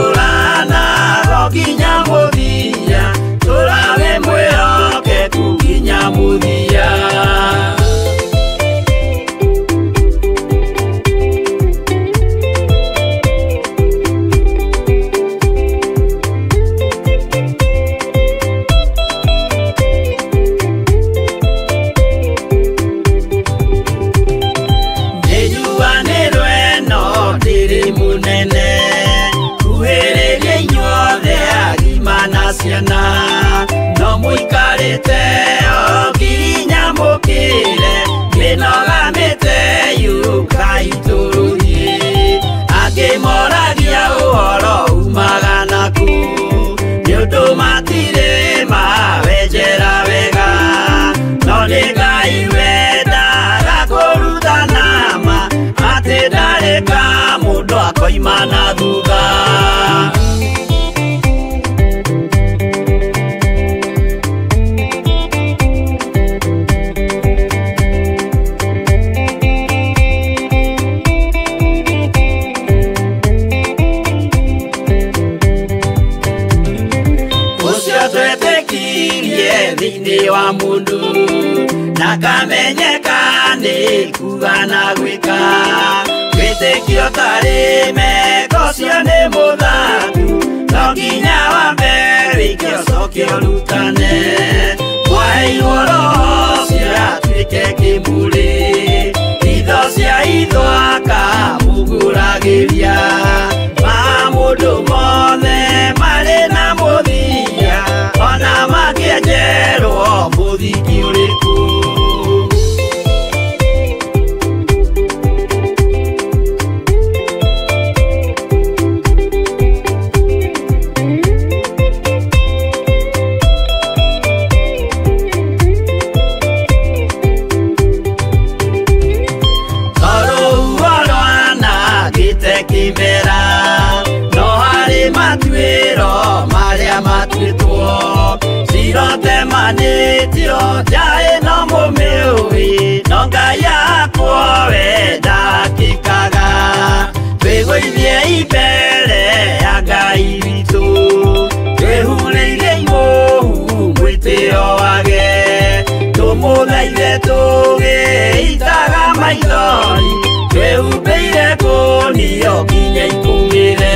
Tũrana nginya mũthia, tũrawe mwĩhokeku nginya mũthia. No mũikarĩte o nginya mũkĩre, mĩnoga mĩte yũkai tũrũthiĩ. Angĩ moragia ũhoro umaga naku, nĩ ũndũ matirĩ mawenjera wega. No nĩ Ngai wendaga kũrutana ma, atĩ ndarĩ ka mũndũ akoima na thutha. Thĩinĩ wa mũndũ nakamenyeka nĩ kuga na gwĩka, wĩtĩkio tarĩ meko ũcio nĩ mũthaku, no nginya wambe wĩke ũcoke ũrutane. Mwaheirwo roho ũcio atuĩke kĩmũrĩ, itho cia itho akamũgũragĩria. Ma mũndũ mothe marĩ na mũthia, ona mangĩenjerwo mũthingi ũrĩkũ. Tondũ rwanangĩte kĩmera, no harĩ matuĩro marĩa matuĩtwo. Cirotemanĩtio nja ĩno mũmĩũĩ, no Ngai akwo we ndakĩkaga. Twĩgũithie mbere ya Ngai witũ, twĩhurĩirie imũhu mwĩtĩo wage. Tũmũthaithe tũgĩitaga maithori, twĩhumbĩire kũnio nginya ikũmĩre.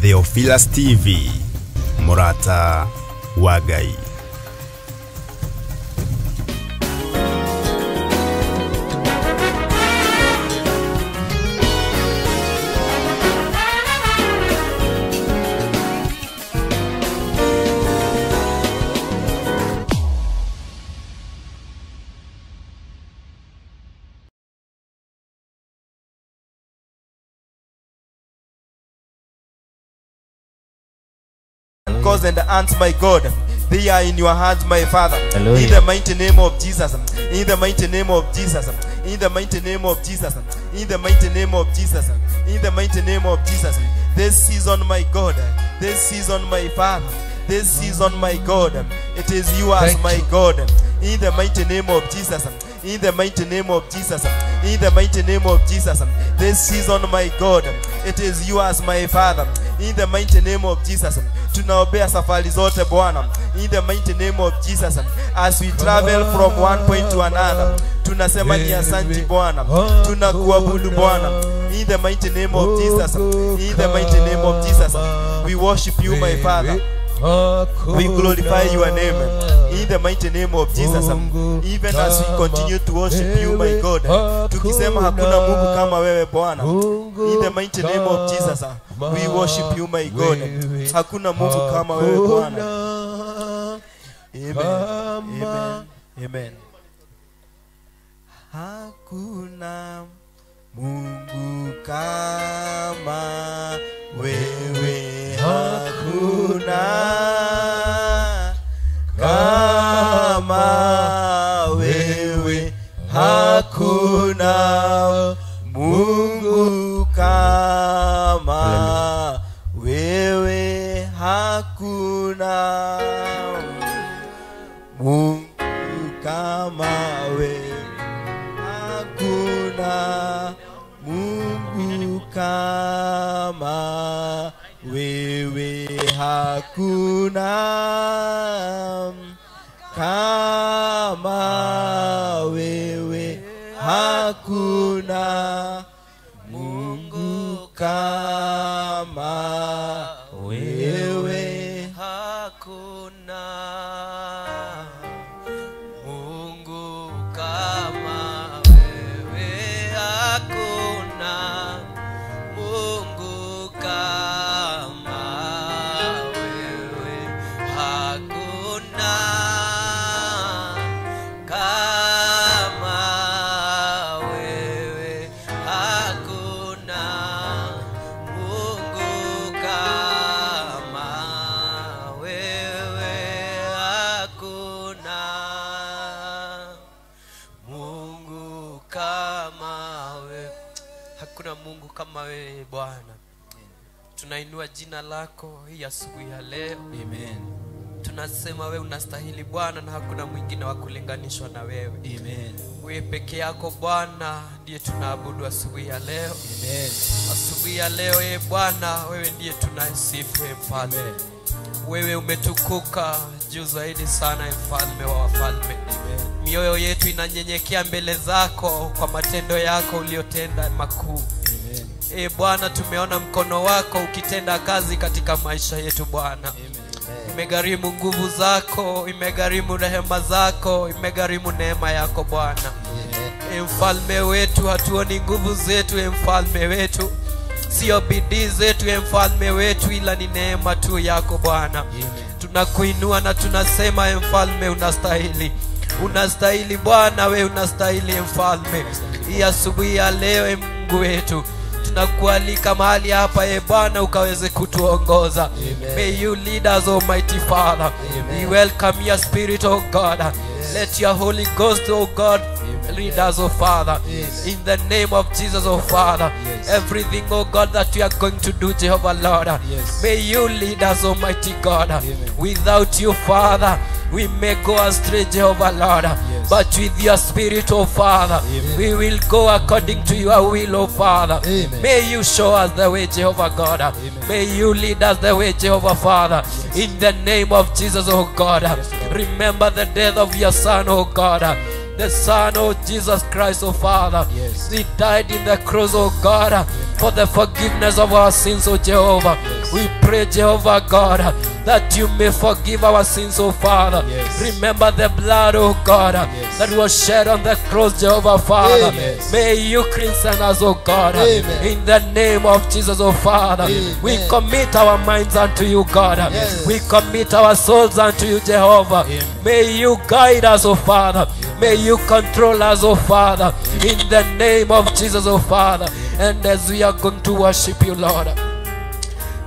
Theophilus TV, Murata wa Ngai. And aunts, my God, they are in your hands, my Father. Hallelujah. In the mighty name of Jesus, in the mighty name of Jesus, in the mighty name of Jesus, in the mighty name of Jesus, in the mighty name of Jesus. This season, my God, this season, my Father, this season, my God, it is yours, my God. In the mighty name of Jesus, In the mighty name of Jesus. In the mighty name of Jesus. This season, my God, it is yours, my Father. In the mighty name of Jesus. Tunaombea safari zote Bwana. In the mighty name of Jesus. As we travel from one point to another, tunasema ni asante Bwana. Tunakuabudu Bwana. In the mighty name of Jesus. In the mighty name of Jesus. We worship you, my Father. We glorify your name. In the mighty name of Jesus. Even as we continue to worship you, my God. Tukisema hakuna Mungu kama wewe Bwana. In the mighty name of Jesus. We worship you, my God. Hakuna Mungu kama wewe Bwana. Amen. Amen. Amen. Hakuna Mungu kama wewe, hakuna kama wewe, hakuna Mungu kama wewe, hakuna Mungu kama wewe, hakuna Mungu kama wewe, hakuna kama wewe, hakuna Mungu kama wewe, hakuna Mungu kama wewe, hakuna Mungu kama wewe, hakuna kama wewe, hakuna Mungu kama wewe, hakuna Mungu kama wewe, hakuna Mungu kama wewe Bwana. Tunainua jina lako hii asubuhi ya leo. Amen. Tunasema wewe unastahili Bwana, na hakuna mwingine wa kulinganishwa na wewe. Amen. Wewe peke yako Bwana ndiye tunaabudu asubuhi ya leo. Amen. Asubuhi ya leo e Bwana, wewe ndiye tunasifu e Mfalme. Wewe umetukuka juu zaidi sana, Mfalme wa wafalme. Mioyo yetu inanyenyekea mbele zako kwa matendo yako uliyotenda makuu. Amen. E Bwana, tumeona mkono wako ukitenda kazi katika maisha yetu Bwana. Imegharimu nguvu zako, imegharimu rehema zako, imegharimu neema yako Bwana. E Mfalme wetu, hatuoni nguvu zetu e Mfalme wetu, sio bidii zetu e Mfalme wetu, ila ni neema tu yako Bwana. Tunakuinua na tunasema e Mfalme unastahili. Unastahili Bwana, we unastahili e Mfalme. Hii asubuhi ya leo e Mungu wetu, tunakualika mahali hapa e Bwana ukaweze kutuongoza. May you lead us, Almighty Father. Amen. We welcome your spirit, O God. Yes. Let your Holy Ghost, O God, Amen. lead us, O Father. Yes. In the name of Jesus, O Father. Yes. Everything, O God, that we are going to do, Jehovah Lord, Yes. may you lead us, Almighty God. Amen. Without you, Father, we may go astray, Jehovah Lord. Yes. But with your spirit, O Father, Amen. we will go according to your will, O Father. Amen. May you show us the way, Jehovah God. Amen. May you lead us the way, Jehovah Father. Yes. In the name of Jesus, O God. Yes, Lord. Remember the death of your Son, O God. The Son of Jesus Christ, O Father. Yes. He died in the cross, O God, for the forgiveness of our sins, O Jehovah. Yes. We pray, Jehovah God, that you may forgive our sins, O Father. Yes. Remember the blood, O God, Yes. that was shed on the cross, Jehovah Father. Amen. May you cleanse us, O God. Amen. In the name of Jesus, O Father. Amen. We commit our minds unto you, God. Yes. We commit our souls unto you, Jehovah. Amen. May you guide us, O Father. May you control us, O Father. In the name of Jesus, O Father. And as we are going to worship you, Lord,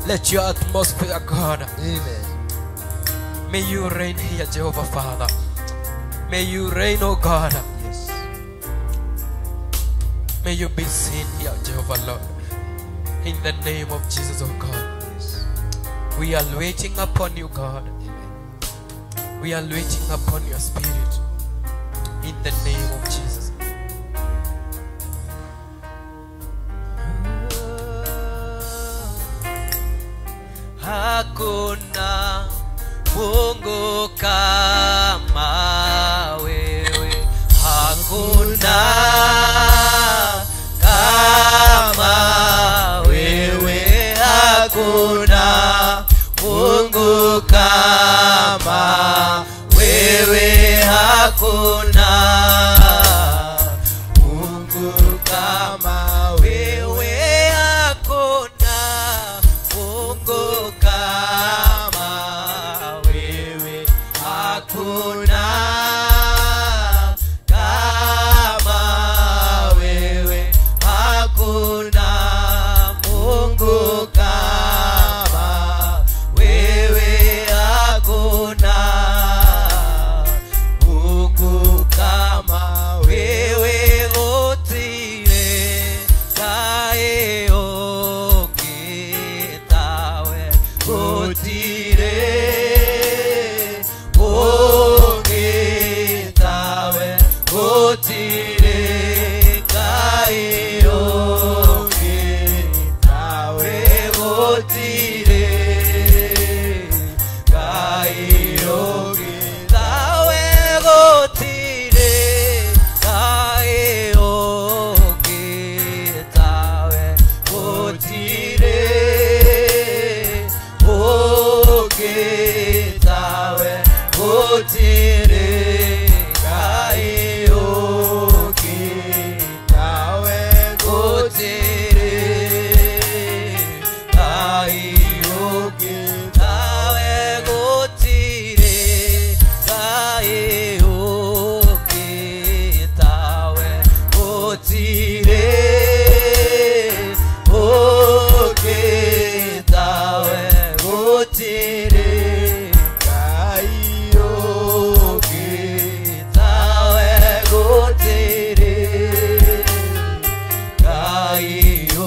let your atmosphere, God, Amen. may you reign here, Jehovah Father. May you reign, O God. Yes. May you be seen here, Jehovah Lord. In the name of Jesus, O God. Yes. We are waiting upon you, God. Amen. We are waiting upon your spirit. In the name of Jesus. Hakuna Mungu kama wewe, hakuna kama wewe, hakuna Mungu kama wewe, hakuna Mungu kama wewe, hakuna Mungu kama wewe, hakuna kama wewe, hakuna Mungu kama wewe, hakuna Mungu kama wewe, gũtirĩ Ngai ũngĩ tawe, gũtirĩ ũngĩ tawe, gũtirĩ Ngai ũngĩ tawe, gũtirĩ Ngai ũngĩ tawe, gũtirĩ Ngai ũngĩ tawe, gũtirĩ ũngĩ tawe, gũtirĩ Ngai ũngĩ tawe, gũtirĩ Ngai ũngĩ tawe, gũtirĩ Ngai ũngĩ tawe, gũtirĩ ũngĩ tawe, gũtirĩ Ngai ũngĩ tawe, gũtirĩ Ngai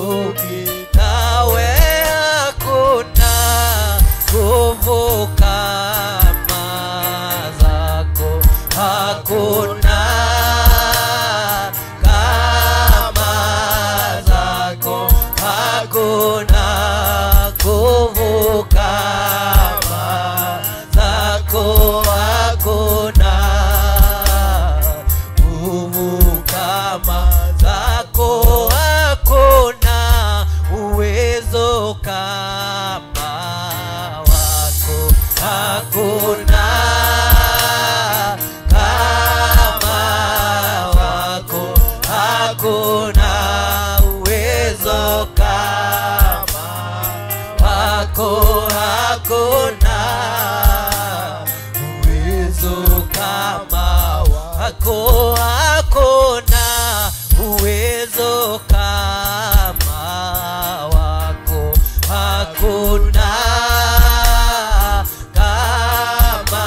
ũngĩ tawe, hakuna nguvu kama zako, hakuna kama zako, hakuna nguvu kama zako, hakuna nguvu kama zako, hakuna uwezo kama wako, hakuna kama wako, hakuna uwezo kama wako, hakuna uwezo kama wako, hakuna uwezo kama wako, hakuna kama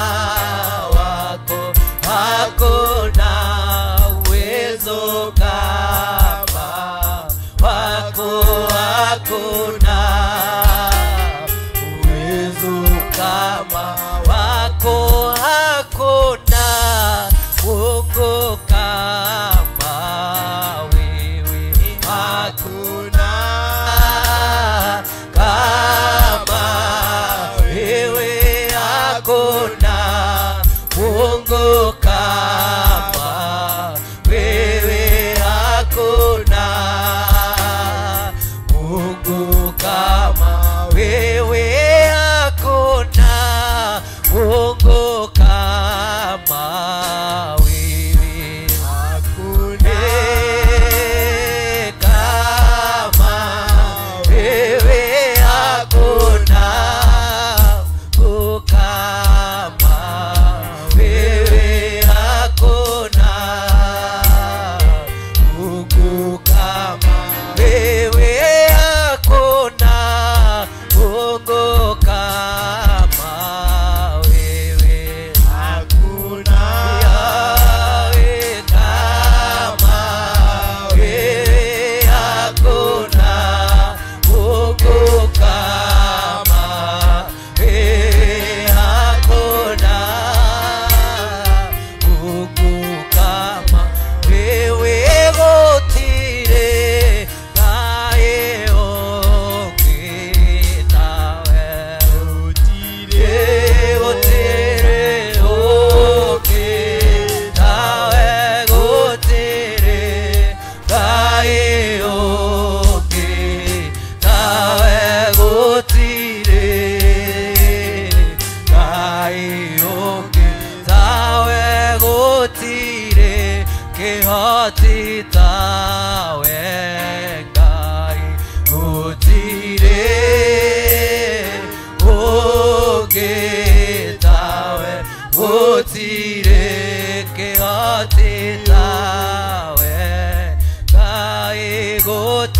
wako, hakuna uwezo kama wako, hakuna uwezo kama wako, hakuna Mungu kama wewe, hakuna kama wewe, hakuna Mungu kama wewe, hakuna Mungu kama wewe, hakuna Mungu kama wewe, hakuna kama wewe, hakuna Mungu kama wewe, hakuna Mungu kama wewe, hakuna Mungu kama wewe, hakuna kama wewe, hakuna Mungu kama wewe, hakuna Mungu kama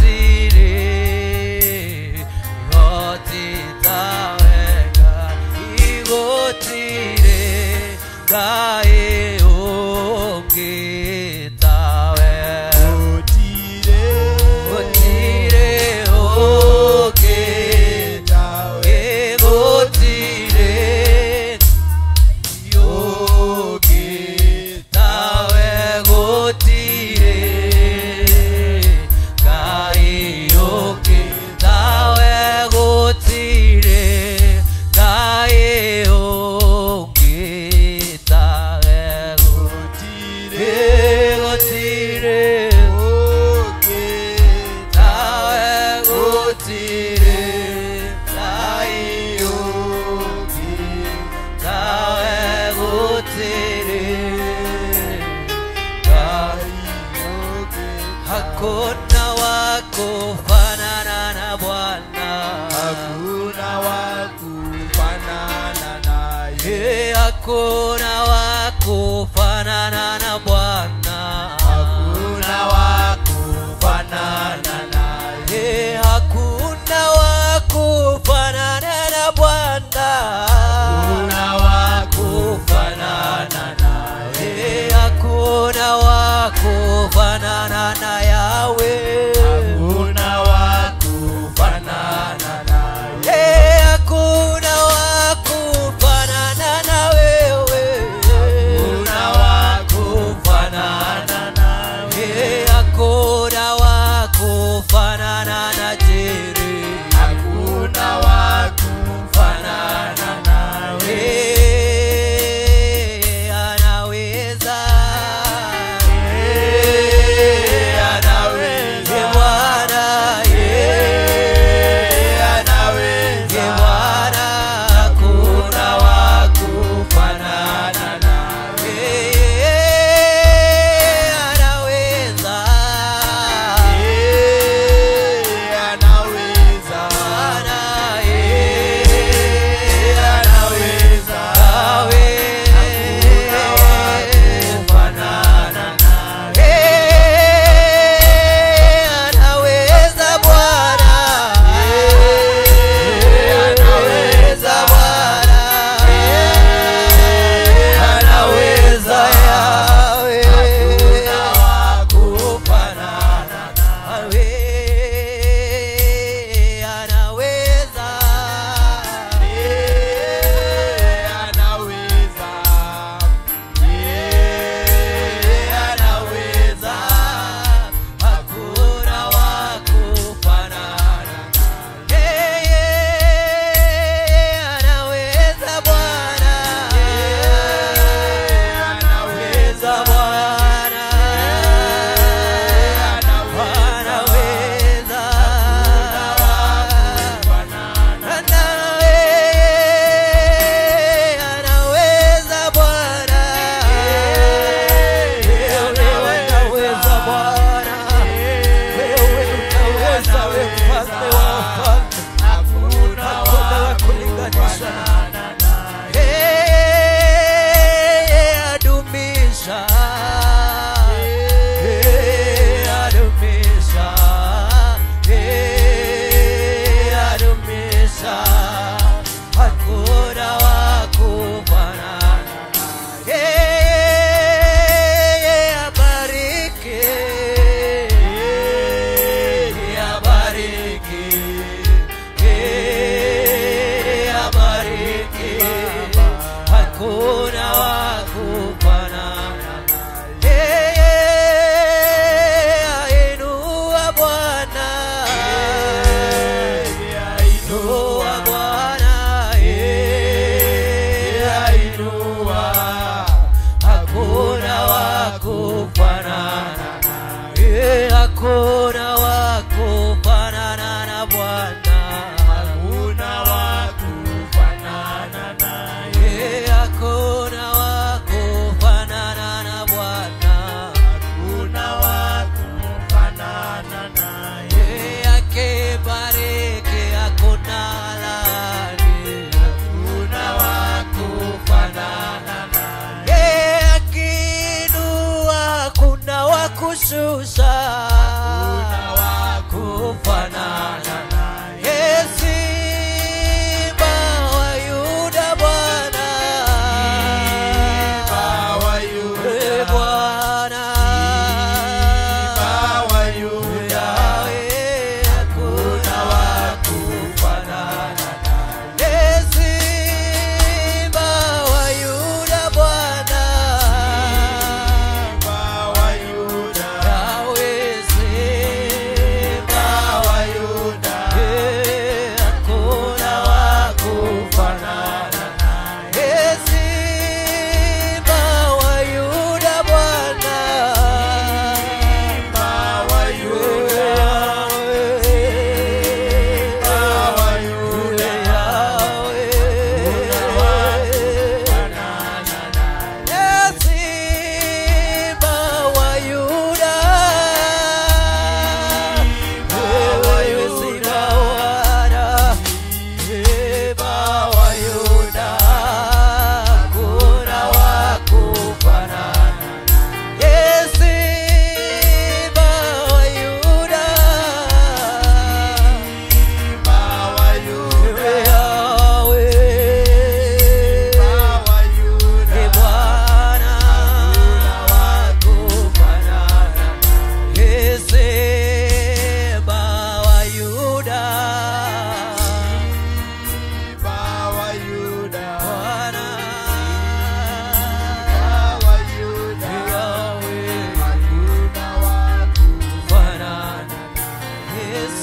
gũtirĩ ihoti tawe Ngai, gũtirĩ Ngai ũngĩ tawe. Gũtirĩ ũngĩ tawe, gũtirĩ ũngĩ tawe, gũtirĩ Ngai ũngĩ tawe, gũtirĩ Ngai ũngĩ tawe, gũtirĩ, gũtirĩ ũngĩ tawe, gũtirĩ Ngai ũngĩ tawe, gũtirĩ Ngai ũngĩ. Hakuna wa kufanana na Bwana, Hakuna wa kufanana naye, hakuna wa kufanana na Bwana, hakuna wa kufanana naye, hakuna wa kufanana na Bwana, hakuna wa kufanana naye, hakuna wa kufanana na Yahweh, hakuna wa kufanana naye, hakuna wa kufanana na wewe, hakuna wa kufanana naye, hakuna wa kufanana na Jeri, hakuna wa kufanana naye, anaweza, anaweza, Bwana, anaweza, Bwana, hakuna wa kufanana naye, anaweza, anaweza, Bwana, anaweza, hakuna wa kufanana naye, anaweza Bwana, anaweza Bwana, anaweza, Yahweh, hakuna wa kufanana naye, anaweza, anaweza, anaweza, hakuna wa kufanana naye, anaweza Bwana, anaweza, Bwana, anaweza, anaweza Bwana, wewe unaweza Bwana, wewe unaweza, wewe mfalme wa wafalme, hakuna hakuna wa wa kulinganisha. kufanana naye, Adumisha, adumisha, adumisha, hakuna wa kufanana naye. Abariki, abariki, abariki, hakuna wa kufanana naye. Ainua Bwana, ainua Bwana, ainua, hakuna wa kufanana naye, hakuna wa kufanana na Bwana, hakuna wa kufanana naye, hakuna wa kufanana na Bwana, hakuna wa kufanana naye, akibariki hakuna laani, hakuna wa kufanana naye, akiinua hakuna wa kushusha, hakuna wa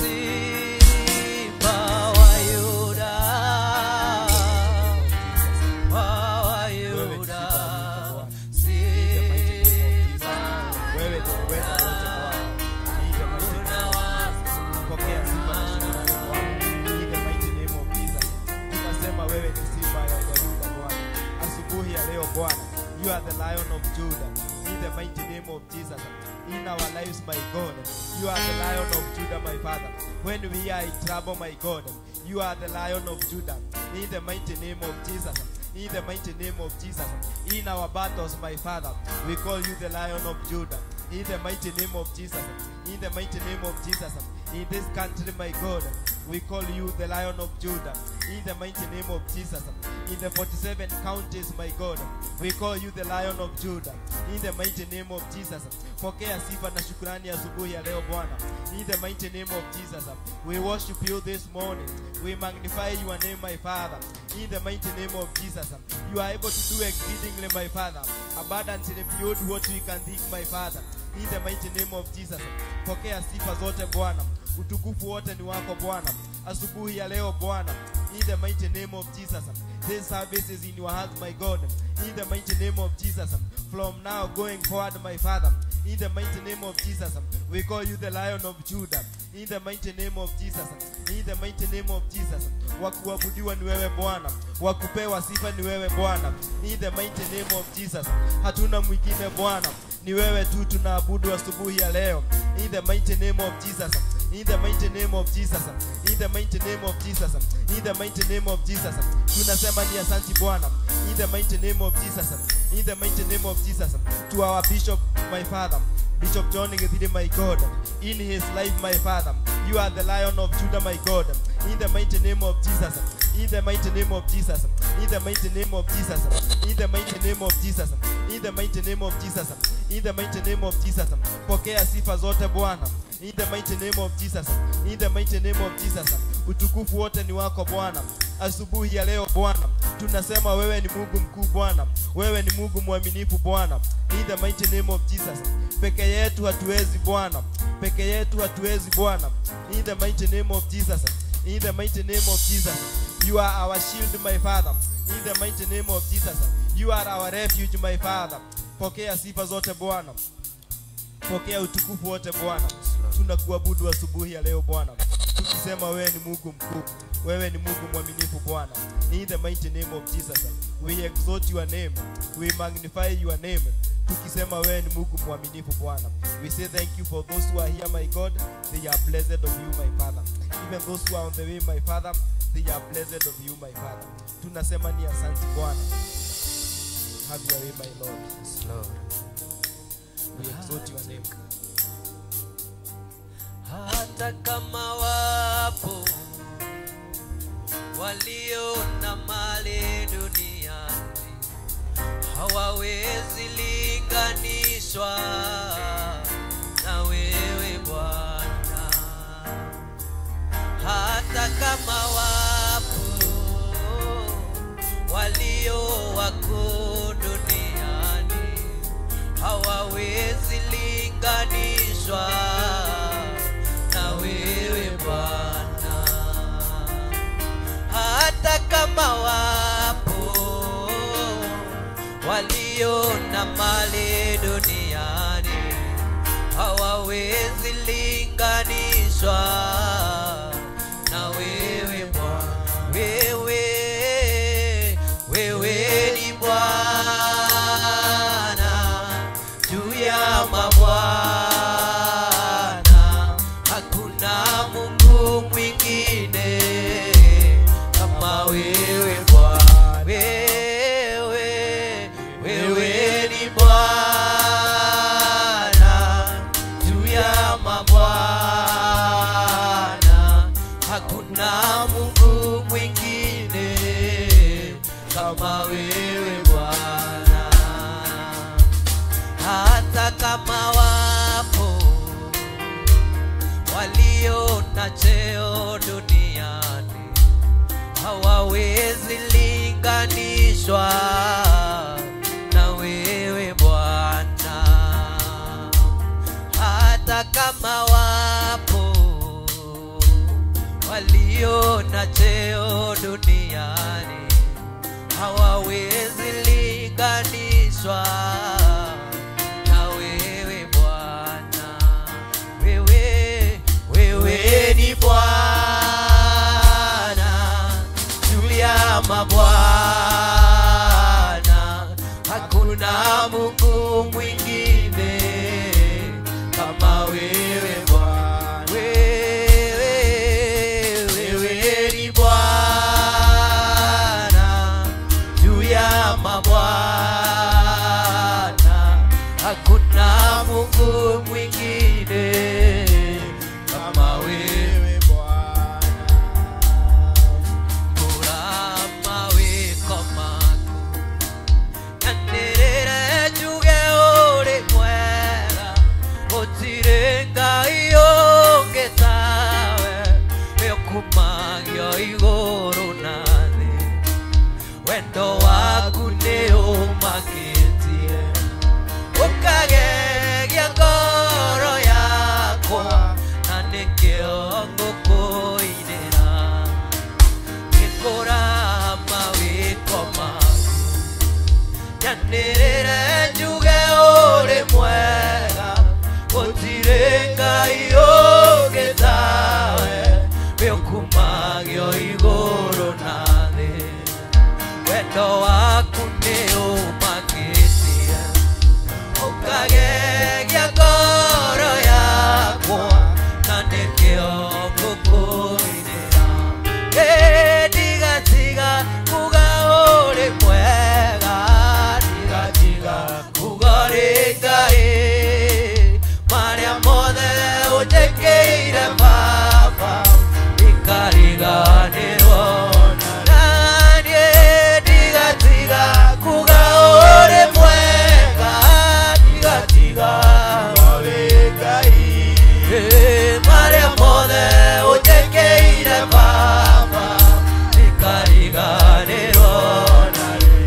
Simba wa Yuda, wa Yuda, Simba. Wewe ndio uweza wote Bwana. In the mighty name of Jesus. Pokea sifa na shukrani Bwana. In the mighty name of Jesus. Tunasema wewe ni simba ya Yuda Bwana. Asubuhi ya leo Bwana, you are the Lion of Judah. In the mighty name of Jesus. In our lives, my God, you are the Lion of Judah, my Father. When we are in trouble, my God, you are the Lion of Judah. In the mighty name of Jesus. In the mighty name of Jesus. In our battles, my Father, we call you the Lion of Judah. In the mighty name of Jesus. In the mighty name of Jesus. In this country, my God, we call you the Lion of Judah. In the mighty name of Jesus. In the 47 counties, my God, we call you the Lion of Judah. In the mighty name of Jesus. Pokea sifa na shukrani asubuhi ya leo Bwana. In the mighty name of Jesus. We worship you this morning. We magnify your name, my Father. In the mighty name of Jesus. You are able to do exceedingly, my Father, abundantly beyond what we can think, my Father. In the mighty name of Jesus. Pokea sifa zote Bwana. Utukufu wote ni wako Bwana. Asubuhi ya leo Bwana. In the mighty name of Jesus. This service is in your hands, my God. In the mighty name of Jesus. From now going forward, my Father, in the mighty name of Jesus, we call you the Lion of Judah. In the mighty name of Jesus. In the mighty name of Jesus. Wakuabudiwa ni wewe Bwana. Wakupewa sifa ni wewe Bwana. In the mighty name of Jesus. Hatuna mwingine Bwana. Ni wewe tu tunaabudu asubuhi ya leo. In the mighty name of Jesus. In the mighty name of Jesus. In the mighty name of Jesus. In the mighty name of Jesus. Tunasema ni asanti Bwana. In the mighty name of Jesus. In the mighty name of Jesus. To our bishop, my Father, Bishop John Githiri, my God, in his life, my Father, you are the Lion of Judah, my God. In the mighty name of Jesus. In the mighty name of Jesus. In the mighty name of Jesus. In the mighty name of Jesus. In the mighty name of Jesus. In the mighty name of Jesus. Pokea sifa zote Bwana. In the mighty name of Jesus. In the mighty name of Jesus. Utukufu wote ni wako Bwana. Asubuhi ya leo Bwana, tunasema wewe ni Mungu mkuu Bwana. Wewe ni Mungu mwaminifu Bwana. In the mighty name of Jesus. Peke yetu hatuwezi Bwana. Peke yetu hatuwezi Bwana. In the mighty name of Jesus. In the mighty name of Jesus. You are our shield, my Father. In the mighty name of Jesus. You are our refuge, my Father. Pokea sifa zote Bwana. Pokea utukufu wote Bwana. Tunakuabudu asubuhi ya leo Bwana. Tukisema wewe ni Mungu mkuu. Wewe ni Mungu mwaminifu Bwana. In the mighty name of Jesus. We exalt your name. We magnify your name. Tukisema wewe ni Mungu mwaminifu Bwana. We say thank you for those who are here, my God. They are blessed of you, my Father. Even those who are on the way, my Father, they are blessed of you, my Father. Tunasema ni asante Bwana. Have your way, my Lord. Yes, Lord. We exalt your name. Hata kama wapo walio na mali duniani, hawawezi linganishwa na wewe Bwana. Hata kama wapo walio wakuu duniani, hawawezi linganishwa na wewe Bwana. Hata kama wapo walio na mali duniani, hawawezi linganishwa na wewe Bwana. Wewe, wewe ni Bwana juu ya mabwana, hakuna Mungu mwingine kama wewe Bwana. Wewe, wewe ni Bwana juu ya mabwana, hakuna Mungu mwingine kama wewe Bwana. Hata kama wapo walio na cheo duniani, hawawezi linganishwa na wewe Bwana. Hata kama wapo Walio na cheo duniani hawawezi linganishwa na wewe Bwana. Wewe, wewe ni Bwana juu ya mabwana, hakuna Mungu mwingine kama wewe Bwana. Wewe, wewe ni Bwana juu ya mabwana, hakuna Mungu mwingine kama wewe Bwana. Kurama wiko maku nyanĩrĩre njuge ũrĩ mwega, gũtirĩ Ngai ũngĩ tawe, nĩũkumagio igũrũ na thĩ, wendo waku nĩũmakĩtie, ũkagegia ngoro yakwa, na nĩkĩo ngũkũinĩra. Nĩkũrama wĩko maku nyanĩrĩre njuge ũrĩ mwega, gũtirĩ Ngai ũngĩ tawe, nĩũkumagio igũrũ na thĩ, wendo waku nĩũmakĩtie, ũkagegia ngoro yakwa, na nĩkĩo ngũkũinĩra. Ndigatiga kuga ũrĩ mwega, ndigatiga kuga ũrĩ Ngai, marĩa mothe ũnjĩkĩire Baba ndikariganĩrwo na niĩ. Ndigatiga kuga ũrĩ mwega, ndigatiga ũrĩ Ngai, marĩa mothe ũnjĩkĩire Baba ndikariganĩrwo na niĩ.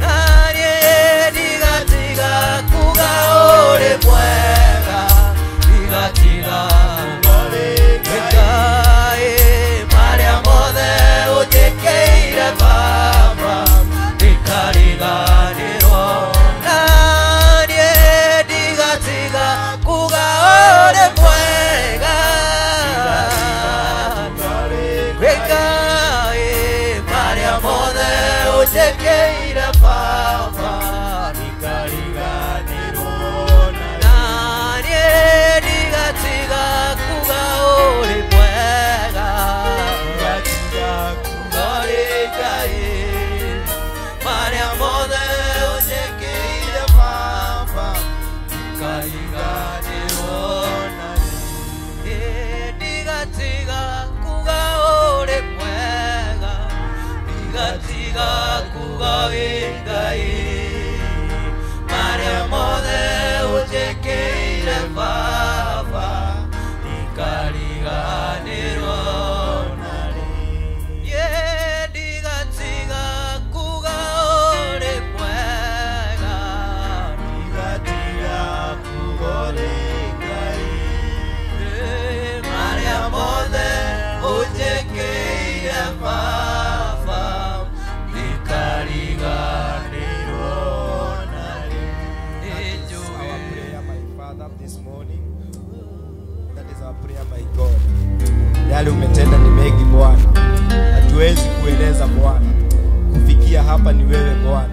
Ndigatiga kuga ũrĩ mwega, ndigatiga ũrĩ Ngai, marĩa mothe ũnjĩkĩire Baba ndikariganĩrwo na niĩ. Ndigatiga kuga ũrĩ mwega, Ngai, marĩa mothe ũnjĩkĩire Baba ndikariganĩrwo na niĩ. Ndigatiga kuga ũrĩ mwega, ndigatiga kuga ũrĩ Ngai, marĩa mothe ũnjĩkĩire Baba ndikariganĩrwo na niĩ. Ndigatiga kuga ũrĩ mwega, ndigatiga kuga wĩ Ngai, marĩa mothe ũnjĩkĩire Baba ndikariganĩrwo na niĩ. Ndigatiga kuga ũrĩ mwega, ndigatiga kuga ũrĩ Ngai, marĩa mothe ũnjĩkĩire Baba ndikariganĩrwo na niĩ. That is our prayer, my Father, this morning. That is our prayer, my God. Yale umetenda ni mengi Bwana, hatuwezi kueleza Bwana. Kufikia hapa ni wewe Bwana.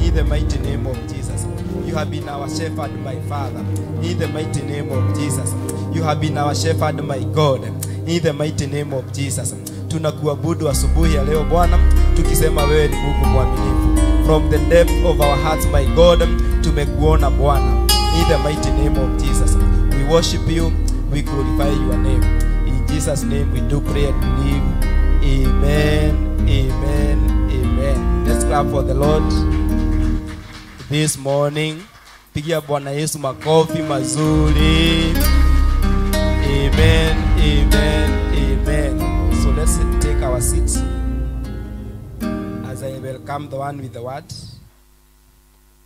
In the mighty name of Jesus, you have been our shepherd, my Father. In the mighty name of Jesus, you have been our shepherd, my God. In the mighty name of Jesus, tunakuabudu asubuhi ya leo Bwana, tukisema wewe ni Mungu mwaminifu. From the depth of our hearts, my God, tumekuona Bwana. In the mighty name of Jesus, we worship you, we glorify your name. In Jesus' name we do pray and believe. Amen, amen, amen. Let's clap for the Lord this morning. Pigia Bwana Yesu makofi mazuri. Amen, amen, amen. So let's take our seats as I welcome the one with the word.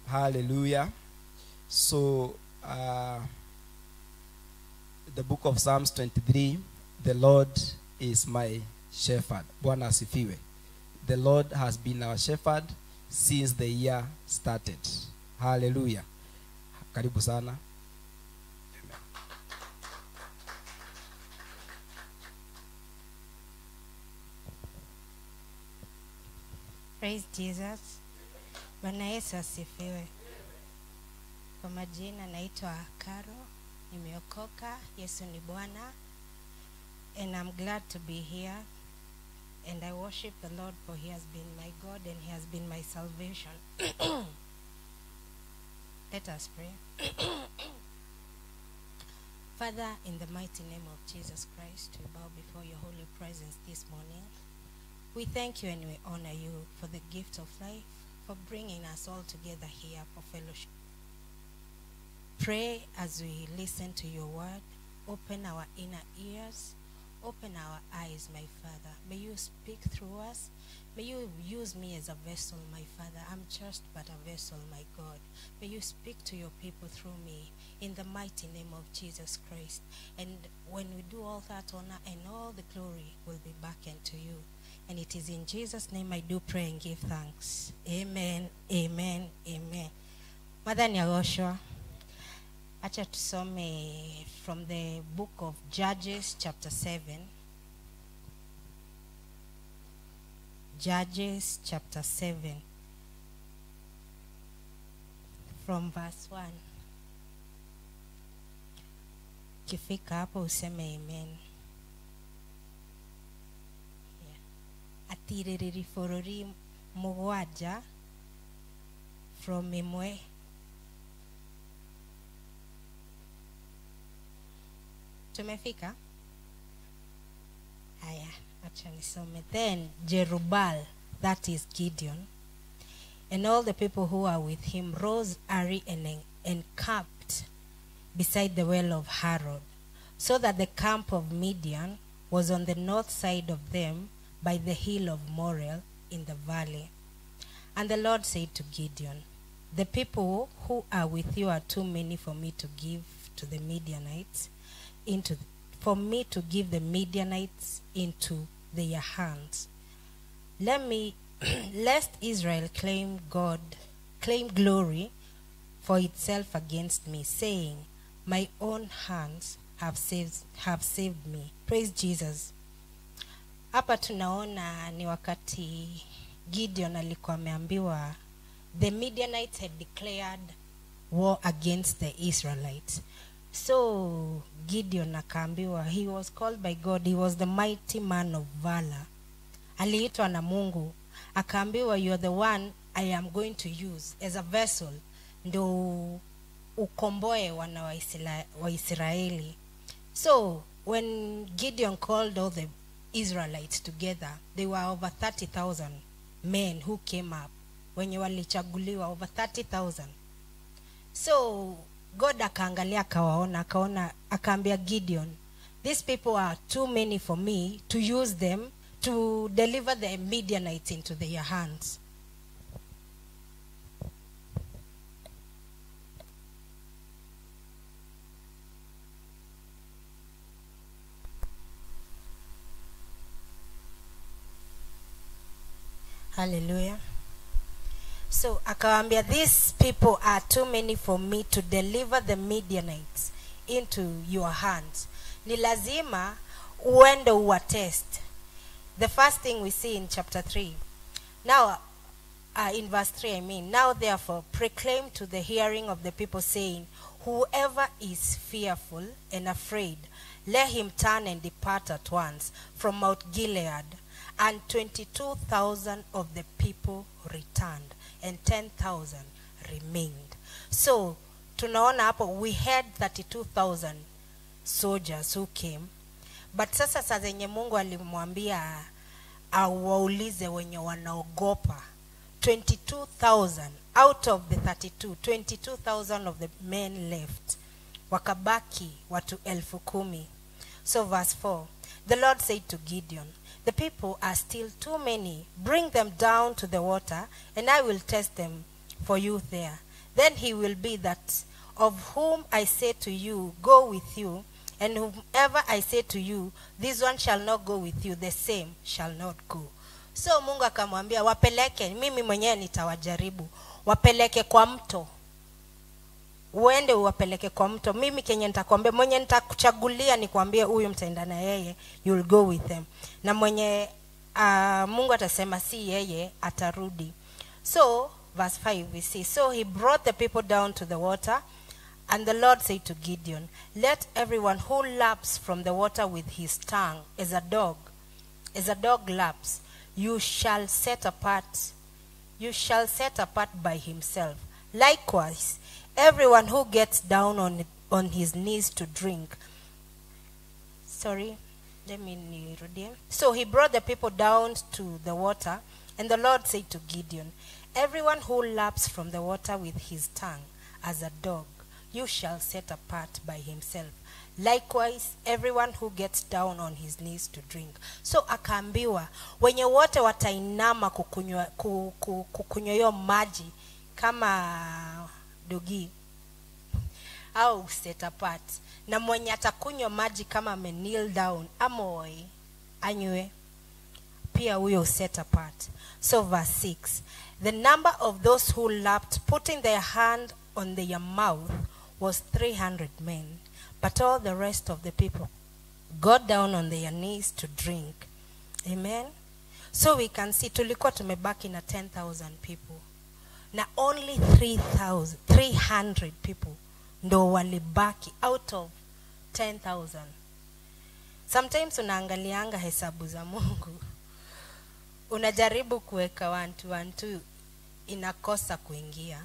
Hallelujah. So the book of Psalms 23, the Lord is my shepherd. Bwana asifiwe. The Lord has been our shepherd since the year started. Hallelujah. Karibu sana. Amen. Praise Jesus. Bwana Yesu asifiwe. Kwa majina naitwa Karo, nimeokoka, Yesu ni Bwana. And I'm glad to be here. And I worship the Lord, for he has been my God and he has been my salvation. Let us pray. Father, in the mighty name of Jesus Christ, we bow before your holy presence this morning. We thank you and we honor you for the gift of life, for bringing us all together here for fellowship. Pray as we listen to your word. Open our inner ears. Open our eyes, my Father. May you speak through us. May you use me as a vessel, my Father. I'm just but a vessel, my God. May you speak to your people through me in the mighty name of Jesus Christ. And when we do all that, honor and all the glory will be back unto you. And it is in Jesus' name I do pray and give thanks. Amen, amen, amen. Mother Nyagoshwa, acha tusome from the book of Judges chapter 7. Judges chapter 7 from verse 1. Kifika hapo useme amen. Yeah. Atirĩrĩri bũrũri mũgwanja from imwe. Tumefika? Haya, acha nisome. Then Jerubbaal, that is Gideon, and all the people who are with him rose early and encamped beside the well of Harod, so that the camp of Midian was on the north side of them by the hill of Morel in the valley. And the Lord said to Gideon, the people who are with you are too many for me to give to the Midianites, for me to give the Midianites into their hands. Lest Israel claim glory for itself against me, saying, my own hands have saved me. Praise Jesus. Hapa tunaona ni wakati Gideon alikuwa ameambiwa the Midianites had declared war against the Israelites. So Gideon akaambiwa, he was called by God, he was the mighty man of valor. Aliitwa na Mungu, akaambiwa, you are the one I am going to use as a vessel ndo ukomboe wana wa Israeli. So when Gideon called all the Israelites together, they were over 30,000 men who came up. Wenye walichaguliwa over 30,000. So God akaangalia akawaona, akaona, akaambia Gideon, these people are too many for me to use them to deliver the Midianites into their hands. Hallelujah. So akawaambia, these people are too many for me to deliver the Midianites into your hands. Ni lazima uende uwatest. The first thing we see in chapter 3. Now, in verse 3, I mean, now therefore proclaim to the hearing of the people, saying, whoever is fearful and afraid, let him turn and depart at once from Mount Gilead. And 22,000 of the people returned, and 10,000 remained. So, tunaona hapo, we had 32,000 soldiers who came. But sasa saa zenye Mungu alimwambia awaulize wenye wanaogopa, 22,000 out of the 32, 22,000 of the men left. Wakabaki watu 10,000. So verse 4, the Lord said to Gideon, the people are still too many. Bring them down to the water, and I will test them for you there. Then he will be that of whom I say to you, go with you, And whomever I say to you, this one shall not go with you, the same shall not go. So Mungu akamwambia, wapeleke, mimi mwenyewe nitawajaribu. Wapeleke kwa mto. Uende uwapeleke kwa mto. Mimi kenye nitakwambia, mwenye nitakuchagulia nikwambie huyu mtaenda na yeye, you'll go with them. Na mwenye Mungu atasema si yeye, atarudi. So verse 5 we see, so he brought the people down to the water, and the Lord said to Gideon, let everyone who laps from the water with his tongue as a dog laps, you shall set apart by himself. Likewise, everyone who gets down on his knees to drink. Sorry, let me nirudie. So he brought the people down to the water, and the Lord said to Gideon, everyone who laps from the water with his tongue as a dog, you shall set apart by himself. Likewise, everyone who gets down on his knees to drink. So akaambiwa, wenye wote watainama kukunywa hiyo maji kama dogi au set apart, na mwenye atakunywa maji kama ame kneel down amoi anywe pia huyo set apart. So verse 6, the number of those who lapped, putting their hand on their mouth, was 300 men, but all the rest of the people got down on their knees to drink. Amen. So we can see tulikuwa tumebaki na 10,000 people, na only 300 people ndo walibaki out of 10,000. Sometimes unaangalianga hesabu za Mungu, unajaribu kuweka 1 2 1 2, inakosa kuingia.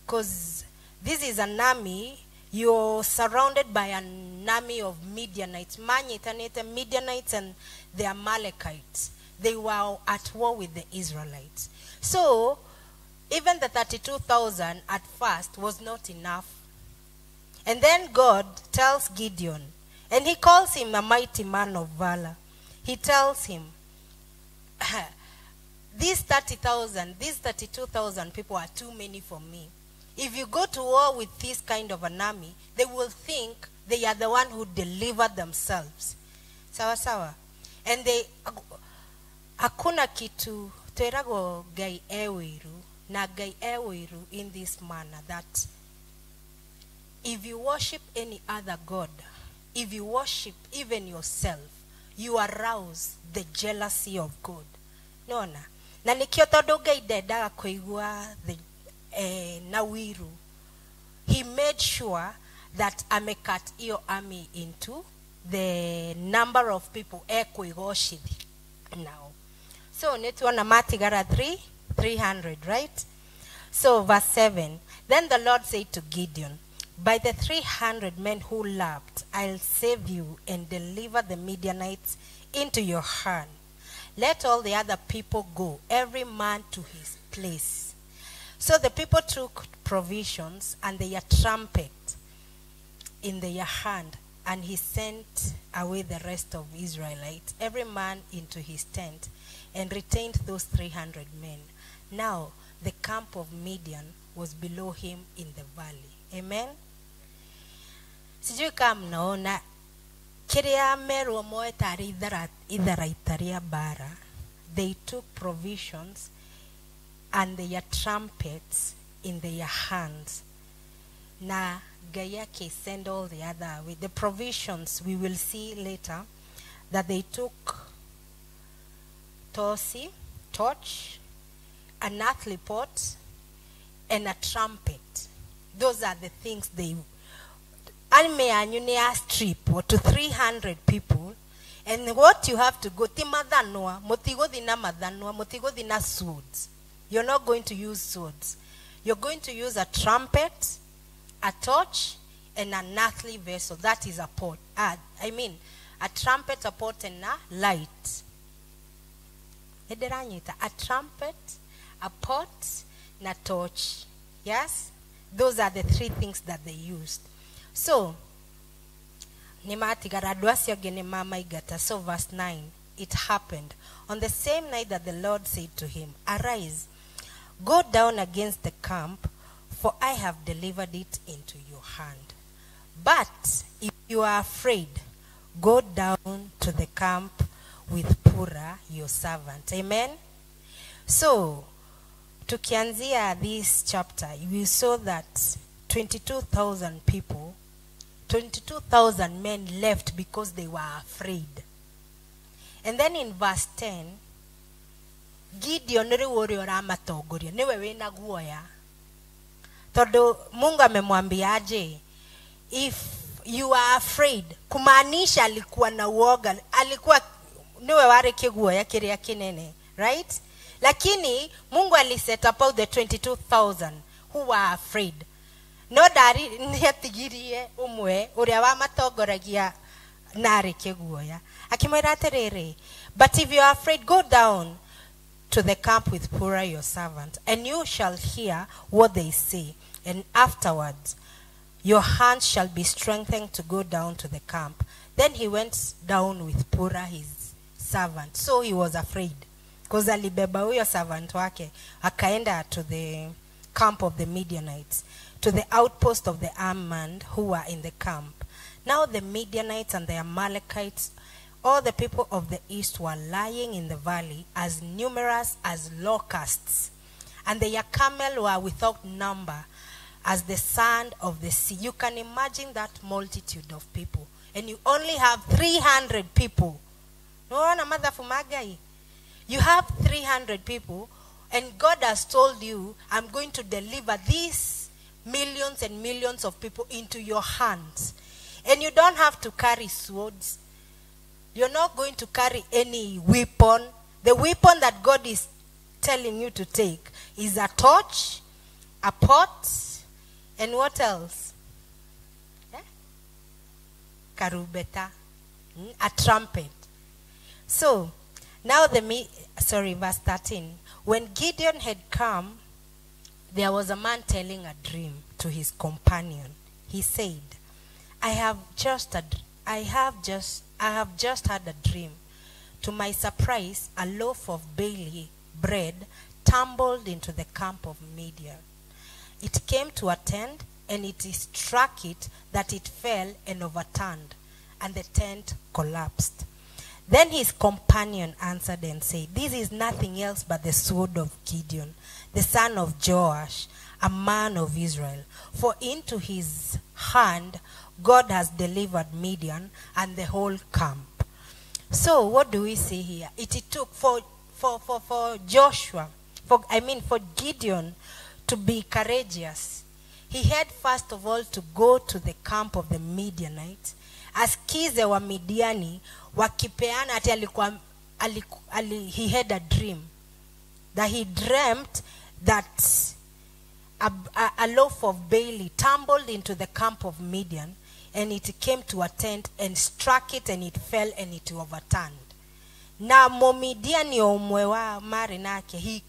Because this is an army, you're surrounded by an army of Midianites. Manyitanete Midianites and the Amalekites. They were at war with the Israelites. So even the 32,000 at first was not enough. And then God tells Gideon, and he calls him a mighty man of valor. He tells him, these 30,000, these 32,000 people are too many for me. If you go to war with this kind of an army, they will think they are the one who delivered themselves. Sawa sawa. And they, hakuna kitu, twerago Ngai e wiru, na Ngai e wiru in this manner that if you worship any other god, if you worship even yourself, you arouse the jealousy of God. Nona. Na nikio tondu Ngai ndendaga kuigua the na wiru, he made sure that amecut iyo army into the number of people ekuigocithi now. So nituona matigara 300, right? So verse 7, then the Lord said to Gideon, by the 300 men who lapped, I'll save you and deliver the Midianites into your hand. Let all the other people go, every man to his place. So the people took provisions and their trumpet in their hand, and he sent away the rest of Israelites, every man into his tent, and retained those 300 men. Now the camp of Midian was below him in the valley. Amen. Sijui kama mnaona kiria merwo moe tari itharaita ria bara. They took provisions and their trumpets in their hands. Na Ngai send all the other with the provisions. We will see later that they took tosi, torch, an earthly pot, and a trumpet. Those are the things they strip to 300 people. And what you have to go, ti mathanwa, mutigothi na mathanwa, mutigothi na swords. You're not going to use swords. You're going to use a trumpet, a torch, and an earthly vessel. That is a pot. A trumpet, a pot, and a light. A trumpet, a pot, and a torch. Yes? Those are the three things that they used. So, so verse 9, it happened on the same night that the Lord said to him, arise, go down against the camp, for I have delivered it into your hand. But if you are afraid, go down to the camp with Purah your servant. Amen. So tukianzia this chapter, we saw that 22,000 people, 22,000 men left because they were afraid. And then in verse 10, Gideon rĩu ũrĩa ũramatongoria nĩwe wĩna guoya, tondũ Mungu amemwambia aje, if you are afraid, kumaanisha alikuwa na uoga, alikuwa niwe warĩ kĩguoya kĩrĩa kĩnene, right? Lakini Mungu aliset up out the 22,000 who were afraid. No ndari nĩatigirie ũmwe ũrĩa wamatongoragia narĩ kĩguoya, akĩmwĩra atĩrĩrĩ, but if you are afraid, go down to the camp with Purah your servant, and you shall hear what they say, and afterwards your hand shall be strengthened to go down to the camp. Then he went down with Purah his servant. So he was afraid because alibeba huyo servant wake akaenda to the camp of the Midianites, to the outpost of the armed men who were in the camp. Now the Midianites and the Amalekites, all the people of the east, were lying in the valley as numerous as locusts, and their camel were without number as the sand of the sea. You can imagine that multitude of people, and you only have 300 people. You have 300 people, and God has told you, I'm going to deliver these millions and millions of people into your hands. And you don't have to carry swords. You're not going to carry any weapon. The weapon that God is telling you to take is a torch, a pot, and what else? Eh? Karubeta, a trumpet. So, now verse 13. When Gideon had come, there was a man telling a dream to his companion. He said, I have just had a dream. To my surprise, a loaf of barley bread tumbled into the camp of Midian. It came to a tent, and it struck it that it fell and overturned, and the tent collapsed. Then his companion answered and said, this is nothing else but the sword of Gideon, the son of Joash, a man of Israel. For into his hand God has delivered Midian and the whole camp. So what do we see here? It took for Gideon to be courageous. He had first of all to go to the camp of the Midianites. Asikize wa Midiani wakipeana ati alikuwa he had a dream that he dreamt that a loaf of barley tumbled into the camp of Midian, and it came to a tent and struck it, and it fell and it overturned. Na Momidiani omwe wa mari nake he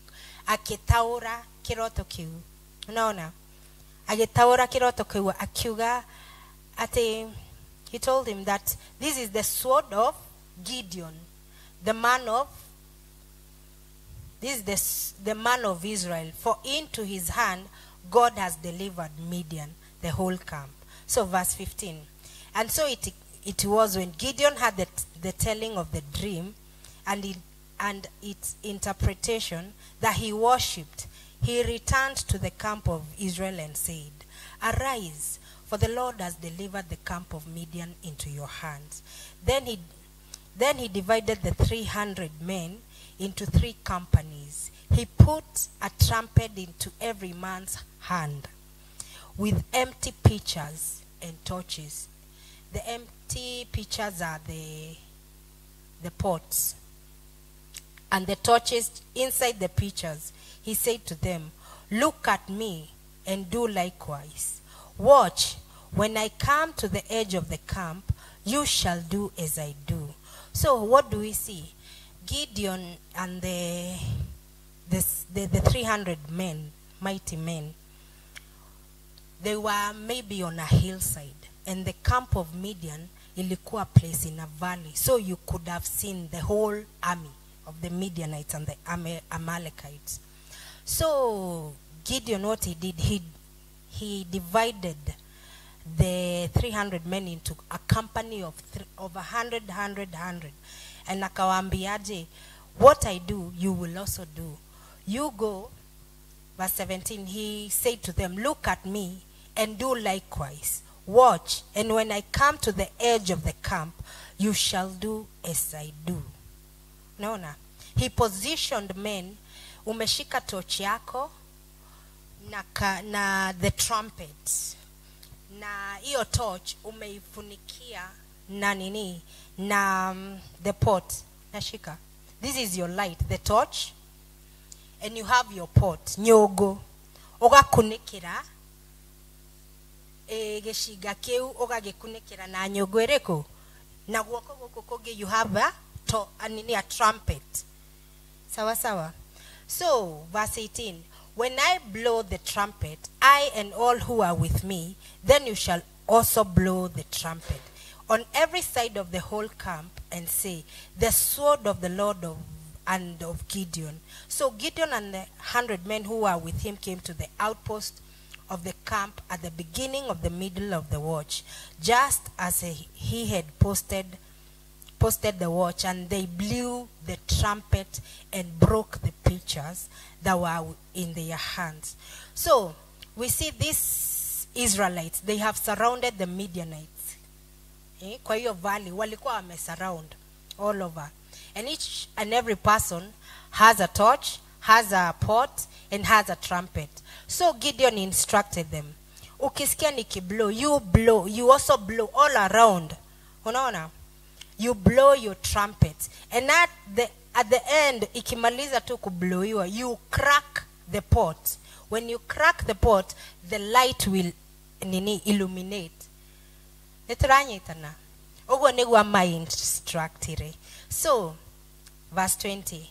akitaura kiroto kiu. Unaona? Agitaura kiroto kiu akiuga ati he told him that this is the sword of Gideon, the man of this is the man of Israel, for into his hand God has delivered Midian, the whole camp. So verse 15. And so it was when Gideon had the telling of the dream and its interpretation that he worshipped. He returned to the camp of Israel and said, arise, for the Lord has delivered the camp of Midian into your hands. Then he divided the 300 men into 3 companies. He put a trumpet into every man's hand with empty pitchers and torches. The empty pitchers are the pots, and the torches inside the pitchers. He said to them, look at me and do likewise. Watch, when I come to the edge of the camp, you shall do as I do. So what do we see? Gideon and the 300 men, mighty men, they were maybe on a hillside, and the camp of Midian ilikuwa place in a valley, so you could have seen the whole army of the Midianites and the Amalekites. So Gideon, what he did, he divided the 300 men into a company of 100, 100, 100. And akawaambiaje, what I do, you will also do. You go, verse 17, he said to them, look at me and do likewise. Watch, and when I come to the edge of the camp, you shall do as I do. Naona, he positioned men. Umeshika torch yako na the trumpet, na hiyo torch umeifunikia na nini, na the pot. Nashika, this is your light, the torch, and you have your pot nyogo ugakunikira gĩcinga kĩu ũgagĩkunĩkĩra na nyũngũ ĩrĩkũ, na guoko gũkũ kũngĩ you have a trumpet. Sawa sawa. So verse 18, when I blow the trumpet, I and all who are with me, then you shall also blow the trumpet on every side of the whole camp and say, the sword of the Lord and of Gideon. So Gideon and the 100 men who were with him came to the outpost of the camp at the beginning of the middle of the watch, just as he had posted the watch, and they blew the trumpet and broke the pitchers that were in their hands. So we see these Israelites, they have surrounded the Midianites. Kwa hiyo valley walikuwa wame surround all over, and each and every person has a torch, has a pot, and has a trumpet. So Gideon instructed them, ukisikia nikiblow, you blow, you also blow all around. Unaona? You blow your trumpet. And at the end, ikimaliza tu kublowiwa, you crack the pot. When you crack the pot, the light will illuminate. Nĩtũranyitana? Ũguo nĩguo ama-instructire. So, verse 20.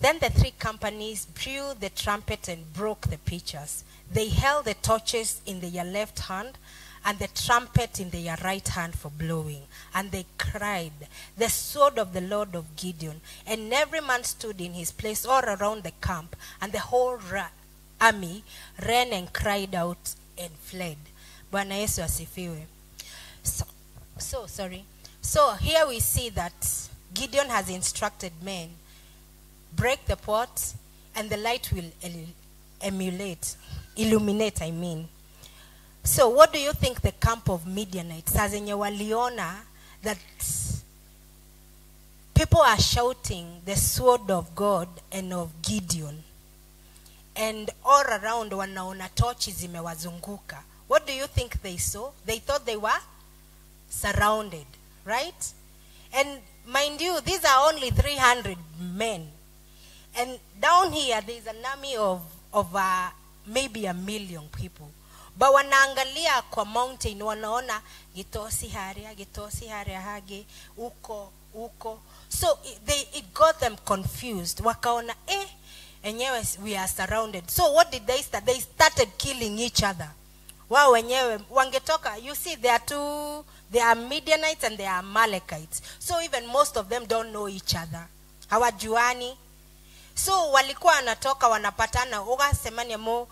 Then the three companies blew the trumpet and broke the pitchers. They held the torches in their left hand and the trumpet in their right hand for blowing. And they cried, the sword of the Lord of Gideon. And every man stood in his place all around the camp, and the whole army ran and cried out and fled. Bwana Yesu asifiwe. So here we see that Gideon has instructed men, break the pot and the light will illuminate. So what do you think the camp of Midianites, saa zenye waliona that people are shouting the sword of God and of Gideon, and all around wanaona torches zimewazunguka, what do you think they saw? They thought they were surrounded, right? And mind you, these are only 300 men. And down here, there's an army of maybe 1 million people. But wanaangalia kwa mountain, wanaona gitosi haria hage, uko, uko. So it got them confused. Wakaona, enyewe we are surrounded. So what did they start? They started killing each other. Wao wenyewe wangetoka. You see, there are two, there are Midianites and there are Amalekites. So even most of them don't know each other. Hawajuani. So walikuwa wanatoka wanapatana, ugasemania mo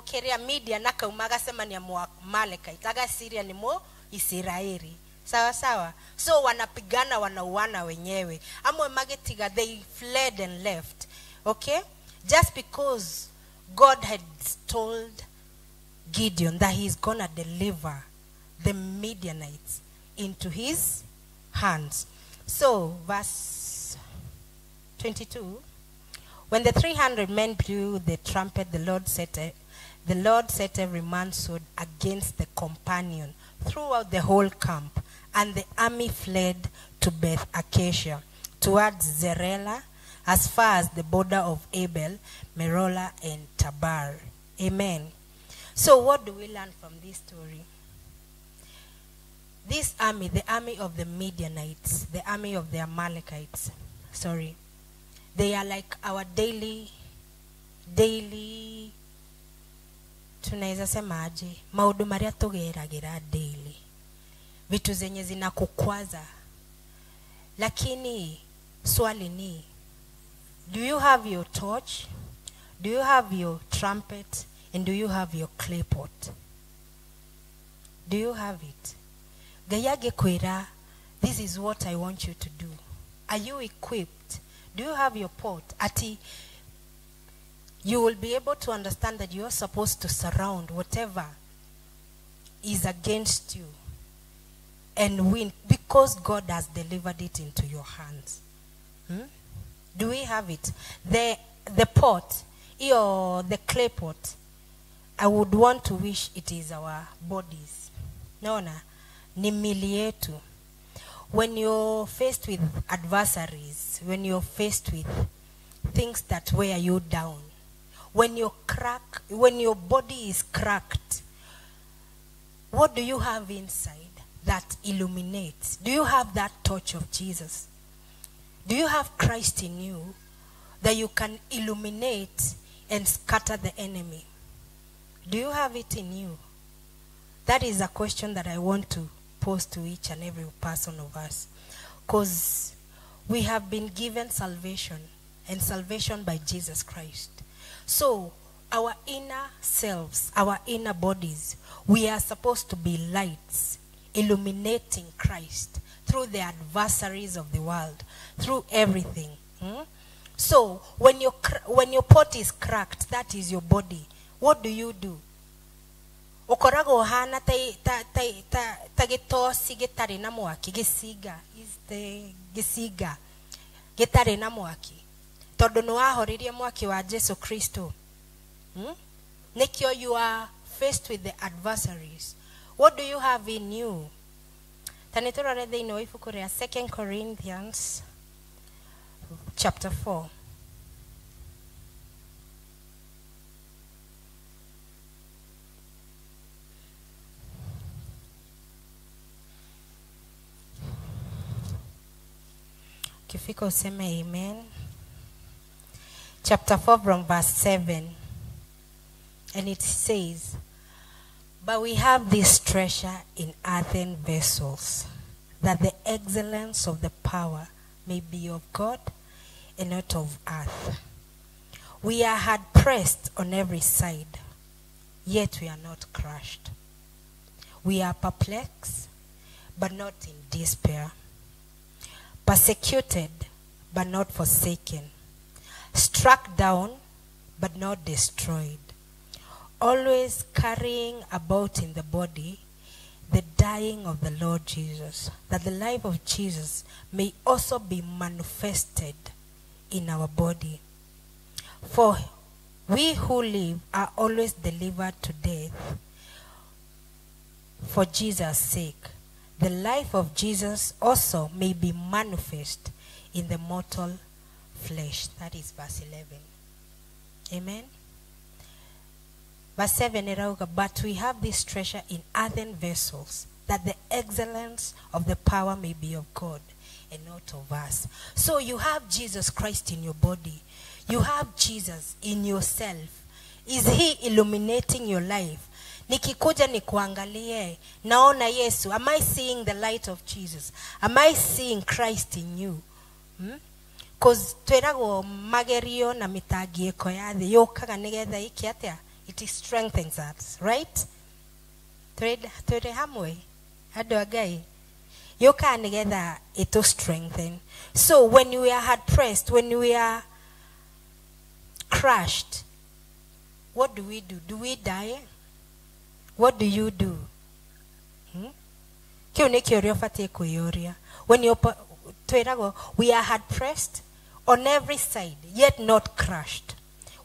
keria Midian akaumaga mo Amalekite, aga Syria ni mo Israeli. Sawa sawa. So wanapigana wanauana wenyewe. Amwe magetiga, they fled and left. Okay? Just because God had told Gideon that he's gonna deliver the Midianites into his hands. So verse 22, when the 300 men blew the trumpet, the Lord set every man's sword against the companion throughout the whole camp, and the army fled to Beth Acacia towards Zerela, as far as the border of Abel, Merola, and Tabar. Amen. So what do we learn from this story? This army, the army of the Midianites, the army of the Amalekites, sorry, they are like our daily tunaweza sema aje, maundu maria tugeragira daily, vitu zenye zinakukwaza. Lakini swali ni, do you have your torch? Do you have your trumpet? And do you have your clay pot? Do you have it? Ngai angĩkwĩra, this is what I want you to do. Are you equipped? Do you have your pot? Ati you will be able to understand that you are supposed to surround whatever is against you and win, because God has delivered it into your hands. Do we have it? The pot, or the clay pot, I would want to wish it is our bodies. Naona, ni mili yetu. When you're faced with adversaries, when you're faced with things that wear you down, when you crack, when your body is cracked, what do you have inside that illuminates? Do you have that touch of Jesus? Do you have Christ in you that you can illuminate and scatter the enemy? Do you have it in you? That is a question that I want to pose to each and every person of us. Because we have been given salvation, and salvation by Jesus Christ. So our inner selves, our inner bodies, we are supposed to be lights illuminating Christ through the adversaries of the world, through everything. So when your pot is cracked, that is your body. What do you do? Ukoragwo hana ta gitoci gitari na mwaki, giciga is the giciga gitari na mwaki, tondu ni wahoririe mwaki wa Jesu Kristo. Nikio you are faced with the adversaries. What do you have in you? Ta nĩ tũrore thĩinĩ wa ibuku rĩa 2 Corinthians chapter 4. Ukifika useme amen. Chapter 4 from verse 7. And it says, but we have this treasure in earthen vessels, that the excellence of the power may be of God and not of earth. We are hard pressed on every side, yet we are not crushed. We are perplexed, but not in despair. Persecuted, but not forsaken. Struck down, but not destroyed. Always carrying about in the body the dying of the Lord Jesus, that the life of Jesus may also be manifested in our body. For we who live are always delivered to death for Jesus' sake. The life of Jesus also may be manifest in the mortal flesh. That is verse 11. Amen. Verse 7, but we have this treasure in earthen vessels, that the excellence of the power may be of God and not of us. So you have Jesus Christ in your body. You have Jesus in yourself. Is he illuminating your life? Nikikuja nikuangalie, naona Yesu. Am I seeing the light of Jesus? Am I seeing Christ in you? Because twiragwo magerio na mitangĩko ya thĩ yũkaga nĩgetha ĩke atĩa? It strengthens us, right? Twĩrĩ hamwe, andũ a Ngai. Yũkaga nĩgetha ĩtũ strengthen. So when we are hard pressed, when we are crushed, what do we do? Do we die? What do you do? Kĩu nĩ kĩũria ũbatiĩ kwĩyũria. When you twĩragwo, we are hard pressed on every side, yet not crushed.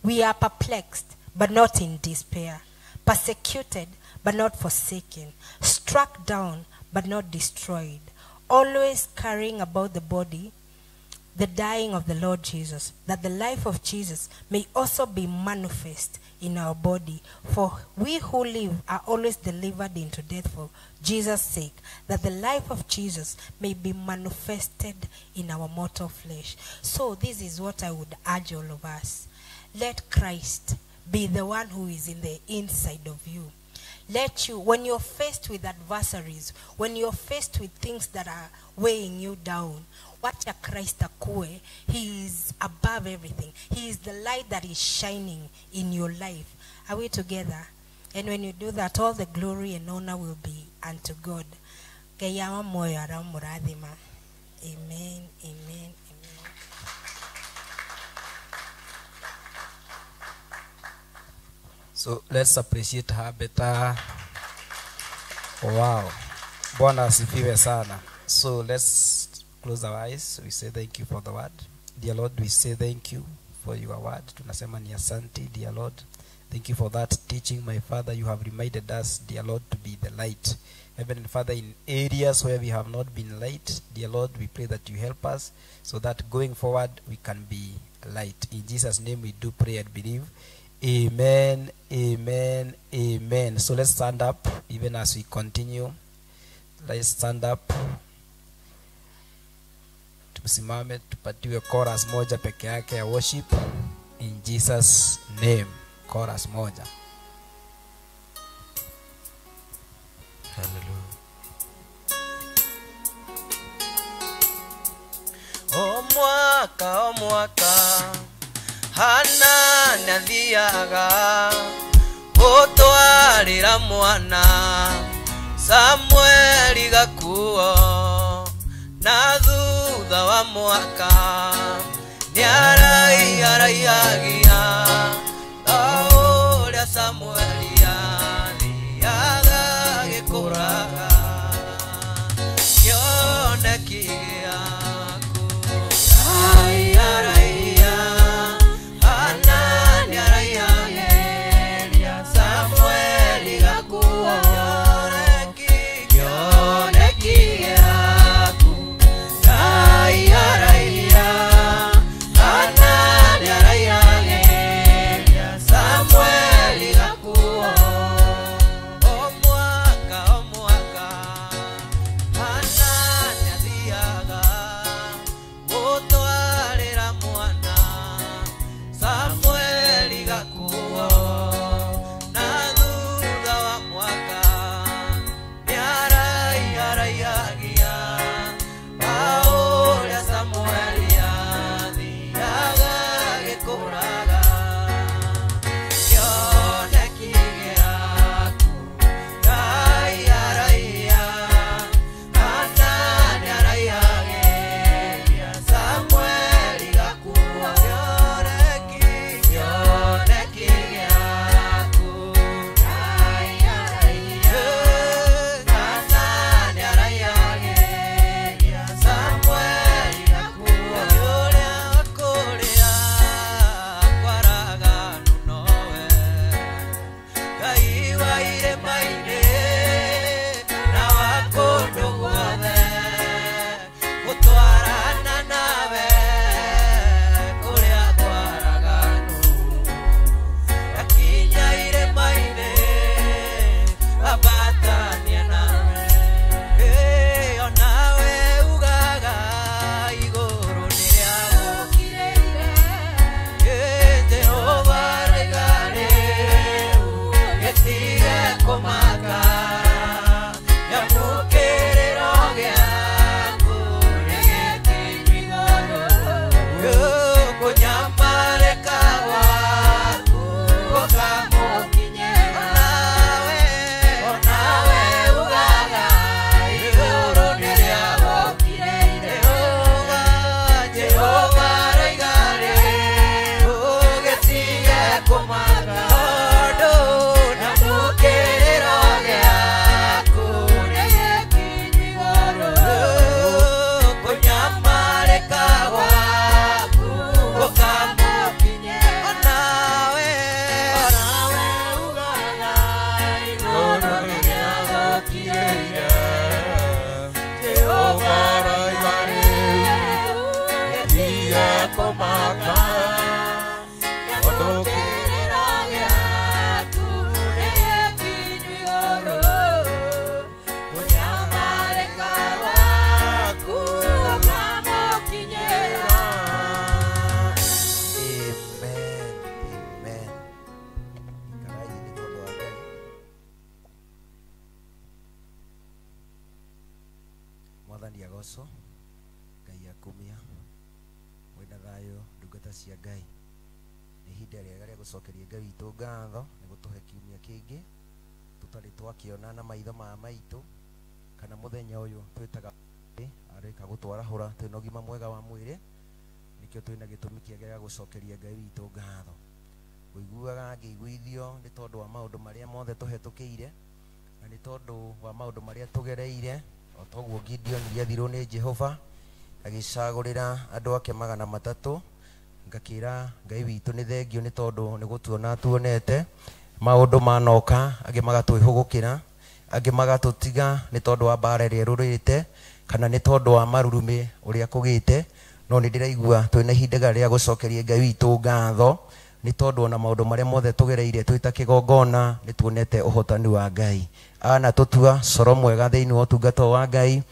We are perplexed, but not in despair. Persecuted, but not forsaken. Struck down, but not destroyed. Always carrying about the body the dying of the Lord Jesus, that the life of Jesus may also be manifest in our body. For we who live are always delivered into death for Jesus' sake, that the life of Jesus may be manifested in our mortal flesh. So this is what I would urge all of us. Let Christ be the one who is in the inside of you. Let you, when you're faced with adversaries, when you're faced with things that are weighing you down, wacha Christ akue. He is above everything. He is the light that is shining in your life. Are we together? And when you do that, all the glory and honor will be unto God. Ngai awa muoyo aramũrathima. Amen, amen, amen. So let's appreciate her better. Wow. Bwana asifiwe sana. So let's close our eyes. We say thank you for the word. Dear Lord, we say thank you for your word. Tunasema ni asante, dear Lord. Thank you for that teaching, my Father. You have reminded us, dear Lord, to be the light. Heavenly Father, in areas where we have not been light, dear Lord, we pray that you help us so that going forward we can be light. In Jesus' name we do pray and believe. Amen, amen, amen. So let's stand up even as we continue. Let's stand up. Tusimame tupatiwe chorus moja peke yake ya worship. In Jesus' name. Chorus moja. Hallelujah. O mwaka Hana nathiaga gũtwarĩra mwana Samueli gakuo na thutha wa mwaka nĩaraiaraiagia o ũrĩa Samueli athiaga gĩkũraga kĩoneki gĩaku raiaraia Hana nĩaraiagĩria Samueli gakuo kĩoneki gĩaku raiaraia Hana nĩaraiagĩria Samueli gakuo o mwaka Hana nĩathiaga gũtwarĩra mwana Samueli gakuo na thutha wa mwaka nĩaraiaraiagia o ũrĩa Samueli athiaga gĩkũraga kĩoneki gĩaku raiaraia Hana nĩaraiagĩria Samueli gakuo kĩoneki gĩaku raiaraia Hana nĩaraiagĩria Samueli gakuo ũrĩa kũrĩa kwaraganu nowe Ngai wa irĩma-inĩ na wa kũndũ guothe gũtwarana nawe kũrĩa kwaraganu akinya irĩma-inĩ ambatania nawe onawe ugaga igũrũ nĩ rĩagũkirĩire Jehova raiga rĩu gĩtige kũmaka nyamũkĩrĩro gĩaku nĩ gĩkinyu igũrũ kũnyamarĩka gwaku gũkamũkinyĩra onawe ugaga igũrũ nĩ rĩagũkirĩire Jehova raiga rĩu gĩtige kũmaka tondũ nyamũkĩrĩro gĩaku nĩ gĩkinyu igũrũ kũnyamarĩka gwaku gũkamũkinyĩra onawe ugaga igũrũ nĩ rĩagũkirĩire Jehova raiga rĩu gĩtige kũmaka nyamũkĩrĩro gĩaku nĩ gĩkinyu igũrũ kũnyamarĩka gwaku gũkamũkinyĩra. Amen. Amen. Ikarai nĩ tondũ wa Ngai. Mwathani agocwo, Ngai akumia, wĩna thayũ ndungata cia Ngai. Nĩ ihinda rĩega rĩa gũcokeria Ngai witũ ngatho nĩ gũtũhe kiumia kĩngĩ. Tũtarĩ twakĩona na maitho ma maitũ kana mũthenya ũyũ twĩtaga arĩka gũtwarahũra twĩna ũgima mwega wa mwĩrĩ nĩkĩo twĩna gĩtũmi kĩega gĩa gũcokeria Ngai witũ ngatho. Ngũiguaga ngĩiguithio nĩ tondũ wa maũndũ marĩa mothe tũhetũkĩire na nĩ tondũ wa maũndũ marĩa tũgereire o toguo Gideon gĩathirwo nĩ Jehova agĩcagũrĩra andũ ake 300. Ngakĩra Ngai witũ nĩ thengio nĩ tondũ nĩ gũtuona tuonete maũndũ manoka angĩ magatwĩhũgũkĩra angĩ magatũtiga nĩ tondũ wa mbara ĩrĩa ĩrũrĩte kana nĩ tondũ wa marurumĩ ũrĩa kũgĩte no nĩ ndĩraigua twĩna ihinda rĩa gũcokeria Ngai witũ ngatho nĩ tondũ ona maũndũ marĩa mothe tũgereire twĩ ta kĩgongona nĩ tuonete ũhotani wa Ngai. Ana tũtua coro mwega thĩinĩ wa ũtungata wa Ngai,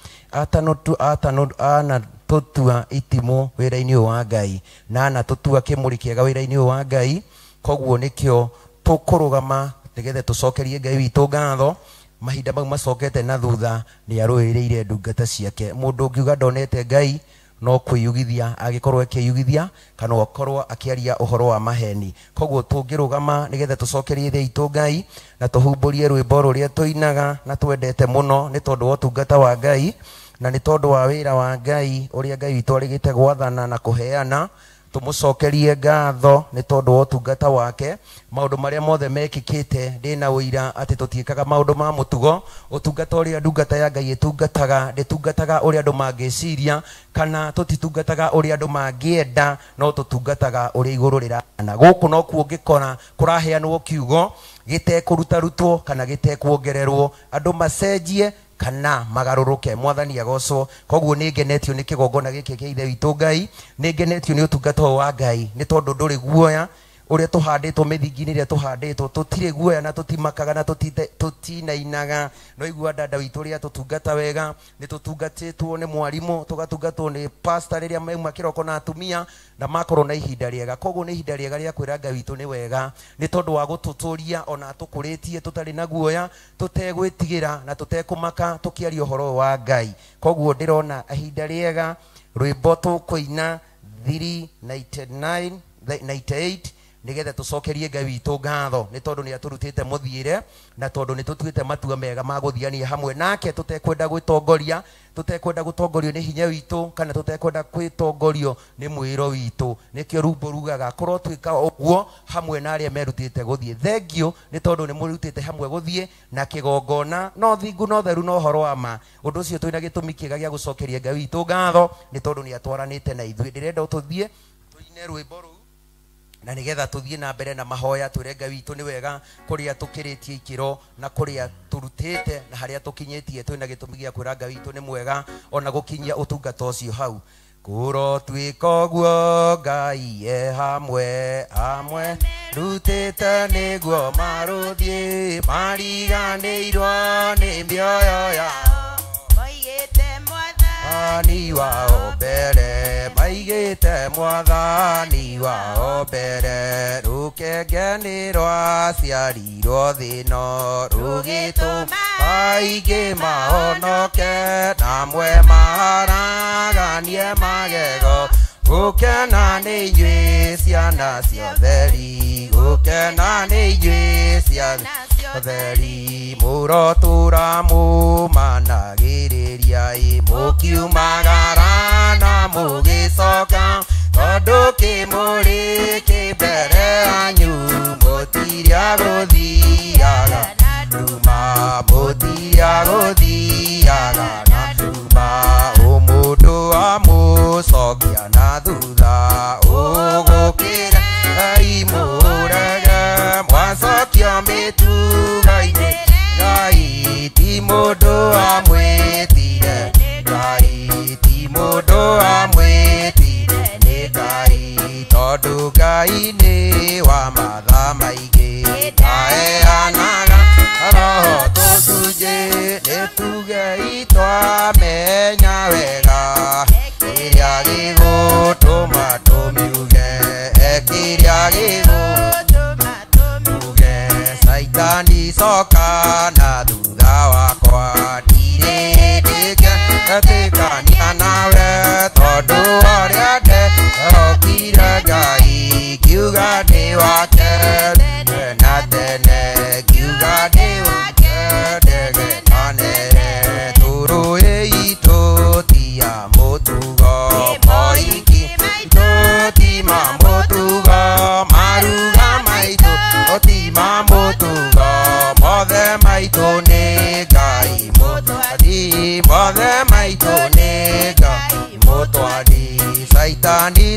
ana tũtua itimũ wĩra-inĩ ũyũ wa Ngai na ana tũtua kĩmũrĩ kĩega wĩra-inĩ ũyũ wa Ngai. Koguo nĩkĩo tũkũrũgama nĩgetha tũcokerie Ngai witũ ngatho. Mahinda mau macokete na thutha nĩ arũĩrĩire ndungata ciake. Mũndũ ũngiuga ndonete Ngai no kwĩyugithia agĩkorwo akĩyugithia kana akorwo akĩaria ũhoro wa maheni. Koguo tũngĩrũgama nĩgetha tũcokerie ithe witũ Ngai na tũhumbũrie rwĩmbo rũrĩa tũinaga na twendete mũno nĩ tondũ wa ũtungata wa Ngai na nĩ tondũ wa wĩra wa Ngai ũrĩa Ngai witũ arĩgĩte gwathana na kũheana. Tũmũcokerie ngatho nĩ tondũ wa ũtungata wake. Maũndũ marĩa mothe mekĩkĩte ndĩna ũira atĩ tũtiĩkaga maũndũ ma mũtugo. Ũtungata ũrĩa ndungata ya Ngai ĩtungataga ndĩtungataga ũrĩa andũ mangĩciria kana tũtitungataga ũrĩa andũ mangĩenda no tũtungataga ũrĩa igũrũ rĩrahana. Gũkũ nokuo ũngĩkora kũraheanwo kiugo gĩtekũrutarutwo kana gĩtekuongererwo andũ macenjie kana magarũrũke. Mwathani agocwo. Koguo nĩ ngenetio nĩ kĩgongona gĩkĩ kĩa ithe witũ Ngai, nĩ ngenetio nĩ ũtungata ũyũ wa Ngai nĩ tondũ ndũrĩ guoya ũrĩa tũhandĩtwo mĩthingi-inĩ ĩrĩa tũhandĩtwo tũtirĩ guoya na tũtimakaga na tũtinainaga. No igua dada witũ ũrĩa tũtungata wega nĩ tũtungatĩtwo nĩ mwarimũ tũgatungatwo nĩ pastor rĩrĩa mauma kĩroko na atumia na makorwo na ihinda rĩega. Koguo nĩ ihinda rĩega rĩa kwĩra Ngai witũ nĩ wega nĩ tondũ wa gũtũtũria ona tũkũrĩtie tũtarĩ na guoya tũtegwĩtigĩra na tũtekũmaka tũkĩaria ũhoro wa Ngai. Koguo ndĩrona ihinda rĩega rwĩmbo tũkũina 399 98 nĩgetha tũcokerie Ngai witũ ngatho nĩ tondũ nĩ atũrutĩte mũthiĩre na tondũ nĩ tũtuĩte matua mega ma gũthiania hamwe nake tũtekwenda gwĩtongoria tũtekwenda gũtongorio nĩ hinya witũ kana tũtekwenda kwĩtongorio nĩ mwĩro witũ. Nĩkĩo rumbo rugaga kũrotuĩka ũguo hamwe na arĩa merutĩte gũthiĩ. Thengio nĩ tondũ nĩ mũrutĩte hamwe gũthiĩ na kĩgongona no thingu no theru no ũhoro wa ma. Ũndũ ũcio twĩna gĩtũmi kĩega gĩa gũcokeria Ngai witũ ngatho nĩ tondũ nĩ atwaranĩte na ithuĩ. Ndĩrenda tũthiĩ tũine rwĩmbo rũu na nĩgetha tũthiĩ na mbere na mahoya twĩre Ngai witũ nĩ wega kũrĩa tũkĩrĩtie ikĩro na kũrĩa tũrutĩte na harĩa tũkinyĩtie twĩna gĩtũmi gĩa kwĩra Ngai witũ nĩ mwega ona gũkinyia ũtungata ũcio hau. Kũrotuĩka ũguo Ngai e hamwe hamwe rutĩte nĩguo marũthiĩ mariganĩirwo nĩ mĩoyo yao moigĩte mwathani wao mbere maigĩte mwathani wao mbere rũkenge nĩ rwaciarirwo thĩ ĩno rũgĩtũma aingĩ mahonoke na amwe maharaganie magego. Gũkena nĩ inyuĩ ciana cia ũtheri, gũkena nĩ inyuĩ ciana ũtheri mũrotũra mũmanagĩrĩria ĩ mũkiumagara na mũgĩcoka tondũ kĩmũrĩ kĩ mbere yanyu mũtiria gũthiaga na nduma mũtiria gũthiaga na nduma ũmũndũ amũcokia na thutha ũgũkĩra imũrege mwacokio mĩtugo-inĩ Ngai ti mũndũ amwĩtire Ngai ti mũndũ amwĩtire nĩ Ngai tondũ Ngai nĩ wa matha maingĩ aheanaga roho tũcunjĩ nĩ tugei twamenya wega kĩrĩa gĩgũtũma tũmiuge kĩrĩa gĩgũtũma tũmiuge Saitani coka na thutha wakwa ndirĩ ndĩngetĩkania nawe tondũ ũrĩa ndehokire Ngai ngiuga ndĩ wake tene na tene ngiuga ndĩ wake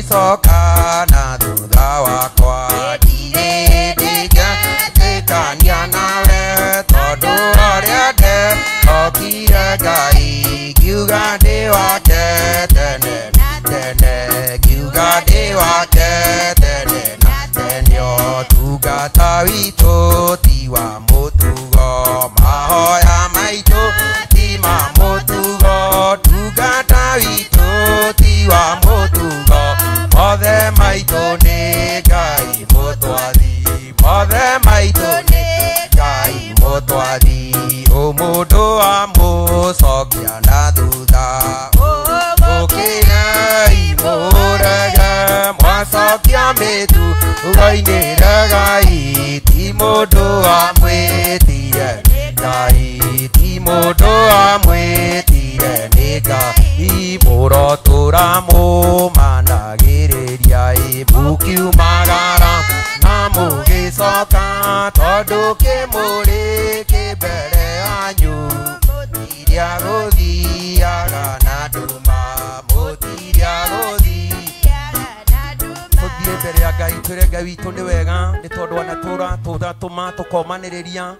Ndicoka na thutha wakwa ndirĩ ndĩngetĩkania nawe tondũ ũrĩa ndehokire Ngai ngiuga ndĩ wake tene na tene ngiuga ndĩ wake tene na tene ũtungata witũ ti wa mũtugo mahoya maitũ ti ma mũtugo ũtungata witũ ti wa mũtugo mothe maitũ nĩ Ngai mũtwathi mothe maitũ nĩ Ngai mũtwathi ũmũndũ amũcokia na thutha ũkĩrai mũrege mwacokia mĩtugo-inĩ regai ti mũndũ amwĩtire Ngai ti mũndũ amwĩtire nĩ Ngai mũrotũra mũmanagĩrĩria ĩ mũkiumagara na mũgĩcoka tondũ kĩmũrĩ kĩ mbere yanyu mũtiria gũthiaga na nduma mũtiria gũthiaga na nduma Tũthiĩ mbere ya Ngai twĩre Ngai witũ nĩ wega nĩ tondũ anatũra tũgatũma tũkomanĩrĩria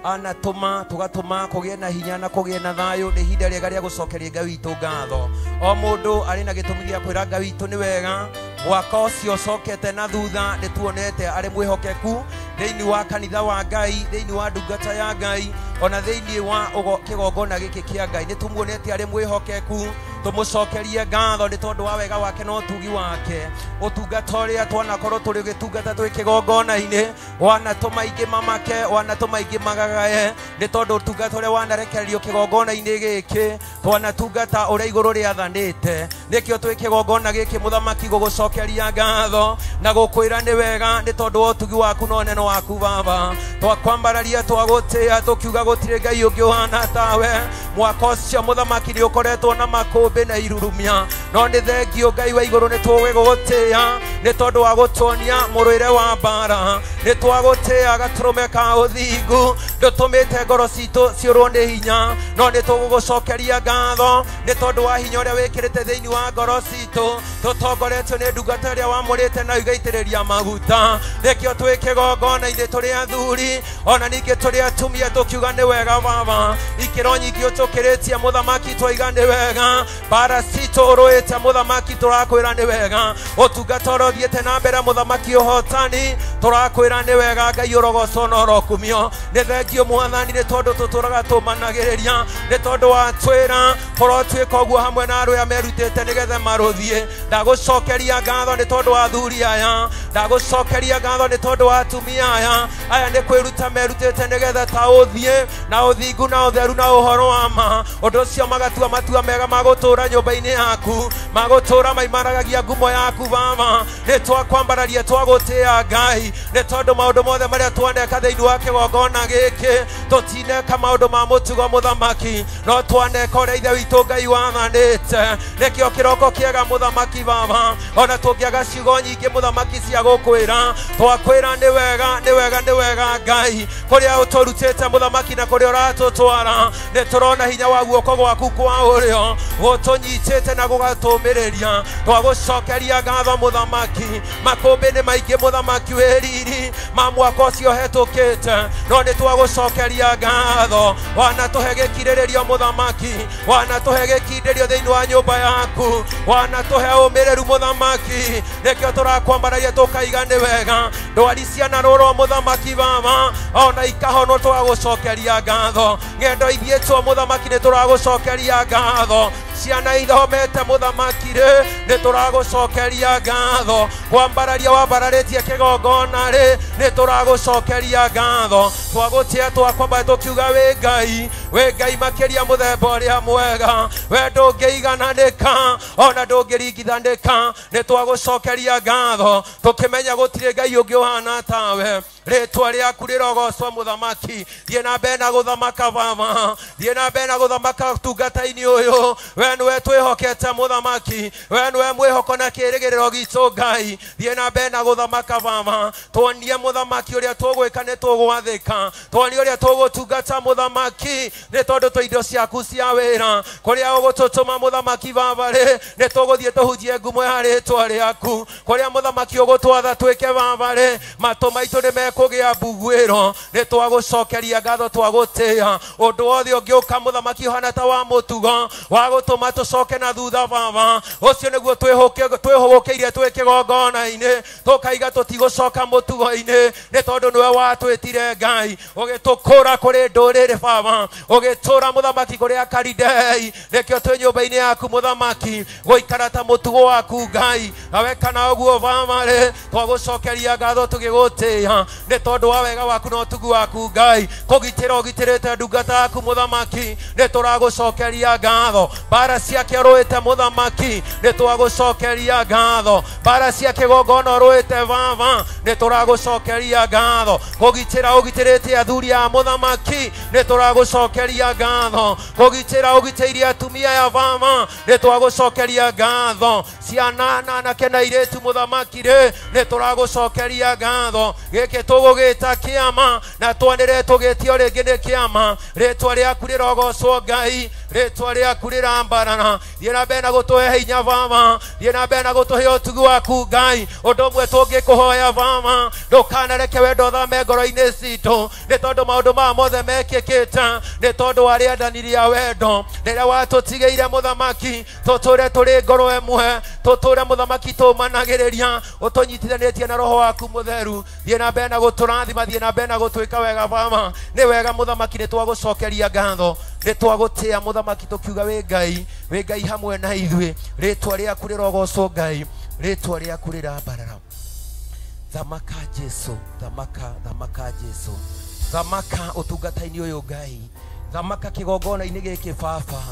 anatũma tũgatũma kũgĩe na hinya na kũgĩe na thayũ nĩ ihinda rĩega rĩa gũcokeria Ngai witũ ngatho o mũndũ arĩ na gĩtũmi gĩa kwĩra Ngai witũ nĩ wega mwaka ũcio ũcokete na thutha nĩ tuonete arĩ mwĩhokeku thĩinĩ wa kanitha wa Ngai thĩinĩ wa ndungata ya Ngai ona thĩinĩ wa kĩgongona gĩkĩ kĩa Ngai nĩ tumuonete arĩ mwĩhokeku tũmũcokerie ngatho nĩ tondũ wa wega wake na ũtugi wake ũtungata ũrĩa twanakorwo tũrĩ gĩtungata twĩ kĩgongona-inĩ wanatũma ingĩ mamake wanatũma ingĩ magagae nĩ tondũ ũtungata ũrĩa wanarekererio kĩgongona-inĩ gĩkĩ twanatungata ũrĩa igũrũ rĩathanĩte nĩkĩo twĩ kĩgongona gĩkĩ mũthamaki gũgũcokeria ngatho na gũkwĩra nĩ wega nĩ tondũ wa ũtugi waku na ũnene waku baba twakwambararia twagũtĩa tũkiuga gũtirĩ Ngai ũngĩ ũhana tawe mwaka ũcio mũthamaki nĩ ũkoretwo na makũmbĩ na irurumia no nĩ thengio Ngai wa igũrũ nĩ tũgũgũtĩa nĩ tondũ wa gũtuonia mũrũĩre wa mbara nĩ twagũtĩa gatũrũme ka ũthingu ndũtũmĩte ngoro citũ ciũrwo nĩ hinya no nĩ tũgũgũcokeria ngatho nĩ tondũ wa hinya ũrĩa wĩkĩrĩte thĩinĩ wa ngoro citũ tũtongoretio nĩ ndungata ĩrĩa wamũrĩte na ũgaitĩrĩria maguta nĩkĩo twĩ kĩgongona-inĩ tũrĩ athuri ona ningĩ tũrĩ atumia tũkiuga nĩ wega baba ikĩro nyingĩ ũtũkĩrĩtie mũthamaki twaiga nĩ wega mbara citũ ũrũĩte mũthamaki tũrakwĩra nĩ wega ũtungata ũrĩa ũthiĩte na mbere mũthamaki ũhotani tũrakwĩra nĩ wega Ngai ũrogocwo na ũrokumio nĩ thengio mwathani nĩ tondũ tũtũraga tũmanagĩrĩria nĩ tondũ watwĩra ũrotuĩka ũguo hamwe na arĩa merutĩte nĩgetha marũthiĩ ndagũcokeria ngatho nĩ tondũ wa athuri aya ndagũcokeria ngatho nĩ tondũ wa atumia aya aya nĩ kwĩruta merutĩte nĩgetha ta ũthiĩ na ũthingu na ũtheru na ũhoro wa ma ũndũ ũcio magatua matua mega ma gũtũũra nyũmba-inĩ yaku magũtũũra maimaragagia ngumo yaku baba nĩ twakwambararia twagũtĩa Ngai nĩ tondũ maũndũ mothe marĩa twaneka thĩinĩ wa kĩgongona gĩkĩ tũtineka maũndũ ma mũtugo mũthamaki no twaneka ũrĩa ithe witũ Ngai wathanĩte nĩkĩo kĩroko kĩega mũthamaki baba ona tũngĩaga ciugo nyingĩ mũthamaki cia gũkwĩra twakwĩra nĩ wega nĩ wega nĩ wega Ngai kũrĩa ũtũrutĩte mũthamaki na kũrĩa ũratũtwara nĩ tũrona hinya wa guoko gwaku kwa ũrĩo gũtũnyitĩte na gũgatũmĩrĩria twagũcokeria ngatho mũthamaki makũmbĩ nĩ maingĩ mũthamaki wĩ riri ma mwaka ũcio ũhetũkĩte no nĩ twagũcokeria ngatho wanatũhe gĩkirĩrĩrio mũthamaki wanatũhe gĩkindĩrio thĩinĩ wa nyũmba yaku wanatũhe ũmĩrĩru mũthamaki nĩkĩo tũrakwambararia tũkaiga nĩ wega ndwari cianarũrwo mũthamaki baba ona ikahonwo twagũcokeria ngatho ng'endo ithiĩtwo mũthamaki nĩ tũragũcokeria ngatho ciana ithomete mũthamaki rĩ nĩ tũragũcokeria ngatho kwambararia wambararĩtie kĩgongona rĩ nĩ tũragũcokeria ngatho twagũtĩa twakwamba tũkiuga wĩ Ngai makĩria mũthemba ũrĩa mwega we ndũngĩigananĩka ona ndũngĩringithanĩka nĩ twagũcokeria ngatho tũkĩmenya gũtirĩ Ngai ũngĩ ũhana tawe Rĩtwa rĩaku rĩrogocwo mũthamaki. Thiĩ na mbere na gũthamaka baba, thiĩ na mbere na gũthamaka ũtungata-inĩ ũyũ. We nĩwe twĩhokete mũthamaki, we nĩwe mwĩhoko na kĩĩrĩgĩrĩro gitũ Ngai. Thiĩ na mbere na gũthamaka baba, tuonie mũthamaki ũrĩa tũgwĩka nĩ tũgwathĩka, tuonie ũrĩa tũgũtungata mũthamaki, nĩ tondũ twĩ indo ciaku cia wĩra. Kũrĩa ũgũtũtũma mũthamaki baba rĩ, nĩ tũgũthiĩ tũhunjie ngumo ya rĩtwa rĩaku. Kũrĩa mũthamaki ũgũtwatha twĩke baba rĩ, matũ maitũ nĩ mekũgĩa mbuguĩro. Nĩ twagũcokeria ngatho, twagũtĩĩa. Ũndũ wothe ũngĩũka mũthamaki ũhana ta wa mũtugo wa gũtũma tũcoke na thutha baba, ũcio nĩguo twĩhũgũkĩire twĩ kĩgongona-inĩ, tũkaiga tũtigũcoka mũtugo-inĩ, nĩ tondũ nĩwe watwĩtire Ngai, ũgĩtũkũra kũrĩ ndũrĩrĩ baba, ũgĩtũra mũthamaki kũrĩ Akalidei. Nĩkĩo twĩ nyũmba-inĩ yaku mũthamaki, gũikara ta mũtugo waku Ngai. Na weka na ũguo baba rĩ, twagũcokeria ngatho tũgĩgũtĩĩa, nĩ tondũ wa wega waku na ũtugu waku Ngai. Kũgitĩra ũgitĩrĩte ndungata yaku mũthamaki, nĩ tũragũcokeria ngatho. Mbara ciake ũrũĩte mũthamaki, nĩ twagũcokeria ngatho. Mbara cia kĩgongona ũrũĩte baba, nĩ tũragũcokeria ngatho. Kũgitĩra ũgitĩrĩte athuri a mũthamaki, nĩ tũragũcokeria ngatho. Kũgitĩra ũgitĩire atumia ya baba, nĩ twagũcokeria ngatho. Ciana na anake na airĩtu mũthamaki rĩ, nĩ tũragũcokeria ngatho. Gĩkĩ tũgũgĩta kĩama na twanĩre tũgĩtio rĩngĩ nĩ kĩama. Rĩtwa rĩaku rĩrogocwo Ngai, rĩtwa rĩaku rĩrambarara. Thiĩ na mbere na gũtũhe hinya baba, thiĩ na mbere na gũtũhe ũtugi waku Ngai. Ũndũ ũmwe tũngĩkũhoya baba, ndũkanareke wendo ũthame ngoro-inĩ citũ, nĩ tondũ maũndũ maya mothe mekĩkĩte nĩ tondũ wa rĩathani rĩa wendo rĩrĩa watũtigĩire mũthamaki. Tũtũre tũrĩ ngoro ĩmwe, tũtũre mũthamaki tũmanagĩrĩria, ũtũnyitithanĩtie na roho waku mũtheru. Thiĩ na mbere na gũtũrathima, thiĩ na mbere na gũtwĩka wega baba. Nĩ wega mũthamaki, nĩ twagũcokeria ngatho, nĩ twagũtĩĩa mũthamaki, tũkiuga wĩ Ngai, wĩ Ngai hamwe na ithuĩ. Rĩtwa rĩaku rĩrogocwo Ngai, rĩtwa rĩaku rĩrambarara. Thamaka Jesu, thamaka, thamaka Jesu, thamaka ũtungata-inĩ ũyũ Ngai, thamaka kĩgongona-inĩ gĩkĩ baba,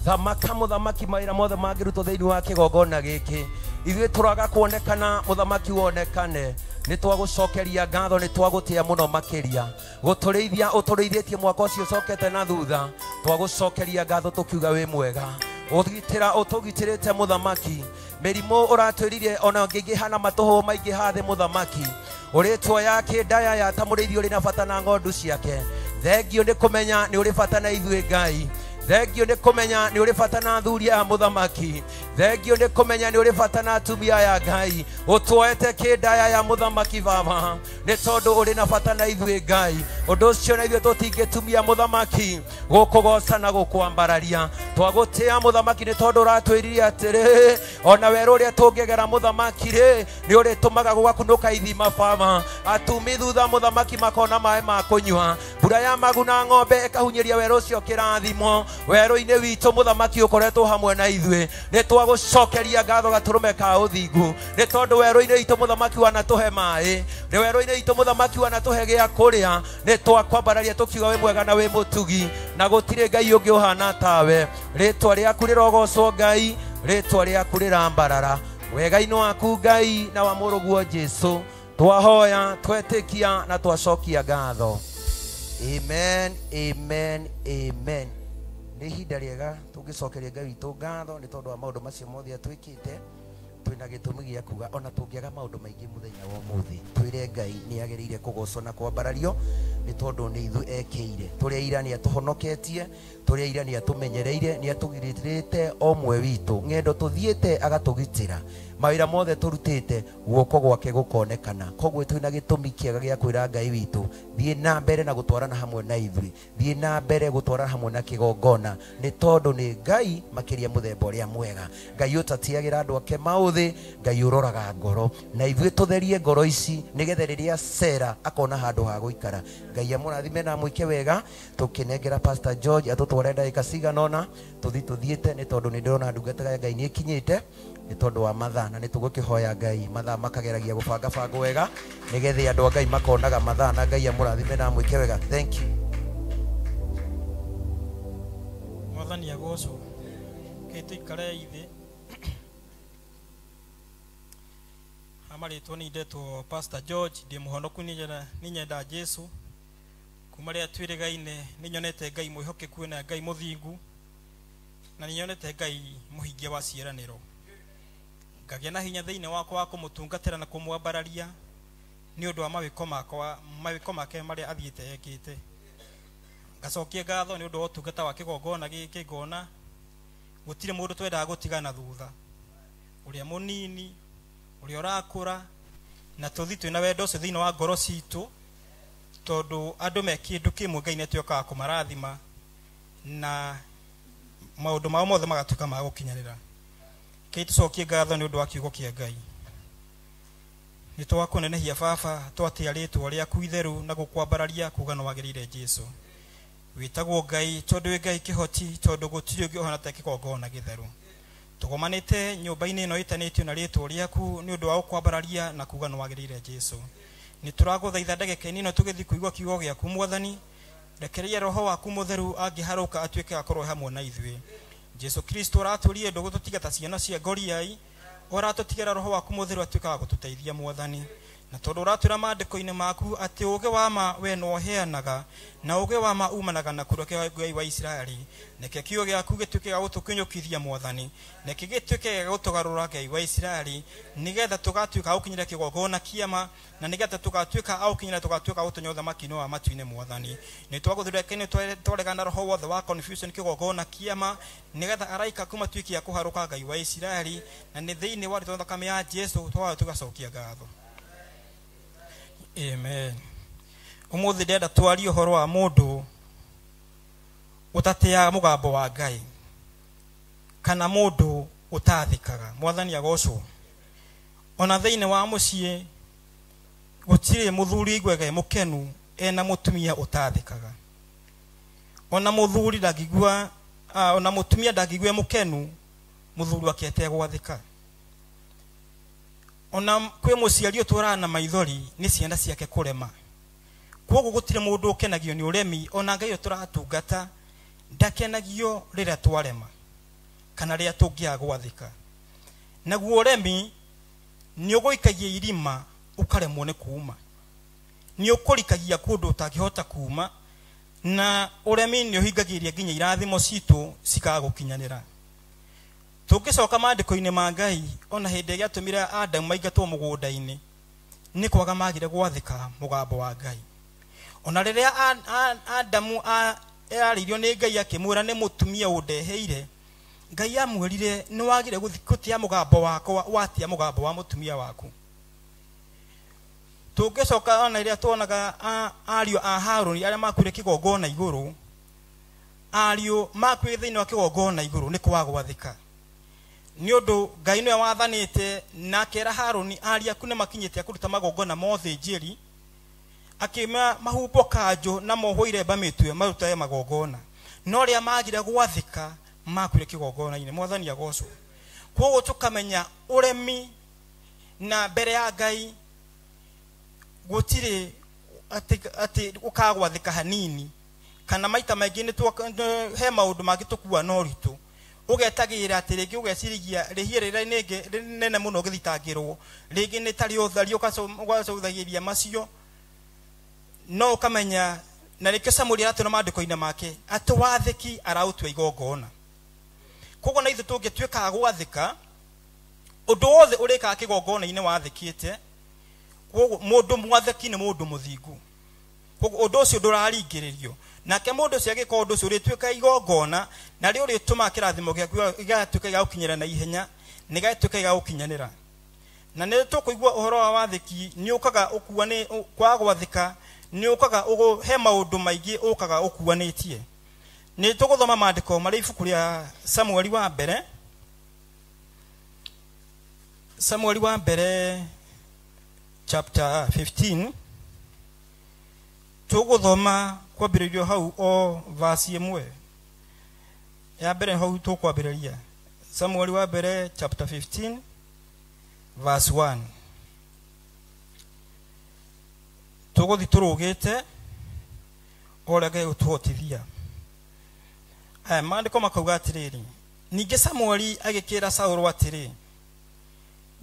thamaka mũthamaki mawĩra mothe mangĩrutwo thĩinĩ wa kĩgongona gĩkĩ. Ithuĩ tũraga kuonekana, mũthamaki wonekane. Nĩ twagũcokeria ngatho, nĩ twagũtĩĩa mũno makĩria. Gũtũrĩithia ũtũrĩithĩtie mwaka ũcio ũcokete na thutha, twagũcokeria ngatho tũkiuga wĩ mwega. Ũgitĩra ũtũgitĩrĩte mũthamaki, mĩrimũ ũratwĩrire ona ngĩingĩha na matũhũ maingĩha thĩ mũthamaki. Ũrĩtwoya kĩndaya ya ta mũrĩithi ũrĩ na bata na ng'ondu ciake. Thengio nĩ kũmenya nĩ ũrĩ bata na ithuĩ Ngai. Thengio nĩ kũmenya nĩ ũrĩ bata na athuri aya mũthamaki. Thengio nĩ kũmenya nĩ ũrĩ bata na atumia aya Ngai. Ũtwoete kĩndaya ya mũthamaki baba, nĩ tondũ ũrĩ na bata na ithuĩ Ngai. Ũndũ ũcio na ithuĩ tũtingĩtumia mũthamaki gũkũgoca na gũkwambararia. Twagũtĩĩa mũthamaki nĩ tondũ ũratwĩrire atĩrĩ, ona werũ ũrĩa tũngĩgera mũthamaki rĩ, nĩ ũrĩtũmaga gũgakunũka ithima baba. Atumi thutha mũthamaki makona maĩ ma kũnyua. Mbura ya maguna ng'ombe ĩkahunyĩria werũ ũcio kĩrathimo. Werũ-inĩ witũ mũthamaki ũkoretwo hamwe na ithuĩ. Nĩ twagũcokeria ngatho gatũrũme ka ũthingu, nĩ tondũ werũ-inĩ witũ mũthamaki wanatũhe maĩ, nĩ werũ-inĩ witũ mũthamaki wanatũhe gĩa kũrĩa. Nĩ twakwambararia tũkiuga wĩ mwega na wĩ mũtugi, na gũtirĩ Ngai ũngĩ ũhana tawe. Rĩtwa rĩaku rĩrogocwo Ngai, rĩtwa rĩaku rĩrambarara. Wega-inĩ waku Ngai na wa mũrũguo Jesu, twahoya, twetĩkia na twacokia ngatho. Amen, amen, amen. Nĩ ihinda rĩega tũngĩcokeria Ngai witũ ngatho nĩ tondũ wa maũndũ macio mothe atwĩkĩte. Twĩna gĩtũmi gĩa kuga ona tũngĩaga maũndũ maingĩ mũthenya wa ũmũthĩ, twĩre Ngai nĩ agĩrĩire kũgocwo na kwambarario nĩ tondũ nĩ ithuĩ ekĩire. Tũrĩ aira nĩ atũhonoketie, tũrĩ aira nĩ atũmenyereire, nĩ atũgirĩte o mwe witũ. Ng'endo tũthiĩte agatũgitĩra, mawĩra mothe tũrutĩte guoko gwake gũkonekana. Koguo twĩna gĩtũmi kĩega gĩa kwĩra Ngai witũ, thiĩ na mbere na gũtwarana hamwe na ithuĩ, thiĩ na mbere gũtwarana hamwe na kĩgongona, nĩ tondũ nĩ Ngai makĩria mũthemba ũrĩa mwega. Ngai ũtatiagĩra andũ ake maũthĩ, Ngai ũroraga ngoro, na ithuĩ tũtherie ngoro ici nĩgetha rĩrĩa cera akona handũ ha gũikara. Ngai amũrathime na amwĩke wega. Tũkĩnengera Pastor George atũtware ndagĩka cigana ũna tũthi tũthiĩte, nĩ tondũ nĩ ndĩrona ndungata ya Ngai nĩ ĩkinyĩte nĩ tondũ wa mathaa, na nĩ tũgũkĩhoya Ngai mathaa makageragia gũbanga bango wega nĩgetha andũ a Ngai makonaga mathaa, na Ngai amũrathime na amwĩke wega. Thank you. Mwathani agocwo. Kĩ tũikare thĩ. Na marĩtwo nĩ ndetwo Pastor George, ndĩ mũhonoku nĩ nyenda Jesu. Kuma rĩrĩa twĩrĩgaine nĩ nyonete Ngai mwĩhokeku na Ngai mũthingu, na nĩ nyonete Ngai mũhingia wa ciĩranĩro. Ngagĩa na hinya thĩinĩ wakwa wa kũmũtungatĩra na kũmwambararia nĩ ũndũ wa mawĩko makwa, mawĩko make marĩa athiĩte ekĩte. Ngacokia ngatho nĩ ũndũ wa ũtungata wa kĩgongona gĩkĩ, ngona gũtirĩ mũndũ twendaga gũtigana thutha, ũrĩa mũnini, ũrĩa ũrakũra, na tũthi twĩna wendo ũcio thĩinĩ wa ngoro citũ, tondũ andũ me kĩndũ kĩmwe Ngai nĩatuĩkaga kũmarathima na maũndũ mao mothe magatuĩka ma gũkinyanĩra. Kei tũcokie ngatho nĩ ũndũ wa kiugo kĩa Ngai. Nĩ twakũnenehia Baba, twatĩa rĩtwa rĩaku itheru na gũkwambararia kuga nĩ wagĩrĩire Jesu. Wĩtagwo Ngai tondũ wĩ Ngai kĩhoti, tondũ gũtirĩ ũngĩ ũhana ta kĩgongona gĩtheru. Tũgomanĩte nyũmba-inĩ ĩno ĩtanĩtio na rĩtwa rĩaku nĩ ũndũ wa gũkwambararia na kuga nĩ wagĩrĩire Jesu. Nĩ tũragũthaitha ndagĩka-inĩ ĩno tũgĩthiĩ kũigua kiugo gĩaku Mwathani, rekereria roho waku mũtheru angĩharũka atuĩke akorwo hamwe na ithuĩ. Jesu Kristo ũratũrie ndũgũtũtiga ta ciana cia ngoriai, ũratũtigĩra roho waku mũtheru atuĩke wa gũtũteithia Mwathani. Na tondũ ũratwĩra maandĩko-inĩ maku atĩ ũũgĩ wa ma we no ũheanaga, na ũũgĩ wa ma umanaga na kũrĩa Ngai wa Isiraeli, reke kiugo gĩaku gĩtuĩke gĩa gũtũkinyũkithia Mwathani, reke gĩtuĩke gĩa gũtũgarũra Ngai wa Isiraeli, nĩgetha tũgatuĩka a gũkinyĩra kĩgongona kĩama, na nĩgetha tũgatuĩka a gũkinyĩra tũgatuĩka a gũtonya ũthamaki-inĩ wa matu-inĩ Mwathani. Nĩ twagũthurire nĩ twaregana na roho wothe wa confusion kĩgongona kĩama, nĩgetha araika aku matuĩke a kũharũka Ngai wa Isiraeli, na nĩ thĩinĩ wa rĩtwa thakame ya Jesu twahoya tũgacokia ngatho. Amen. Ũmũthĩ ndĩrenda twarie ũhoro wa mũndũ ũtatĩaga mũgambo wa Ngai, kana mũndũ ũtathĩkaga. Mwathani agocwo. Ona thĩinĩ wa mũciĩ gũtirĩ mũthuri aiguaga e mũkenu ena mũtumia ũtathĩkaga. Ona mũthuri ndangĩigua, ona mũtumia ndangĩigua e mũkenu mũthuri wake ategwathĩka. Ona kwĩ mũciari ũtũraga na maithori nĩ ciana ciake kũrema. Kwoguo gũtirĩ mũndũ ũkenagio nĩ ũremi, ona Ngai ũrĩa tũratungata ndakenagio rĩrĩa twarema kana rĩrĩa tũngĩaga gwathĩka. Naguo ũremi nĩ ũgũikagia irima ũkaremwo nĩ kuuma, nĩ ũkũrikagia kũndũ ũtangĩhota kuuma, na ũremi nĩ ũhingagĩrĩria nginya irathimo citũ cikaga gũkinyanĩra. Tũngĩcoka maandĩko-inĩ ma Ngai, ona hĩndĩ ĩrĩa atũmire Adamu maingatwo mũgũnda-inĩ, nĩ kwaga magire gwathĩka mũgambo wa Ngai. Ona rĩrĩa Adamu arĩirio nĩ Ngai akĩmwĩra nĩ mũtumia ũndeheire, Ngai amwĩrire nĩ wagire gũtĩa mũgambo wakwa, watĩa mũgambo wa mũtumia waku. Tũngĩcoka ona rĩrĩa tuonaga ariũ a Harũni arĩa makuire kĩgongona igũrũ, ariũ makuire thĩinĩ wa kĩgongona igũrũ nĩ kwaga gwathĩka. Nĩ ũndũ Ngai nĩwe wathanĩte na akera Harũni ariũ aku nĩ makinyĩte kũruta magongona ma ũthĩnjĩri, akĩma mahumbwo kanjũ na mohwo iremba mĩtwe marutage magongona, no rĩrĩa magire gwathĩka makuire kĩgongona-inĩ. Mwathani agocwo. Kwoguo tũkamenya ũremi na mbere ya Ngai gũtirĩ atĩ ũkagwathĩka hanini, kana maita maingĩ nĩ he maũndũ mangĩ tũkua na ũritũ, ũgetagĩrĩra atĩ rĩngĩ ũgecirigia rĩhia rĩrĩa rĩnene mũno ũgĩthitangĩrwo, rĩngĩ nĩ tarĩ ũthari ũgacũthagĩria macio, no ũkamenya. Na nĩkĩo Samueli aratwĩra maandĩko-inĩ make atĩ wathĩki araũtua igongona. Koguo na ithuĩ tũngĩtuĩka a gwathĩka, ũndũ wothe ũrĩkaga kĩgongona-inĩ wathĩkĩte. Koguo mũndũ mwathĩki nĩ mũndũ mũthingu, koguo ũndũ ũcio ndũraringĩrĩrio. Nake mũndũ ũcio agĩka ũndũ ũcio ũrĩtuĩka igongona, na rĩo ũrĩtũmaga kĩrathimo gĩaku gĩgatuĩka gĩa gũkinyĩra na ihenya, nĩ gĩgatuĩka gĩa gũkinyanĩra. Na nĩ tũkũigua ũhoro wa wathĩki nĩ ũkaga ũkuanĩ, kwaga gwathĩka nĩ ũkaga he maũndũ maingĩ ũkaga ũkuanĩtie. Nĩ tũgũthoma maandĩko marĩ ibuku rĩa Samueli wa mbere, Samueli wa mbere chapter 15, tũgũthoma kwambĩrĩrio hau o verse ĩmwe ya mbere, hau tũkwambĩrĩria. Samueli wa mbere chapter 15 verse 1, tũgũthiĩ tũrũgĩte o ũrĩa Ngai ũtũhotithia. Aya maandĩko makauga atĩrĩrĩ, ningĩ Samueli agĩkĩra Saũlũ atĩrĩ,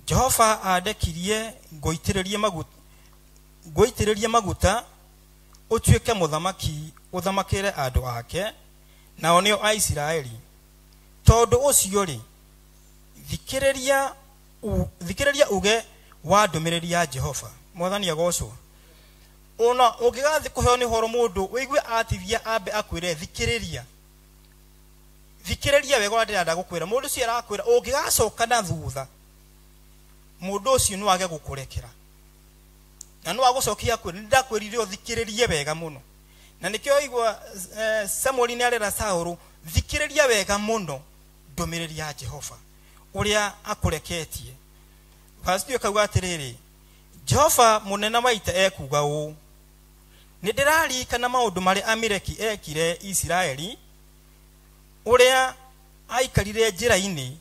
Jehova andekirie ngũitĩrĩrie maguta ũtuĩke mũthamaki ũthamakĩre andũ ake, nao nĩo Aisiraeli. Tondũ ũcio rĩ, thikĩrĩria uge wa ndũmĩrĩri ya Jehova. Mwathani agocwo. Ona ũngĩgathiĩ kũheo nĩ ũhoro mũndũ ũigue atithia ambe akwĩre thikĩrĩria, thikĩrĩria wega ũrĩa ndĩrenda gũkwĩra. Mũndũ ũcio arakwĩra ũngĩgacoka na thutha, mũndũ ũcio no age gũkũrekera na no agũcokia akwĩre nĩ ndakwĩrire ũthikĩrĩrie wega mũno. Na nĩkĩo igua Samueli nĩ arera Saũlũ, thikĩrĩria wega mũno ndũmĩrĩri ya Jehova ũrĩa akũreketie. Verse 2 ĩkauga atĩrĩrĩ, Jehova mũnene wa ita ekuuga ũũ, nĩ ndĩraririkana maũndũ marĩa Amaleki ekire Isiraeli, ũrĩa aikarire njĩra-inĩ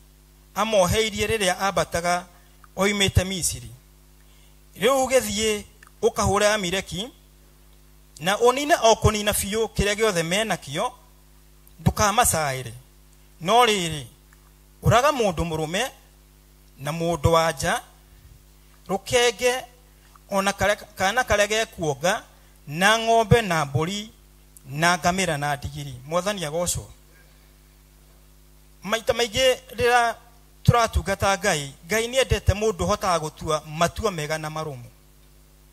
amoheirie rĩrĩa ambataga oimĩte Misiri. Rĩu gĩthiĩ ũkahũre Amaleki na ũnine o kũnina biũ kĩrĩa gĩothe menakĩo, ndũkamacaĩre. No rĩrĩ, ũraga mũndũ mũrũme na mũndũ wa nja, rũkenge ona kana karĩa gekuonga, na ng'ombe na mbũri na ngamĩra na ndigiri. Mwathani agocwo. Maita maingĩ rĩrĩa tũratungata Ngai, Ngai nĩ endete mũndũ ũhotaga gũtua matua mega na marũmu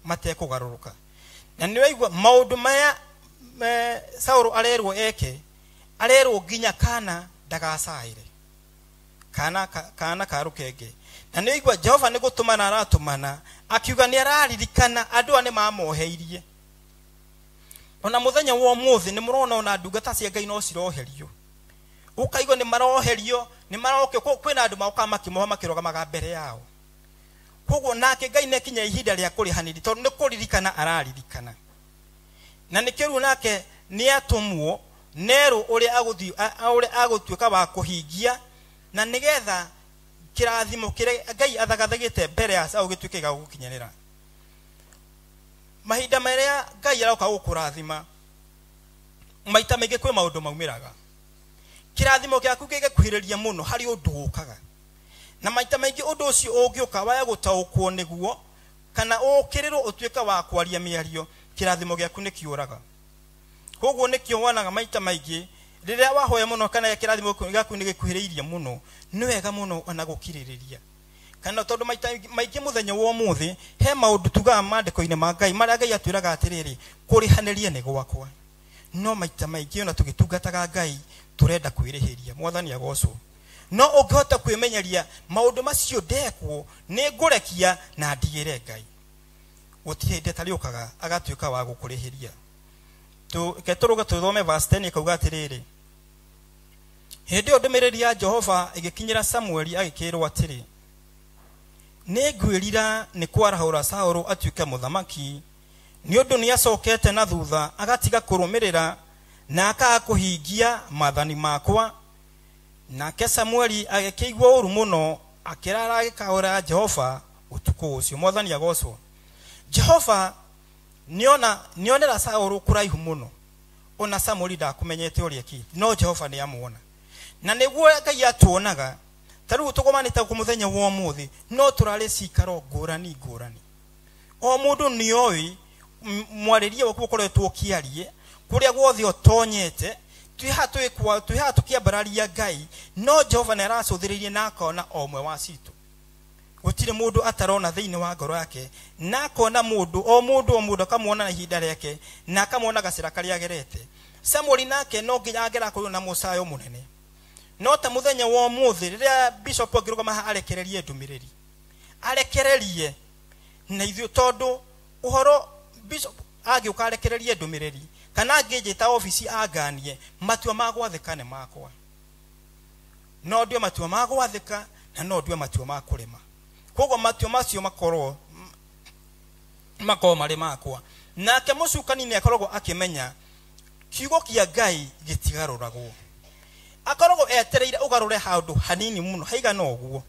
matekũgarũrũka. Na nĩ waigua maũndũ maya Saũlũ arerwo eke, arerwo nginya kana ndagacaĩre, kana ka rũkenge. Na nĩ waigua Jehova nĩ gũtũmana aratũmana akiuga nĩ araririkana andũ aya nĩ mamoheirie. Ona mũthenya wa ũmũthĩ nĩ mũrona ona ndungata cia Ngai no ciroherio. Ũkaigua nĩ maroherio, nĩ marokio, kwĩna andũ magoka makĩmoha makĩrũgamaga mbere yao. Koguo nake Ngai nĩ akinya ihinda rĩa kũrĩhanĩria, tondũ nĩ kũririkana araririkana. Na nĩkĩo rĩu nake nĩ atũmwo nerwo ũrĩa agũthiĩ, ũrĩa agũtuĩka wa kũhingia, na nĩgetha kĩrathimo kĩrĩa Ngai athagathagĩte mbere ya Saũlũ gĩtuĩke gĩa gũkinyanĩra. Mahinda marĩa Ngai aroka gũkũrathima, maita maingĩ kwĩ maũndũ maumĩraga. Kĩrathimo gĩaku gĩgĩkuhĩrĩria mũno harĩ ũndũ ũkaga. Na maita maingĩ ũndũ ũcio ũngĩũka waya gũtaũkwo nĩguo, kana ũkĩrĩrwo ũtuĩke wa kwaria mĩario, kĩrathimo gĩaku nĩ kĩũraga. Koguo nĩkĩo wonaga maita maingĩ rĩrĩa wahoya mũno kana kĩrathimo gĩaku nĩ gĩkuhĩrĩirie mũno, nĩ wega mũno ona gũkirĩrĩria. Kana tondũ maita maingĩ mũthenya wa ũmũthĩ he maũndũ tugaga maandĩko-inĩ ma Ngai marĩa Ngai atwĩraga atĩrĩrĩ, kũrĩhanĩria nĩ gwakwa. No maita maingĩ ona tũgĩtungataga Ngai tũrenda kwĩrĩhĩria. Mwathani agocwo. No ũngĩhota kwĩmenyeria maũndũ macio ndekwo nĩ ngũrekia na ndigĩre Ngai, gũtirĩ hĩndĩ atarĩũkaga agatuĩka wa gũkũrĩhĩria. Reke tũrũge tũthome verse 10 ĩkauga atĩrĩrĩ, hĩndĩ ĩyo ndũmĩrĩri ya Jehova ĩgĩkinyĩra Samueli agĩkĩrwo atĩrĩ, nĩ ngwĩrira nĩ kwarahũra Saũlũ atuĩke mũthamaki, nĩ ũndũ nĩ acokete na thutha agatiga kũrũmĩrĩra na akaga kũhingia maathani makwa. Nake Samueli agĩkĩigua ũũru mũno, akĩrara agĩkaũra Jehova ũtukũ ũcio. Mwathani agocwo. Jehova nĩonera Saũlũ kũraihu mũno, ona Samueli ndakũmenyete ũrĩa ekĩte, no Jehova nĩ amuona. Na nĩguo Ngai atuonaga. Ta rĩu tũgomanĩte gũkũ mũthenya wa ũmũthĩ, no tũrarĩ cikaro ngũrani ngũrani. O mũndũ nĩoĩ mwarĩrie waku ũkoretwo ũkĩarie, kũrĩa guothe ũtonyete, twĩ haha tũkĩambararia Ngai, no Jehova nĩ aracũthĩrĩirie na akona o ũmwe wa citũ. Gũtirĩ mũndũ atarona thĩinĩ wa ngoro yake, na akona mũndũ o mũndũ o mũndũ akamuona na ihinda rĩake, na akamuona gacĩra karĩa agerete. Samueli nake no nginya angĩrakorirwo na mũcayo mũnene. No ta mũthenya wa ũmũthĩ rĩrĩa bishop angĩrũgama haha arekererie ndũmĩrĩri, arekererie na ithuĩ, tondũ ũhoro bishop angĩũka arekererie ndũmĩrĩri kana angĩnjĩta obici anganie, matua ma gwathĩka nĩ makwa. No ndue matua ma gwathĩka na no ndue matua ma kũrema. Koguo matua macio makorwo marĩ makwa. Nake mũcukani nĩ akoragwo akĩmenya kiugo kĩa Ngai gĩtigarũragwo. Akoragwo etereire ũgarũre handũ hanini mũno haigana ũguo,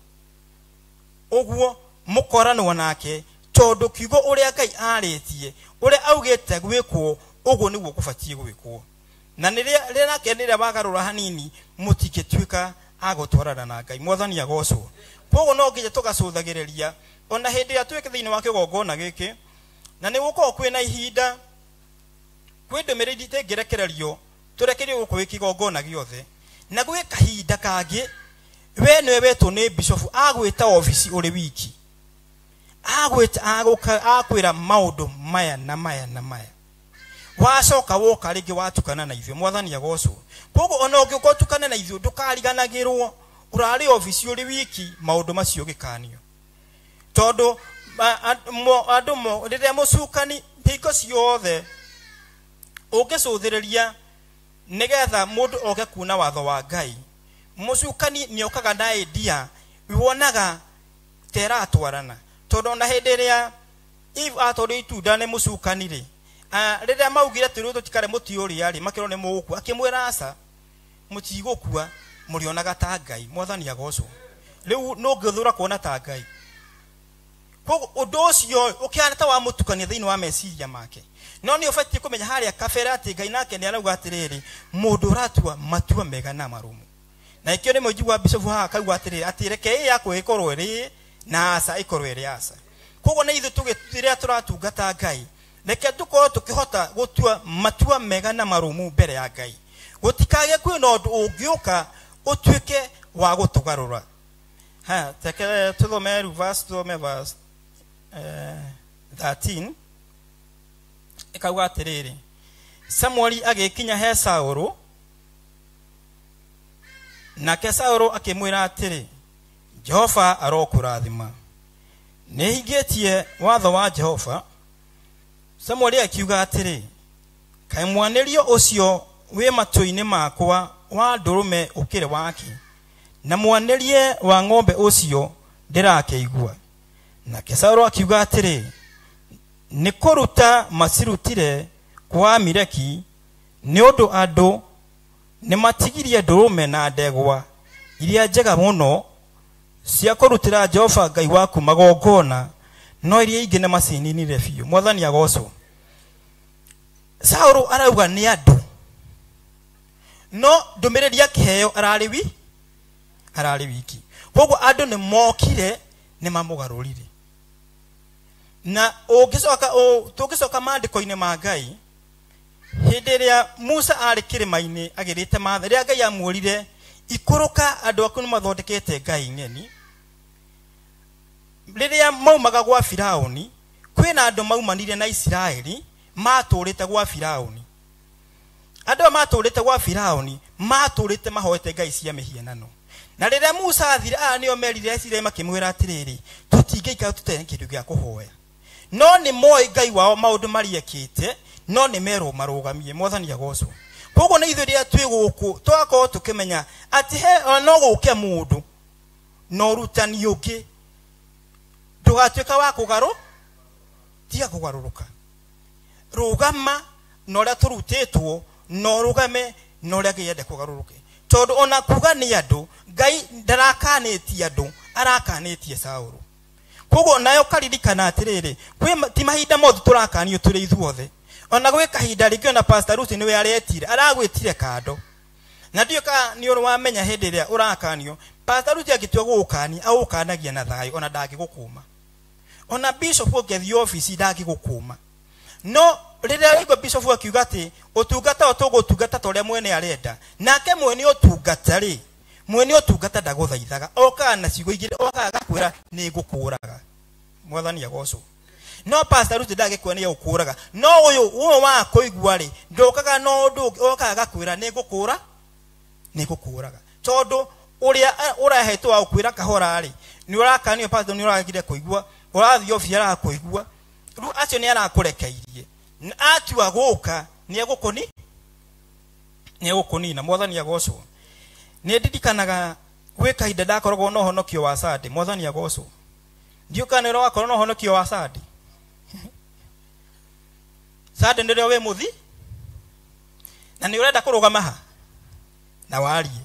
ũguo mũkoranwo nake, tondũ kiugo ũrĩa Ngai arĩtie, ũrĩa augĩte gwĩkwo, ũguo nĩguo kũbatiĩ gwĩkwo. Na rĩrĩa nake rĩrĩa wagarũra hanini, mũtingĩtuĩka a gũtwarana na Ngai. Mwathani agocwo. Koguo no nginya tũgacũthagĩrĩria ona hĩndĩ ĩrĩa twĩ thĩinĩ wa kĩgongona gĩkĩ, na nĩ gũkorwo kwĩna ihinda kwĩ ndũmĩrĩri ĩngĩrekererio tũrekererio gũkũ gwĩ kĩgongona gĩothe, na gwĩ kahinda kangĩ we nĩwe wetwo nĩ bishofu agwĩta obici ũrĩ wiki, agwĩta akwĩra maũndũ maya na maya na maya, wacoka woka rĩngĩ watukana na ithuĩ. Mwathani agocwo. Koguo ona ũngĩũka ũtukane na ithuĩ ndũkariganagĩrwo ũrarĩ obici ũrĩ wiki maũndũ macio gĩkanio, tondũ andũ rĩrĩa mũcukani hingo ciothe ũngĩcũthĩrĩria nĩgetha mũndũ oke kuuna watho wa Ngai, mũcukani nĩokaga na idea wonaga ta ĩratwarana, tondũ ona hĩndĩ ĩrĩa Eve atwarire itunda nĩ mũcukani rĩ, rĩrĩa maugire atĩ rĩu tũtikare mũtĩ ũrĩa rĩ, makĩrwo nĩ mũgũkua, akĩmwĩra aca mũtigũkua, mũrĩonaga ta Ngai. Mwathani agocwo. Rĩu nũngĩthũra kuona ta Ngai. Koguo ũndũ ũcio ũkĩhana ta wamũtukania thĩinĩ wa meciria make, no nĩ ũbatiĩ kũmenya harĩa kabere atĩ Ngai nake nĩ arauga atĩrĩrĩ, mũndũ ũratua matua mega na marũmu. Na ikĩo rĩmwe njigua bishofu haha akauga atĩrĩrĩ, atĩ reke ĩ yakwa ĩkorwo ĩrĩ na aca ĩkorwo ĩrĩ aca. Koguo nĩ ithuĩ rĩrĩa tũratungata Ngai, reke tũkorwo tũkĩhota gũtua matua mega na marũmu mbere ya Ngai, gũtikagĩe kwĩna ũndũ ũngĩũka ũtuĩke wa gũtũgarũra. Ha, teke tũthome rĩu verse, tũthome verse 13 ĩkauga atĩrĩrĩ, Samueli agĩkinya he Saũlũ, nake Saũlũ akĩmwĩra atĩrĩ, Jehova arokũrathima, nĩhingĩtie watho wa Jehova. Samueli akiuga atĩrĩ, kaĩ mwanĩrio ũcio wĩ matũ-inĩ makwa wa ndũrũme ũkĩrĩ wake, na mwanĩrie wa ng'ombe ũcio ndĩrakĩigua. Nake Saũlũ akiuga atĩrĩ, nĩ kũruta macirutire kwa Amaleki, nĩ ũndũ andũ nĩmatigirie ndũrũme na ndegwa iria njega mũno cia kũrutĩra Jehova Ngai waku magongona, no iria ingĩ nĩmacininire biũ. Mwathani agocwo. Saũlũ arauga nĩ andũ, no ndũmĩrĩri ya kĩheo ararĩ wiki. Koguo andũ nĩ mokire nĩ mamũgarũrire. Na ũngĩcoka tũngĩcoka maandĩko-inĩ ma Ngai, hĩndĩ ĩrĩa Musa arĩ kĩrĩma-inĩ agĩrĩte matha, rĩrĩa Ngai amwĩrire ikũrũka andũ aku nĩ mathondekete ngai ng'eni, rĩrĩa maumaga gwa Firaũni, kwĩna andũ maumanire na Isiraeli matũrĩte gwa Firaũni. Andũ aya matũrĩte gwa Firaũni matũrĩte mahoete ngai cia mĩhianano. Na rĩrĩa Musa athire, aya nĩo merire Isiraeli makĩmwĩra atĩrĩrĩ, tũtingĩikara tũtarĩ kĩndũ gĩa kũhoya. No nĩ moĩ Ngai wao maũndũ marĩa ekĩte, no nĩ merwo marũgamie. Mwathani agocwo. Koguo nĩ ithuĩ rĩrĩa twĩ gũkũ tũgakorwo tũkĩmenya atĩ no gũke mũndũ na ũrutani ũngĩ, ndũgatuĩka wa kũgarũ, tiga kũgarũrũka. Rũgama na ũrĩa tũrutĩtwo, na ũrũgame na ũrĩa Ngai ende kũgarũrũke. Tondũ ona kuga nĩ andũ, Ngai ndarakanĩtie andũ, arakanĩtie Saũlũ. Koguo nayo ũkaririkana atĩrĩrĩ, ti mahinda mothe tũrakanio tũrĩ ithuothe. Ona gwĩ kahinda rĩngĩ ona Pastor Ruth nĩwe aretire, aragwĩtire kando. Na ndiũĩ kana nĩ ũrĩ wamenya hĩndĩ ĩrĩa ũrakanio, Pastor Ruth angĩtua gũgũkania, agũkanagia na thayũ, ona ndangĩgũkũma. Ona bishop ũngĩthiĩ obici ndangĩgũkũma. No rĩrĩa waigua bishop akiuga atĩ ũtungata ũyũ tũgũtungata ta ũrĩa mwene arenda, nake mwene ũtungata rĩ, mwene ũtungata ndagũthaithaga, okaga na ciugo igĩrĩ, okaga agakwĩra nĩ ngũkũraga. Mwathani agocwo. No Pastor Ruth ndangĩkwĩra nĩ egũkũraga, no ũyũ wa kũigua rĩ, ndokaga na ũndũ ũngĩ, okaga agakwĩra nĩ ngũkũra, nĩ ngũkũraga. Tondũ ũrĩa ũrahetwo wa gũkwĩra kahora rĩ, nĩ ũrakanio pastor nĩ ũragire kũigua, ũrathiĩ obici arakũigua, rĩu acio nĩ arakũrekeirie. Atua gũka nĩ egũkũni, nĩ egũkũnina. Mwathani agocwo. Nĩ ndirikanaga gwĩ kahinda ndakoragwo na ũhonokio wa Sunday. Mwathani agocwo. Ndiũĩ kana nĩ ũrakorwo na ũhonokio wa Sunday. Sunday nĩrĩo wĩ mũthi na nĩ ũrenda kũrũgama ha na warie,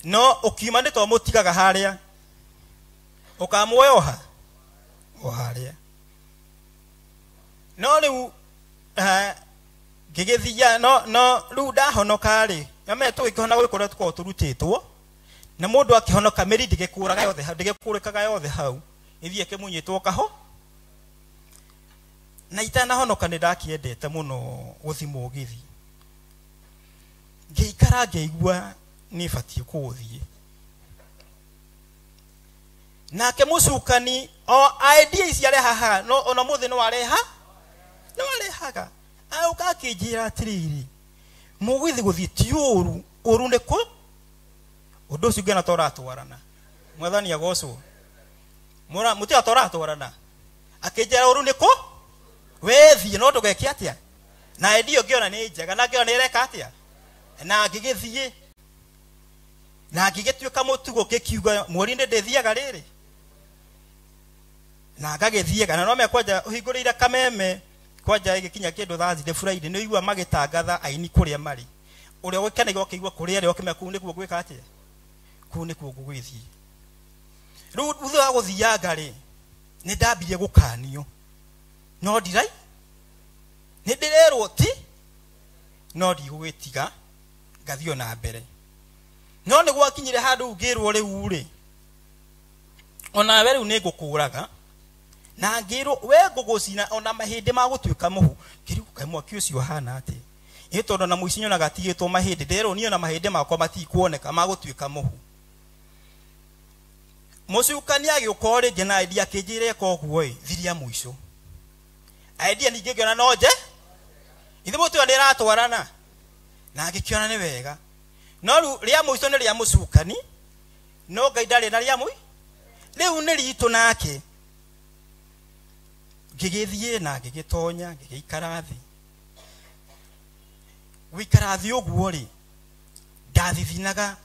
no ũkiuma nĩ to mũtigaga harĩa, ũkamuoya oha o harĩa. No rĩu ngĩgĩthia, no rĩu ndahonoka rĩ, nyame tũgĩkĩhona gwĩ kũrĩa tũkoragwo tũrutĩtwo, Na mundu akihonoka mĩri ndĩgĩkũraga yothe hau, ndĩgĩkũrĩkaga yothe hau, ĩthiĩ ĩkĩmunyĩtwo kaho. Na itanahonoka nĩ ndakĩendete mũno gũthi mũgithi. Ngĩikara ngĩigua nĩ batiĩ kũũthiĩ. Nake mũcukani o idea ici arehaga, no ona mũthĩ no areha, no arehaga. Auka akĩnjĩra atĩrĩrĩ, mũgithi gũthiĩ ti ũru, ũru nĩ kũ? Ũndũ ũcio ngĩona ta ũratwarana. Mwathani agocwo. Mũtiga ta ũratwarana. Akĩnjĩra ũru nĩ kũ? Wethiĩ no ndũgeke atĩa? Na idea ngĩona nĩ njega, na ngĩona nĩ ĩreka atĩa? Na ngĩgĩthiĩ. Na ngĩgĩtuĩka mũtugo ngĩkiuga mweri-inĩ ndĩthiaga rĩrĩ. Na ngagĩthiĩ kana no mekwanja ũhingũrĩire kameme kwanja ĩgĩkinya kĩndũ Thursday Friday nĩ ũigua magĩtangatha aini kũrĩa marĩ. Ũrĩa ũgĩkenagia ũkĩigua kũrĩa arĩ ũkĩmenya kũu nĩkuo gwĩka atĩa? Kũu nĩkuo gũgĩthiĩ. Rĩu thutha wa gũthianga rĩ, nĩ ndambirie gũkanio. No ndirai? Nĩ ndĩrerwo ti? No ndigũgĩtiga, ngathiĩ na mbere. No nĩ gwakinyire handũ ngĩrwo rĩu rĩ, onawe rĩu nĩ ngũkũraga. Na ngĩrwo we ngũgũcina ona mahĩndĩ magũtuĩka mũhu. Ngĩrigwo kaĩ mwaki ũcio ũhana atĩa? Ĩ tondũ na mũici nyonaga atigĩtwo mahĩndĩ, nderwo niĩ ona mahĩndĩ makwa matikuoneka magũtuĩka mũhu. Mũcukani agĩũka o rĩngĩ na idea akĩnjĩra ĩka ũguo ĩ, thiria mũico. Idea ningĩ ngĩona no nje, ithe mũtiga nĩ ĩratwarana. Na ngĩkĩona nĩ wega. No rĩu rĩa mũico nĩ rĩa mũcukani, no Ngai ndarĩ na rĩa mũi. Rĩu nĩ ritũ nake. Ngĩgĩthiĩ na ngĩgĩtonya, ngĩgĩikara thĩ. Gũikara thĩ ũguo rĩ, ndathithinaga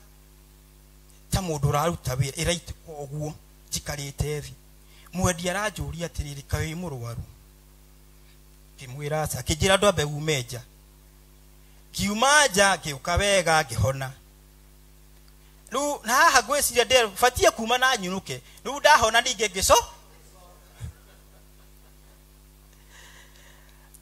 ta mũndũ ũraruta wĩra, ĩraitĩka ũguo njikarĩte thĩ. Mwendia aranjũria atĩrĩrĩ, kaĩ wĩ mũrwaru? Ngĩmwĩra aca. Akĩnjĩra ndwambe ume nja. Ngiuma nja, ngĩũka wega, ngĩhona. Rĩu na haha ngwĩciria ndĩbatiĩ kuma na nyinũke. Rĩu ndahona ningĩ ngĩco.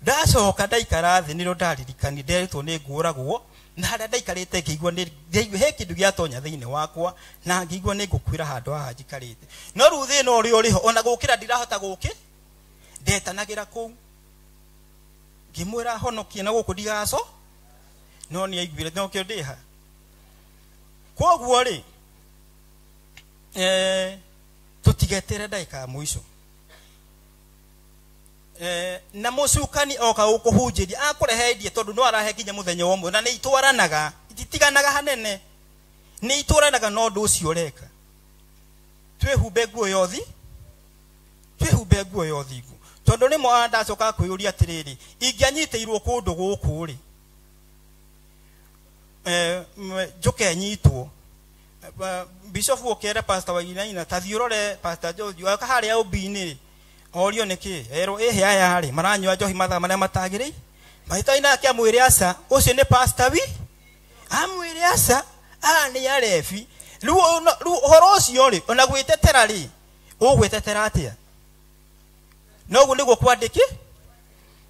Ndacoka ndaikara thĩ nĩrĩo ndaririkani nderĩtwo nĩ ngũragwo, na harĩa ndaikarĩte ngĩigua nĩ ngĩigua he kĩndũ gĩatonya thĩinĩ wakwa, na ngĩigua nĩ ngũkuĩra handũ haha njikarĩte. No rĩu thĩna ũrĩa ũrĩ ho, ona gũkĩra ndirahota gũkĩ, ndetanagĩra kũu. Ngĩmwĩra honokie na gũkũ ndigaco, no nĩ aiguire no kĩo ndĩha. Kwoguo rĩ, tũtigetere ndagĩka ya mũico. Na mũcukani oka gũkũhunjĩria akũrehe idea tondũ no arahe nginya mũthenya wa ũmũthĩ, na nĩ itwaranaga, ititiganaga hanene, nĩ itwaranaga na ũndũ ũcio ũreka. Twĩhumbe nguo ya ũthi, twĩhumbe nguo ya ũthingu. Tondũ rĩmwe ndacoka kwĩyũria atĩrĩrĩ, ingĩanyitĩirwo kũndũ gũkũ rĩ, njũke nyitwo. Bishop ũkere Pastor Wainaina, ta thiĩ ũrore Pastor George, oka harĩa ũmbi-inĩ rĩ, orio nĩkĩ? Erwo ĩhĩ aya rĩ, maranyua njohi mathaa marĩa matagĩrĩire. Mahĩtani nake amwĩre aca, ũcio nĩ pastor wi? Amwĩre aca, aya nĩ arebi. Rĩu ũhoro ũcio rĩ, ona gwĩtetera rĩ, ũgwĩtetera atĩa? No ũguo nĩguo kwandĩki?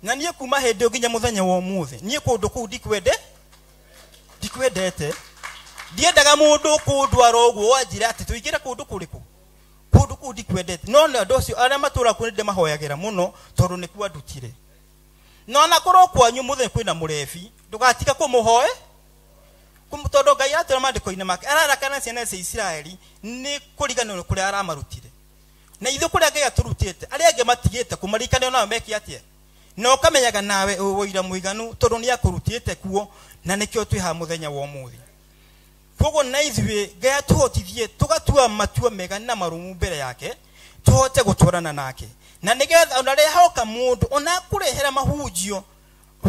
Na niĩ kuma hĩndĩ ĩyo nginya mũthenya wa ũmũthĩ, niĩ kũndũ kũu ndikwendete. Ndiendaga mũndũ kũndwara ũguo wanjĩra atĩ tũingĩre kũndũ kũrĩkũ? Kũndũ kũu ndikwendete. No nĩ andũ acio arĩa matũũraga kuo nĩ ndĩmahoyagĩra mũno tondũ nĩkuo andutire. No ona korwo kwanyu mũthenya kwĩna mũrebi, ndũgatiga kũmũhoe, tondũ Ngai atwĩra maandĩko-inĩ make, ararakana ciana cia Isiraeli nĩ kũriganĩrwo kũrĩa aramarutire. Na ithuĩ kũrĩa Ngai atũrutĩte, arĩa angĩ matigĩte kũmaririkana onao meke atĩa? Na ũkamenyaga nawe wĩ ũira mũiganu tondũ nĩ akũrutĩte kuo, na nĩkĩo twĩ haha mũthenya wa ũmũthĩ. Koguo na ithuĩ Ngai atũhotithie tũgatua matua mega na marũmu mbere yake, tũhote gũtwarana nake. Na nĩgetha ona rĩrĩa hoka mũndũ ona akũrehera mahunjio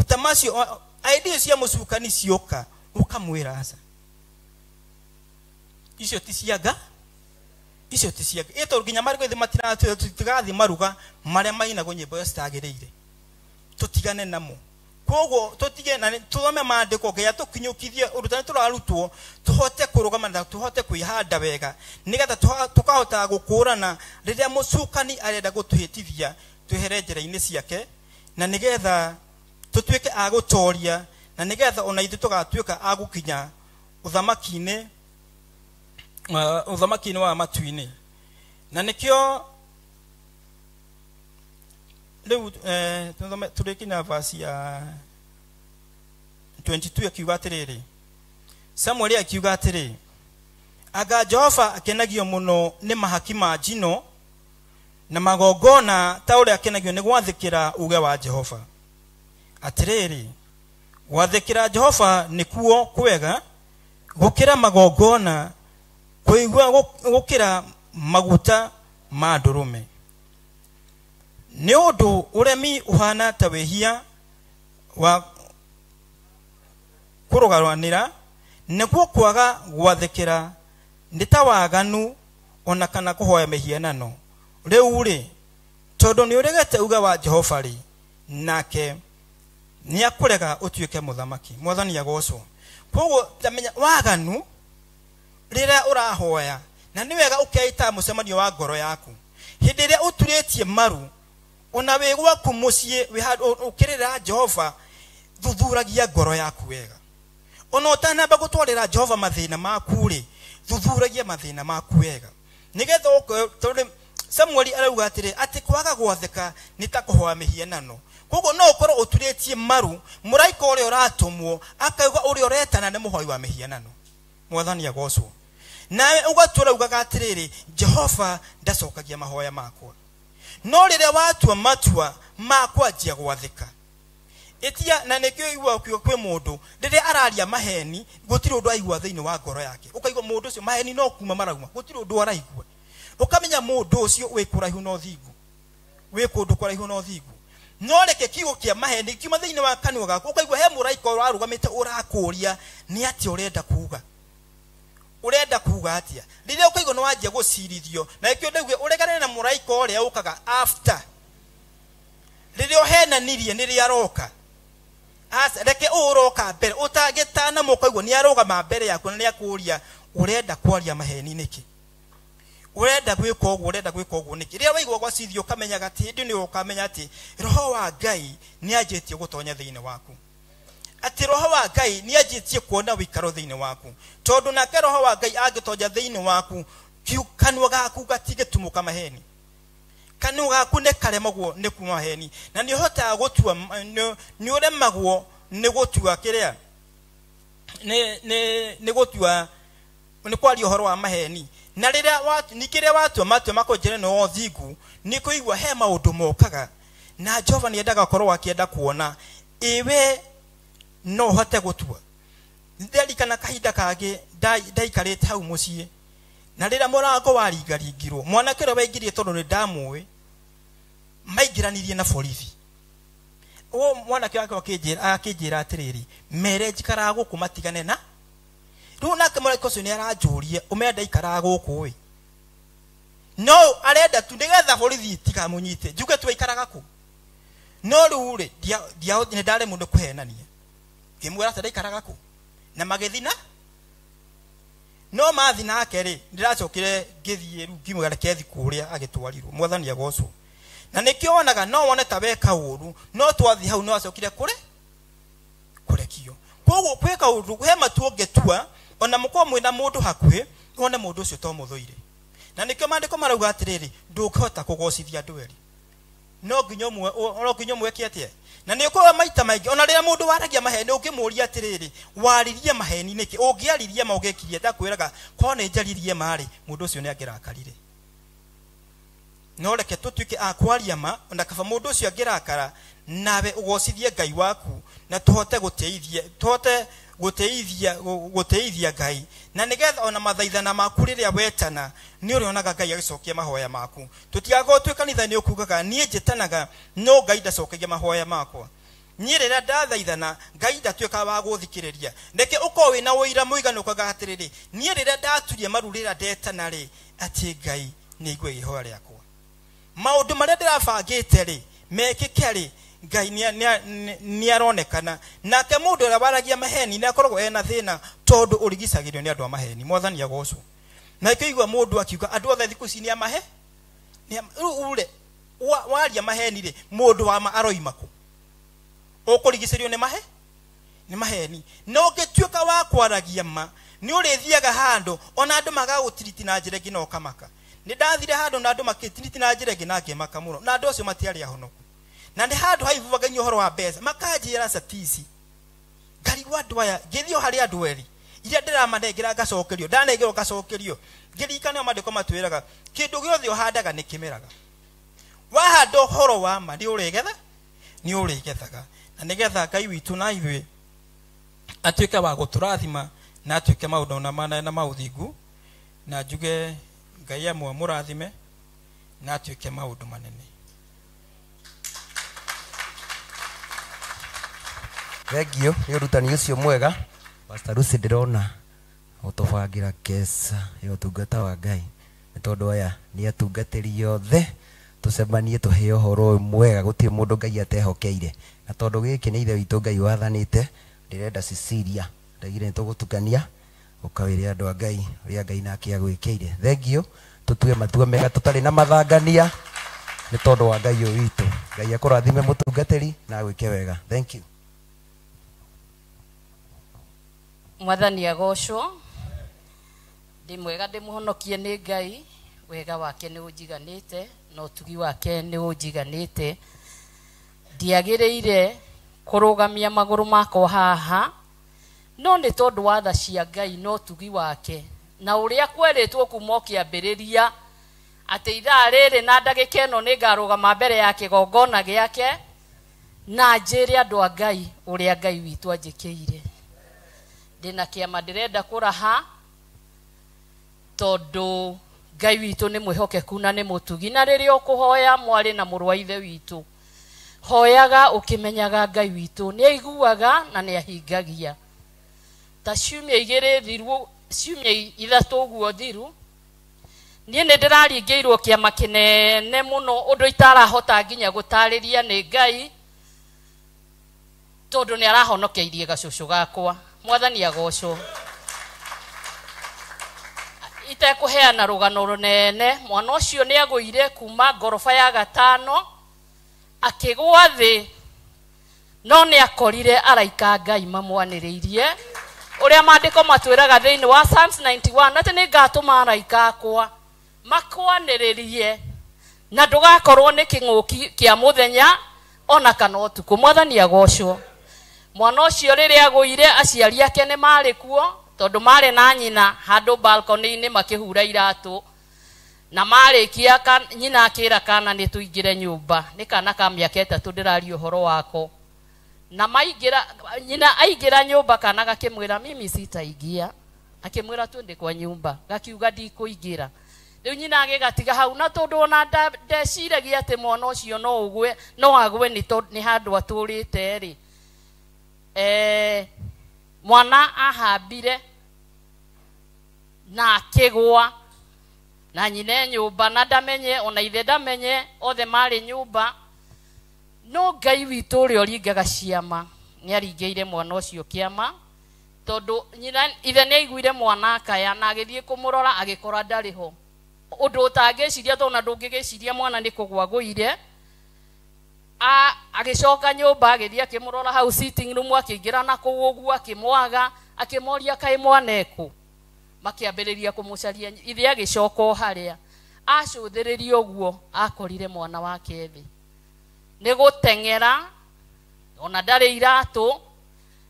ta macio, idea cia mũcukani cioka, ũkamwĩra aca, icio ti cia Nga, icio ti cia Nga. Ĩ tondũ nginya marigũ ithĩ matiratwĩra tũtigathiĩ maruga marĩa mainagwo nyĩmbo iria citagĩrĩire, tũtigane namo. Koguo tũtige na tũthome maandĩko, Ngai atũkinyũkithie ũrutani tũrarutwo, tũhote kũrũgama na tũhote kwĩhanda wega, nĩgetha tũkahota gũkũrana rĩrĩa mũcukani arenda gũtũhĩtithia twehere njĩra-inĩ ciake, na nĩgetha tũtuĩke a gũtoria, na nĩgetha ona ithuĩ tũgatuĩka a gũkinya ũthamaki-inĩ Ũthamaki-inĩ wa matu-inĩ. Na nĩkĩo rĩu tũrĩkinya verse ya 22 akiuga atĩrĩrĩ, Samueli akiuga atĩrĩ, anga Jehova akenagio mũno nĩ mahaki ma njino na magongona ta ũrĩa akenagio nĩ gwathĩkĩra uge wa Jehova. Atĩrĩrĩ, gwathĩkĩra Jehova nĩkuo kwega gũkĩra magongona, kũigua gũkĩra maguta ma ndũrũme. Nĩ ũndũ ũremi ũhana ta wĩhia wa kũrũganĩra, nĩguo kwaga gwathĩkĩra nĩ ta waganu ona kana kũhoya mĩhianano. Rĩu rĩ, tondũ nĩ ũregete uge wa Jehova rĩ, nake nĩ akũrega ũtuĩke mũthamaki. Mwathani agocwo. Koguo tamenya waganu rĩrĩa ũrahoya, na nĩ wega ũkeita mũcemanio wa ngoro yaku. Hĩndĩ ĩrĩa ũturĩtie maru, ona wĩ gwaku mũciĩ, ũkĩrĩra Jehova, thuthuragia ngoro yaku wega. Ona ũtanamba gũtwarĩra Jehova mathĩna maku rĩ, thuthuragia mathĩna maku wega. Nĩgetha tondũ Samueli arauga atĩrĩ, atĩ kwaga gwathĩka nĩ ta kũhoya mĩhianano. Koguo no ũkorwo ũturĩtie maru, mũraika ũrĩa ũratũmwo akauga ũrĩa ũretana nĩ mũhoi wa mĩhianano. Mwathani agocwo. Nawe ũgatura ugaga atĩrĩrĩ, Jehova ndacokagia mahoya makwa. No rĩrĩa watua matua ma kwanjia gwathĩka, ĩtia na nĩkĩo igua kwĩ mũndũ rĩrĩa araria maheni, gũtirĩ ũndũ aigua thĩinĩ wa ngoro yake. Ũkaigua mũndũ ũcio maheni no kuma marauma, gũtirĩ ũndũ araigua. Ũkamenya mũndũ ũcio wĩ kũraihu na ũthingu, wĩ kũndũ kũraihu na ũthingu. No reke kiugo kĩa maheni kiuma thĩinĩ wa kanua gaku, ũkaigua he mũraika ũrarũgamĩte ũrakũũria nĩ atĩa ũrenda kuuga. Ũrenda kuuga atĩa? Rĩrĩa ũkaigua nĩ wanjia gũcirithio, na nĩkĩo ndauga ũregane na mũraika ũrĩa ũkaga after. Rĩrĩa ũhenanirie nĩrĩo aroka. Asa reke ũroka mbere, ũtangĩtana mũkaigua nĩ arũgama mbere yaku na nĩ akũũria ũrenda kwaria maheni nĩkĩ? Ũrenda gwĩka ũguo, ũrenda gwĩka ũguo nĩkĩ? Rĩrĩa waigua gwacithio ũkamenyaga atĩ hĩndĩ nĩ ũkamenya atĩ roho wa Ngai nĩ anjĩtie gũtonya thĩinĩ waku. Atĩ roho wa Ngai nĩ anjĩtie kuona wĩikaro thĩinĩ waku. Tondũ nake roho wa Ngai angĩtonya thĩinĩ waku, kanua gaku gatigĩtumũka maheni. Kanua gaku nĩ karemagwo nĩ kuma maheni. Na nĩ ũhotaga gũtua, nĩ ũremagwo nĩ gũtua kĩrĩa, nĩ gũtua, nĩ kwaria ũhoro wa maheni. Na rĩrĩa ningĩ rĩrĩa watua matua ma kũnjĩra nĩ wa ũthingu, nĩ kũigua he maũndũ mokaga. Na Jehova nĩ endaga gũkorwo akĩenda kuona ĩwe no ũhote gũtua. Ndirikana kahinda kangĩ ndaikarĩte hau mũciĩ, na rĩrĩa mũrango waringaringirwo, mwanake ũrĩa waingĩrire tondũ nĩ ndamũĩ, maingĩranirie na borithi. Ũũ mwanake wake akĩnjĩra atĩrĩrĩ, mere njikaraga gũkũ matigane na. Rĩu nake mũraika ũcio nĩ aranjũria, ũmere ndaikaraga gũkũ ĩ. No arenda tu nĩgetha borithi itikamũnyite, njuge tu aikaraga kũ. No rĩu rĩ, nĩ ndaremwo nĩ kũhenania. Ngĩmwĩra atĩ ndaikaraga kũ. Na magĩthiĩ no mathi nake rĩ, ndĩracokire ngĩthiĩ rĩu ngĩmwĩra reke thiĩ kũrĩa agĩtwarirwo. Mwathani agocwo. Na nĩkĩo wonaga no wone ta weka ũru, no twathiĩ hau no acokire kũrekio. Koguo kwĩka ũru, he matua ũngĩtua, ona mũkorwo mwĩna mũndũ hakuhĩ, wone mũndũ ũcio to mũthũire. Na nĩkĩo maandĩko marauga atĩrĩrĩ, ndũngĩhota kũgocithia andũ erĩ. No nginya ũmwe atĩa? Na nĩ ũkoraga maita maingĩ, ona rĩrĩa mũndũ waragia maheni, ũngĩmũũria atĩrĩrĩ, waririe maheni nĩkĩ? Ũngĩaririe ma ũngĩkirie, ndakwĩraga, korwo nĩ njaririe ma rĩ, mũndũ ũcio nĩ angĩrakarire. No reke tũtuĩke a kwaria ma, ona kaba mũndũ ũcio angĩrakara, nawe ũgocithie Ngai waku, na tũhote gũtĩithia Ngai. Na nĩgetha ona mathaithana maku rĩrĩa wetana, nĩ ũrĩonaga Ngai agĩcokia mahoya maku. Tũtigakorwo twĩ kanitha nĩ ũkugaga, niĩ njĩtanaga, no Ngai ndacokagia mahoya makwa. Niĩ rĩrĩa ndathaithana, Ngai ndatuĩkaga wa gũthikĩrĩria. Reke ũkorwo wĩna ũira mũiganu ũkauga atĩrĩrĩ, niĩ rĩrĩa ndaturia maru rĩrĩa ndetana rĩ, atĩ Ngai nĩ aigue ihoya rĩakwa. Maũndũ marĩa ndĩrabangĩte rĩ, mekĩke rĩ, Ngai nĩ aronekana. Nake mũndũ ũrĩa waragia maheni nĩ akoragwo ena thĩna, tondũ ũrigicagĩrio nĩ andũ a maheni. Mwathani agocwo. Na ĩkĩigua mũndũ akiuga andũ othe thikũ ici nĩ amahe. Rĩu rĩ, waria maheni rĩ, mũndũ wa ma aroima kũ? Ũkũrigicĩrio nĩ mahe? Nĩ maheni. Na ũngĩtuĩka wa kwaragia ma, Nĩ ũrĩthiaga handũ ona andũ magagũtiriti na njĩra ĩngĩ na ũkamaka. Nĩ ndathire handũ na andũ makĩtiriti na njĩra ĩngĩ na ngĩmaka mũno, na andũ acio matiarĩ ahonoku. Na nĩ handũ haivuvagania ũhoro wa mbeca, makanjĩra catici. Ngarigwo andũ aya, ngĩthiĩ o harĩ andũ erĩ, iria ndĩramanengera ngacokerio, ndanengerwo ngacokerio. Ngĩririkana maandĩko matwĩraga, kĩndũ gĩothe ũhandaga nĩ kĩmeraga. Wahanda ũhoro wa ma nĩ ũrĩgetha, nĩ ũrĩgethaga. Na nĩgetha Ngai witũ na ithuĩ atuĩke wa gũtũrathima na atuĩke maũndũ na mana na maũthingu, na njuge Ngai amwe amũrathime na atuĩke maũndũ manene. Thengio nĩ ũrutani ũcio mwega. Pastor Lucy ndĩrona ũtũbangĩra keca ya ũtungata wa Ngai, nĩ tondũ aya nĩ atungatĩri othe tũcemanie tũheo ũhoro ũyũ mwega, gũtirĩ mũndũ Ngai atehokeire. Na tondũ gĩkĩ nĩ ithe witũ Ngai wathanĩte, ndĩrenda Cecilia ndaigire nĩ tũgũtukania ũkawĩre andũ a Ngai ũrĩa Ngai nake agwĩkĩire. Thengio, tũtue matua mega tũtarĩ na mathangania nĩ tondũ wa Ngai ũyũ witũ. Ngai akũrathime mũtungatĩri na agwĩke wega. Thank you. Mwathani agocwo. Ndĩ mwega, ndĩ mũhonokie nĩ Ngai, wega wake nĩ ũnjiganĩte na ũtugi wake nĩ ũnjiganĩte. Ndiagĩrĩire kũrũgamia magũrũ makwa haha, no nĩ tondũ wa tha cia Ngai na ũtugi wake na ũrĩa kwerĩtwo kuma ũkĩambĩrĩria atĩ ithaa rĩrĩ na ndagĩka ĩno nĩ ngarũgama mbere ya kĩgongona gĩake na njĩre andũ a Ngai ũrĩa Ngai witũ anjĩkĩire. Ndĩna kĩama ndĩrenda kũraha tondũ Ngai witũ nĩ mwĩhokeku na nĩ mũtugi, na rĩrĩa ũkũhoya mwarĩ na mũrũ wa ithe witũ, hoyaga ũkĩmenyaga Ngai witũ nĩ aiguaga na nĩ ahingagia. Ta ciumia igĩrĩ thiru, ciumia ithatũ ũguo thiru, niĩ nĩ ndĩraringĩirwo kĩama kĩnene mũno ũndũ itarahota nginya gũtarĩria nĩ Ngai, tondũ nĩ arahonokeirie gacũcũ gakwa. Mwathani agocwo. Itekũheana rũgano rũnene, mwana ũcio nĩ agũire kuma ngoroba ya gatano akĩgũa thĩ, no nĩ akorire araika Ngai mamwanĩrĩirie ũrĩa maandĩko matwĩraga thĩinĩ wa Psalms 91 atĩ nĩ ngatũma araika akwa makwanĩrĩrie na ndũgakorwo nĩ kĩng'ũki kĩa mũthenya ona kana ũtukũ. Mwathani agocwo. Mwana ũcio rĩrĩa agũire aciari ake nĩ marĩ kuo tondũ marĩ na nyina handũ balcony-inĩ makĩhura iratũ, na marĩkia nyina akĩra kana nĩ tũingĩre nyũmba, nĩ kana ka mĩaka 3 ndĩraria ũhoro wako. Na maingĩra, nyina aingĩra nyũmba kana gakĩmwĩra mimi sitaingia, akĩmwĩra twende kwa nyũmba, gakiuga ndikũingĩra. Rĩu nyina agĩgatiga hau, na tondũ ona ndeciragia atĩ mwana ũcio no ũgwe, no agwe nĩ handũ atũrĩte rĩ, mwana ahambire na akĩgũa na nyina nyũmba, na ndamenye ona ithe ndamenye, othe marĩ nyũmba. No Ngai witũ ũrĩa ũringaga ciama nĩ aringĩire mwana ũcio kĩama, tondũ nyina ithe nĩ aiguire mwana akaya na agĩthiĩ kũmũrora agĩkora ndarĩ ho. Ũndũ ũtangĩciria tondũ ona ndũngĩgĩciria mwana nĩ kũgũa agũire. Agĩcoka nyũmba agĩthiĩ akĩmũrora hau sitting room, akĩingĩra na kũu ũguo akĩmwaga, akĩmoria kaĩ mwana ekũ, makĩambĩrĩria kũmũcaria. Ithe agĩcoka o harĩa acũthĩrĩria ũguo akorire mwana wake thĩ nĩ gũteng'era, ona ndarĩ iratũ,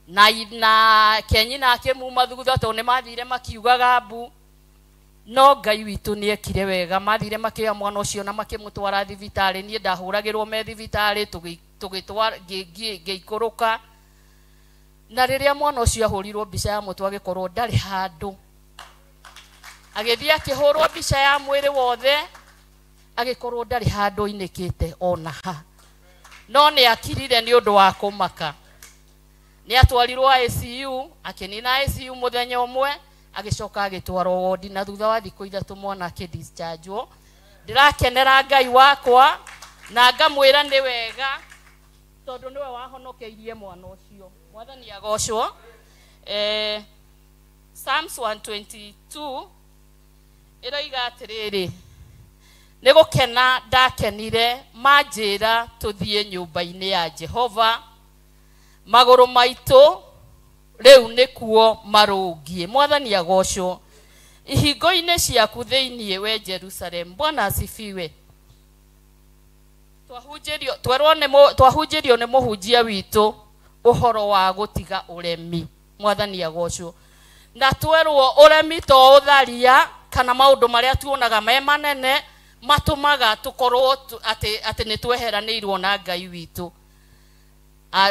na kenyina akĩmuma thutha tondũ nĩ mathire makiugaga mbu. No Ngai witũ nĩ ekire wega, mathire makĩoya mwana ũcio na makĩmũtwara thibitarĩ. Niĩ ndahũragĩrwo me thibitarĩ, tũgĩtwara ngĩikũrũka. Na rĩrĩa mwana ũcio ahũrirwo mbica ya mũtwe agĩkorwo ndarĩ handũ, agĩthiĩ akĩhũrwo mbica ya mwĩrĩ wothe agĩkorwo ndarĩ handũ ainĩkĩte ona ha. No nĩ akirire nĩ ũndũ wa kũmaka. Nĩ atwarirwo ICU, akĩnina ICU mũthenya ũmwe, agĩcoka agĩtwarwo wodi, na thutha wa thikũ 3 mwana akĩdischargewo. Ndĩrakenera Ngai wakwa na ngamwĩra nĩ wega tondũ nĩwe wahonokeirie mwana ũcio. Mwathani agocwo. Psalms 122 ĩroiga atĩrĩrĩ, nĩ gũkena ndakenire manjĩra tũthiĩ nyũmba-inĩ ya Jehova, magũrũ maitũ rĩu nĩkuo marũngiĩ. Mwathani agocwo. Ihingo-inĩ ciaku thĩinĩ we Jerusalem. Bwana asifiwe. Twahunjĩrio nĩ mũhunjia witũ ũhoro wa gũtiga ũremi. Mwathani agocwo. Na twerwo ũremi to ũtharia kana maũndũ marĩa tuonaga me manene matũmaga tũkorwo atĩ nĩ tweheranĩirwo na Ngai witũ.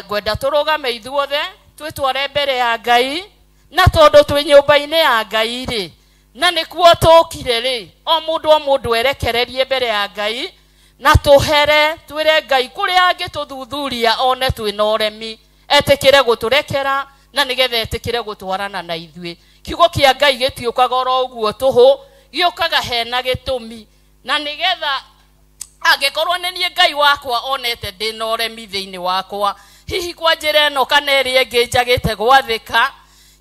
Ngwenda tũrũgame ithuothe twĩtware mbere ya Ngai, na tondũ twĩ nyũmba-inĩ ya Ngai rĩ, na nĩkuo tũkire rĩ, o mũndũ erekererie mbere ya Ngai, na tũhere twĩre Ngai kũrĩa angĩtũthuthuria one twĩna ũremi, etĩkĩre gũtũrekera na nĩgetha etĩkĩre gũtwarana na ithuĩ. Kiugo kĩa Ngai gĩtiũkaga oro ũguo tũhũ, gĩũkaga hena gĩtũmi, na nĩgetha angĩkorwo nĩ niĩ Ngai wakwa onete ndĩna ũremi thĩinĩ wakwa, hihi kwa njĩra ĩno kana ĩrĩa ĩngĩ njagĩte gwathĩka,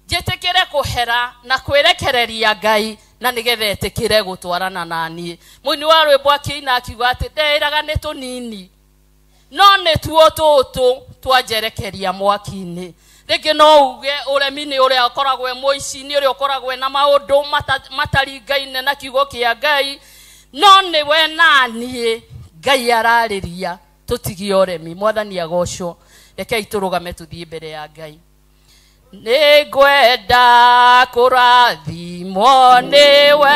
njĩtĩkĩre kũhera na kwĩrekereria Ngai na nĩgetha etĩkĩre gũtwarana na niĩ. Mũini wa rwĩmbo akĩina akiuga atĩ ndeĩraga nĩ tũnini, no nĩtuo tũtũ twanjerekeria mwaki-inĩ. Rĩngĩ no uge ũremi nĩ ũrĩa ũkoragwo e mũici, nĩ ũrĩa ũkoragwo na maũndũ mataringaine na kiugo kĩa Ngai, no nĩwe na niĩ Ngai ararĩria tũtigie ũremi. Mwathani agocwo. Rekei tũrũgame tũthiĩ mbere ya Ngai. Nĩngwenda kũrathimwo nĩwe,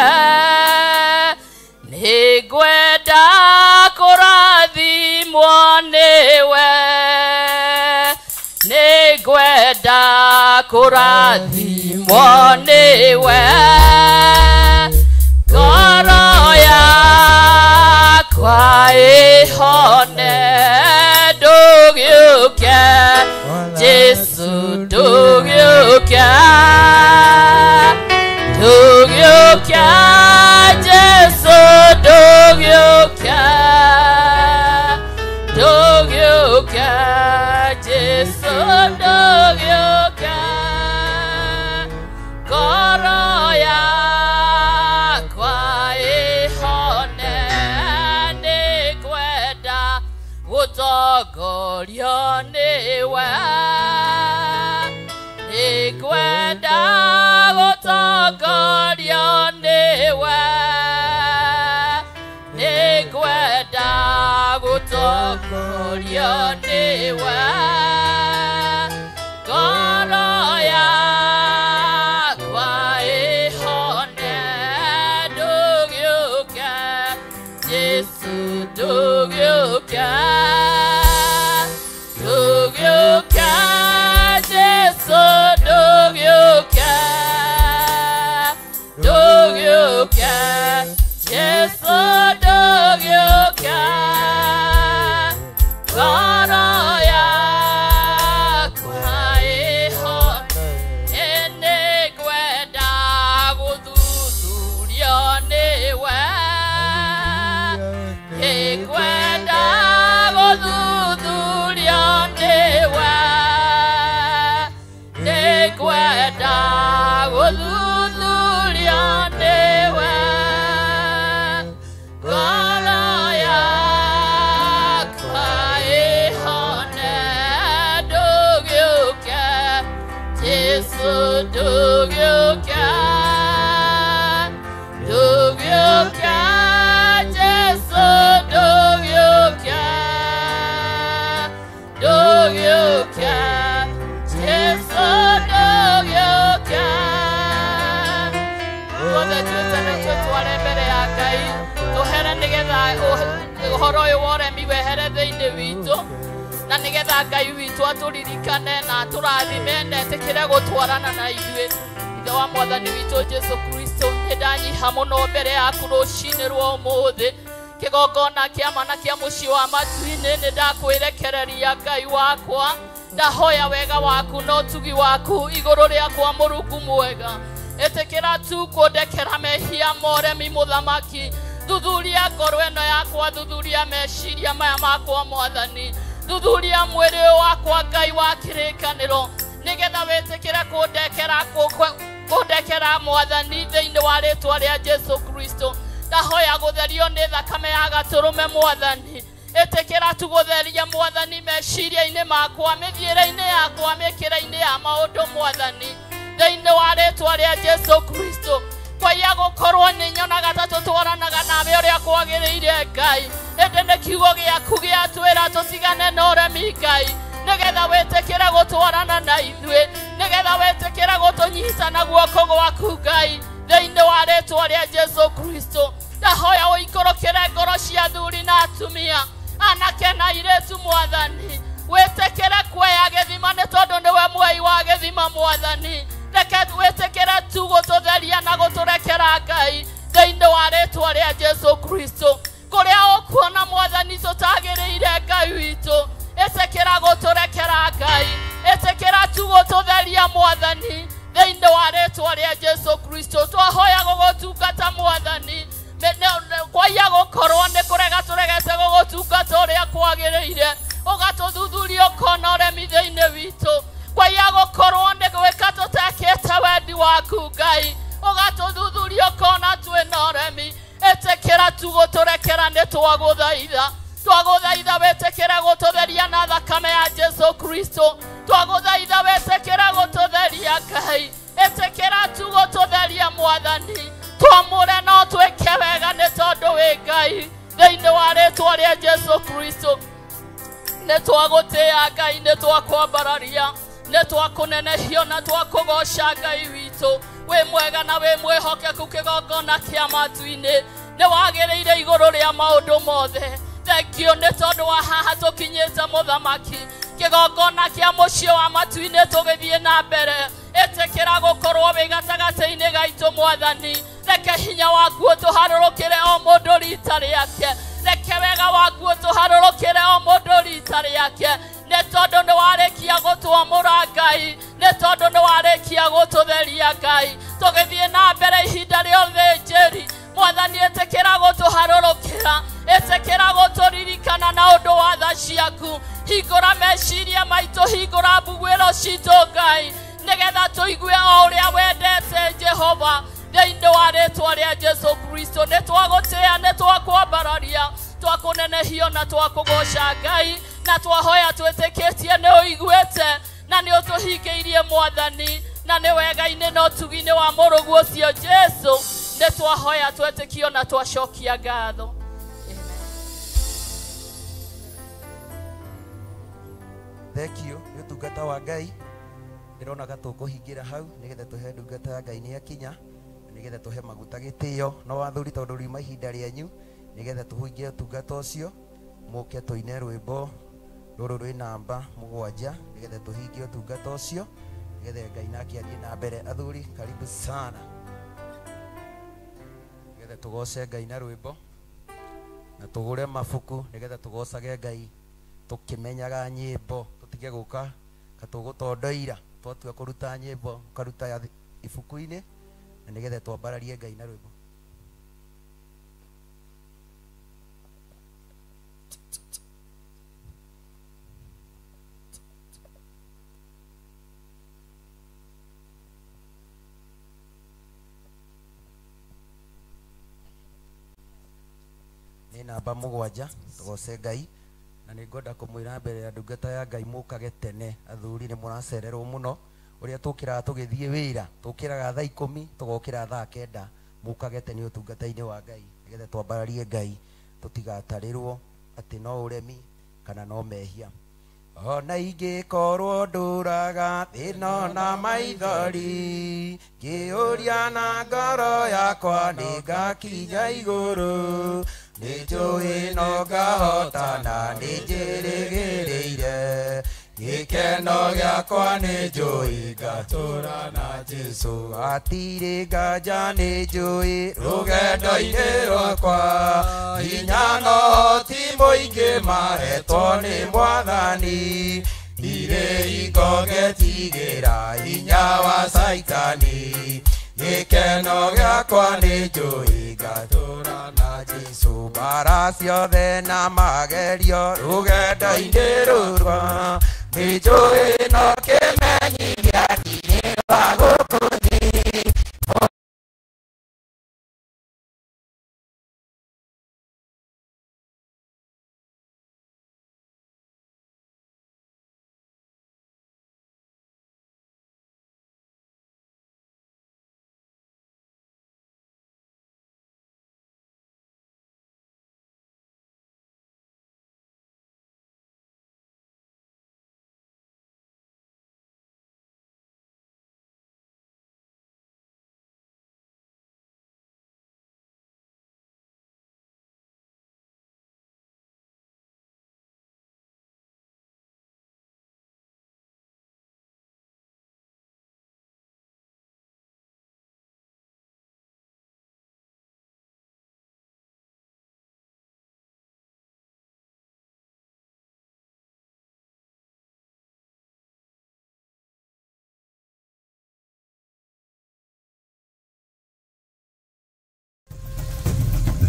nĩngwenda kũrathimwo nĩwe, nĩngwenda kũrathimwo nĩwe, ngoro yakwa ĩhone. Ndũgĩũke Jesu, ndũgĩũke, ndũgĩũke Jesu, ndũgĩũke, ndũgĩũke Jesu, ndũgĩũke, ngoro yakwa ĩhone. Nĩngwenda gũtongorio nĩwe, nĩngwenda gũtongorio nĩwe, nĩngwenda gũtongorio nĩwe, ngoro yakwa ĩhone. Ndũgĩũke Jesu, ndũgĩũke, ndũgĩũke Jesu, ndũgĩũke, ndũgĩũke Jesu, ndũgĩũke, ngoro yakwa ĩhone. Nĩngwenda gũthuthurio nĩwe, nĩngwenda gũthuthurio nĩwe, nĩngwenda gũthuthurio nĩwe, ngoro yakwa ĩhone. Ndũgĩũke Jesu, ndũgĩũke, ndũgĩũke Jesu, ndũgĩũke, ndũgĩũke Jesu, ndũgĩũke. Tuothe twĩtane twĩtware mbere ya Ngai, tũhere nĩgetha ũhoro ũyũ wa ũremi wehere thĩinĩ witũ, na nĩgetha Ngai witũ atũririkane na atũrathime na etĩkĩre gũtwarana na ithuĩ. Ithe wa Mwathani witũ Jesu Kristo, nĩ ndanyiha mũno mbere yaku rũcinĩ rwa ũmũthĩ, kĩgongona kĩa mana kĩa mũciĩ wa matu-inĩ, nĩ ndakwĩrekereria Ngai wakwa. Ndahoya wega waku na ũtugi waku igũrũ rĩakwa Mũrungu mwega. Ĩtĩkĩra tu kũndekera mehia ma ũremi mũthamaki. Thuthuria ngoro ĩno yakwa, thuthuria meciria maya makwa Mwathani, thuthuria mwĩrĩ ũyũ wakwa Ngai wa kĩrĩkanĩro, nĩgetha wĩtĩkĩre kũndekera Mwathani thĩinĩ wa rĩtwa rĩa Jesu Kristo. Ndahoya gũtherio nĩ thakame ya gatũrũme Mwathani. Ĩtĩkĩra Ĩtĩkĩra tu gũtheria mwathani meciria-inĩ makwa, mĩthiĩre-inĩ yakwa, mĩkĩre-inĩ ya maũndũ mwathani, thĩinĩ wa rĩtwa rĩa Jesu Kristo. Kwaiya gũkorwo nĩ nyonaga ta tũtwaranaga nawe ũrĩa kwagĩrĩire Ngai, ĩndĩ nĩ kiugo gĩaku gĩatwĩra tũtigane na ũremi Ngai, nĩgetha wĩtĩkĩre gũtwarana na ithuĩ, nĩgetha wĩtĩkĩre gũtũnyita na guoko gwaku Ngai, thĩinĩ wa rĩtwa rĩa Jesu Kristo. Ndahoya ũikũrũkĩre ngoro cia athuri na atumia, anake na airĩtu mwathani, wĩtĩkĩre kuoya gĩthima nĩ tondũ nĩwe mwei wa gĩthima mwathani. Reke wĩtĩkĩre tu gũtũtheria na gũtũrekera Ngai, thĩinĩ wa rĩtwa rĩa Jesu Kristo. Kũrĩa ũkuona mwathani tũtagĩrĩire Ngai witũ, ĩtĩkĩra gũtũrekera Ngai, ĩtĩkĩra tu gũtũtheria mwathani, thĩinĩ wa rĩtwa rĩa Jesu Kristo. Twahoya gũgũtungata mwathani, kwaiya gũkorwo nĩ kũrega tũregete gũgũtungata ũrĩa kwagĩrĩire, ũgatũthuthuria ũkona ũremi thĩinĩ witũ. Kwaiya gũkorwo nĩ gwĩka tũtekĩte wendi waku Ngai, ũgatũthuthuria ũkona twĩna ũremi. Ĩtĩkĩra tu gũtũrekera, nĩ twagũthaitha, twagũthaitha wĩtĩkĩre gũtũtheria na thakame ya Jesu Kristo. Twagũthaitha wĩtĩkĩre gũtũtheria Ngai, ĩtĩkĩra tu gũtũtheria mwathani, twamũre no twĩke wega nĩ tondũ wĩ Ngai, thĩinĩ wa rĩtwa rĩa Jesu Kristo. Nĩ twagũtĩĩa Ngai, nĩ twakwambararia, nĩ twakũnenehio na twakũgoca Ngai witũ. Wĩ mwega na wĩ mwĩhokeku kĩgongona kĩa matu-inĩ, nĩ wagĩrĩire igũrũ rĩa maũndũ mothe. Thengio nĩ tondũ wa haha tũkinyĩte mũthamaki, kĩgongona kĩa mũciĩ wa matu-inĩ tũgĩthiĩ na mbere. Ĩtĩkĩra gũkorwo wĩ gatagatĩ-inĩ gaitũ mwathani, reke hinya waku ũtũharũrũkĩre o mũndũ rita rĩake, reke wega waku ũtũharũrũkĩre o mũndũ rita rĩake, nĩ tondũ nĩ warĩkia gũtwamũra Ngai, nĩ tondũ nĩ warĩkia gũtũtheria Ngai. Tũgĩthiĩ na mbere ihinda rĩa ũthĩnjĩri mwathani, ĩtĩkĩra gũtũharũrũkĩra, ĩtĩkĩra gũtũririkana na ũndũ wa tha ciaku. Hingũra meciria maitũ, hingũra mbuguĩro citũ Ngai, nĩgetha tũigue o ũrĩa wendete Jehova, thĩinĩ wa rĩtwa rĩa Jesu Kristo. Nĩ twagũtĩĩa, nĩ twakwambararia, twakũnenehio na twakũgoca Ngai, na twahoya twĩtĩkĩtie nĩ ũiguĩte na nĩ ũtũhingĩirie mwathani, na nĩ wega-inĩ na ũtugi-inĩ wa mũrũguo ũcio Jesu. Nĩ twahoya twĩtĩkio na twacokia ngatho. Thank you nĩ ũtungata wa Ngai. Ndĩrona tũkũhingĩra hau nĩgetha tũhe ndungata ya Ngai nĩ akinya, nĩgetha tũhe maguta gĩtĩo no athuri tondũ riuma ihinda rĩanyu, nĩgetha tũhingie ũtungata ũcio. Mũke tũine rwĩmbo rũrũ rwĩ namba 7 nĩgetha tũhingie ũtungata ũcio, nĩgetha Ngai nake athiĩ na mbere. Athuri karibu sana, nĩgetha tũgoce Ngai na rwĩmbo na tũgũre mabuku nĩgetha tũgocage Ngai tũkĩmenyaga nyĩmbo, tũtige gũka katũgũtondoira twatua kũruta nyĩmbo ũkaruta ibuku-inĩ, na nĩgetha twambararie Ngai na rwĩmbo. Nĩ namba 7 tũgoce Ngai, na nĩ ngwenda kũmwĩra mbere ya ndungata ya Ngai mũkage tene. Athuri nĩ mũracererwo mũno, ũrĩa tũkĩraga tũgĩthiĩ wĩra tũkĩraga thaa 10 tũgokĩra thaa 9. Mũkage tene ũtungata-inĩ wa Ngai nĩgetha twambararie Ngai, tũtigatarĩrwo atĩ no ũremi kana no mehia. Ona ingĩkorwo ndũraga thĩna na maithori, ngĩũria na ngoro yakwa nĩngakinya igũrũ, nĩ njũĩ no ngahotana nĩ njĩrĩgĩrĩire, gĩkeno gĩakwa nĩ njũĩ ngatũra na Jesu. Hatirĩ nganja nĩ njũĩ rũgendo-inĩ rwakwa, hinya na ũhoti mũingĩ mahetwo nĩ Mwathani, ndirĩ hingo ngetigĩra hinya wa Caitani, gĩkeno gĩakwa nĩ njũĩ ngatũra na Jesu. Mbara ciothe na magerio rũgendo-inĩ rũrwa, nĩ njũĩ no kĩmenyithia ndirĩ wa gũkũ thĩ.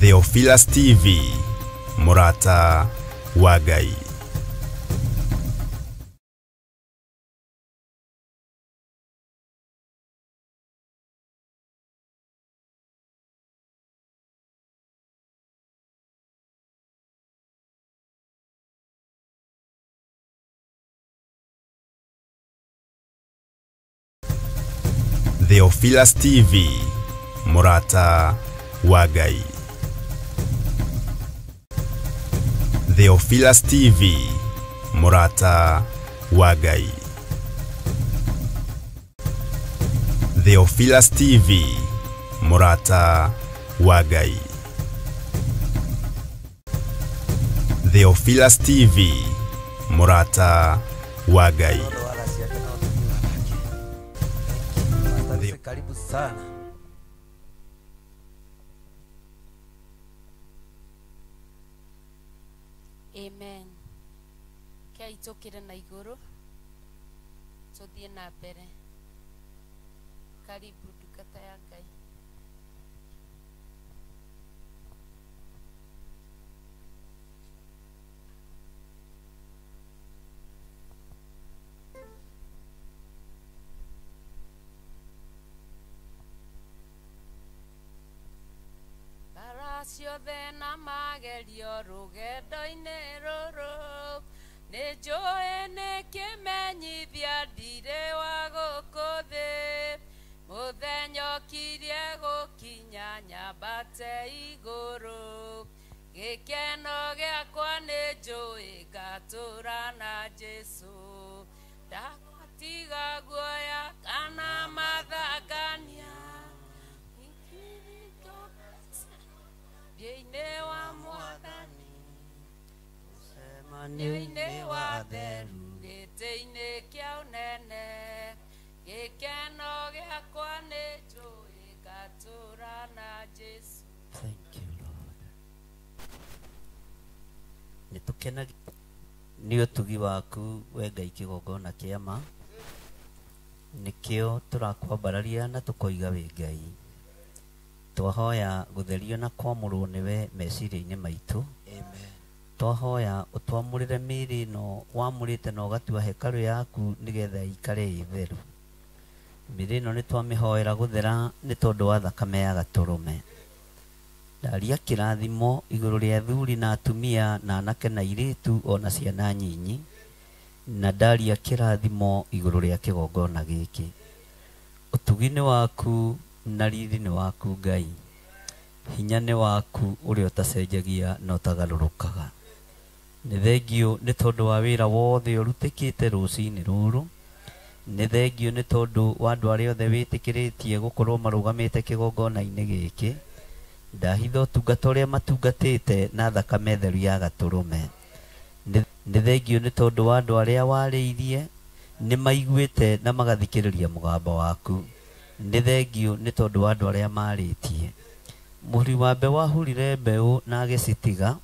Theophilus TV, mũrata wa Ngai. Theophilus TV, mũrata wa Ngai. Theophilus TV, mũrata wa Ngai. Theophilus TV, mũrata wa Ngai. Theophilus TV, mũrata wa Ngai. Karibu sana. Amen. Kei tũkĩre na igũrũ tũthiĩ na mbere. Karibu ndungata ya Ngai. Ciothe na magerio rũgendo-inĩ rũrũ nĩ njũĩ nĩ kĩmenyithia ndirĩ wa gũkũ thĩ mũthenya ũkirie gũkinya nyambate igũrũ gĩkeno gĩakwa nĩ njũĩ ngatũra na Jesũ ndakwatiga guoya kana mathangania Thĩinĩ wa Mwathani mũcemanio-inĩ wa theru gĩtĩ-inĩ kĩa ũnene gĩkeno gĩakwa nĩ njũĩ ngatũra na Jesũ. Thank you, Lord. Nĩ tũkenagio nĩ ũtugi waku we Ngai kĩgongona kĩa ma nĩkĩo tũrakwambararia na tũkoiga wĩ Ngai. Twahoya gũtherio na kwamũrwo nĩwe meciria-inĩ maitũ. Amen. Twahoya ũtwamũrĩre mĩĩrĩ ĩno wamũrĩte na ũgatua hekarũ yaku nĩgetha ĩikare ĩ theru. Mĩĩrĩ ĩno nĩ twamĩhoera gũthera nĩ tondũ wa thakame ya gatũrũme. Ndaria kĩrathimo igũrũ rĩa athuri na atumia na anake na airĩtu ona ciana nyinyi, na ndaria kĩrathimo igũrũ rĩa kĩgongona gĩkĩ. Ũtugi nĩ waku na riri nĩ waku Ngai, hinya nĩ waku ũrĩa ũtacenjagia na ũtagarũrũkaga. Nĩ thengio nĩ tondũ wa wĩra wothe ũrutĩkĩte rũcinĩ rũrũ. Nĩ thengio nĩ tondũ wa andũ arĩa othe wĩtĩkĩrĩtie gũkorwo marũgamĩte kĩgongona-inĩ gĩkĩ. Ndahitha ũtungata ũrĩa matungatĩte na thakame theru ya gatũrũme. Nĩ thengio nĩ tondũ wa andũ arĩa warĩirie nĩ maiguĩte na magathikĩrĩria mũgambo waku. Nĩ thengio nĩ tondũ wa andũ arĩa marĩtie. Mũhuri wa mbeũ ahurire mbeũ na agĩcitiga,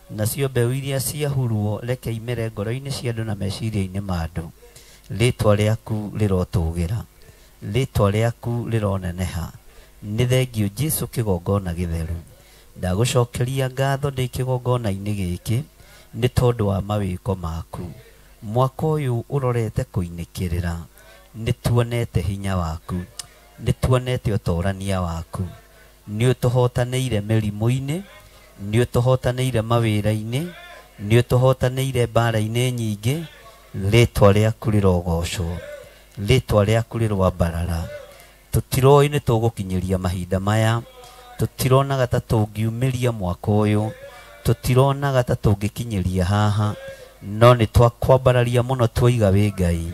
nacio mbeũ iria ciahurwo reke imere ngoro-inĩ cia andũ na meciria-inĩ ma andũ. Rĩtwa rĩaku rĩrotũgĩra, rĩtwa rĩaku rĩroneneha. Nĩ thengio Jesũ kĩgongona gĩtheru. Ndagũcokeria ngatho ndĩ kĩgongona-inĩ gĩkĩ nĩ tondũ wa mawĩko maku. Mwaka ũyũ ũrorete kũinĩkĩrĩra, nĩ tuonete hinya waku, nĩ tuonete ũtorania waku. Nĩ ũtũhotanĩire mĩrimũ-inĩ, nĩ ũtũhotanĩire mawĩra-inĩ, nĩ ũtũhotanĩire mbara-inĩ nyingĩ. Rĩtwa rĩaku rĩrogocwo, rĩtwa rĩaku rĩroambarara. Tũtiroĩ nĩ tũgũkinyĩria mahinda maya, tũtironaga ta tũngiumĩria mwaka ũyũ, tũtironaga ta tũngĩkinyĩria haha, no nĩ twakwambararia mũno twoiga wĩ Ngai,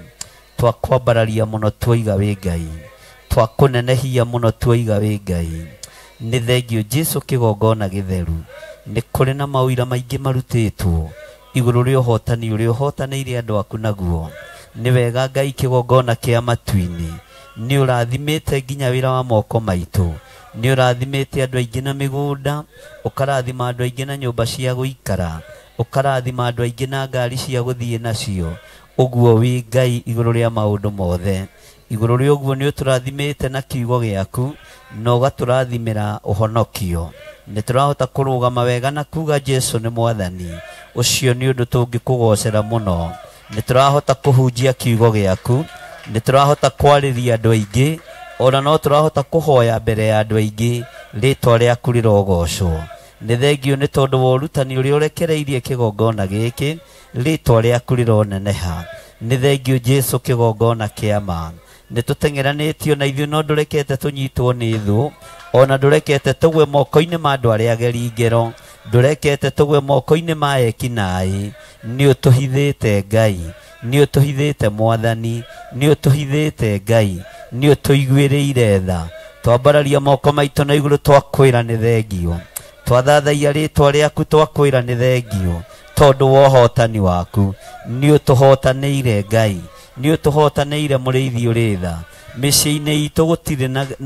twakwambararia mũno twoiga wĩ Ngai, twakũnenehia mũno twoiga wĩ Ngai. Nĩ thengio Jesũ kĩgongona gĩtheru. Nĩ kũrĩ na maũira maingĩ marutĩtwo igũrũ rĩa ũhotani ũrĩa ũhotanĩire andũ aku naguo. Nĩ wega Ngai kĩgongona kĩa matu-inĩ. Nĩ ũrathimĩte nginya wĩra wa moko maitũ. Nĩ ũrathimĩte andũ aingĩ na mĩgũnda, ũkarathima andũ aingĩ na nyũmba cia gũikara, ũkarathima andũ aingĩ na ngari cia gũthiĩ nacio. Ũguo wĩ Ngai igũrũ rĩa maũndũ mothe. Igũrũ rĩa ũguo nĩ ũtũrathimĩte na kiugo gĩaku na ũgatũrathimĩra ũhonokio. Nĩ tũrahota kũrũgama wega na kuga Jesu nĩ mwathani. Ũcio nĩ ũndũ tũngĩkũgocera mũno. Nĩ tũrahota kũhunjia kiugo gĩaku, nĩ tũrahota kwarĩria andũ aingĩ, ona no tũrahota kũhoya mbere ya andũ aingĩ. Rĩtwa rĩaku rĩrogocwo. Nĩ thengio nĩ tondũ wa ũrutani ũrĩa ũrekereirie kĩgongona gĩkĩ, rĩtwa rĩaku rĩroneneha. Nĩ thengio Jesu kĩgongona kĩa ma. Nĩ tũteng'eranĩtio na ithuĩ no ndũrekete tũnyitwo nĩ thũ, ona ndũrekete tũgwe moko-inĩ ma andũ arĩa ageri ngero, ndũrekete tũgwe moko-inĩ ma ekinaĩ. Nĩ ũtũhithĩte Ngai, nĩ ũtũhithĩte mwathani, nĩ ũtũhithĩte Ngai, nĩ ũtũiguĩrĩire tha. Twambararia moko maitũ na igũrũ twakwĩra nĩ thengio. Twathathaia rĩtwa rĩaku twakwĩra nĩ thengio, tondũ wa ũhotani waku. Nĩ ũtũhotanĩire Ngai, nĩ ũtũhotanĩire mũrĩithi ũrĩ tha. Mĩciĩ-inĩ itũ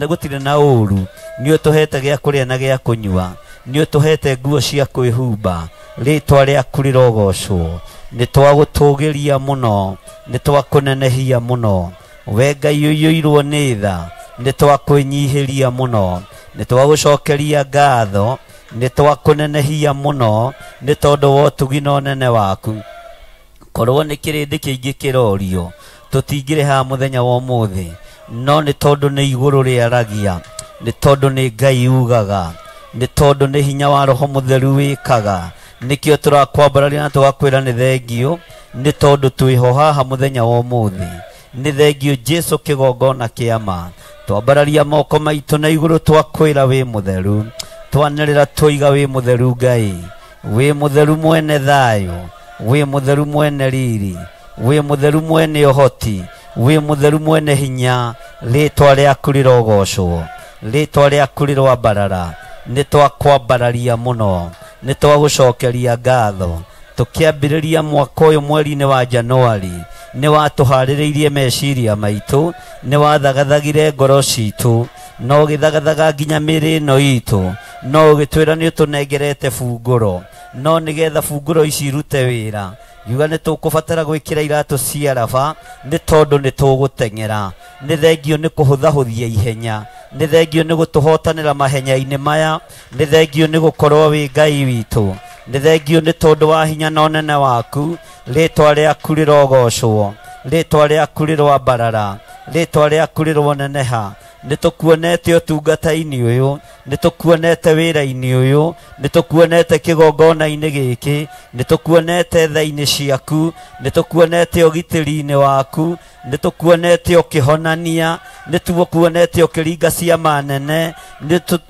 gũtirĩ na ũũru, nĩ ũtũhete gĩa kũrĩa na gĩa kũnyua, nĩ ũtũhete nguo cia kwĩhumba. Rĩtwa rĩaku rĩrogocwo. Nĩ twagũtũgĩria mũno, nĩ twakũnenehia mũno. We Ngai ũiyũirwo nĩ tha, nĩ twakwĩnyihĩria mũno, nĩ twagũcokeria ngatho, nĩ twakũnenehia mũno, nĩ tondũ wa ũtugi na ũnene waku. Korwo nĩ kĩrĩndĩ kĩingĩ kĩrorio, tũtingĩrĩ haha mũthenya wa ũmũthĩ, no nĩ tondũ nĩ igũrũ rĩaragia, nĩ tondũ nĩ Ngai ugaga, nĩ tondũ nĩ hinya wa Roho Mũtheru wĩkaga. Nĩkĩo tũrakwambararia na tũgakwĩra nĩ thengio, nĩ tondũ twĩho haha mũthenya wa ũmũthĩ. Nĩ thengio Jesu kĩgongona kĩa ma. Twambararia moko maitũ na igũrũ twakwĩra wĩ mũtheru, twanĩrĩra twoiga wĩ mũtheru Ngai, wĩ mũtheru mwene thayũ, wĩ mũtheru mwene riri, wĩ mũtheru mwene ũhoti, wĩ mũtheru mwene hinya. Rĩtwa rĩaku rĩrogocwo, rĩtwa rĩaku rĩroambarara. Nĩ twakwambararia mũno, nĩ twagũcokeria ngatho. Tũkĩambĩrĩria mwaka ũyũ mweri-inĩ wa Januari, nĩ watũharĩrĩirie meciria maitũ, nĩ wathagathagire ngoro citũ, no ũgĩthagathaga nginya mĩĩrĩ ĩno itũ, no ũgĩtwĩra nĩ ũtũnengerete bungũro, no nĩgetha bungũro ici irute wĩra, ngiuga nĩ tũkũbatara gwĩkĩra iratũ cia raba, nĩ tondũ nĩ tũgũteng'era. Nĩ thengio nĩ kũhũthahũthia ihenya, nĩ thengio nĩ gũtũhotanĩra mahenya-inĩ maya, nĩ thengio nĩ gũkorwo wĩ Ngai witũ, nĩ thengio nĩ tondũ wa hinya na ũnene waku. Rĩtwa rĩaku rĩrogocwo, rĩtwa rĩaku rĩroambarara, rĩtwa rĩaku rĩroneneha. Nĩ tũkuonete ũtungata-inĩ ũyũ, nĩ tũkuonete wĩra-inĩ ũyũ, nĩ tũkuonete kĩgongona-inĩ gĩkĩ, nĩ tũkuonete tha-inĩ ciaku, nĩ tũkuonete ũgitĩri-inĩ waku, nĩ tũkuonete ũkĩhonania, nĩ tũkuonete ũkĩringa ciama nene,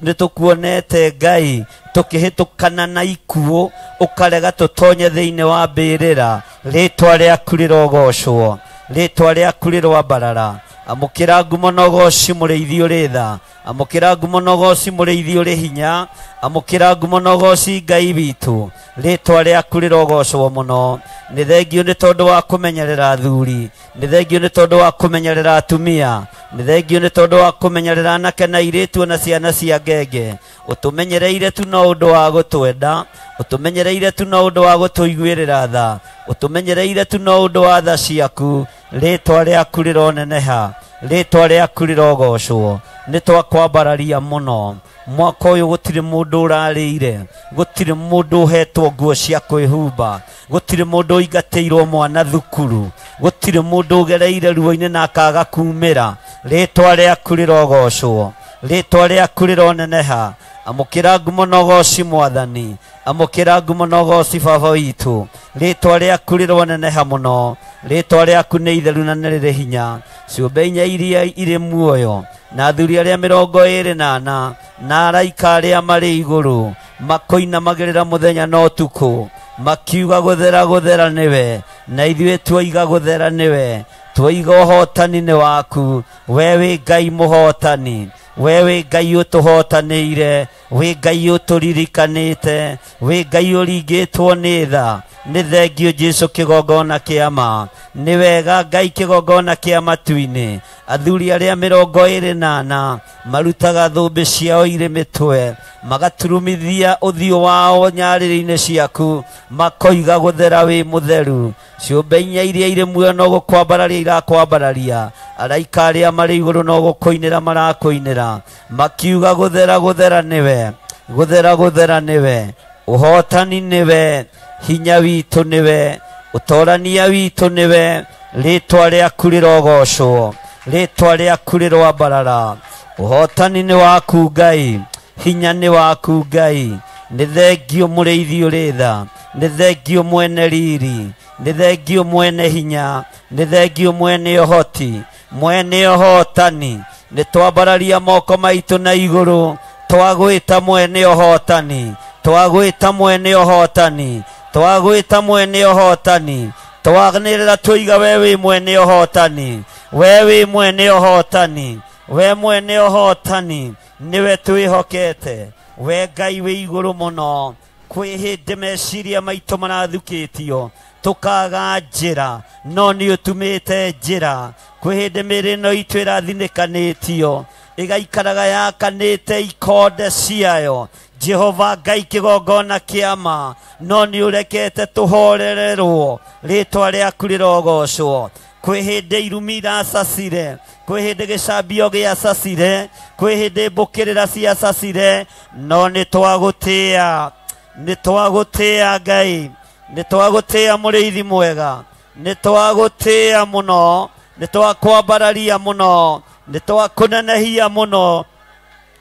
nĩ tũkuonete Ngai tũkĩhĩtũkana na ikuũ, ũkarega tũtonye thĩinĩ wa mbĩrĩra. Rĩtwa rĩaku rĩrogocwo, rĩtwa rĩaku rĩroambarara. Amũkĩra ngumo na ũgoci mũrĩithi ũrĩ tha, amũkĩra ngumo na ũgoci mũrĩithi ũrĩ hinya, amũkĩra ngumo na ũgoci Ngai witũ. Rĩtwa rĩaku rĩrogocwo mũno. Nĩ thengio nĩ tondũ wa kũmenyerera athuri, nĩ thengio nĩ tondũ wa kũmenyerera atumia, nĩ thengio nĩ tondũ wa kũmenyerera anake na airĩtu na ciana cia ngenge. Ũtũmenyereire tu no ũndũ wa gũtwenda, ũtũmenyereire tu no ũndũ wa gũtũiguĩrĩra tha, ũtũmenyereire tu no ũndũ wa tha ciaku. Rĩtwa rĩaku rĩroneneha, rĩtwa rĩaku rĩrogocwo. Nĩ twakwambararia mũno. Mwaka ũyũ gũtirĩ mũndũ ũrarĩire, gũtirĩ mũndũ ũhetwo nguo cia kwĩhumba, gũtirĩ mũndũ ũingatĩirwo mwana thukuru, gũtirĩ mũndũ ũgereire ruo-inĩ na akaga kumĩra. Rĩtwa rĩaku rĩrogocwo, rĩtwa rĩaku rĩroneneha. Amũkĩra ngumo na ũgoci mwathani, amũkĩra ngumo na ũgoci baba witũ. Rĩtwa rĩaku rĩroneneha mũno, rĩtwa rĩaku nĩ itheru na nĩ rĩrĩ hinya. Ciũmbe inya iria irĩ muoyo na athuri arĩa 24 na araika arĩa marĩ igũrũ makoinamagĩrĩra mũthenya na ũtukũ, makiuga gũthera gũthera nĩwe, na ithuĩ twoiga gũthera nĩwe, twoiga ũhotani nĩ waku. We wĩ Ngai mũhotani, we wĩ Ngai ũtũhotanĩire, wĩ Ngai ũtũririkanĩte, wĩ Ngai ũringĩtwo nĩ tha. Nĩ thengio Jesu kĩgongona kĩa ma. Nĩ wega Ngai kĩgongona kĩa matu-inĩ. Athuri arĩa 24 marutaga thũmbĩ ciao irĩ mĩtwe, magaturumithia ũthiũ wao nyarĩrĩ-inĩ ciaku, makoiga gũthera wĩ mũtheru. Ciũmbe inya iria irĩ muoyo no gũkwambararia irakwambararia, araika arĩa marĩ igũrũ no gũkũinĩra marakũinĩra, makiuga gũthera gũthera nĩwe. Gũthera gũthera nĩwe, ũhotani nĩwe, hinya witũ nĩwe, ũtorania witũ nĩwe. Rĩtwa rĩaku rĩrogocwo, rĩtwa rĩaku rĩroambarara. Ũhotani nĩ waku Ngai, hinya nĩ waku Ngai. Nĩ thengio mũrĩithi ũrĩ tha, nĩ thengio mwene riri, nĩ thengio mwene hinya, nĩ thengio mwene ũhoti, mwene ũhotani. Nĩ twambararia moko maitũ na igũrũ, twagwĩta mwene ũhotani, twagwĩta mwene ũhotani, twagwĩta mwene ũhotani. Twanĩrĩra tũiga we wĩ mwene ũhotani, we wĩ mwene ũhotani, we mwene ũhotani, nĩwe twĩhokete. We Ngai wĩ igũrũ mũno, kwĩ hĩndĩ meciria maitũ marathukĩtio tũkaga njĩra, no nĩ ũtumĩte njĩra. Kwĩ hĩndĩ mĩĩrĩ ĩno itũ ĩrathinĩkanĩtio ĩgaikaraga yakanĩte ikonde ciayo. Jehova Ngai kĩgongona kĩama, no nĩ ũrekete tũhorererwo, rĩtwa rĩaku rĩrogocwo. Kwĩ hĩndĩ irumi iracacire, kwĩ hĩndĩ gĩcambio gĩacacire, kwĩ hĩndĩ mbũkĩrĩra ciacacire, no nĩ twagũtĩĩa, nĩ twagũtĩĩa Ngai, nĩ twagũtĩĩa mũrĩithi mwega, nĩ twagũtĩĩa mũno, nĩ twakwambararia mũno, nĩ twakũnenehia mũno,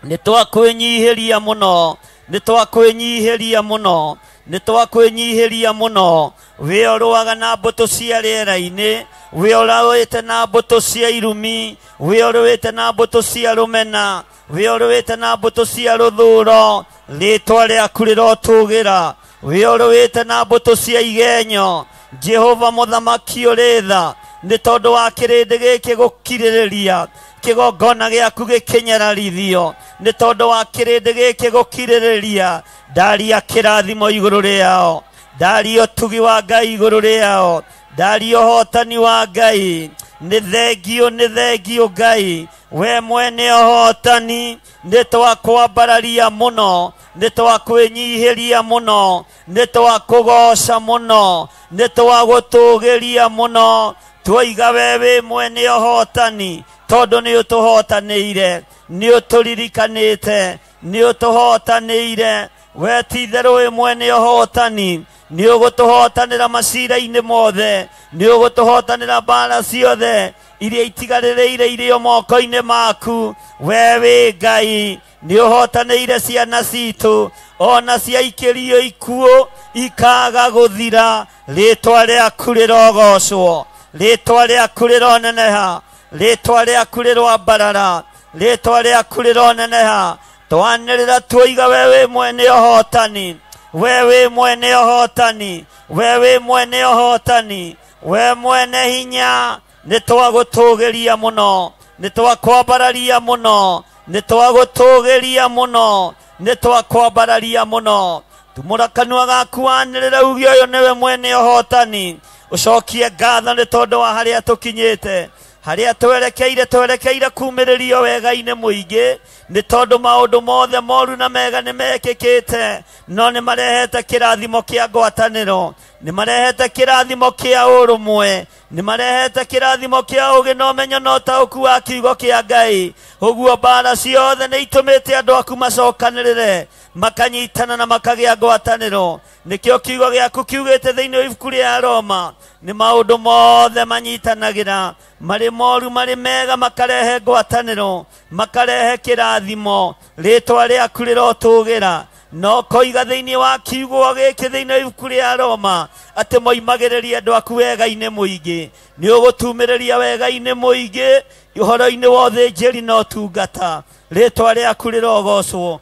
nĩ twakwĩnyihĩria mũno, nĩ twakwĩnyihĩria mũno, nĩ twakwĩnyihĩria mũno. We ũrũaga na mbũtũ cia rĩera-inĩ, we ũrũĩte na mbũtũ cia irumi, we ũrũĩte na mbũtũ cia rũmena, we ũrũĩte na mbũtũ cia rũthũro, rĩtwa rĩaku rĩrotũgĩra. We ũrũĩte na mbũtũ cia igenyo, Jehova mũthamaki ũrĩ tha, nĩ tondũ wa kĩrĩndĩ gĩkĩ gũkirĩrĩria kĩgongona gĩaku gĩkĩnyararithio, nĩ tondũ wa kĩrĩndĩ gĩkĩ gũkirĩrĩria. Ndaria kĩrathimo igũrũ rĩao, ndaria ũtugi wa Ngai igũrũ rĩao, ndaria ũhotani wa Ngai. Nĩ thengio, nĩ thengio Ngai, we mwene ũhotani. Nĩ twakwambararia mũno, nĩ twakwĩnyihĩria mũno, nĩ twakũgoca mũno, nĩ twagũtũgĩria mũno. Twoiga we wĩ mwene ũhotani, tondũ nĩ ũtũhotanĩire, nĩ ũtũririkanĩte, nĩ ũtũhotanĩire. We ti itherũ wĩ mwene ũhotani, nĩ ũgũtũhotanĩra macira-inĩ mothe, nĩ ũgũtũhotanĩra mbara ciothe iria itigarĩrĩire irio moko-inĩ maku. We wĩ Ngai, nĩ ũhotanĩire ciana citũ, ona ciaikĩrio ikuũ ikaga gũthira. Rĩtwa rĩaku rĩrogocwo, rĩtwa rĩaku rĩroneneha, rĩtwa rĩaku rĩroambarara, rĩtwa rĩaku rĩroneneha. Twanĩrĩra tuoiga we wĩ mwene ũhotani, we wĩ mwene ũhotani, we wĩ mwene ũhotani, we mwene hinya. Nĩ twagũtũgĩria mũno, nĩ twakwambararia mũno, nĩ twagũtũgĩria mũno, nĩ twakwambararia mũno. Tumũra kanua gaku wanĩrĩre uge ũyũ nĩwe mwene ũhotani. Ũcokie ngatho nĩ tondũ wa harĩa tũkinyĩte, harĩa twerekeire, twerekeire kumĩrĩrio wega-inĩ mũingĩ, nĩ tondũ maũndũ mothe moru na mega nĩ mekĩkĩte, no nĩ marehete kĩrathimo kĩa ngwatanĩro, nĩ marehete kĩrathimo kĩa ũrũmwe, nĩ marehete kĩrathimo kĩa ũgĩ na ũmenyo na ũtaũku wa kiugo kĩa Ngai. Ũguo mbara ciothe nĩ itũmĩte andũ aku macokanĩrĩre, makanyitana na makagĩa ngwatanĩro. Nĩkĩo kiugo gĩaku kiugĩte thĩinĩ wa ibuku rĩa Roma, nĩ maũndũ mothe manyitanagĩra, marĩ moru marĩ mega, makarehe ngwatanĩro, makarehe kĩrathimo. Rĩtwa rĩaku rĩrotũgĩra. No koiga thĩinĩ wa kiugo gĩkĩ thĩinĩ wa ibuku rĩa Roma atĩ moimagĩrĩrie andũ aku wega-inĩ mũingĩ. Nĩ ũgũtumĩrĩria wega-inĩ mũingĩ ũhoro-inĩ wa ũthĩnjĩri na ũtungata. Rĩtwa rĩaku rĩrogocwo.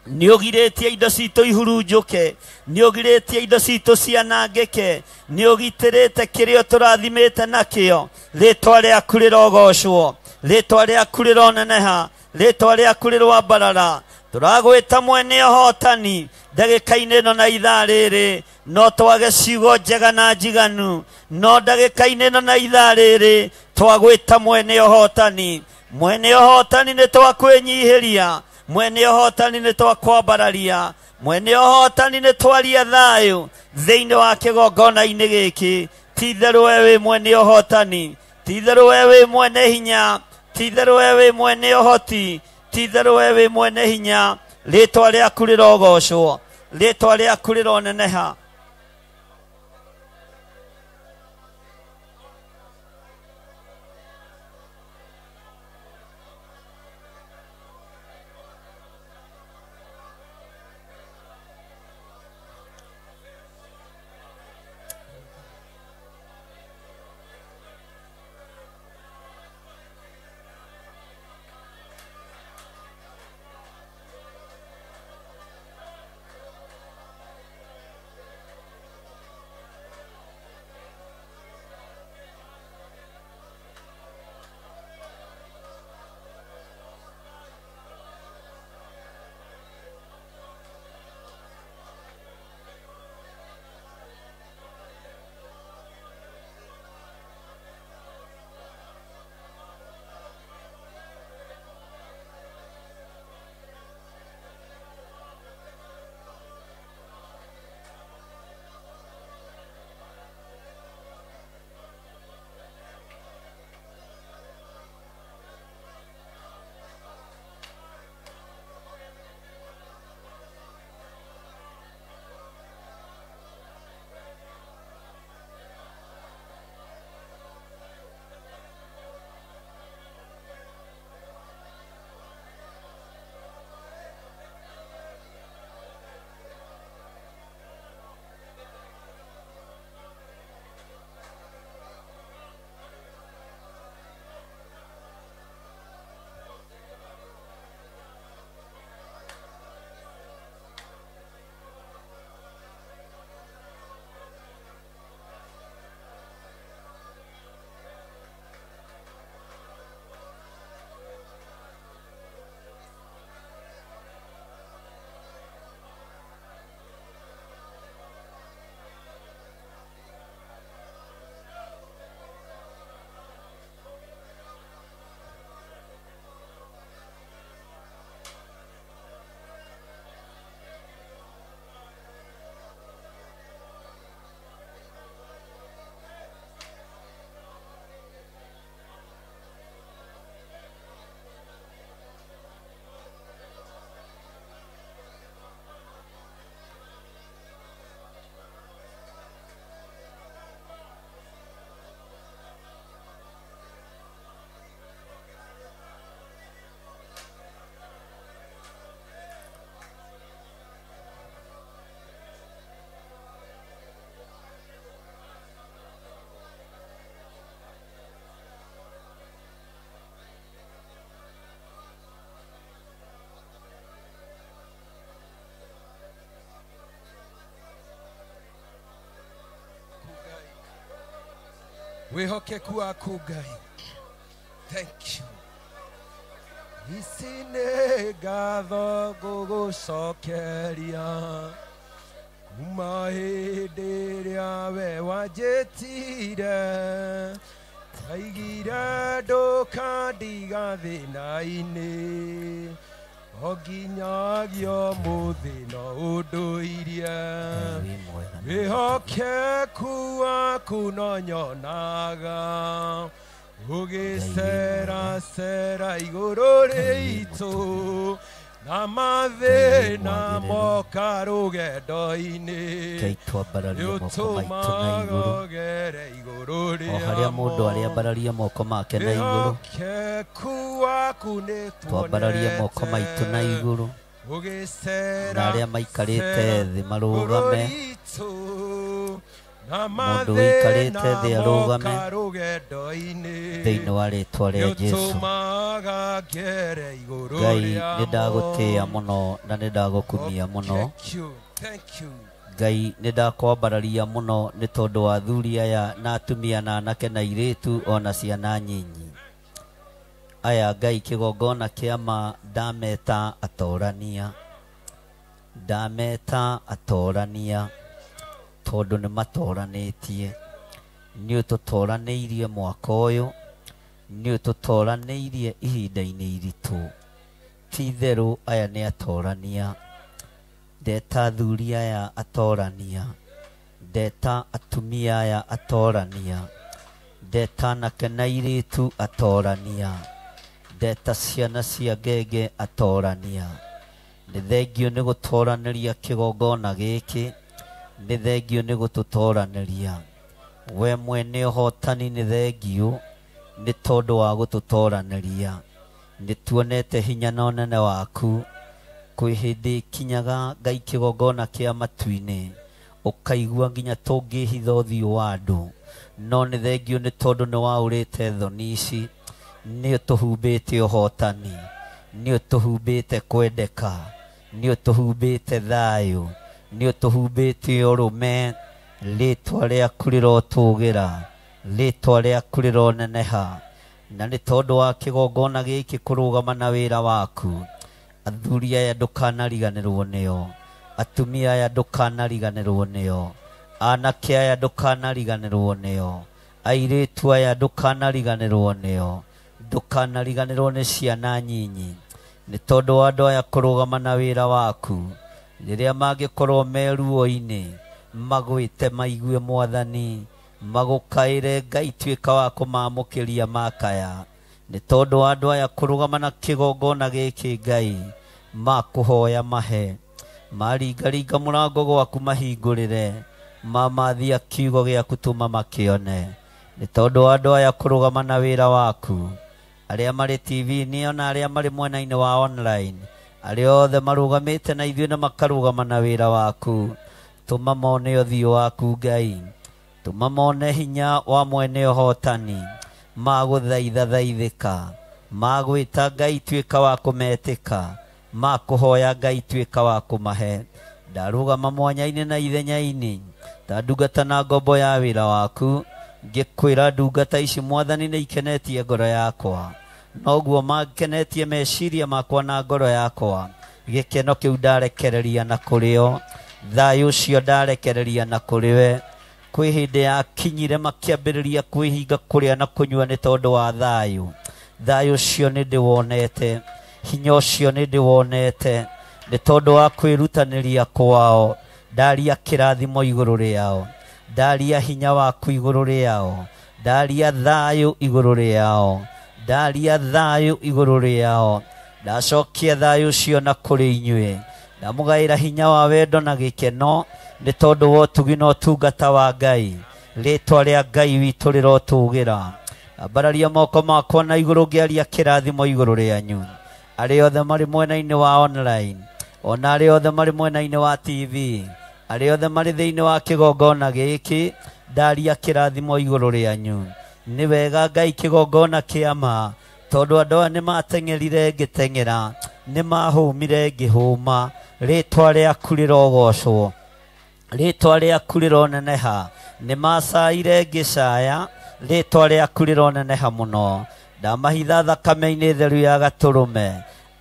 Nĩ ũgirĩtie indo citũ ihurunjũke, nĩ ũgirĩtie indo citũ cianangĩke, nĩ ũgitĩrĩte kĩrĩa tũrathimĩte nakĩo. Rĩtwa rĩaku rĩrogocwo, rĩtwa rĩaku rĩroneneha, rĩtwa rĩaku rĩroambarara. Tũragwĩta mwene ũhotani ndagĩka-inĩ ĩno na ithaa rĩrĩ, no twage ciugo njega na njiganu, no ndagĩka-inĩ ĩno na ithaa rĩrĩ twagwĩta mwene ũhotani. Mwene ũhotani nĩ twakwĩnyihĩria, mwene ũhotani nĩ twakwambararia, mwene ũhotani nĩ twaria thayũ thĩinĩ wa kĩgongona-inĩ gĩkĩ. Ti itherũ we wĩ mwene ũhotani, ti itherũ we wĩ mwene hinya, ti itherũ we wĩ mwene ũhoti, ti itherũ we wĩ mwene hinya. Rĩtwa rĩaku rĩrogocwo, rĩtwa rĩaku rĩroneneha. Wĩhokeku waku Ngai. Thank you. Ici nĩ ngatho ngũgũcokeria kuma hĩndĩ ĩrĩa we wanjĩtire, ndaigire ndũkandiga thĩna-inĩ, o nginyagia ũmũthĩ no ũndũirie. Wĩhokeku waku no nyonaga ũgĩceracera igũrũ rĩitũ, na mathĩna moka rũgendo-inĩ, nĩũtũmaga ũgere igũrũ O harĩa mũndũ arĩambararia moko make na igũrũ, Wĩhokeku waku nĩ twambararie moko maitũ na igũrũ, ũgĩcera na arĩa maikarĩte thĩ marũgame, na mũndũ ũikarĩte thĩ mathĩna arũgame moka rũgendo-inĩ, thĩinĩ wa rĩtwa rĩa Jesũ. nĩũtũmaga ngere igũrũ Ngai, nĩ rĩamo. ndagũtĩĩa mũno na nĩ ndagũkumia mũno. Thank you, thank you. Ngai, nĩ ndakwambararia mũno nĩ tondũ wa athuri aya na atumia na anake na airĩtu ona ciana nyinyi. Aya Ngai, kĩgongona kĩa ma ndameta atorania, ndameta atorania tondũ nĩ matoranĩtie. Nĩ ũtũtoranĩirie mwaka ũyũ, nĩ ũtũtoranĩirie ihinda-inĩ iritũ. Ti itherũ aya nĩ atorania. Ndeta athuri aya atorania, ndeta atumia aya atorania, ndeta anake na airĩtu atorania, ndeta ciana cia ngenge atorania. Nĩ thengio nĩ gũtoranĩria kĩgongona gĩkĩ, nĩ thengio nĩ gũtũtoranĩria. We mwene ũhotani nĩ thengio nĩ tondũ wa gũtũtoranĩria. Nĩ tuonete hinya na ũnene waku. Kwĩ hĩndĩ ĩkinyaga Ngai kĩgongona kĩa matu-inĩ, ũkaigua nginya tũngĩhitha ũthiũ wa andũ. No nĩ thengio nĩ tondũ nĩ waũrĩte thoni ici, nĩ ũtũhumbĩte ũhotani, nĩ ũtũhumbĩte kwendeka, nĩ ũtũhumbĩte thayũ, nĩ ũtũhumbĩte ũrũme. Rĩtwa rĩaku rĩrotũgĩra, rĩtwa rĩaku rĩroneneha. Na nĩ tondũ wa kĩgongona gĩkĩ kũrũgama na wĩra waku, athuri aya ndũkanariganĩrwo nĩo, atumia aya ndũkanariganĩrwo nĩo, anake aya ndũkanariganĩrwo nĩo, airĩtu aya ndũkanariganĩrwo nĩo, ndũkanariganĩrwo nĩ ciana nyinyi. Nĩ tondũ wa andũ aya kũrũgama na wĩra waku, rĩrĩa mangĩkorwo me ruo-inĩ, magwĩte maigue Mwathani, magũkaĩre Ngai tuĩka wa kũmamũkĩria makaya. Nĩ tondũ wa andũ aya kũrũgama na kĩgongona gĩkĩ Ngai, makũhoya mahe, maringaringa mũrango gwaku mahingũrĩre, mamathia kiugo gĩaku tũma makĩone. Nĩ tondũ wa andũ aya kũrũgama na wĩra waku, arĩa marĩ TV-inĩ ona arĩa marĩ mwena-inĩ wa online, arĩa othe marũgamĩte na ithuĩ na makarũgama na wĩra waku, tũma mone ũthiũ waku Ngai, tũma mone hinya wa mwene ũhotani, magũthaithathaithĩka, magwĩta Ngai tuĩka wa kũmetĩka, makũhoya Ngai tuĩka wa kũmahe. Ndarũgama mwanya-inĩ na ithenya-inĩ ta ndungata na ngombo ya wĩra waku, ngĩkwĩra ndungata ici Mwathani nĩ ikenetie ngoro yakwa, noguo makenetie meciria makwa na ngoro yakwa. Gĩkeno kĩu ndarekereria na kũrĩo, thayũ ũcio ndarekereria na kũrĩwe. Kwĩ hĩndĩ yakinyire makĩambĩrĩria kwĩhinga kũrĩa na kũnyua nĩ tondũ wa thayũ. Thayũ ũcio nĩ ndĩwonete, hinya ũcio nĩ ndĩwonete, nĩ tondũ wa kwĩrutanĩria kwao. Ndaria kĩrathimo igũrũ rĩao, ndaria hinya waku igũrũ rĩao, ndaria thayũ igũrũ rĩao, ndaria thayũ igũrũ rĩao. Ndacokia thayũ ũcio na kũrĩ inyuĩ, ndamũgaĩra hinya wa wendo na gĩkeno nĩ tondũ wa ũtugi na ũtungata wa Ngai. Rĩtwa rĩa Ngai witũ rĩrotũgĩra. Ambararia moko makwa na igũrũ ngĩaria kĩrathimo igũrũ rĩanyu, arĩa othe marĩ mwena-inĩ wa online, ona arĩa othe marĩ mwena-inĩ wa TV, arĩa othe marĩ thĩinĩ wa kĩgongona gĩkĩ, ndaria kĩrathimo igũrũ rĩanyu. Nĩ wega Ngai kĩgongona kĩa ma, tondũ andũ aya nĩ mateng'erire ngĩteng'era, nĩ mahũmire ngĩhũma. Rĩtwa rĩaku rĩrogocwo, rĩtwa rĩaku rĩroneneha. Nĩ macaire ngĩcaya, rĩtwa rĩaku rĩroneneha mũno. Ndamahitha thakame-inĩ theru ya gatũrũme,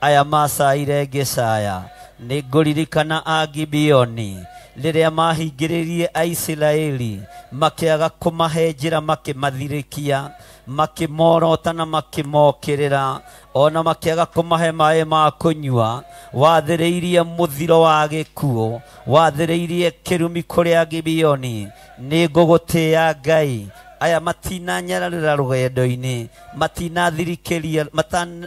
aya macaire ngĩcaya. Nĩ ngũririkana a Gibeoni rĩrĩa mahingĩrĩrie Aisiraeli, makĩaga kũmahe njĩra, makĩmathirĩkia, makĩmorota na makĩmokĩrĩra, ona makĩaga kũmahe maĩ ma kũnyua. Wathĩrĩirie mũthiro wa gĩkuũ, wathĩrĩirie kĩrumi kũrĩ Agibeoni. Nĩ ngũgũtĩĩa Ngai. Aya matinanyararĩra rũgendo-inĩ,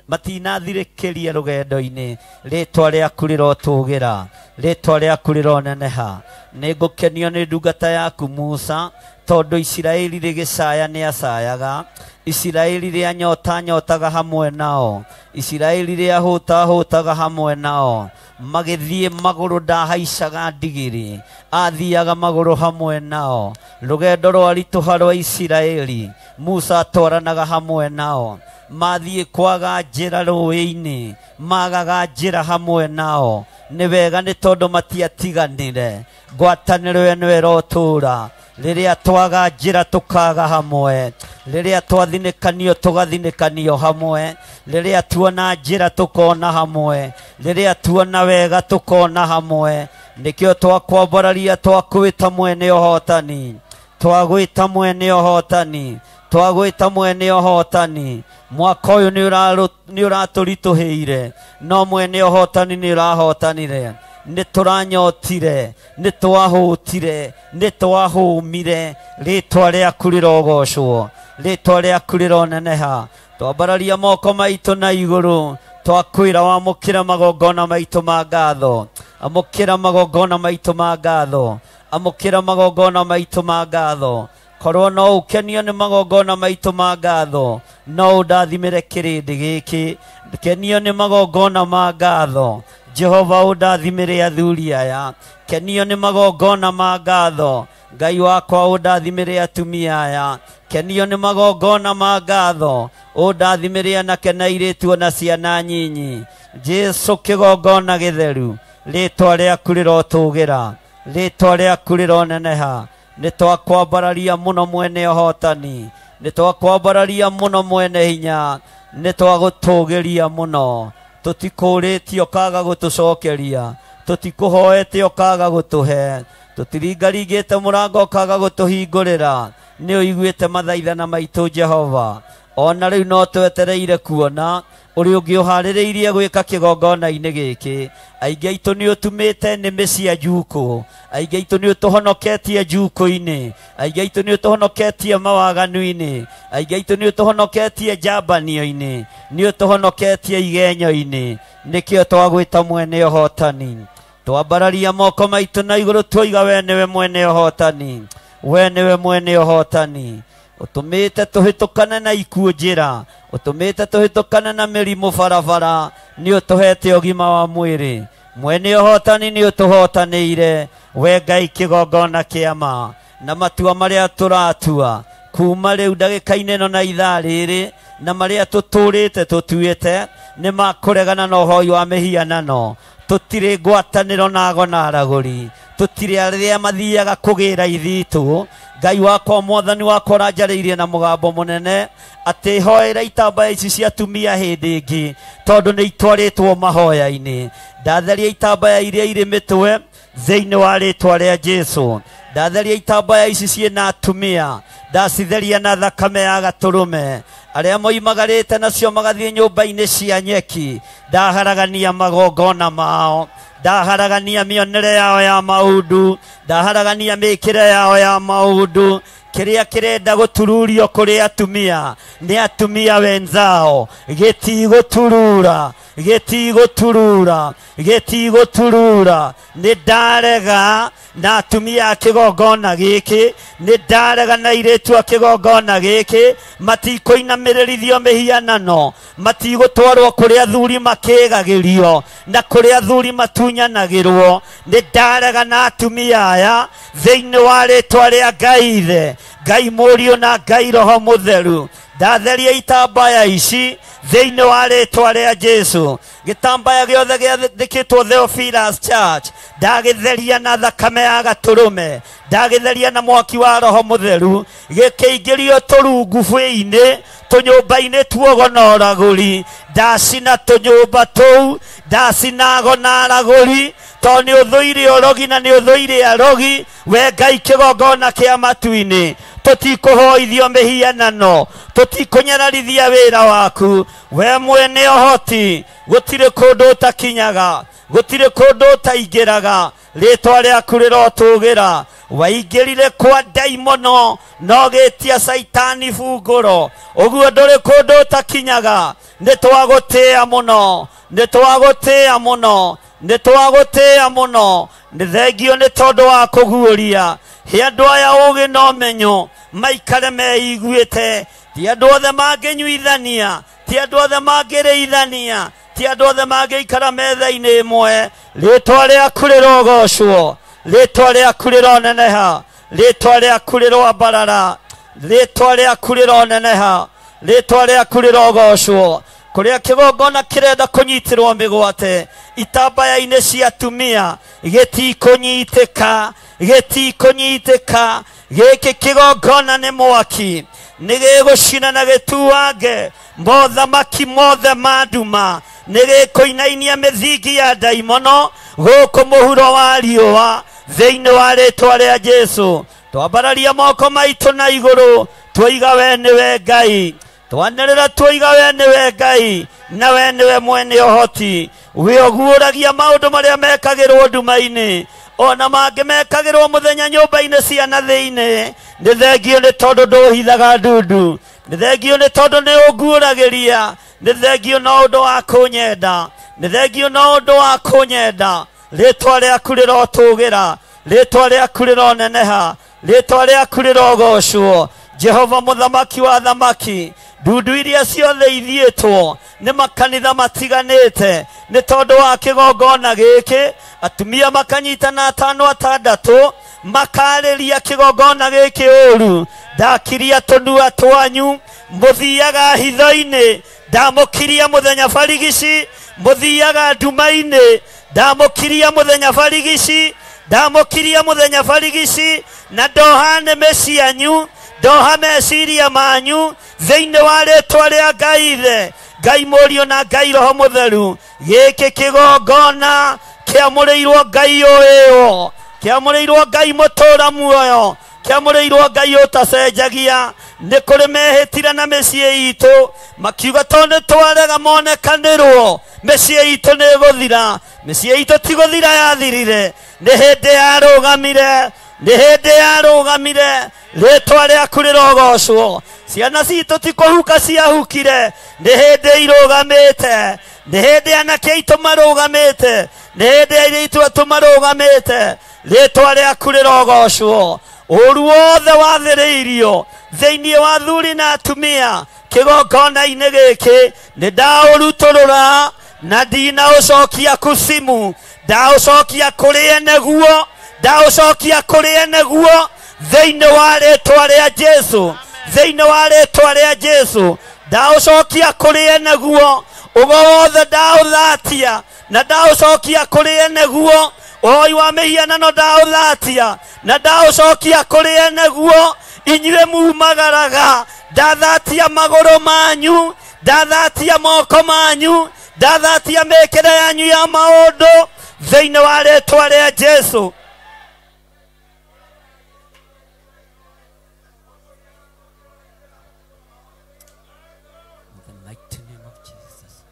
matinathirĩkĩria rũgendo-inĩ. Rĩtwa rĩaku rĩrotũgĩra, rĩtwa rĩaku rĩroneneha. Nĩ ngũkenio nĩ ndungata yaku Musa, tondũ Isiraeli rĩgĩcaya nĩ acayaga, Isiraeli rĩa nyota nyotaga hamwe nao, Isiraeli rĩa hũta hũtaga hamwe nao. Magĩthiĩ magũrũ, ndahaicaga ndigiri, athiaga magũrũ hamwe nao. Rũgendo rwaritũha rwa Isiraeli, Musa atwaranaga hamwe nao. Mathiĩ kwaga njĩra rũĩ-inĩ, magaga njĩra hamwe nao. Nĩ wega nĩ tondũ matiatiganire, ngwatanĩro ĩno ĩrotũra. Rĩrĩa twaga njĩra tũkaga hamwe, rĩrĩa twathinĩkanio tũgathinĩkanio hamwe, rĩrĩa tuona njĩra tũkona hamwe, rĩrĩa tuona wega tũkona hamwe. Nĩkĩo twakwambararia, twakwĩta mwene ũhotani, twagwĩta mwene ũhotani, twagwĩta mwene ũhotani. Mwaka ũyũ nĩ ũratũritũhĩire, no mwene ũhotani nĩ ũrahotanire. Nĩ tũranyotire, nĩ twahũtire, nĩ twahũmire. Rĩtwa rĩaku rĩrogocwo, rĩtwa rĩaku rĩroneneha. Twambararia moko maitũ na igũrũ, Twakwĩra wamũkĩra magongona maitũ ma ngatho, amũkĩra magongona maitũ ma ngatho, amũkĩra magongona maitũ ma ngatho. Korwo no ũkenio nĩ magongona maitũ ma ngatho, no ũndathimĩre kĩrĩndĩ gĩkĩ. Kenio nĩ magongona ma ngatho, Jehova ũndathimĩre athuri aya. Kenio nĩ magongona ma ngatho, Ngai wakwa ũndathimĩre atumia aya. Kenio nĩ magongona ma ngatho, ũndathimĩre anake na airĩtu ona ciana nyinyi. Jesu kĩgongona gĩtheru, rĩtwa rĩaku rĩrotũgĩra, rĩtwa rĩaku rĩroneneha. Nĩ twakwambararia mũno mwene ũhotani, nĩ twakwambararia mũno mwene hinya, nĩ twagũtũgĩria mũno. Tũtikũrĩtie ũkaga gũtũcokeria, tũtikũhoete ũkaga gũtũhe, tũtiringaringĩte mũrango ũkaga gũtũhingũrĩra. Nĩ ũiguĩte mathaithana maitũ Jehova. Ona rĩu no twetereire kuona ũrĩa ũngĩ ũharĩrĩirie gwĩka kĩgongona-inĩ gĩkĩ. Aingĩ aitũ nĩ ũtumĩte nĩmĩ cia njukũ, aingĩ aitũ nĩ ũtũhonoketie njukũ-inĩ, aingĩ aitũ nĩ ũtũhonoketie mawaganu-inĩ, aingĩ aitũ nĩ ũtũhonoketie njambanio-inĩ, nĩ ũtũhonoketie igenyo-inĩ. Nĩkĩo twagwĩta mwene ũhotani. Twambararia moko maitũ na igũrũ twoiga we nĩwe mwene ũhotani, we nĩwe mwene ũhotani. Ũtũmĩte tũhĩtũkane na ikuũ njĩra, ũtũmĩte tũhĩtũkane na mĩrimũ barabara, nĩ ũtũhete ũgima wa mwĩrĩ. Mwene ũhotani nĩ ũtũhotanĩire, we Ngai kĩgongona kĩa ma. Na matua marĩa tũratua kuma rĩu ndagĩka-inĩ ĩno na ithaa rĩrĩ, na marĩa tũtũrĩte tũtuĩte, nĩ makũregana na ũhoi wa mĩhianano. Tũtirĩ ngwatanĩro na ago na aragũri, tũtirĩ arĩa mathiaga kũgĩra ithitũ. Ngai wakwa mwathani wakwa ũranjarĩirie na mũgambo mũnene atĩ hoera itambaya ici cia atumia hĩndĩ ĩngĩ, tondũ nĩ itwarĩtwo mahoya-inĩ. Ndatheria itambaya iria irĩ mĩtwe thĩinĩ wa rĩtwa rĩa Jesu. Ndatheria itambaya ici ciĩna atumia, ndacitheria na thakame ya gatũrũme. Arĩa moimagarĩte nacio magathiĩ nyũmba-inĩ cia nyeki, ndaharagania magongona mao, ndaharagania mĩonere yao ya maũndũ, ndaharagania mĩkĩre yao ya maũndũ. Kĩrĩa kĩrenda gũtururio kũrĩ atumia nĩ atumia wenzao, gĩtigũturura, gĩtigũturura, gĩtigũturura. Nĩ ndarega na atumia a kĩgongona gĩkĩ, nĩ ndarega na airĩtu a kĩgongona gĩkĩ. Matikũinamĩrĩrithio mĩhianano, matigũtwarwo kũrĩ athuri makĩgagĩrio na kũrĩ athuri matunyanagĩrwo. Nĩ ndarega na atumia aya thĩinĩ wa rĩtwa rĩa Ngai Ithe, Ngai Mũriũ na Ngai Roho Mũtheru. Ndatheria itambaya ici thĩinĩ wa rĩtwa rĩa Jesu. Gĩtambaya gĩothe gĩathĩkĩtwo Theophilus Church, ndagĩtheria na thakame ya gatũrũme, ndagĩtheria na mwaki wa Roho Mũtheru. Gĩkĩingĩrio tũrungu-inĩ, tũnyũmba-inĩ tuogo na ũragũri, ndacina tũnyũmba tũu, ndacina ago na aragũri, tondũ nĩ ũthũire ũrogi na nĩ ũthũire arogi. We Ngai kĩgongona kĩa matu-inĩ, tũtikũhoithio mĩhianano, tũtikũnyararithia wĩra waku. We mwene ũhoti, gũtirĩ kũndũ ũtakinyaga, gũtirĩ kũndũ ũtaingĩraga. Rĩtwa rĩaku rĩrotũgĩra. Waingĩrire kwa ndaimono no gĩtia caitani bungũro, ũguo ndũrĩ kũndũ ũtakinyaga. Nĩ twagũtĩĩa mũno, nĩ twagũtĩĩa mũno, nĩ twagũtĩĩa mũno. Nĩ thengio nĩ tondũ wa kũguũria. He andũ aya ũũgĩ na ũmenyo, maikare meiguĩte. Ti andũ othe mangĩnyuithania, ti andũ othe mangĩrĩithania, ti andũ othe mangĩikara metha-inĩ ĩmwe. Rĩtwa rĩaku rĩrogocwo, rĩtwa rĩaku rĩroneneha, rĩtwa rĩaku rĩroambarara, rĩtwa rĩaku rĩroneneha, rĩtwa rĩaku rĩrogocwo. Kũrĩa kĩgongona kĩrenda kũnyitĩrwo mĩgwate itambaya-inĩ cia atumia, gĩtikũnyitĩka, gĩtikũnyitĩka. Gĩkĩ kĩgongona nĩ mwaki, nĩ gĩgũcina na gĩtuange mothamaki mothe ma nduma, nĩ gĩkũinainia mĩthingi ya ndaimono gũkũ mũhuro wa riũa thĩinĩ wa rĩtwa rĩa Jesu. Twambararia moko maitũ na igũrũ, twoiga we nĩwe Ngai, twanĩrĩra twoiga we nĩwe Ngai, na we nĩwe mwene ũhoti. We ũguũragia maũndũ marĩa mekagĩrwo nduma-inĩ, ona mangĩ mekagĩrwo mũthenya nyũmba-inĩ cia na thĩinĩ. Nĩ thengio nĩ tondũ ndũhithaga ndundu, nĩ thengio nĩ tondũ nĩ ũnguũragĩria, Nĩ thengio na ũndũ wa kũnyenda, nĩ thengio na ũndũ wa kũnyenda. Rĩtwa rĩaku rĩrotũgĩra, rĩtwa rĩaku rĩroneneha, rĩtwa rĩaku rĩrogocwo. Jehova mũthamaki wa thamaki, ndundu iria ciothe ithiĩtwo nĩ makanitha matiganĩte nĩ tondũ wa kĩgongona gĩkĩ, atumia makanyitana atano atandatũ makarĩria kĩgongona gĩkĩ ũru. Ndakiria tũnua twanyu, mũthiaga hitho-inĩ, ndamũkiria mũthenya barigici, mũthiaga nduma-inĩ, ndamũkiria mũthenya barigici, ndamũkiria mũthenya barigici, na ndoha nĩmĩ cianyu, ndoha meciria manyu thĩinĩ wa rĩtwa rĩa Ngai Ithe, Ngai Mũriũ na Ngai Roho Mũtheru. Gĩkĩ kĩgongona kĩamũrĩirwo Ngai ũĩwo, kĩamũrĩirwo Ngai mũtũra muoyo, kĩamũrĩirwo Ngai ũtacenjagia. Nĩ kũrĩ mehĩtire na mĩciĩ itũ makiuga tondũ nĩ twarega monekanĩrwo mĩciĩ itũ nĩ ĩgũthira. Mĩciĩ itũ ti gũthira yathirire, nĩ hĩndĩ yarũgamire, nĩ hĩndĩ yarũgamire. Rĩtwa rĩaku rĩrogocwo. Ciana citũ ti kũhuka ciahukire, nĩ hĩndĩ irũgamĩte, nĩ hĩndĩ anake aitũ marũgamĩte, nĩ hĩndĩ airĩtu aitũ marũgamĩte. Rĩtwa rĩaku rĩrogocwo. Ũru wothe wathĩrĩirio thĩinĩ wa athuri na atumia kĩgongona-inĩ gĩkĩ nĩ ndaũrutũrũra na ndinaũcokia kusimu, ndaũcokia kũrĩ ene guo, ndaũcokia kũrĩ ene guo thĩinĩ wa rĩtwa rĩa Jesu, thĩinĩ wa rĩtwa rĩa Jesu. Ndaũcokia kũrĩ ene guo, ũgo wothe ndaũthatia na ndaũcokia kũrĩ ene guo. Ũhoi wa mĩhianano ndaũthatia na ndaũcokia kũrĩ ene guo. Inyuĩ mumagaraga, ndathatia magũrũ manyu, ndathatia moko manyu, ndathatia mĩkĩre yanyu ya maũndũ thĩinĩ wa rĩtwa rĩa Jesu. In the mighty name of Jesus.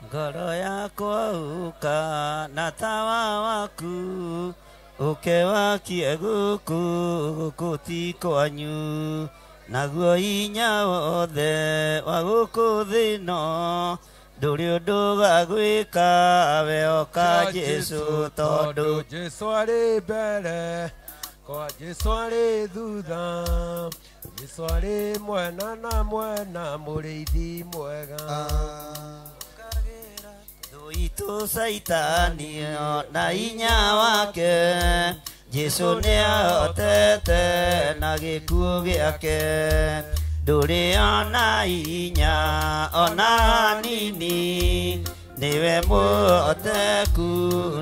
Ngoro yakwa uka na tawa waku uke wakie guku guku ti kwanyu naguo inya wothe wa guku thĩ ĩno ndũrĩ ũndũ gagwĩka we oka Jesu tondũ Jesu arĩ mbere kwa Jesu arĩ thutha Jesu arĩ mwena na mwena mũrĩithi mwega Itu saitani na inya wake Jesu nĩahotete na gĩkuũ gĩake ndũrĩ ona inya ona nini Niwe mũhoteku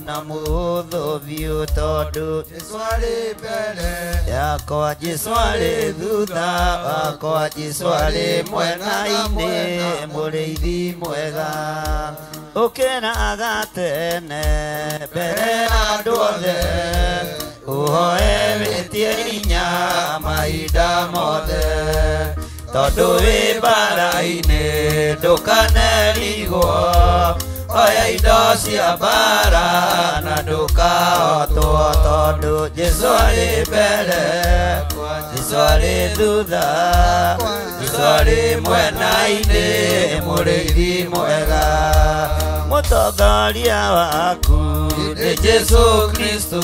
na mũhũthũ biũ tondũ Jesũ arĩ mbere yakwa, Jesũ arĩ thutha wakwa, Jesũ arĩ mwena-inĩ, mũrĩithi mwega. Ũkĩraga tene mbere ya andũ othe, ũhoe wĩtie hinya mahinda mothe, tondũ wĩ mbara-inĩ ndũkanerigwo, oya indo cia mbara na ndũkahotwo, tondũ Jesũ arĩ mbere, Jesũ arĩ thutha, Jesũ arĩ mwena-inĩ, mũrĩithi mwega. Mũtongoria waku nĩ Jesũ Kristo,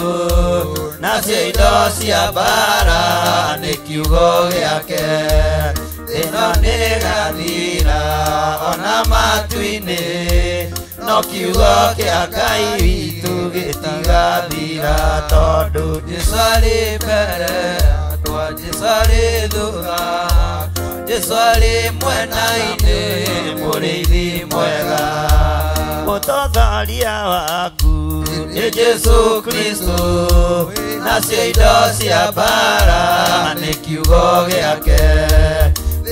nacio indo cia mbara nĩ kiugo gĩake. Ĩno nĩ gathira ona matu-inĩ, no kiugo kĩa Ngai witũ gĩtigathira, tondũ Jesũ arĩ mbere yakwa, Jesũ arĩ thutha, Jesũ arĩ mwena-inĩ, mũrĩithi mwega. Mũtongoria waku nĩ Jesũ Kristo, nacio indo cia mbara nĩ kiugo gĩake.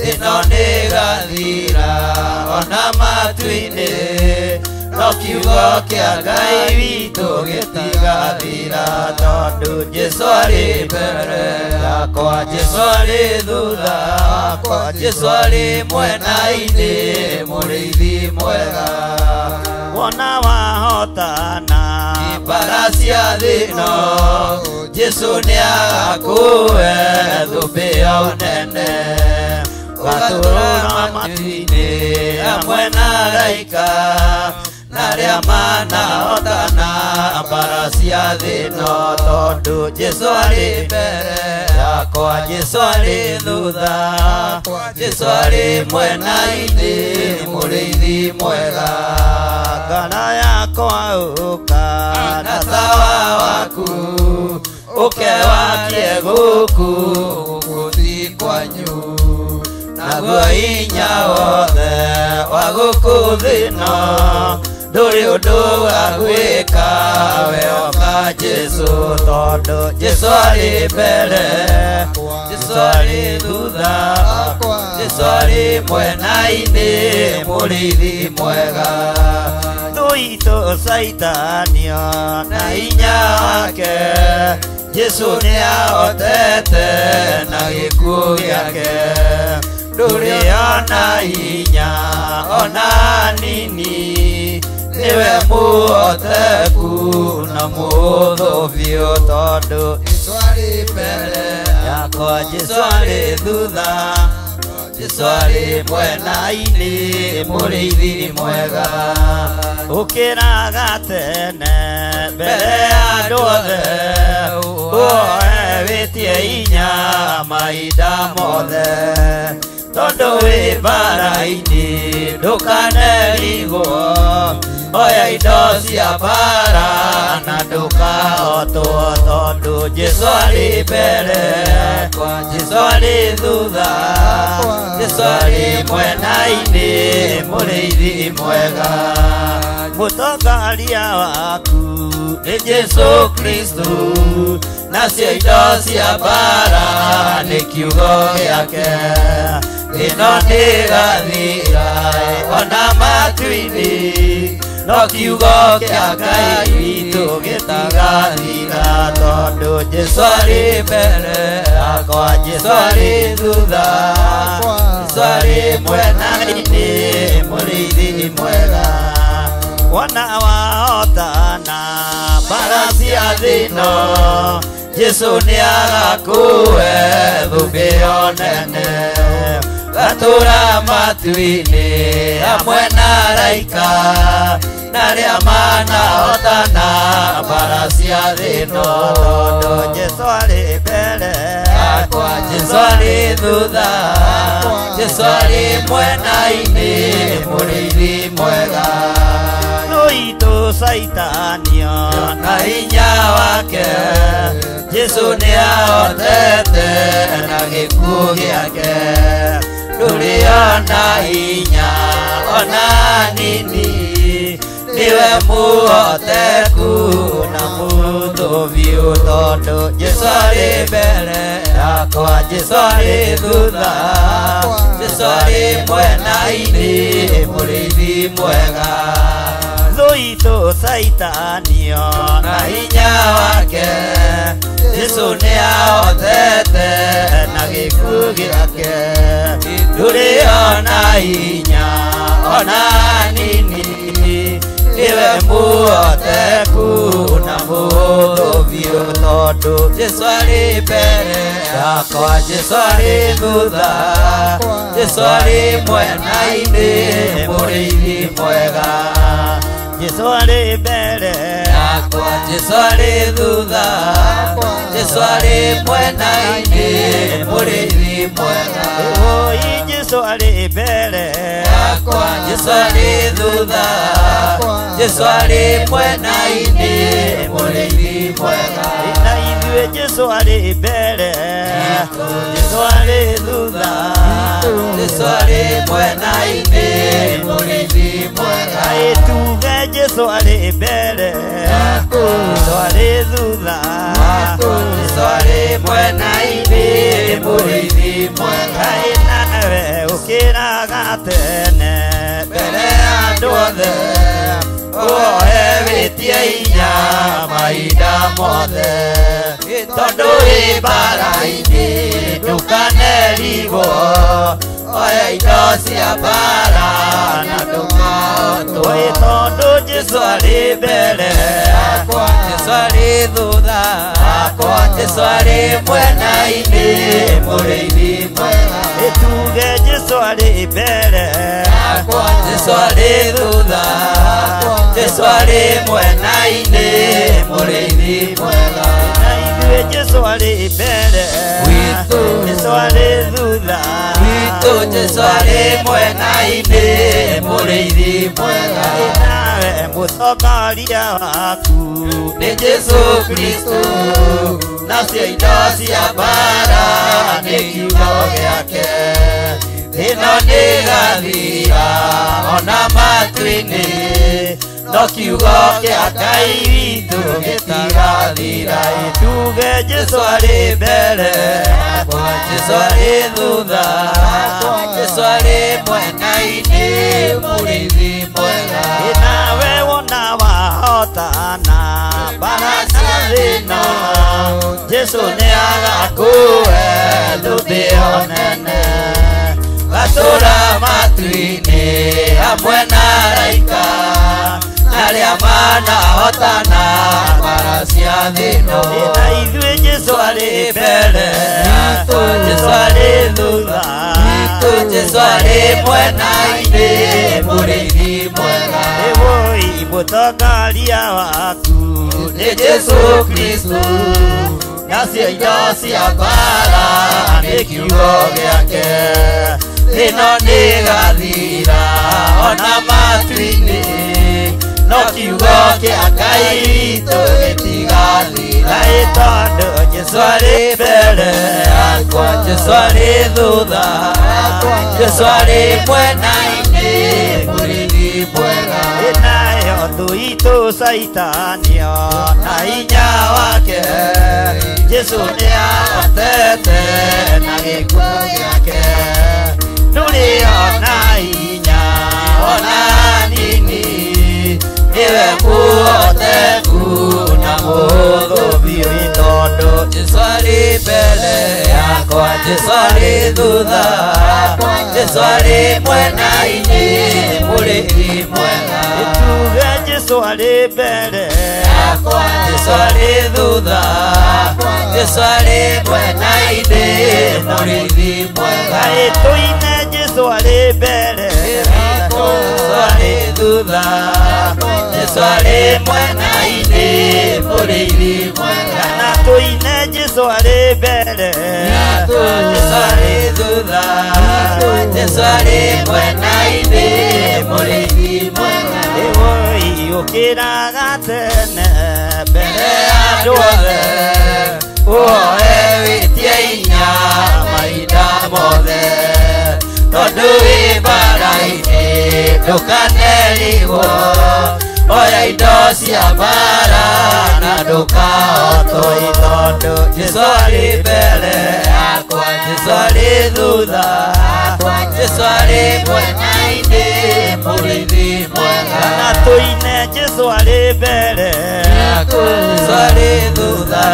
Ĩno nĩ gathira ona matu-inĩ, no kiugo kĩa Ngai witũ gĩtigathira, tondũ Jesũ arĩ mbere yakwa, Jesũ arĩ thutha wakwa, Jesũ arĩ mwena-inĩ, mũrĩithi mwega. Wona wahotana mbara cia thĩno, Jesũ nĩagakũhe thũmbĩ ya ũnene, ũgatũũra matu-inĩ hamwe na araika, na arĩa manahotana mbara cia thĩno, tondũ Jesũ arĩ mbere yakwa, Jesũ arĩ thutha, Jesũ arĩ mwena-inĩ, mũrĩithi mwega. Ngoro yakwa ũka na tawa waku, ũke wakie gũkũ gũkũ ti kwanyu, naguo hinya wothe wa gũkũ thĩno ndũrĩ ũndũ wa gwĩka, we oka Jesũ, tondũ Jesũ arĩ mbere, Jesũ arĩ thutha, Jesũ arĩ mwena-inĩ, mũrĩithi mwega. Thũ itũ Caitanio na hinya wake, Jesũ nĩahotete na gĩkuũ gĩake, ndũrĩ ona hinya ona nini, nĩwe mũhoteku na mũhũthũ biũ, tondũ Jesũ arĩ mbere yakwa, Jesũ arĩ thutha, Jesũ arĩ mwena-inĩ, mũrĩithi mwega. Ũkĩraga tene mbere ya andũ othe, ũhoe wĩtie hinya mahinda mothe, tondũ wĩ mbara-inĩ ndũkanerigwo, oya indo cia mbara na ndũkahotwo, tondũ Jesũ arĩ mbere, Jesũ arĩ thutha, Jesũ arĩ mwena-inĩ, mũrĩithi mwega. Mũtongoria waku nĩ Jesũ Kristo, nacio indo cia mbara nĩ kiugo gĩake. Ĩno nĩ gathira ona matu-inĩ, no kiugo kĩa Ngai witũ gĩtigathira, tondũ Jesũ arĩ mbere yakwa, Jesũ arĩ thutha, Jesũ arĩ mwena-inĩ, mũrĩithi mwega. Wona wahotana mbara cia thĩno, Jesũ nĩagakũhe thũmbĩ ya ũnene, gatũũra matu-inĩ hamwe na araika, na arĩa manahotana mbara cia thĩno, tondũ Jesũ arĩ mbere yakwa, Jesũ arĩ thutha, Jesũ arĩ mwena-inĩ, mũrĩithi mwega. Thũ itũ Caitanio na hinya wake, Jesũ nĩahotete na gĩkuũ gĩake, ndũrĩ ona hinya ona nini, Niwe muhoteku na mũhũthũ biũ tondũ Jesũ arĩ mbere yakwa, Jesũ arĩ thutha, Jesũ arĩ mwena-inĩ, mũrĩithi mwega. Thũ itũ Caitanio na hinya wake, Jesũ nĩahotete na gĩkuũ gĩake. Ndũrĩ ona hinya ona nini, niwe muhoteku na mũhũthũ biũ tondũ Jesũ arĩ mbere yakwa, Jesũ arĩ thutha, Jesũ arĩ mwena-inĩ, mũrĩithi mwega. Jesũ arĩ mbere yakwa, Jesũ arĩ thutha, Jesũ arĩ mwena-inĩ, mũrĩithi mwega. Oi Jesũ arĩ mbere yakwa, Jesũ arĩ thutha, Jesũ arĩ mwena-inĩ, mũrĩithi mwega. Na ithuĩ Jesũ arĩ mbere, Jesũ arĩ thutha, Jesũ arĩ mwena-inĩ, mũrĩithi mwega. Ĩ tuge Jesũ arĩ mbere, Jesũ arĩ thutha, Jesũ arĩ mwena-inĩ, mũrĩithi mwega. Ĩ nawe ũkĩraga tene mbere ya andũ othe, ũoe wĩtie hinya mahinda mothe, tondũ wĩ mbara-inĩ ndũkanerigwo, oya indo cia mbara na ndũkahotwo. Ĩ tondũ Jesũ arĩ mbere yakwa, Jesũ arĩ thutha yakwa, Jesũ arĩ mwena-inĩ, mũrĩithi mwega. Ĩ tuge Jesũ arĩ mbere yakwa, Jesũ arĩ thutha, Jesũ arĩ mwena-inĩ, mũrĩithi mwega. Na ithuĩ Jesũ arĩ mbere witũ, Jesũ arĩ thutha witũ, Jesũ arĩ mwena-inĩ, mũrĩithi mwega. Nawe mũtongoria waku nĩ Jesũ Kristũ, nacio indo cia mbara nĩ kiugo gĩake. Ĩno nĩ ĩgathira ona matu-inĩ, no kiugo kĩa Ngai witũ gĩtigathira. Tuge Jesũ arĩ mbere yakwa, Jesũ arĩ thutha, Jesũ arĩ mwena-inĩ, mũrĩithi mwega. Nawe wona wahotana mbara cia thĩna, Jesũ nĩagakũhe thũmbĩ ĩyo nene. Gatũra matu-inĩ hamwe na araika, arĩa manahotana mbara cia thĩno. Na ithuĩ Jesũ arĩ mbere, Jesũ arĩ thutha, Jesũ arĩ mwena-inĩ, mũrĩithi mwega. Ĩwũi mũtongoria waku nĩ Jesũ Kristũ, nacio indo cia mbara nĩ kiugo gĩake. Ĩno nĩ ĩgathira ona matu-inĩ, no kiugo kĩa Ngai witũ gĩtigathira. Ĩ tondũ Jesũ arĩ mbere yakwa, Jesũ arĩ thutha, Jesũ arĩ mwena-inĩ, mũrĩithi mwega. Ĩ nayo thũ itũ Caitanio na hinya wake, Jesũ nĩahotete na gĩkuũ gĩake. Ndũrĩ ona hinya ona nini, niwe muhoteku na mũhũthũ biũ. Tondũ Jesũ arĩ mbere yakwa, Jesũ arĩ thutha, Jesũ arĩ mwena-inĩ, mũrĩithi mwega. Tuge Jesũ arĩ mbere yakwa, Jesũ arĩ thutha, Jesũ arĩ mwena-inĩ, mũrĩithi mwega. Ĩ tũine Jesũ arĩ mbere Jesũ arĩ thutha, Jesũ arĩ mwena-inĩ, mũrĩithi mwega. Na tũine Jesũ arĩ mbere, Jesũ arĩ thutha, Jesũ arĩ mwena-inĩ, mũrĩithi mwega. Ĩwũi ũkĩraga tene mbere ya andũ othe, ũoe wĩtie hinya mahinda mothe, tondũ wĩ mbara-inĩ ndũkanerigwo, Oya indo cia mbara na ndũkahotwo tondũ Jesũ arĩ mbere yakwa, Jesũ arĩ thutha, Jesũ arĩ mwena-inĩ, mũrĩithi mwega. Na tũine Jesũ arĩ mbere yakwa, Jesũ arĩ thutha,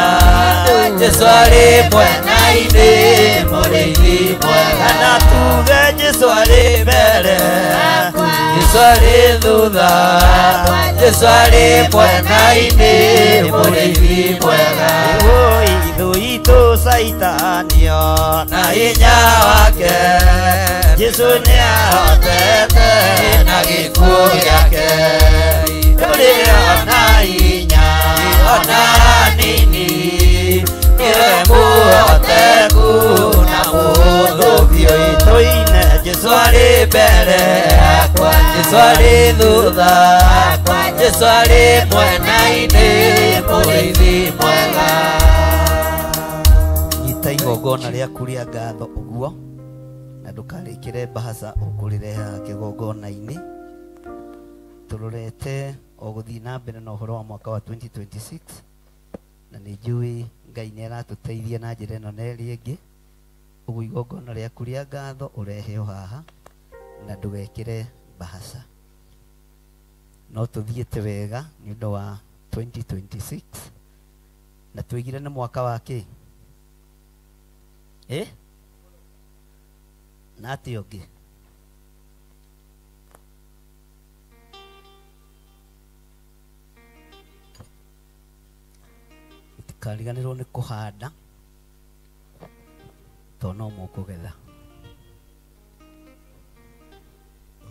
Jesũ arĩ mwena-inĩ, mũrĩithi mwega. Na tuge Jesũ arĩ mbere yakwa, Jesũ arĩ thutha, Jesũ arĩ mwena-inĩ, mũrĩithi mwega. Oi thũ itũ Caitanio na hinya wake, Jesũ nĩahotete na gĩkuũ gĩake. Ndũrĩ ona hinya ona hanini, nĩwe mũhoteku na mũhũthũ biũ. Tũine Jesũ arĩ mbere yakwa, Jesũ arĩ thutha, Jesũ arĩ mwena-inĩ, mũrĩithi mwega. Nyita igongona rĩaku rĩa ngatho ũguo na ndũkarĩkĩre mbahaca ũkũrĩreha kĩgongona-inĩ. Tũrorete o gũthiĩ na mbere na ũhoro wa mwaka wa 2026 na nĩ njũĩ Ngai nĩ aratũteithia na njĩra ĩno na ĩrĩa ĩngĩ. Ũguo igongona rĩaku rĩa ngatho ũrehe o haha na ndũgekĩre mbahaca. No tũthiĩte wega nĩ ũndũ wa 2026 na tũigire nĩ mwaka wa kĩ? Na atĩa ũngĩ? Mũtikariganĩrwo nĩ kũhanda tondũ no mũkũgetha.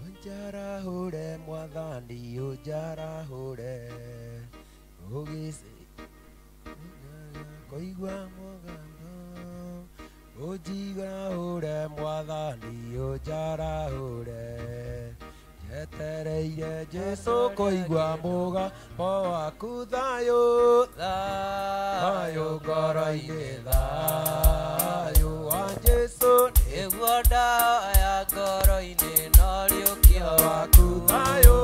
Ũnjarahũre mwathani, ũnjarahũre, kũigua mũgambo. Ũnjigarahũre mwathani, ũnjarahũre, njetereire Jesũ kũigua mũgambo waku. Thayũ, thayũ ngoro-inĩ, thayũ wa Jesũ nĩguo ndawa ya ngoro-inĩ, no riũkio waku. Thayũ,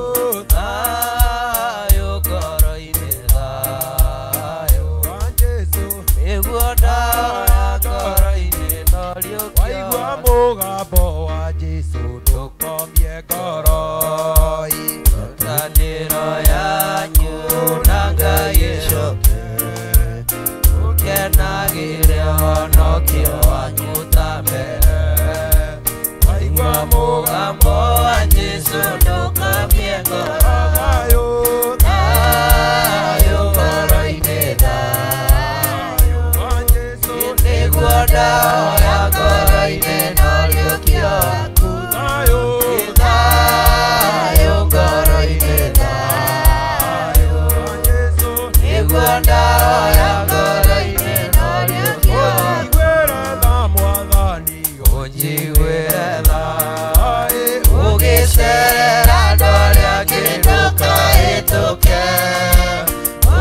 thayũ ngoro-inĩ, thayũ wa Jesũ nĩguo ndawa ya ngoro-inĩ, no riũkio. Waigua mũgambo wa Jesũ ndũkomie ngoro. Ngwatanĩro yanyu na Ngai ĩcoke, mũkenagĩre ũhonokio wanyu ta mbere. Waigua mũgambo wa Jesũ ndũkomie ngoro. Thayũ, thayũ ngoro-inĩ, thayũ wa Jesũ nĩguo ndawa ya ngoro-inĩ, no riũkio waku. Thayũ, thayũ ngoro-inĩ, thayũ wa Jesũ nĩguo ndawa ya ngoro-inĩ, no riũkio waku. Ũnjiguĩre tha mwathani, Ũnjiguĩre tha, ũgĩcerera ũgĩcerera andũ arĩa angĩ ndũkahĩtũke.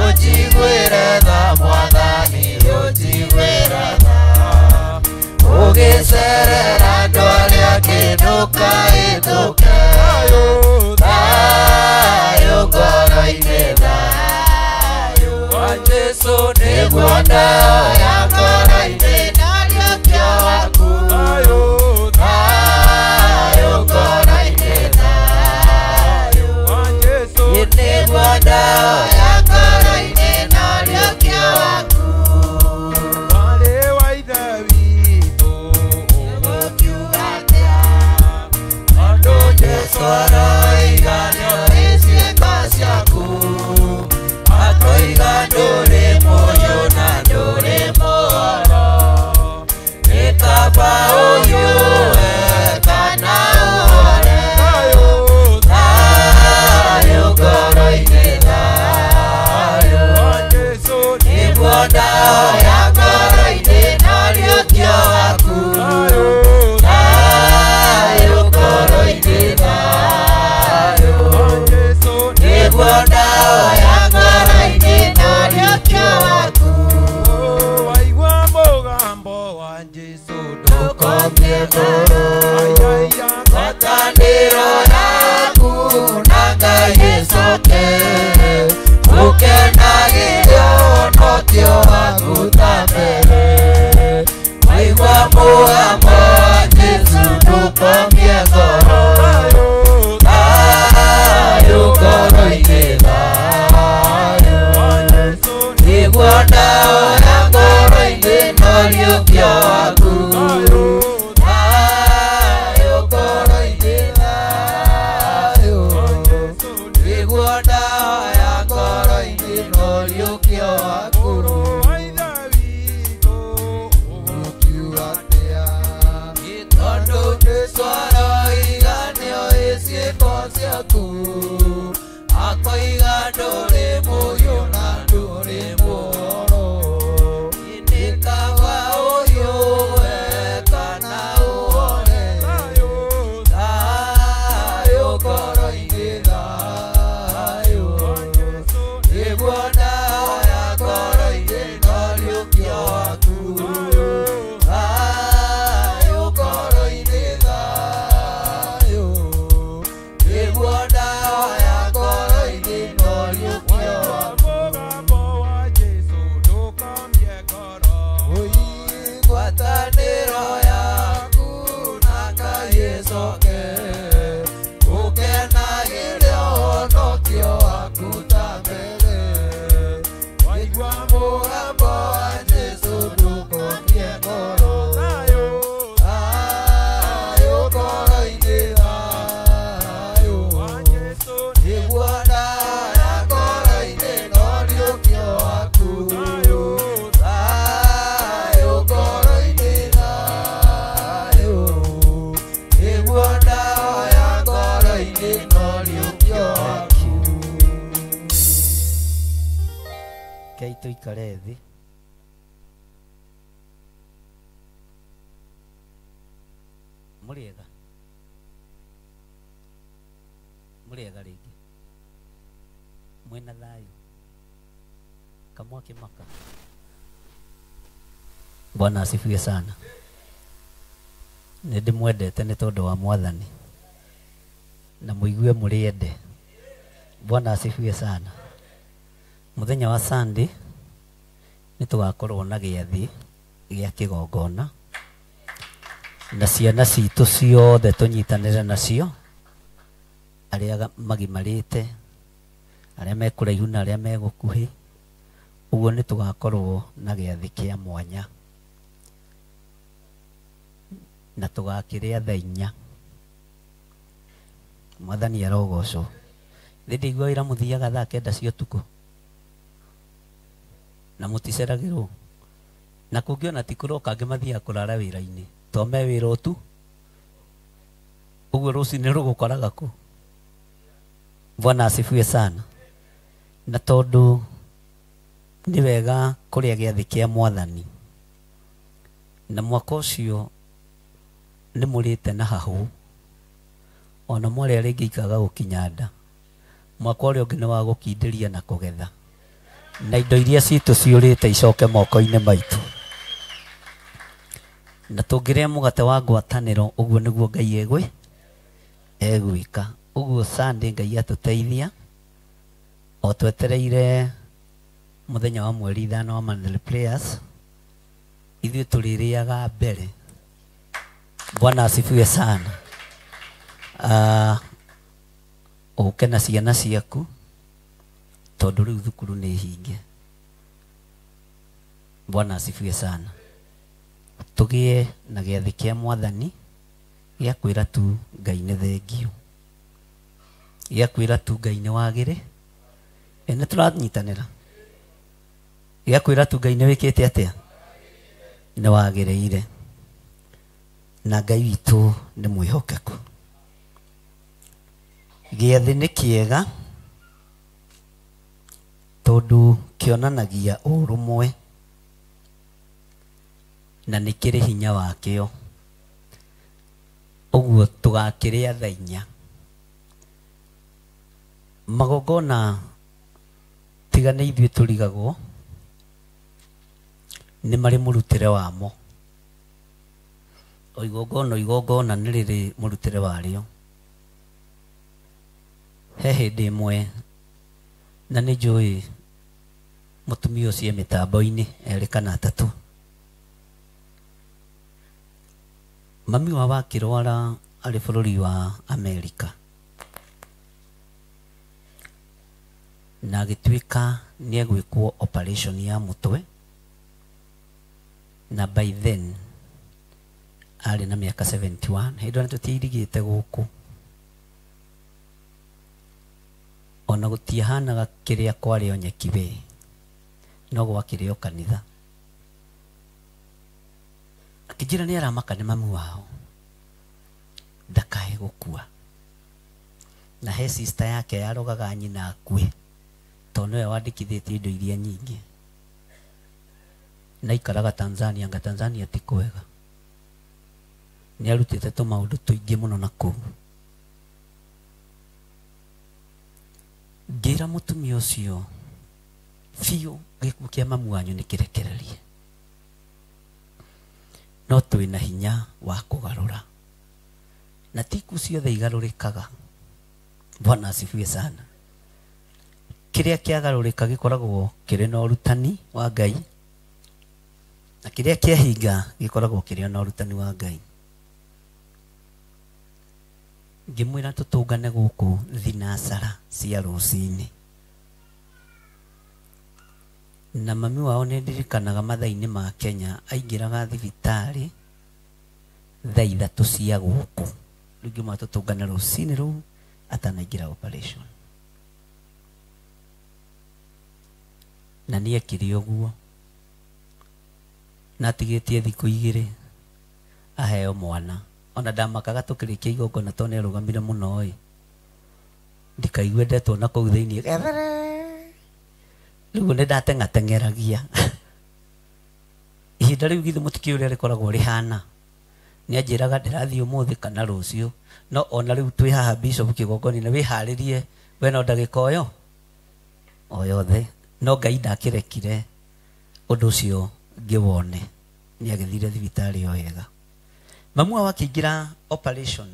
Ũnjiguĩre tha mwathani, ũnjiguĩre tha, ũgĩcerera andũ arĩa angĩ ndũkahĩtũke. Thayũ ngoro-inĩ, thayũ wa Jesũ nĩguo ndawa ya ngoro-inĩ, no riũkio waku. Thayũ, thayũ ngoro-inĩ, thayũ wa Jesũ nĩguo ndawa ya ngoro-inĩ, no riũkio waku. Mwarĩ wa Ithe witũ Ũgũkiuga atĩa? Tondũ Jesũ aroiga nĩoĩ ciĩko ciaku, akoiga ndũrĩ mũyũ na ndũrĩ mũhoro. Nĩ kaba ũhiũhe kana ũhore. Thayũ ngoro-inĩ, thayũ wa Jesũ nĩguo ndawa ya ngoro-inĩ, no riũkio waku. Thayũ ngoro-inĩ, thayũ wa Jesũ nĩguo ndawa ya ngoro-inĩ, no riũkio waku. Waigua mũgambo wa Jesũ Ndũkomie ngoro, Ai, ai, ai. ngwatanĩro yaku na Ngai ĩcoke, ũriũkio waku. Thayũ ngoro-inĩ, thayũ nĩguo ndahoya ngoro-inĩ na ũriũkio waku. Ũgũkiuga atĩa? Tondũ Jesũ aroiga nĩoĩ ciĩko ciaku, akoiga ndũrĩ mũhiũ na ndũrĩ muoro. Nĩ kaba ũhiũhe kana ũhore. Thayũ ngoro-inĩ, thayũ nĩguo ndahoya ngoro-inĩ na ũriũkio waku. Thayũ ngoro-inĩ, thayũ nĩguo ndahoya ngoro-inĩ na ũriũkio waku. Ngwatanĩro yaku na Ngai ĩcoke, ũkenagĩre ũhonokio waku ta mbere. Waigua mũgambo wa Jesũ ndũkomie ngoro. Thayũ ngoro-inĩ, thayũ nĩguo ndahoya ngoro-inĩ na ũriũkio waku. Thayũ ngoro-inĩ, thayũ nĩguo ndahoya ngoro-inĩ na ũriũkio waku. Kei tũikare thĩ. Mũrĩega? Mũrĩega rĩngĩ? Mwĩna thayũ? Kamwaki maka. Bwana asifiwe sana. Nĩ ndĩmwendete nĩ tondũ wa Mwathani, na mũigue mũrĩende. Bwana asifiwe sana. Mũthenya wa Sunday nĩ tũgakorwo na gĩathĩ gĩa kĩgongona, na ciana citũ ciothe tũnyitanĩre nacio, arĩa magimarĩte, arĩa me kũraihu na arĩa me gũkuhĩ. Ũguo nĩ tũgakorwo na gĩathĩ kĩa mwanya, na tũgakĩrĩa thaa 4. Mwathani arogocwo. Thĩ ndĩigua wĩra mũthiaga thaa 9 cia ũtukũ na mũticeragĩrwo, na kũngĩ ona ti kũroka, angĩ mathiaga kũrara wĩra-inĩ to me wĩra ũtu ũguo rũcinĩ rũgũkoraga kũ. Bwana asifiwe sana. Na tondũ nĩ wega kũrĩa gĩathĩ kĩa Mwathani, na mwaka ũcio nĩ mũrĩte na hahũ, ona mwarĩa rĩngĩ ikaga gũkinya nda, mwaka ũrĩa ũngĩ nĩ wa gũkindĩria na kũgetha, na indo iria citũ ciũrĩte icoke moko-inĩ maitũ. Na tũngĩrĩa mũgate wa ngwatanĩro, ũguo nĩguo Ngai egwĩka. Ũguo Sunday Ngai atũteithia, o twetereire mũthenya wa mweri 5 wa monthly prayers, ithuĩ tũrĩrĩaga mbere. Bwana asifiwe sana. Ũke na ciana ciaku, tondũ rĩu thukuru nĩ hinge. Bwana asifiwe sana. Tũgĩe na gĩathĩ kĩa Mwathani gĩa kwĩra tu Ngai nĩ thengiũ, gĩa kwĩra tu Ngai nĩ wagĩrĩ. Nĩ tũranyitanĩra, gĩa kwĩra tu Ngai nĩ wĩkĩte atĩa, nĩ wagĩrĩire, na Ngai witũ nĩ mwĩhokeku. Gĩathĩ nĩ kĩega tondũ kĩonanagia ũrũmwe, na nĩ kĩrĩ hinya wakĩo. Ũguo tũgakĩrĩa thaa 4. Magongona tiga nĩ ithuĩ tũrigagwo, nĩ marĩ mũrutĩre wamo. O igongona o igongona nĩ rĩrĩ mũrutĩre warĩo. He hĩndĩ ĩmwe, na nĩ njũĩ mũtumia ũcio e mĩtambo-inĩ erĩ kana atatũ, mami wao akĩrwara arĩ bũrũri wa Amerika, na agĩtuĩka nĩ egwĩkwo operation ya mũtwe. Na by then arĩ na mĩaka 71 hĩndĩ ĩyo tũtiirigĩte gũkũ ona gũtiahanaga kĩrĩa kwarĩ o nyeki we no gwakĩrĩ o kanitha. Akĩnjĩra nĩ aramaka nĩ mamu wao ndakae gũkua, na he sister yake yarogaga nyina akue tondũ nĩwe wandĩkithĩtie indo iria nyingĩ na ikaraga Tanzania, nga Tanzania ti kwega, nĩ arutĩte tũmaũndũ tũingĩ mũno na kũu. Ngĩra mũtumia ũcio biũ gĩkuũ kĩa mamu wanyu nĩ kĩrekererie, no twĩna hinya wa kũgarũra na ti ikuũ ciothe igarũrĩkaga. Bwana asifiwe sana. Kĩrĩa kĩagarũrĩka gĩkoragwo kĩrĩ na ũrutani wa Ngai, na kĩrĩa kĩahinga gĩkoragwo kĩrĩ na ũrutani wa Ngai. Ngĩmwĩra tũtũngane gũkũ thinacara cia rũcinĩ, na mami wao nĩ ndirikanaga mathaa-inĩ ma Kenya aingĩraga thibitarĩ thaa 3 cia gũkũ. Rĩu ngĩmwĩra tũtũngane rũcinĩ rũu atanaingĩra operation, na nĩ ekire ũguo na atigĩtie thikũ 2 aheo mwana. Ona ndamakaga tũkĩrĩkia igongona tondũ nĩarũgamire mũno ĩ, ndikaigue ndetwo na kũu thĩinĩ rĩu nĩ ndateng'ateng'eragia. Ihinda rĩu githĩ mũtikĩũĩ ũrĩa rĩkoragwo rĩhana. Nĩanjĩraga ndĩrathiĩ ũmũthĩ kana rũciũ, no ona rĩu twĩ haha bishop kĩgongona-inĩ wĩharĩrie we no ndagĩka o yothe, no Ngai ndakĩrekire ũndũ ũcio ngĩwone. Nĩagĩthire thibitarĩ o wega. Mamu wao akĩingĩra operation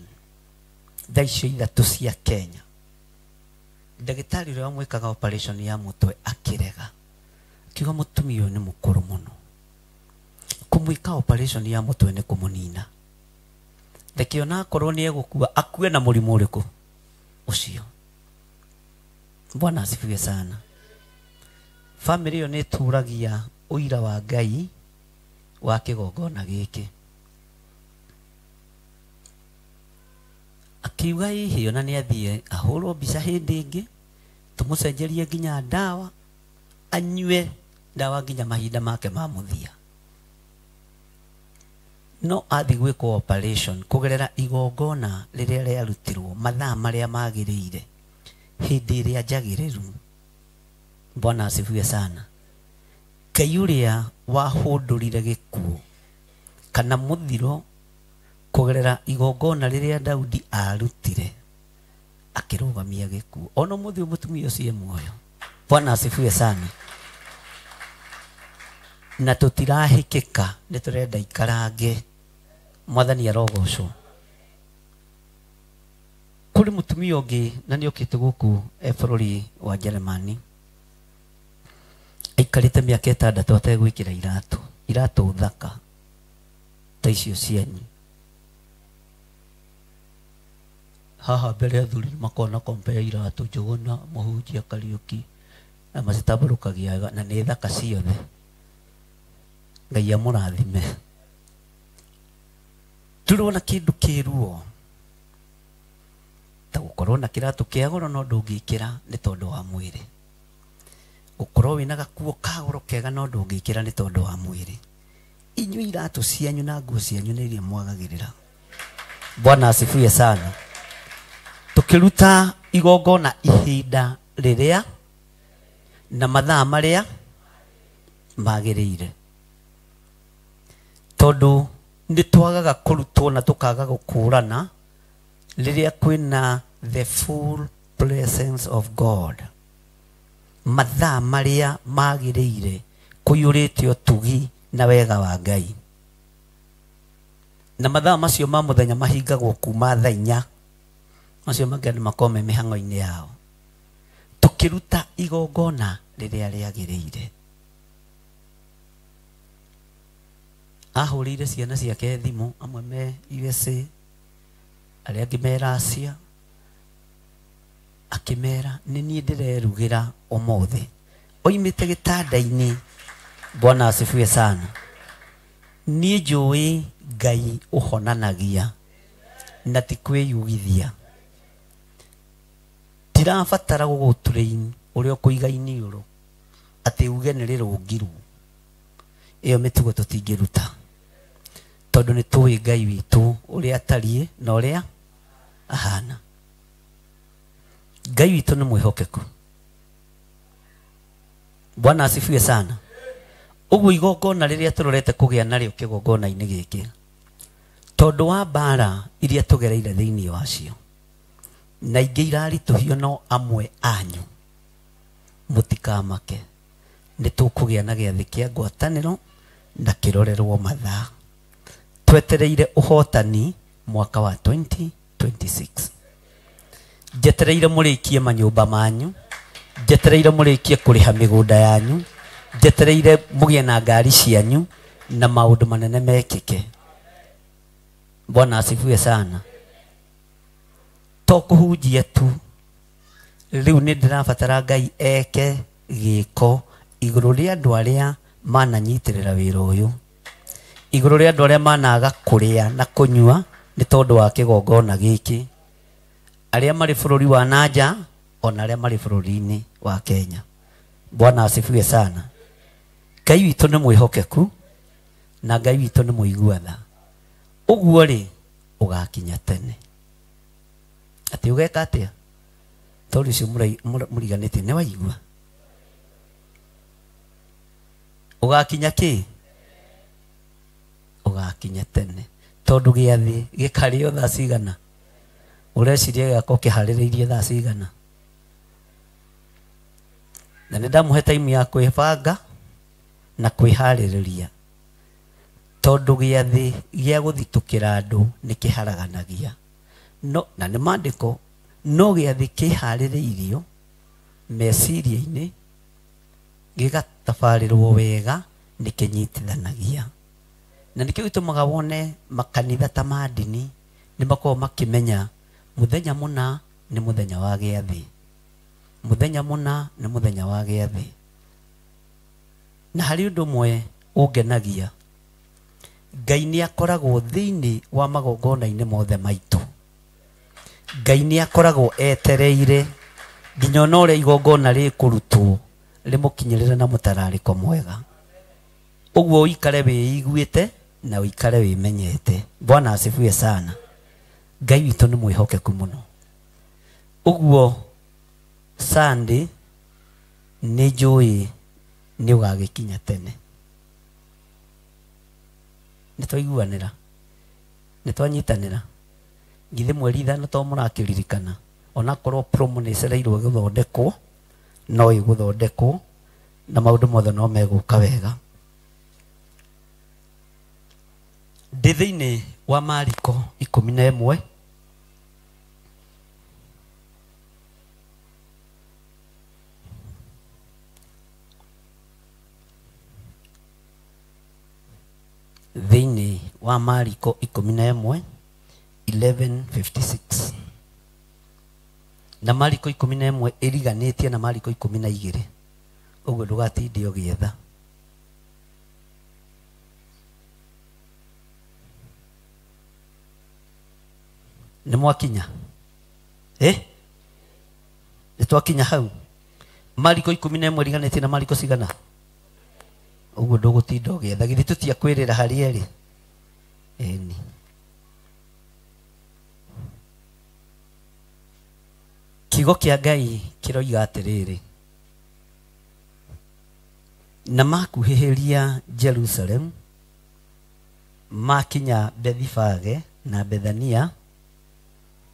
thaa icio 3 cia Kenya. Ndagĩtarĩ ũrĩa wamwĩkaga operation ya mũtwe akĩrega, akiuga mũtumia ũyũ nĩ mũkũrũ mũno, kũmwĩka operation ya mũtwe nĩ kũmũnina, reke ona akorwo nĩ egũkua akue na mũrimũ ũrĩkũ ũcio. Bwana asifiwe sana. Famĩlĩ ĩyo nĩ ĩtũragia ũira wa Ngai wa kĩgongona gĩkĩ. Akiuga ĩhĩ ona nĩ athiĩ ahũrwo mbica hĩndĩ ĩngĩ, tũmũcenjerie nginya ndawa, anyue ndawa nginya mahinda make ma mũthia. No athiĩ gwĩkwo operation kũgerera igongona rĩrĩa rĩarutirwo mathaa marĩa magĩrĩire hĩndĩ ĩrĩa njagĩrĩru. Bwana asifiwe sana. Ngai ũrĩa wahũndũrire gĩkuũ kana mũthiro kũgerera igongona rĩrĩa Daudi arutire akĩrũgamia gĩkuũ, ona ũmũthĩ ũyũ mũtumia ũcio e muoyo. Bwana asifiwe sana. Na tũtirahĩkĩka, nĩ tũrenda ikarange. Mwathani arogocwo. Kũrĩ mũtumia ũngĩ na nĩ okĩte gũkũ e bũrũri wa Jeremani, aikarĩte mĩaka 6 ategwĩkĩra iratũ, iratũ thaka ta icio cianyu. Haha mbere athuri makona compare iratũ Njũgũna, Mũhunjia, Kariũki, na macitambũrũkagia na nĩ thaka ciothe. Ngai amũrathime. Tũrona kĩndũ kĩruo ta gũkorwo na kĩratũ kĩa goro no ndũngĩkĩra nĩ tondũ wa mwĩrĩ, gũkorwo wĩna gakuo ka goro kega no ndũngĩkĩra nĩ tondũ wa mwĩrĩ. Inyuĩ iratũ cianyu na nguo cianyu nĩ iria mwagagĩrĩra. Bwana asifiwe sana. Tũkĩruta igongona ihinda rĩrĩa na mathaa marĩa magĩrĩire, tondũ nĩ twagaga kũrutwo na tũkaga gũkũrana rĩrĩa kwĩna the full presence of God. Mathaa marĩa magĩrĩire kũiyũrĩte ũtugi na wega wa Ngai, na mathaa macio ma mũthenya mahingagwo kuma thaa 4, macio mangĩ andũ makorwo me mĩhang'o-inĩ yao. Tũkĩruta igongona rĩrĩa rĩagĩrĩire. Ahũrĩire ciana ciake thimũ, amwe me USA, arĩa angĩ me Russia, akĩmera nĩ niĩ ndĩrerugĩra ũmũthĩ. Oimĩte gĩtanda-inĩ. Bwana asifiwe sana. Niĩ njũĩ Ngai ũhonanagia na ti kwĩyugithia. Ndirabatara gũgũtrain ũrĩa ũkũiga iniũrũ atĩ uge nĩ rĩrũngirwo. Ĩyo mĩtugo tũtingĩruta tondũ nĩ tũĩ Ngai witũ ũrĩa atariĩ na ũrĩa ahana. Ngai witũ nĩ mwĩhokeku. Bwana asifiwe sana. Ũguo igongona rĩrĩa tũrorete kũgĩa narĩo kĩgongona-inĩ gĩkĩ, tondũ wa mbara iria tũgereire thĩinĩ wacio na ingĩ iraritũhio no amwe anyu, mũtikamake, nĩ tũkũgĩa na gĩathĩ kĩa ngwatanĩro na kĩrorerwo mathaa. Twetereire ũhotani mwaka wa 2026. Njetereire mũrĩkie manyũmba manyu, njetereire mũrĩkie kũrĩha mĩgũnda yanyu, njetereire mũgĩe na ngari cianyu na maũndũ manene mekĩke. Bwana asifiwe sana. To kũhunjia tu, rĩu nĩ ndĩrabatara Ngai eke gĩko igũrũ rĩa andũ arĩa mananyitĩrĩra wĩra ũyũ, igũrũ rĩa andũ arĩa managa kũrĩa na kũnyua nĩ tondũ wa kĩgongona gĩkĩ, arĩa marĩ bũrũri wa nanja ona arĩa marĩ bũrũri-inĩ wa Kenya. Bwana asifiwe sana. Ngai witũ nĩ mwĩhokeku na Ngai witũ nĩ mũigua tha. Ũguo rĩ ũgakinya tene. Atĩ ũgeka atĩa? Tondũ ũcio mũriganĩtie nĩ waigua. Ũgakinya kĩ? Ũgakinya tene. Tondũ gĩathĩ gĩkarĩo thaa cigana? Ũreciria gĩgakorwo kĩharĩrĩirie thaa cigana? Na nĩ ndamũhe time ya kwĩbanga na kwĩharĩrĩria, tondũ gĩathĩ gĩa gũthitũkĩra andũ nĩ kĩharaganagia. No, na nĩ maandĩko, no gĩathĩ kĩharĩrĩirio meciria-inĩ gĩgatabarĩrwo wega nĩ kĩnyitithanagia. Na nĩkĩo gĩtũmaga wone makanitha ta ma ndini nĩ makoragwo makĩmenya mũthenya mũna nĩ mũthenya wa gĩathĩ, mũthenya mũna nĩ mũthenya wa gĩathĩ. Na harĩ ũndũ ũmwe ũngenagia, Ngai nĩ akoragwo thĩinĩ wa magongona-inĩ mothe maitũ. Ngai nĩ akoragwo etereire nginya ona ũrĩa igongona rĩkũrutwo rĩmũkinyĩrĩre na mũtararĩko mwega. Ũguo ũikare wĩiguĩte na ũikare wĩmenyete. Bwana asifiwe sana. Ngai witũ nĩ mwĩhokeku mũno. Ũguo Sunday nĩ njũĩ nĩ ũgagĩkinya tene. Nĩ twaiguanĩra, nĩ twanyitanĩra. Githĩ mweri 5 to mũrakĩririkana, onakorwo promo nĩ ĩcereirwo gũthondekwo, no ĩgũthondekwo na maũndũ mothe no megũka wega. Ndĩ thĩinĩ wa Mariko 11 thĩinĩ wa Mariko 11 11:56 na Mariko 11 ĩriganĩtie na Mariko 12, ũguo ndũgatinde ũgĩetha. Nĩ mwakinya? Nĩ twakinya hau? Mariko 11 ĩriganĩtie na Mariko cigana? Ũguo ndũgũtinda ũgĩetha. Githĩ tũtiakwĩrĩra harĩa ĩrĩ? Ĩni. Kiugo kĩa Ngai kĩroiga atĩrĩrĩ, na makuhĩhĩria Jerusalem, makinya Bethifage na Bethania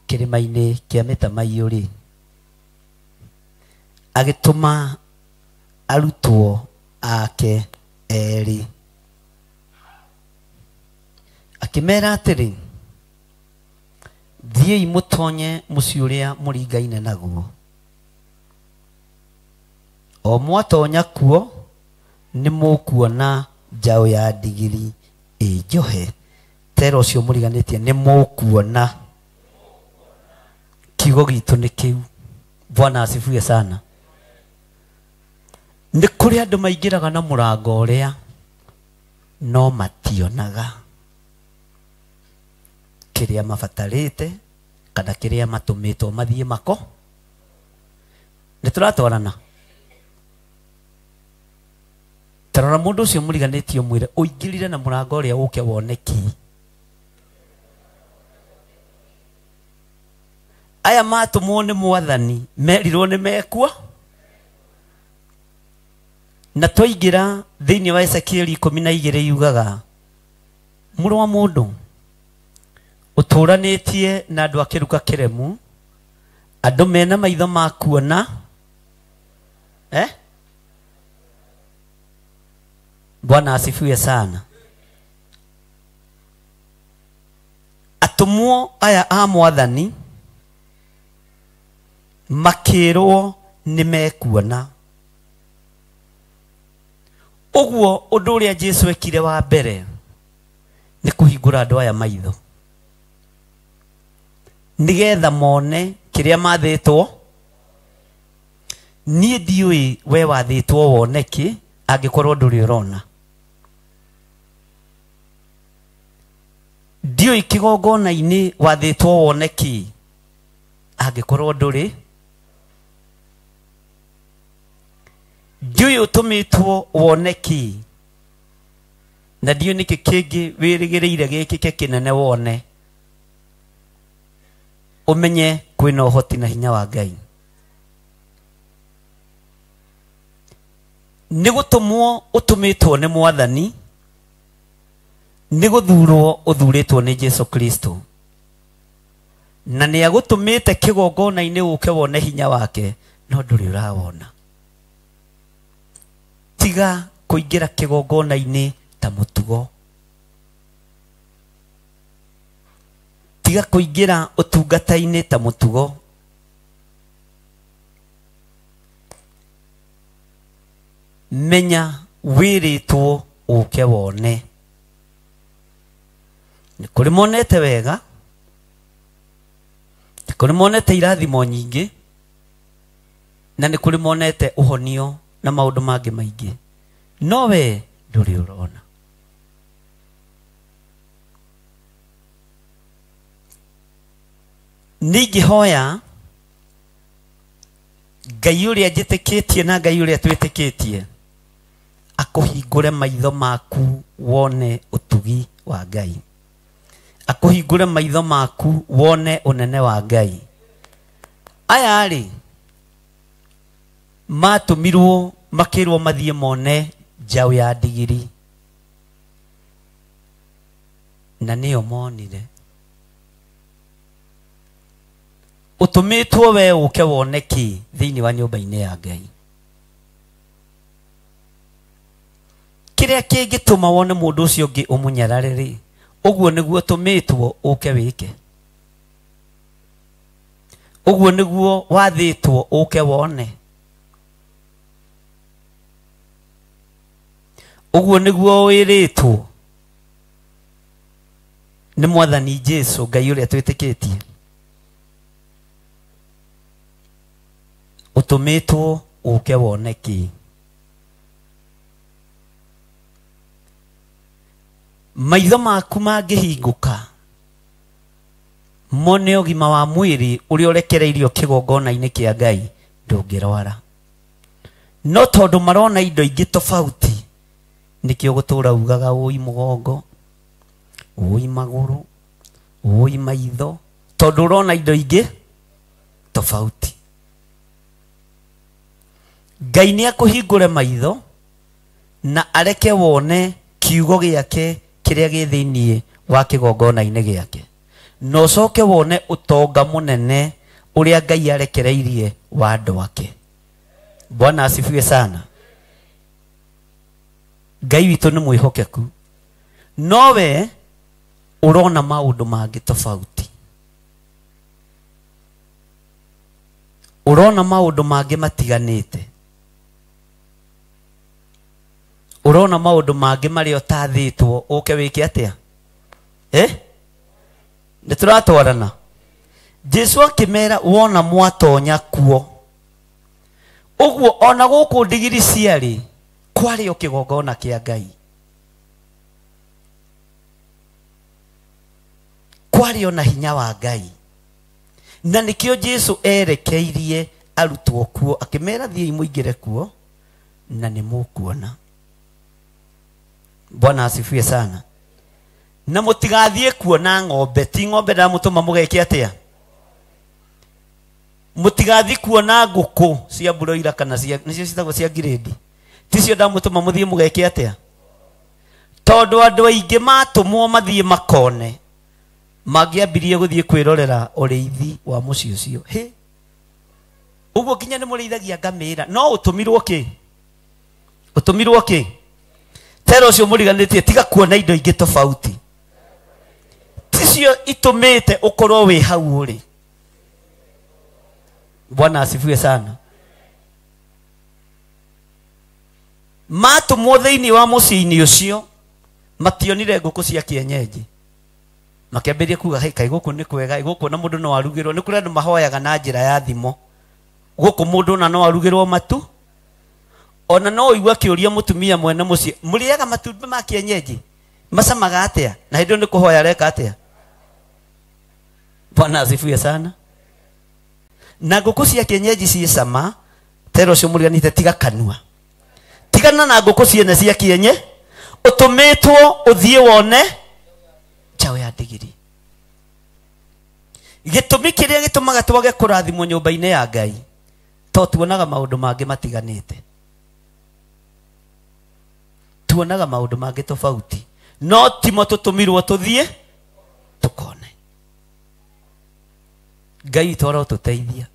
kĩrĩma-inĩ kĩa mĩtamaiyũ-rĩ, agĩtũma arutwo ake erĩ, akĩmera atĩrĩ, thiĩi mũtonye mũciĩ ũrĩa mũringaine naguo. O mwatonya kuo nĩ mũkuona njaũ ya ndigiri ĩ njohe. Tera ũcio mũriganĩtie nĩ mũkuona. Kiugo gitũ nĩ kĩu. Bwana asifiwe sana. Nĩ kũrĩ andũ maingĩraga na mũrango ũrĩa No mationaga kĩrĩa mabatarĩte kana kĩrĩa matũmĩtwo mathiĩ mako. Nĩ tũratwarana. Tarora mũndũ ũcio mũriganĩtie mwĩre ũingĩrire na mũrango ũrĩa ũke wone ki. Aya matũmwo nĩ mwathani merirwo nĩ mekua. Na twaingĩra thĩinĩ wa Ezekieli 12 yugaga mũrũ wa mũndũ ũtũranĩtie na andũ a kĩruka kĩremu, andũ mena maitho ma kuona Bwana asifiwe sana. Atũmwo aya a mwathani makĩrwo nĩ mekuona. Ũguo ũndũ ũrĩa Jesu ekire wa mbere nĩ kũhingũra andũ aya maitho nĩgetha mone kĩrĩa mathĩtwo. Niĩ ndiũĩ we wathĩtwo wone kĩ angĩkorwo ndũrĩ ũrona. Ndiũĩ kĩgongona-inĩ wathĩtwo wone kĩ angĩkorwo ndũrĩ. Ndiũĩ ũtũmĩtwo wone kĩ na ndiũĩ nĩkĩ kĩngĩ wĩrĩgĩrĩire gĩkĩke kĩnene wone ũmenye kwĩna ũhoti na hinya wa Ngai. Nĩ gũtũmwo ũtũmĩtwo nĩ mwathani, nĩ gũthurwo ũthurĩtwo nĩ Jesu Kristo, na nĩ agũtũmĩte kĩgongona-inĩ ũke wone hinya wake, no ndũrĩ ũrawona. Tiga kũingĩra kĩgongona-inĩ ta mũtugo. Tiga kũingĩra ũtungata-inĩ ta mũtugo. Menya wĩrĩtwo ũke wone. Nĩ kũrĩ monete wega, nĩ kũrĩ monete irathimo nyingĩ, na nĩ kũrĩ monete ũhonio na maũndũ mangĩ maingĩ, no we ndũrĩ ũrona. Ningĩhoya Ngai ũrĩa njĩtĩkĩtie na Ngai ũrĩa twĩtĩkĩtie akũhingũre maitho maku wone ũtugi wa Ngai, akũhingũre maitho maku wone ũnene wa Ngai. Aya rĩ matũmirwo makĩrwo mathiĩ mone njaũ ya ndigiri, na nĩyo monire. Ũtũmĩtwo we ũke wone kĩ thĩinĩ wa nyũmba-inĩ ya Ngai. Kĩrĩa kĩngĩtũma wone mũndũ ũcio ũngĩ ũmũnyarare rĩ, ũguo nĩguo ũtũmĩtwo ũke wĩke, ũguo nĩguo wathĩtwo ũke wone, ũguo nĩguo wĩrĩtwo nĩ mwathani Jesu Ngai ũrĩa twĩtĩkĩtie. Ũtũmĩtwo ũke wone kĩ. Maitho maku mangĩhingũka mone ũgima wa mwĩrĩ ũrĩa ũrekereirio kĩgongona-inĩ kĩa Ngai, ndũngĩrwara. No tondũ marona indo ingĩ tofauti, nĩkĩo gũtũra ugaga ũi mũgongo, ũi magũrũ, ũi maitho, tondũ ũrona indo ingĩ tofauti. Ngai nĩ akũhingũre maitho na areke wone kiugo gĩake kĩrĩa gĩ thĩinĩ wa kĩgongona-inĩ gĩake, na ũcoke wone ũtonga mũnene ũrĩa Ngai arekereirie wa andũ ake. Bwana asifiwe sana. Ngai witũ nĩ mwĩhokeku, nowe ũrona maũndũ mangĩ tofauti, ũrona maũndũ mangĩ matiganĩte, ũrona maũndũ mangĩ marĩa ũtathĩtwo ũke wĩke atĩa? Nĩ tũratwarana. Jesu akĩmera wona mwatonya kuo. Ũguo ona gũkũ ndigiri ciarĩ kwarĩ o kĩgongona kĩa Ngai. Kwarĩ ona hinya wa Ngai. Na nĩkĩo Jesu erekeirie arutwo kuo akĩmera thiĩi mũingĩre kuo na nĩ mũkuona. Bwana asifiwe sana. Na mũtigathiĩ kuona ng'ombe, ti ng'ombe ndamũtũma mũgeke atĩa? Mũtigathiĩ kuona ngũkũ cia broiler kana cia nĩcio citagwo cia grade. Ticio ndamũtũma mũthiĩ mũgeke atĩa? Tondũ andũ aingĩ matũmwo mathiĩ makone mangĩambirie gũthiĩ kwĩrorera ũrĩithi wa mũciĩ ũcio. Hĩ, ũguo nginya nĩ mũrĩithagia ngamĩra, no ũtũmirwo kĩ? Ũtũmirwo kĩ? Tera ũcio mũriganĩtie tiga kuona indo ingĩ tofauti. Ticio itũmĩte ũkorwo wĩ hau ũrĩ. Bwana asifiwe sana. Matũmwo thĩinĩ wa mũciĩ-inĩ ũcio mationire ngũkũ cia kienyeji. Makĩambĩrĩria kuga hey, kaĩ gũkũ nĩ kwega, gũkũ na mũndũ no arugĩrwo. Nĩ kũrĩ andũ mahoyaga na njĩra ya thimo. Gũkũ mũndũ na no arugĩrwo matu. Ona no ũigua akĩũria mũtumia mwene mũciĩ, mũrĩaga matumbĩ ma kienyeji? Macamaga atĩa? Na hĩndĩ ĩyo nĩ kũhoya areka atĩa? Bwana asifiwe sana. Na ngũkũ cia kienyeji ciĩ cama, tera ũcio mũriganĩte tiga kanua. Tigana na ngũkũ ciene cia kienye, ũtũmĩtwo ũthiĩ wone njaũ ya ndigiri. Gĩtũmi kĩrĩa gĩtũmaga twage kũrathimwo nyũmba-inĩ ya Ngai, to tuonaga maũndũ mangĩ matiganĩte. Tuonaga maũndũ mangĩ tofauti. No timo tũtũmirwo tũthiĩ tũkone. Ngai witũ arotũteithia.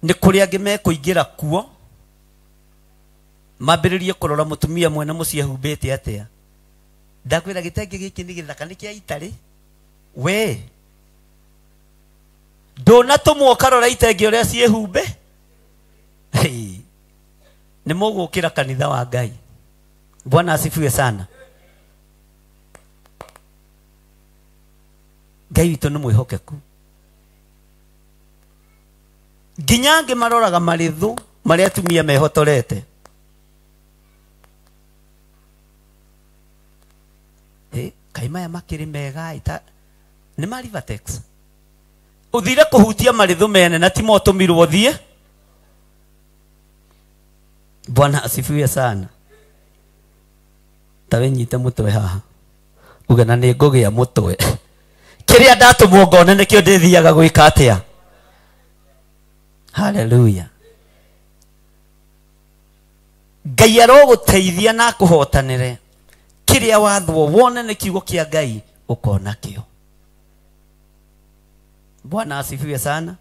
Nĩ kũrĩ angĩ mekũingĩra kuo mambĩrĩrie kũrora mũtumia mwene mũciĩ ahumbĩte atĩa. Ndakwĩra gĩtenge gĩkĩ nĩ gĩthaka, nĩ kĩa itarĩ. We ndũnatũmwo ũkarora itenge ũrĩa ciĩhumbe. Nĩ mũgũkĩra kanitha wa Ngai. Bwana asifiwe sana. Ngai witũ nĩ mwĩhokeku. Nginya angĩ maroraga marĩthũ marĩa atumia mehotorete. Kaĩ maya makĩrĩ mega ita nĩ ma Rivertex. Ũthire kũhutia marĩthũ mene na timo ũtũmirwo ũthiĩ. Bwana asifiwe sana. Ta wĩnyite mũtwe haha. Uge na nĩ ngũgĩa mũtwe. Kĩrĩa ndatũmwo ngone nĩkĩo ndĩthiaga gwĩka atĩa? Hallelujah. Ngai arogũteithia na akũhotanĩre. Kĩrĩa wathwo wone nĩ kiugo kĩa Ngai ũkona kĩo. Bwana asifiwe sana.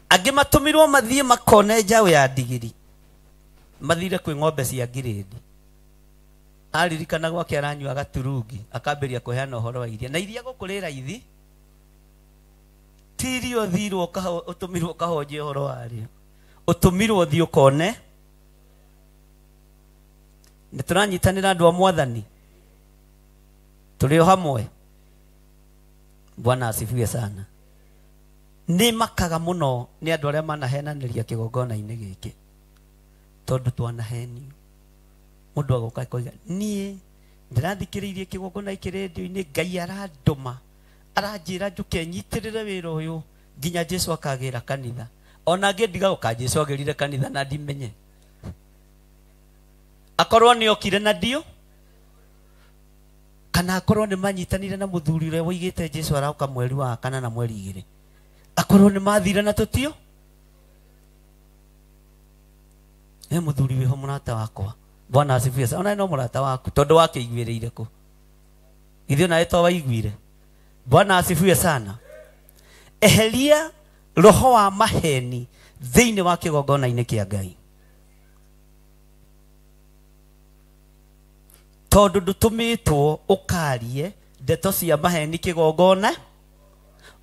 Angĩ matũmirwo mathiĩ makone njaũ ya ndigiri. Mathire kwĩ ng'ombe cia ngirĩndi. Aririkana gwake aranyua gaturungi akambĩrĩria kũheana ũhoro wa iria. Na iria gũkũ rĩ raithi. Ti iria ũthirwo ũtũmirwo ũkahonjie ũhoro warĩo. Ũtũmirwo ũthiĩ ũkone. Nĩ tũranyitanĩra andũ a Mwathani. Tũrĩ o hamwe. Bwana asifiwe sana. Nĩ makaga mũno nĩ andũ arĩa manahenanĩria kĩgongona-inĩ gĩkĩ. Tondũ twanahenio. Mũndũ agoka akoiga niĩ ndĩrathikĩrĩirie kĩgongona gĩkĩ rĩndiũ-inĩ, Ngai arandũma, aranjĩra njũke nyitĩrĩre wĩra ũyũ nginya Jesu akagĩra kanitha. Ona angĩ ndiga gũka Jesu agĩrire kanitha na ndimenye. Akorwo nĩ okire na ndio, kana akorwo nĩ manyitanire na mũthuri ũrĩa woigĩte Jesu aroka mweri wa kana na mweri igĩrĩ. Akorwo nĩ mathire na tũtio. He mũthuri wĩho mũrata wakwa. Bwana asifiwe sana. Ona no mũrata waku tondũ wakĩiguĩrĩire kũ? Githĩ onawe to waiguire? Bwana asifiwe sana. Eheria roho wa maheni thĩinĩ wa kĩgongona-inĩ kĩa Ngai. Tondũ ndũtũmĩtwo ũkarie ndeto cia maheni kĩgongona,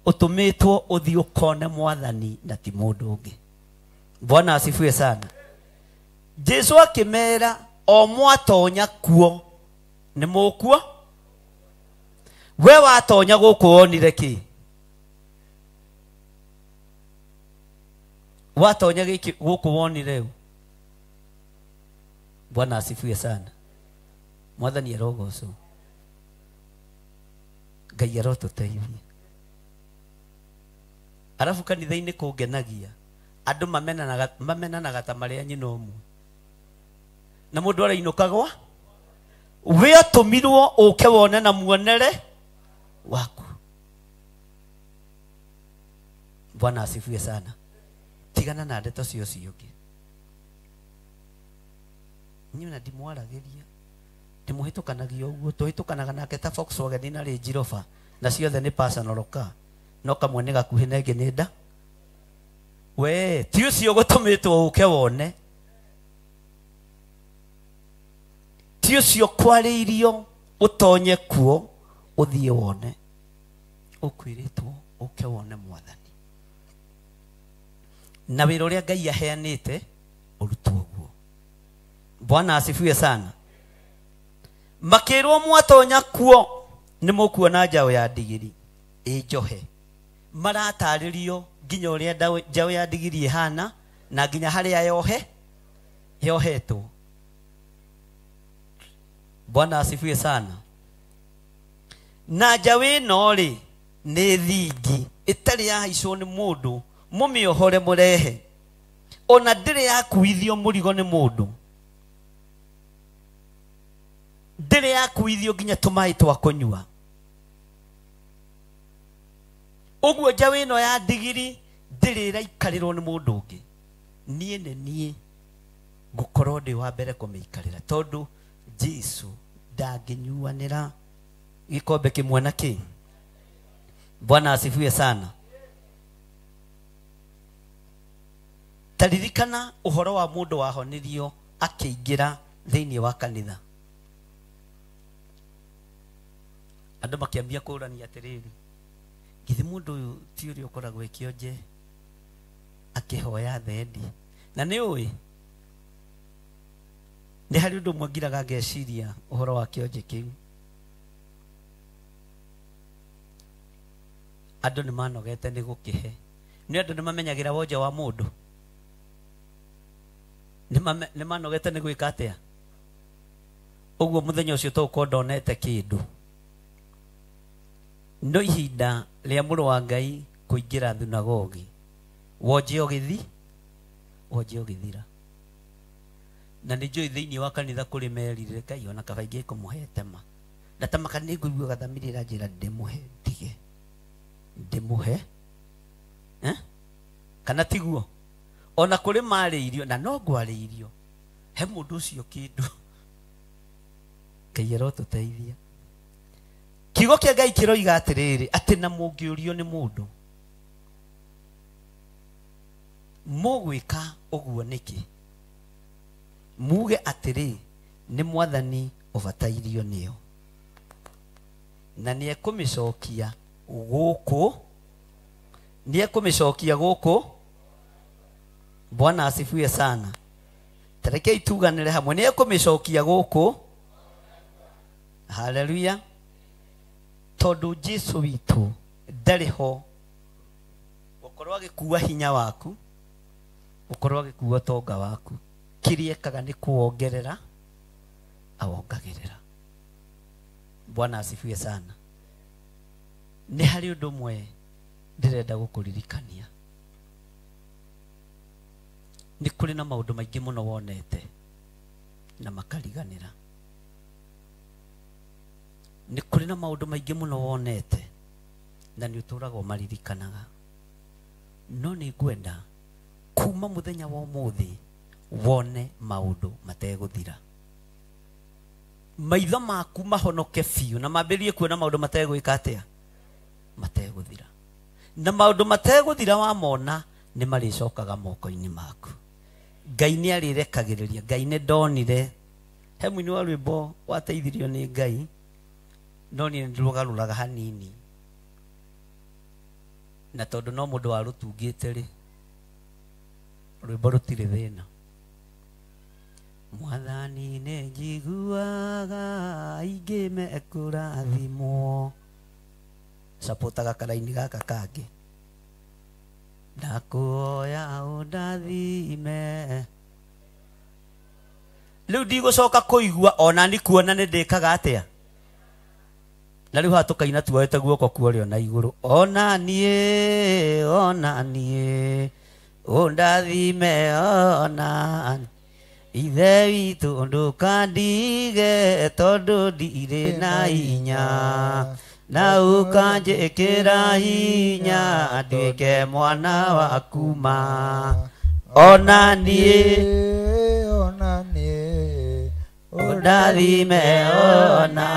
ũtũmĩtwo ũthiĩ ũkone Mwathani na ti mũndũ ũngĩ. Bwana asifiwe sana. Jesu akĩmera o mwatonya kuo nĩ mũkuo. We watonya gũkũ wonire kĩ? Watonya gĩkĩ gũkũ wonire ũ? Bwana asifiwe sana. Mwathani arogocwo. Ngai arotũteithia. Arabu kanitha-inĩ kũngenagia andũ mamenanaga ta marĩ a nyina ũmwe. Na mũndũ arainũka gwa we atũmirwo ũke wone na muonere waku. Bwana asifiwe sana. Tigana na ndeto cio ciũngĩ. Niĩ ona ndimwaragĩria, ndĩmũhĩtũkanagia ũguo, tũhĩtũkanaga nake ta Volkswagen na Range Rover, na ciothe nĩ personal car, no kamwe nĩ gakuhĩ na ĩngĩ nĩ nda. We ti ũcio gũtũmĩtwo ũke wone, ti ũcio kwarĩirio ũtonye kuo ũthiĩ wone. Ũkwĩrĩtwo ũke wone Mwathani na wĩra ũrĩa Ngai aheanĩte ũrutwo guo. Bwana asifiwe sana. Makĩrwo mwatonya kuo nĩ mũkuona njaũ ya ndigiri ĩ njohe. Maratarĩrio nginya ũrĩa njaũ ya ndigiri ĩhana na nginya harĩa yohetwo. Bwana asifiwe sana. Na njaũ ĩno rĩ nĩ thingi ĩtarĩ yahaicwo nĩ mũndũ, mũmĩohore mũrehe. Ona ndĩrĩ yakuithio mũrigo nĩ mũndũ, ndĩrĩ yakuithio nginya tũmaĩ twa kũnyua. Ũguo njaũ ĩno ya ndigiri ndĩrĩ ĩraikarĩrwo nĩ mũndũ ũngĩ. Niĩ nĩ niĩ ngũkorwo ndĩ wa mbere kũmĩikarĩra, tondũ Jesũ ndangĩnyuanĩra gĩkombe kĩmwe na kĩ. Bwana asifiwe sana. Taririkana ũhoro wa mũndũ wahonirio akĩingĩra thĩinĩ wa kanitha. Andũ makĩambia kũũrania atĩrĩrĩ, githĩ mũndũ ũyũ ti ũrĩa ũkoragwo e kĩonje akĩhoya thendi? Na nĩ ũĩ nĩ harĩ ũndũ ũmwe ngiraga ngeciria ũhoro wa kĩonje kĩu. Andũ nĩ manogete nĩ gũkĩhe. Nĩ andũ nĩ mamenyagĩra wonje wa mũndũ. Nĩ manogete nĩ gwĩka atĩa? Ũguo mũthenya ũcio tũgũkorwo ndonete kĩndũ. No ihinda rĩa mũrũ wa Ngai kũingĩra thunagogi, wonje ũgĩthira. Na nĩ njũĩ thĩinĩ wa kanitha kũrĩ merire Ngai ona kaba ingĩkũmũhe tema. Na tema kana nĩ ngũigua gathamiri ĩranjĩra ndĩmũhe ndige. Ndĩmũhe? Kana tiguo? Ona kũrĩ marĩirio na no ngwarĩirio he mũndũ ũcio kĩndũ. Ngai arotũteithia. Kiugo kĩa Ngai kĩroiga atĩrĩrĩ, atĩ na mũngĩũrio nĩ mũndũ mũgwĩka ũguo nĩkĩ, muge atĩrĩ nĩ Mwathani ũbatairio nĩyo, na nĩekũmĩcokia gũkũ, nĩekũmĩcokia gũkũ. Bwana asifiwe sana. Tarekei tuganĩre hamwe, nĩekũmĩcokia gũkũ. Haleluya. Tondũ Jesũ witũ ndarĩ ho gũkorwo agĩkua hinya waku, gũkorwo agĩkua ũtonga waku. Kĩrĩa ekaga nĩ kũwongerera awongagĩrĩra. Bwana asifiwe sana. Nĩ harĩ ũndũ ũmwe ndĩrenda gũkũririkania. Nĩ kũrĩ na maũndũ maingĩ mũno wonete na makariganĩra. Nĩ kũrĩ na maũndũ maingĩ mũno wonete na nĩ ũtũũraga ũmaririkanaga. No nĩ ngwenda kuma mũthenya wa ũmũthĩ wone maũndũ mategũthira. Maitho maku mahonoke biũ na mambĩrĩrie kuona maũndũ mategwĩka atĩa? Mategũthira. Na maũndũ mategũthira wamona nĩ marĩcokaga moko-inĩ maku. Ngai nĩ arĩrekagĩrĩria. Ngai nĩ ndonire he mũini wa rwĩmbo wateithirio nĩ Ngai, no niĩ nĩndĩrũgarũraga hanini, na tondũ no mũndũ warũtungĩte rĩ, rwĩmbo rũtirĩ thĩna. Mwathani nĩ njiguaga aingĩ mekũrathimwo. Sapotaga karaini gaka kangĩ. Ndakuoya ũndathime Rĩu ndigũcoka kũigua ona ni kuona nĩ ndĩkaga atĩa. Na rĩu haha tũkaina tuoete guoko kuorĩo na igũrũ. Ona niĩ ũndathime ona ithe witũ ndũkandige tondũ ndirĩ na hinya na ũkanjĩkĩra hinya nduĩke mwana waku ma. Ona niĩ ũndathime ona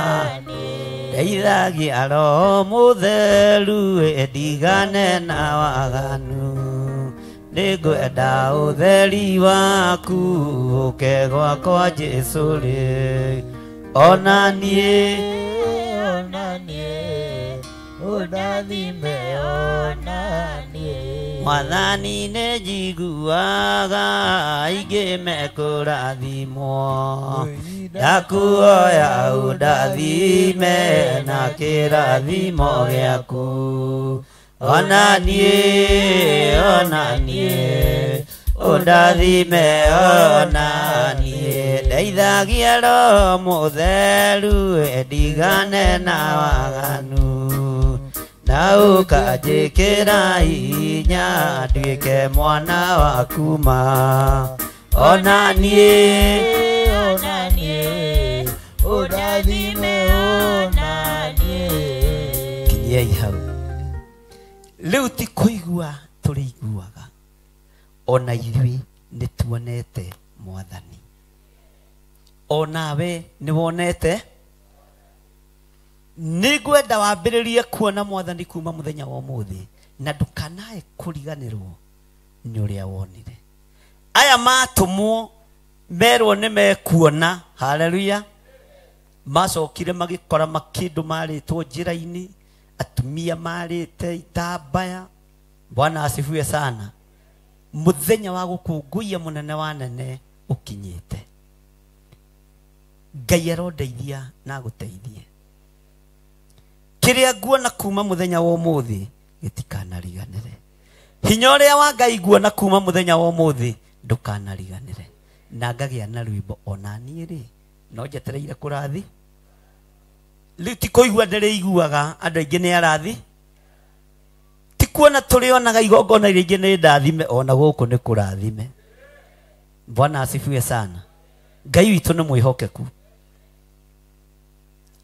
ndeithagia Roho Mũtheru ndigane na waganu. Nĩngwenda ũtheri waku ũke gwakwa Jesũ rĩ. Ona niĩ ũndathime ona niĩ. Mwathani nĩ njiguaga aingĩ mekũrathimwo. Ndakuoya ũndathime na kĩrathimo gĩaku. Ona niĩ ũndathime ona niĩ. Ndeithagia Roho Mũtheru ndigane na waganu. Na ũkanjĩkĩra hinya nduĩke mwana waku ma. Ona niĩ ũndathime ona niĩ. Kinyiai hau. Rĩu ti kũigua tũrĩiguaga, ona ithuĩ nĩ tuonete Mwathani. Onawe nĩ wonete. Nĩngwenda wambĩrĩrie kuona Mwathani kuma mũthenya wa ũmũthĩ na ndũkanae kũriganĩrwo nĩ ũrĩa wonire. Aya matũmwo merwo nĩ mekuona. Haleluya. Macokire magĩkora makĩndũ marĩtwo njĩra-inĩ, atumia marĩte itambaya. Bwana asifiwe sana. Mũthenya wa gũkũngũiya mũnene wa nene ũkinyĩte. Ngai arondeithia na agũteithie. Kĩrĩa nguona kuma mũthenya wa ũmũthĩ gĩtikanariganĩre. Hinya ũrĩa wa Ngai nguona kuma mũthenya wa ũmũthĩ ndũkanariganĩre. Na ngagĩa na rwĩmbo ona niĩ rĩ no njetereire kũrathi. Rĩu ti kũigua ndĩrĩiguaga andũ aingĩ nĩ arathi. Ti kuona tũrĩonaga igongona iria ingĩ nĩ ndathime, ona gũkũ nĩ kũrathime. Bwana asifiwe sana. Ngai witũ nĩ mwĩhokeku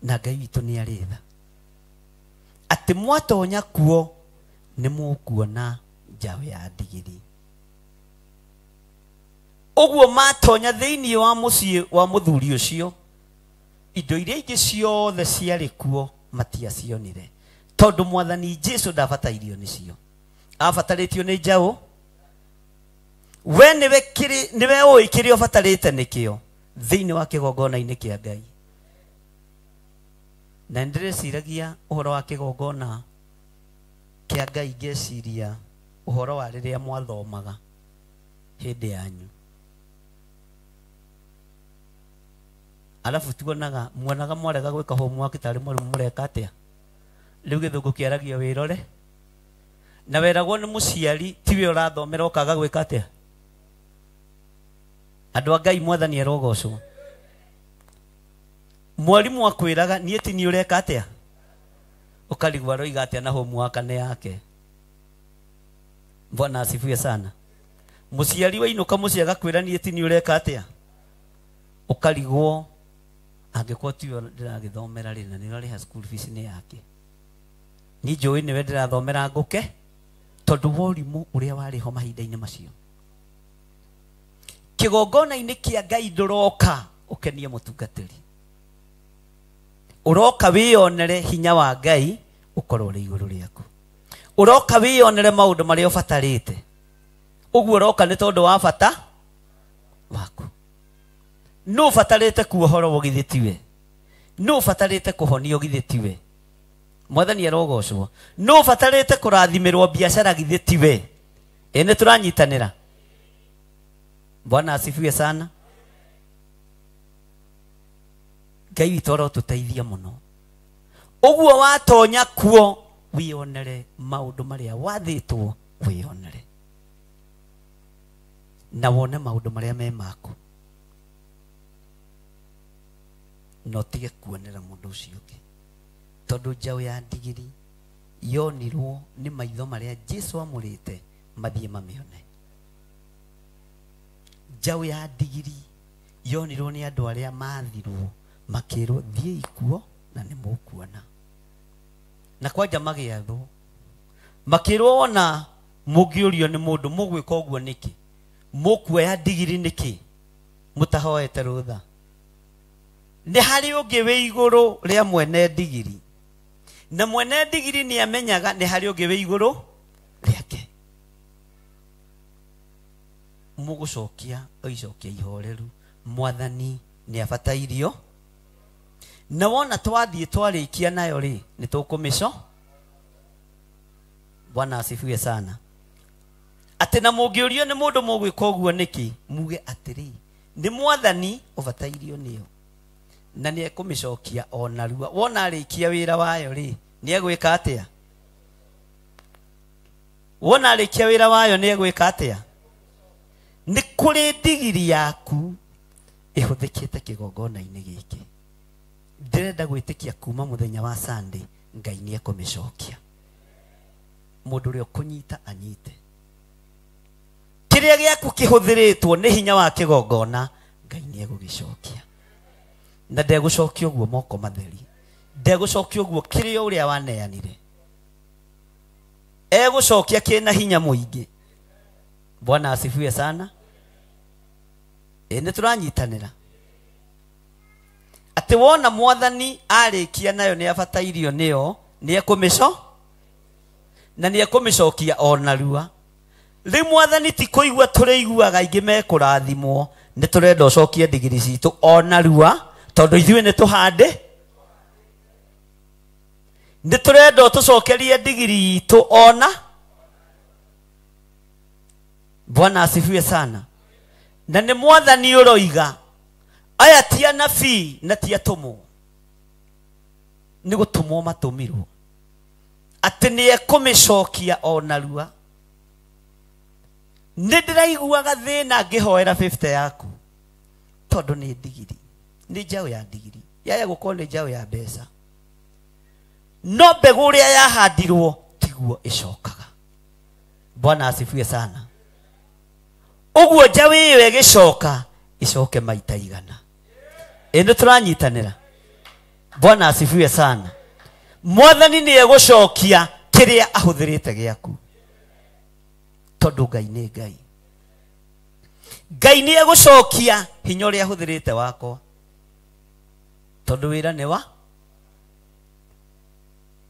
na Ngai witũ nĩ arĩ tha. Atĩ mwatonya kuo nĩ mũkuona njaũ ya ndigiri. Ũguo matonya thĩinĩ wa mũciĩ wa mũthuri ũcio, indo iria ingĩ ciothe ciarĩ kuo matiacionire, tondũ Mwathani Jesũ ndabatairio nĩcio. Abatarĩtio nĩ njaũ. We nĩwe ũĩ kĩrĩa ũbatarĩte nĩkĩo thĩinĩ wa kĩgongona-inĩ kĩa Ngai. Na nĩndĩreciragia ũhoro wa kĩgongona kĩa Ngai, ngeciria ũhoro wa rĩrĩa mwathomaga hĩndĩ yanyu. Alafu tuonaga mwonaga mwarega gwĩka homework tarĩ mwarimũ mũreka atĩa. Rĩu gĩthũngũ kĩaragia wĩrore na weragwo nĩ mũciari tiwe ũrathomera ũkaga gwĩka atĩa. Andũ a Ngai Mwathani arogocwo. Mwarimu akwĩraga niĩ ti niĩ ũreka atĩa, ũkarigwo aroiga atĩa na homework nĩ yake. Bwana asifiwe sana. Mũciari wainũka mũciĩ agakwĩra niĩ ti niĩ ũreka atĩa, ũkarigwo angĩkorwo tiwe ndĩragĩthomera rĩ na nĩũrarĩha school fees nĩ yake. Niĩ njũĩ nĩwe ndĩrathomera ngũke tondũ wa ũrimũ ũrĩa warĩ ho mahinda-inĩ macio. Kĩgongona-inĩ kĩa Ngai ndũroka ũkenie mũtungatĩri, ũroka wĩyonere hinya wa Ngai ũkorwo ũrĩ igũrũ rĩaku. Ũroka wĩyonere maũndũ marĩa ũbatarĩte. Ũguo ũroka nĩ tondũ wa bata waku. Nũ ũbatarĩte kuohorwo githĩ tiwe? Nũ ũbatarĩte kũhonio githĩ tiwe? Mwathani arogocwo. Nũ ũbatarĩte kũrathimĩrwo biacara githĩ tiwe? Ĩ nĩ tũranyitanĩra. Bwana asifiwe sana. Ngai witũ arotũteithia mũno. Ũguo watonya kuo wĩyonere maũndũ marĩa wathĩtwo wĩyonere, na wone maũndũ marĩa me maku. Na ũtige kuonera mũndũ ũcio ũngĩ. Tondũ njaũ ya ndigiri yonirwo nĩ maitho marĩa Jesu amũrĩte mathiĩ mamĩone. Njaũ ya ndigiri yonirwo nĩ andũ arĩa mathirwo makĩrwo thiĩi kuo na nĩ mũkuona. Na kwanja magĩathwo makĩrwo ona mũngĩũrio nĩ mũndũ mũgwĩka ũguo nĩkĩ, mũkuoya ndigiri nĩkĩ mũtahoete rũtha. Nĩ harĩ ũngĩ wĩ igũrũ rĩa mwene ndigiri, na mwene ndigiri nĩ amenyaga nĩ harĩ ũngĩ wĩ igũrũ rĩake. Mũgũcokia oicokia ihoreru, mwathani nĩ abatairio. Na wona twathiĩ twarĩkia nayo rĩ, nĩ tũkũmĩco. Bwana asifiwe sana. Atĩ na mũngĩũrio nĩ mũndũ mũgwĩka ũguo nĩkĩ, muge atĩrĩ nĩ mwathani ũbatairio nĩyo na nĩ ekũmĩcokia o narua. Wona arĩkia wĩra wayo rĩ, nĩ egwĩka atĩa? Wona arĩkia wĩra wayo nĩ egwĩka atĩa? Nĩ kũrĩ ndigiri yaku ĩhũthĩkĩte kĩgongona-inĩ gĩkĩ. Ndĩrenda gwĩtĩkia kuma mũthenya wa Sunday Ngai nĩ ekũmĩcokia. Mũndũ ũrĩa ũkũnyita anyite. Kĩrĩa gĩaku kĩhũthĩrĩtwo nĩ hinya wa kĩgongona, Ngai nĩ egũgĩcokia. Na ndegũcokia ũguo moko matheri, ndegũcokia ũguo kĩrĩa ũrĩa waneanire, egũcokia kĩna hinya mũingĩ. Bwana asifiwe sana. Nĩ tũranyitanĩra atĩ wona mwathani arĩkia nayo nĩ abatairio nĩyo, nĩ ekũmĩco na nĩ ekũmĩcokia o narua. Rĩu mwathani ti kũigua tũrĩiguaga aingĩ mekũrathimwo, nĩ tũrenda ũcokie ndigiri citũ o narua, tondũ ithuĩ nĩ tũhande. Nĩ tũrenda ũtũcokerie ndigiri itũ ona. Bwana asifiwe sana. Na nĩ mwathani ũroiga aya ti anabii na ti atũmwo, nĩ gũtũmwo matũmirwo, atĩ nĩ ekũmĩcokia o narua. Nĩ ndĩraiguaga thĩna ngĩhoera 50 yaku, tondũ nĩ ndigiri, nĩ njaũ ya ndigiri, yaya gũkorwo nĩ njaũ ya mbeca, no mbegũ ũrĩa yahandirwo tiguo ĩcokaga. Bwana asifiwe sana. Ũguo njaũ ĩyo ĩgĩcoka icoke maita igana. Ĩ nĩ tũranyitanĩra? Bwana asifiwe sana. Mwathani nĩ egũcokia kĩrĩa ahũthĩrĩte gĩaku, tondũ Ngai nĩ Ngai. Ngai nĩ egũcokia hinya ũrĩa ahũthĩrĩte wakwa, tondũ wĩra nĩ wa.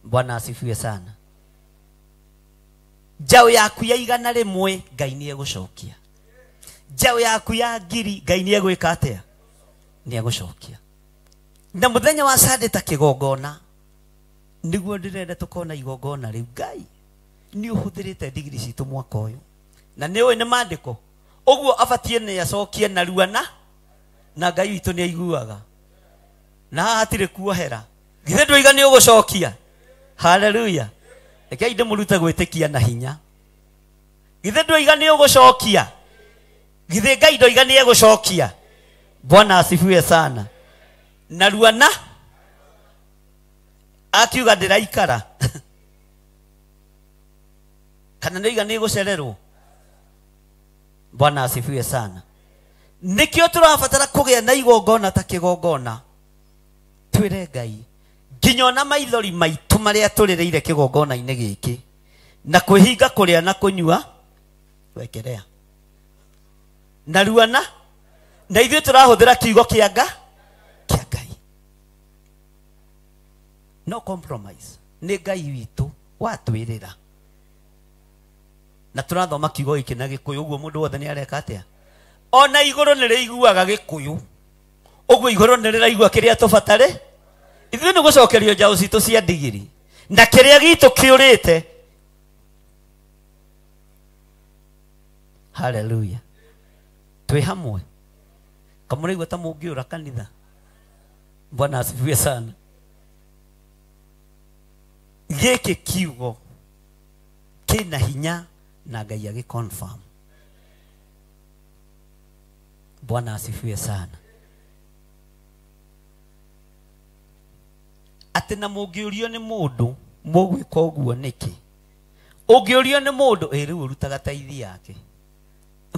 Bwana asifiwe sana. Njaũ yaku ya 100 Ngai nĩ egũcokia. Njaũ yaku ya 1000 Ngai nĩ egwĩka atĩa? Nĩ egũcokia. Na mũthenya wa Sunday ta kĩgongona, nĩguo ndĩrenda tũkona igongona rĩu. Ngai nĩ ũhũthĩrĩte ndigiri citũ mwaka ũyũ, na nĩ ũĩ nĩ maandĩko ũguo abatie nĩ acokie narua, na Ngai witũ nĩ aiguaga, na haha hatirĩ kuohera. Githĩ ndũiga nĩ ũgũcokia? Haleluya. Rekei ndĩmũrute gwĩtĩkia na hinya. Githĩ ndũiga nĩ ũgũcokia? Githĩ Ngai ndoiga nĩ egũcokia? Bwana asifiwe sana. Narua na akiuga ndĩraikara kana nĩiga nĩ gũcererwo. Bwana asifiwe sana. Nĩkĩo tũrabatara kũgĩa na igongona ta kĩgongona, twĩre Ngai nginya ona maithori maitũ marĩa tũrĩrĩire kĩgongona-inĩ gĩkĩ, na kwĩhinga kũrĩa na kũnyua wekerea narua na ithuĩ tũrahũthĩra kiugo kĩa Ngai. No compromise. Nĩ Ngai witũ watwĩrĩra, na tũrathoma kiugo gĩkĩ na Gĩkũyũ, ũguo mũndũ wothe nĩ areka atĩa? Ona igũrũ nĩ rĩiguaga Gĩkũyũ, ũguo igũrũ nĩ rĩraigua kĩrĩa tũbatare. Ithuĩ nĩ gũcokerio njaũ citũ cia ndigiri na kĩrĩa gitũ kĩũrĩte. Haleluya. Twĩ hamwe. Kamũraigua ta mũngĩũra kanitha? Bwana asifiwe sana. Gĩkĩ kiugo kĩna hinya na Ngai agĩconfirm. Bwana asifiwe sana. Atĩ na mũngĩũrio nĩ mũndũ mũgwĩka ũguo nĩkĩ? Ũngĩũrio nĩ mũndũ ĩ rĩu ũrutaga taithi yake.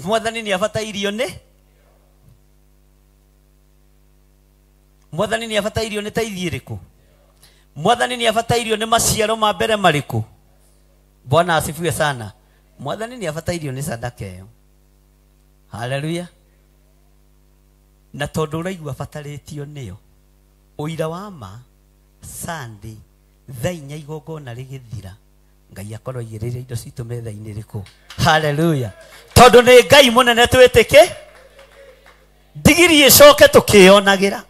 Mwathani nĩ abatairio nĩ? Mwathani nĩ abatairio nĩ taithi ĩrĩkũ? Mwathani nĩ abatairio nĩ maciaro ma mbere marĩkũ? Bwana asifiwe sana. Mwathani nĩ abatairio nĩ sadaka ĩyo. Haleluya. Na tondũ ũraigua abatarĩtio nĩyo, ũira wa ma Sunday thaa inya igongona rĩgĩthira, Ngai akorwo aigĩrĩire indo citũ metha-inĩ rĩkũ. Haleluya. Tondũ nĩ Ngai mũnene twĩtĩke, ndigiri ĩcoke tũkĩyonagĩra,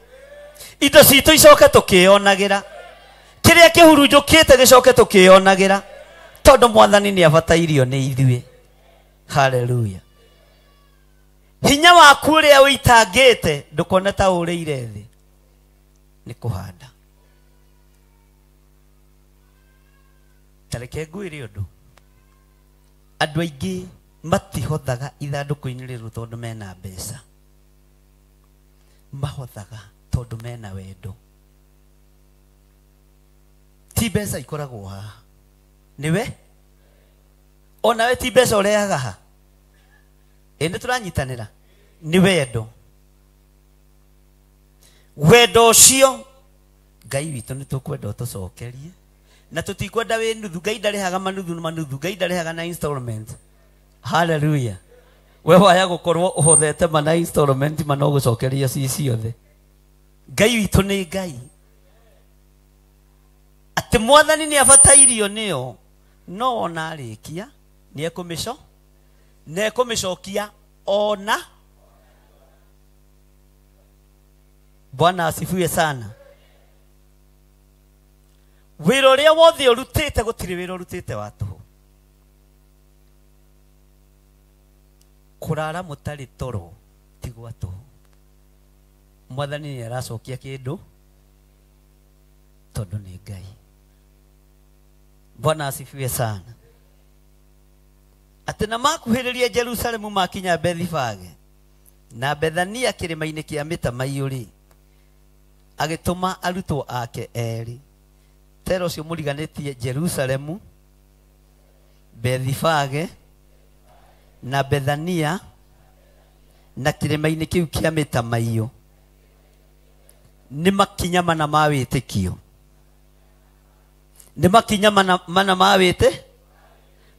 indo citũ icoke tũkĩyonagĩra, kĩrĩa kĩhurunjũkĩte gĩcoke tũkĩyonagĩra, tondũ Mwathani nĩ abatairio nĩ ithuĩ. Haleluya. Hinya waku ũrĩa ũitangĩte ndũkone ta ũrĩire thĩ, nĩ kũhanda. Ta reke ngwĩre ũndũ, andũ aingĩ matihothaga ithandũkũ-inĩ rĩrĩ tondũ mena mbeca, mahothaga tondũ mena wendo. Ti mbeca ikoragwo haha, nĩwe onawe ti mbeca ũrehaga ha, ĩ nĩ tũranyitanĩra, nĩ wendo. Wendo ũcio Ngai witũ nĩ tũkwenda ũtũcokerie, na tũtikwenda wĩ nuthu. Ngai ndarĩhaga manuthu manuthu, Ngai ndarĩhaga na installment. Haleluya. We waya gũkorwo ũhothete mana installment mana ũgũcokeria ci ciothe. Ngai witũ nĩ Ngai. Atĩ Mwathani nĩ abatairio nĩyo, no ona arĩkia nĩ ekũmĩco, nĩ ekũmĩcokia ona. Bwana asifiwe sana. Wĩra ũrĩa wothe ũrutĩte, gũtirĩ wĩra ũrutĩte wa tũhũ. Kũrara mũtarĩ toro ti gwa tũhũ. Mwathani nĩ aracokia kĩndũ tondũ nĩ Ngai. Bwana asifiwe sana. Atĩ na makuhĩrĩria Jerusalemu makinya Bethifage na Bethania kĩrĩma-inĩ kĩa mĩtamaiyũ-rĩ, agĩtũma arutwo ake erĩ. Tero ũcio mũriganĩtie Jerusalemu, Bethifage na Bethania na kĩrĩma-inĩ kĩu kĩa mĩtamaiyũ. Nĩ makinya mana ma wĩtĩkio. Nĩ makinya mana ma wĩtĩ,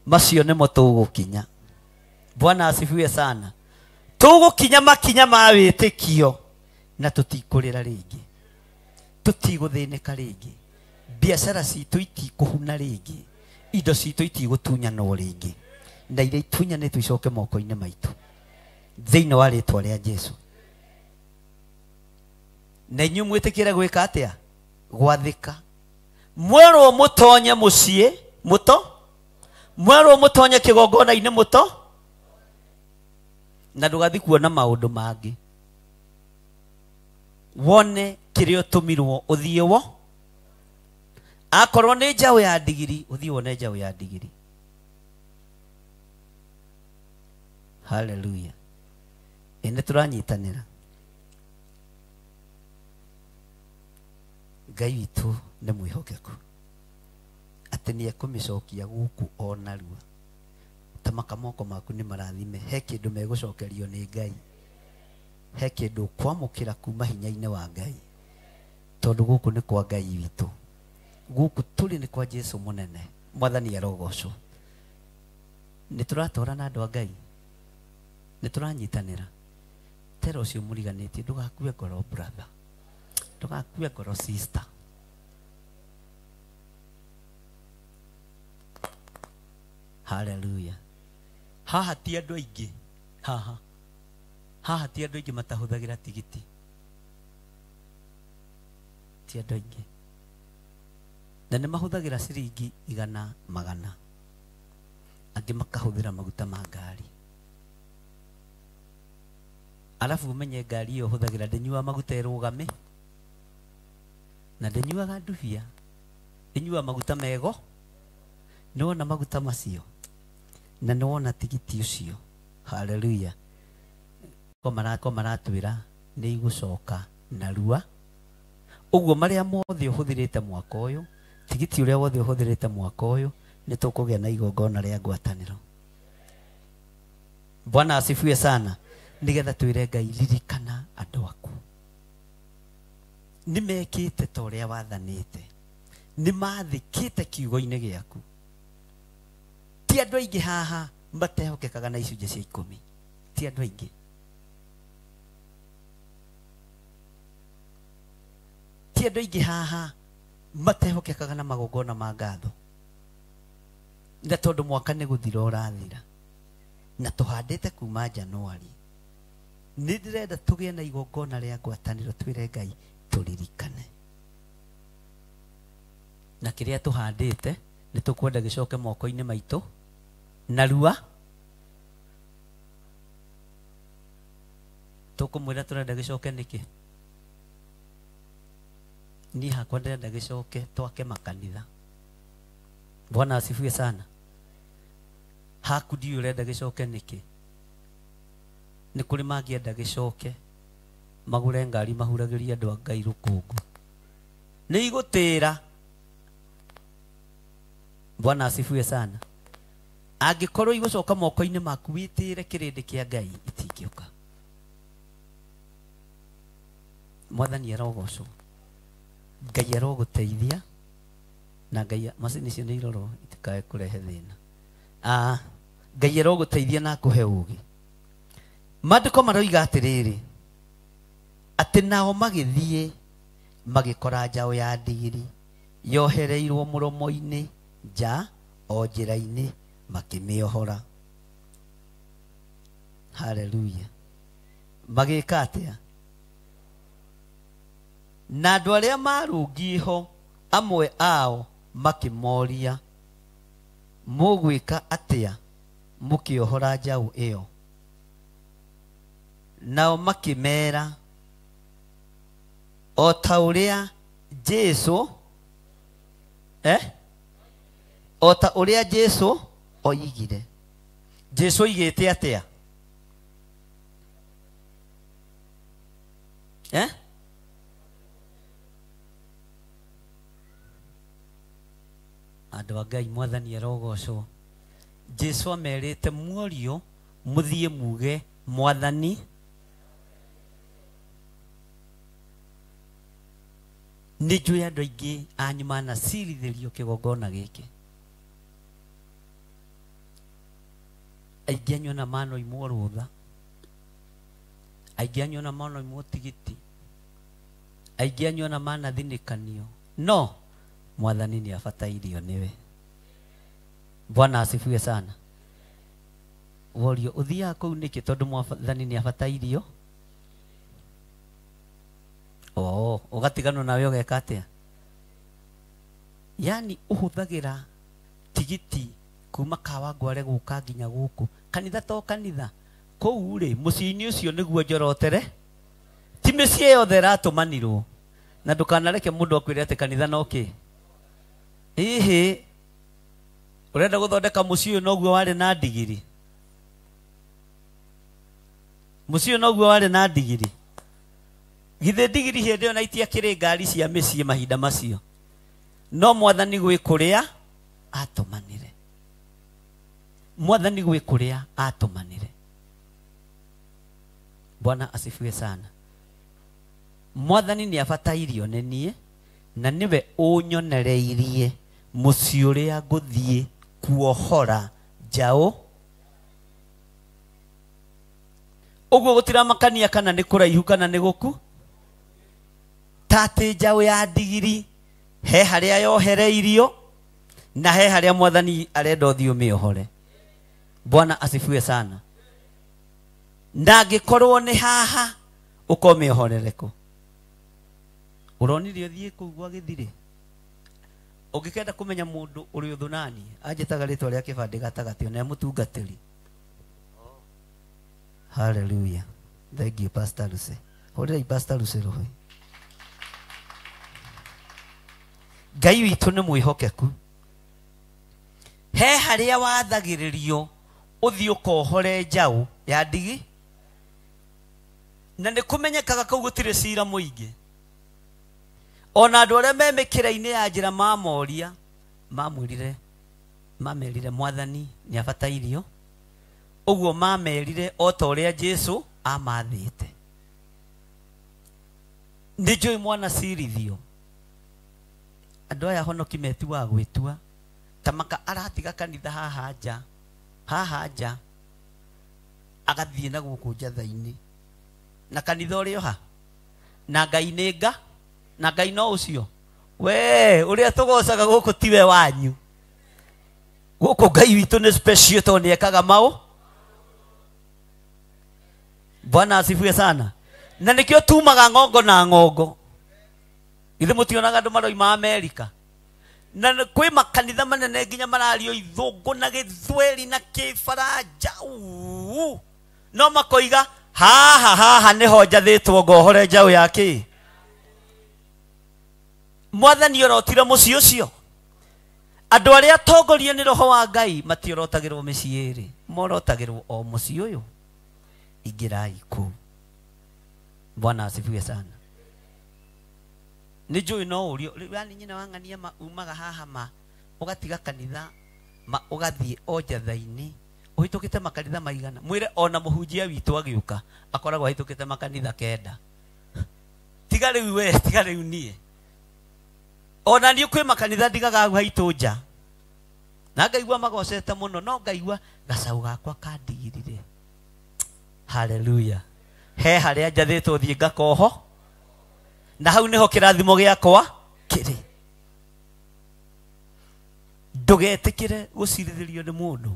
macio nĩmo tũgũkinya. Bwana asifiwe sana. Tũgũkinya makinya ma wĩtĩkio na tũtikũrĩra rĩngĩ, tũtigũthĩnĩka rĩngĩ, biacara citũ itikũhuna rĩngĩ, indo citũ itigũtunyanwo rĩngĩ, na iria itunyanĩtwo icoke moko-inĩ maitũ thĩinĩ wa rĩtwa rĩa Jesu. Na inyuĩ mwĩtĩkĩre gwĩka atĩa? Gwathĩka. Mwerwo mũtonye mũciĩ mũto, mwerwo mũtonye kĩgongona-inĩ mũto, na ndũgathiĩ kuona maũndũ mangĩ, wone kĩrĩa ũtũmirwo ũthiĩ wo. Akorwo nĩ njaũ ya ndigiri, ũthiĩ wone njaũ ya ndigiri. Haleluya. Ĩ nĩ tũranyitanĩra. Ngai witũ nĩ mwĩhokeku, atĩ nĩ ekũmĩcokia gũkũ o narua. Tamaka moko maku nĩ marathime, he kĩndũ megũcokerio nĩ Ngai, he kĩndũ ũkwamũkĩra kuma hinya-inĩ wa Ngai, tondũ gũkũ nĩ kwa Ngai witũ, gũkũ tũrĩ nĩ kwa Jesu mũnene. Mwathani arogocwo. Nĩ tũratwarana andũ a Ngai, nĩ tũranyitanĩra. Tero ũcio mũriganĩtie, ndũgakue ngoro brother, ndũgakue ngoro sister. Haleluya. Haha ti andũ aingĩ, haha haha ti andũ aingĩ matahũthagĩra tigiti, ti andũ aingĩ, na nĩ mahũthagĩra ciringi 100 magana, angĩ makahũthĩra maguta ma ngari. Alafu umenye ngari ĩyo ũhũthagĩra ndĩnyuaga maguta ĩrũgame, na ndĩnyuaga ndubia, ĩnyuaga maguta mego. Nĩwona maguta macio na nĩwona tigiti ũcio. Haleluya. Ko maratwĩra nĩ igũcoka narua. Ũguo marĩa mothe ũhũthĩrĩte mwaka ũyũ, tigiti ũrĩa wothe ũhũthĩrĩte mwaka ũyũ, nĩ tũkũgĩa na igongona rĩa ngwatanĩro. Bwana asifiwe sana. Nĩgetha twĩre Ngai, ririkana andũ aku. Nĩ mekĩte ta ũrĩa wathanĩte, nĩ mathĩkĩte kiugo-inĩ gĩaku. Ti andũ aingĩ haha matehokekaga na icunjĩ cia 10. Ti andũ aingĩ. Ti andũ aingĩ haha matehokekaga na magongona ma ngatho. Na tondũ mwaka nĩ gũthira ũrathira, na tũhandĩte kuma Januari, nĩ ndĩrenda tũgĩe na igongona rĩa ngwatanĩro, twĩre Ngai tũririkane. Na kĩrĩa tũhandĩte nĩ tũkwenda gĩcoke moko-inĩ maitũ narua. Tũkũmwĩra tũrenda gĩcoke nĩkĩ? Niĩ hakwa ndĩrenda gĩcoke twake makanitha. Bwana asifiwe sana. Haku ndiũĩ ũrenda gĩcoke nĩkĩ? Nĩ kũrĩ mangĩenda gĩcoke magũre ngari mahuragĩrie andũ a Ngai rũkũngũ. Nĩ igũtĩra. Bwana asifiwe sana. Angĩkorwo igũcoka moko-inĩ maku wĩtĩre kĩrĩndĩ kĩa Ngai, itingĩũka. Mwathani arogocwo. Ngai arogũteithia, na Ngai macini icio nĩ irorwo itikae kũrehe thĩna. Ngai arogũteithia na akũhe ũũgĩ. Maandĩko maroiga atĩrĩrĩ, atĩ nao magĩthiĩ magĩkora njaũ ya ndigiri yohereirwo mũromo-inĩ nja o njĩra-inĩ, makĩmĩohora. Haleluya. Magĩka atĩa? Na andũ arĩa marũngiĩ ho amwe ao makĩmoria, mũgwĩka atĩa mũkĩohora njaũ ĩyo? Nao makĩmera, o ta ũrĩa Jesũ o ta ũrĩa Jesũ oigire. Jesũ oigĩte atĩa? Andũ a Ngai, Mwathani arogocwo. Jesũ amerĩte muorio mũthiĩ muge Mwathani nĩ njũĩ andũ aingĩ anyu manacirithĩrio kĩgongona gĩkĩ. Aingĩ anyu ona manoimwo rũtha, aingĩ anyu ona manoimwo tigiti, aingĩ anyu ona manathinĩkanio, no Mwathani nĩ abatairio nĩwe. Bwana asifiwe sana. Worio ũthiaga kũu nĩkĩ? Tondũ Mwathani nĩ abatairio. Ũgatiganwo nawe ũgeka atĩa? Yani ũhũthagĩra tigiti kuma Kawangware gũka nginya gũkũ kanitha, to kanitha kũu rĩ, mũciĩ-inĩ ũcio nĩguo njorotere. Ti mĩciĩ yothe ĩratũmanirwo, na ndũkanareke mũndũ akwĩre atĩ kanitha no kĩ. Hihi ũrenda gũthondeka mũciĩ ũyũ noguo warĩ na ndigiri? Mũciĩ ũyũ noguo warĩ na ndigiri? Githĩ ndigiri hĩndĩ ĩyo na itiakĩrĩ ngari cia mĩciĩ mahinda macio? No Mwathani gwĩ kũrĩa atũmanire. Mwathani gwĩ kũrĩa atũmanire. Bwana asifiwe sana. Mwathani nĩ abatairio nĩ niĩ, na nĩwe ũnyonereirie mũciĩ ũrĩa ngũthiĩ kuohora njaũ. Ũguo gũtiramakania kana nĩ kũraihu kana nĩ gũku. Tatĩ njaũ ya ndigiri he harĩa yohereirio na he harĩa Mwathani arenda ũthiĩ ũmĩohore. Bwana asifiwe sana. Na angĩkorwo nĩ haha ũkomĩohorere kũ? Ũronire ũthiĩ kũu gwa gĩthirĩ? Ũngĩkenda kũmenya mũndũ ũrĩ ũthũ nani, anjĩtaga rĩtwa rĩa kĩbandĩ gatagatĩ, ona mũtungatĩri. Hallelujah. Thank you, Pastor Lucy. Hũrĩrai Pastor Lucy rũhĩ. Ngai witũ nĩ mwĩhokeku. He harĩa wathagĩrĩrio ũthiĩ ũkohore njaũ ya ndigi, na nĩ kũmenyekaga kũu gũtirĩ cira mũingĩ. Ona andũ arĩa me mĩkĩra-inĩ ya njĩra mamoria mamwĩrire mamerire mwathani nĩ abatairio. Ũguo mamerire o ta ũrĩa Jesu amathĩte. Nĩ njũĩ mwana cirithio andũ aya honoki metuaga gwĩtua ta maka aratiga kanitha haha nja agathiĩ na gũkũ njatha-inĩ na kanitha ũrĩ oha na Ngai nĩ nga na Ngai no ũcio we ũrĩa tũgocaga gũkũ tiwe wanyu gũkũ Ngai witũ nĩ special tondũ nĩ ekaga maũ. Bwana asifiwe sana. Na nikio tumaga ng'ongo na ng'ongo. Ithe mutionaga andu maroima Amerika. Na kwĩ makanitha manene nginya marario ithũngũ na gĩthweri na kĩbaranja. No makoiga haha haha nĩho njathĩtwo ngohore njaũ ya kĩ. Mwathani orotire mũciĩ ũcio. Andũ arĩa atongorie nĩ roho wa Ngai matiorotagĩrwo mĩciĩ ĩrĩ, morotagĩrwo o mũciĩ ũyũ. Ingĩrai kũu. Bwana asifiwe sana. Nĩ njũĩ no ũrio yani nyina wa ng'ania ma umaga haha ma ũgatiga kanitha ma ũgathiĩ o njatha-inĩ ũhĩtũkĩte makanitha maigana. Mwĩre ona mũhunjia witũ agĩũka akoragwo ahĩtũkĩte makanitha 9. Tiga rĩu we, tiga rĩu niĩ. Ona niĩ kwĩ makanitha ndigaga hau haitũ nja na ngaigua magocete mũno no ngaigua gacaũ gakwa kandigirire. Haleluya. He harĩa njathĩtwo thiĩ ngakoho na hau niho kĩrathimo gĩakwa kĩrĩ. Ndũgetĩkĩre gũcirithĩrio nĩ mũndũ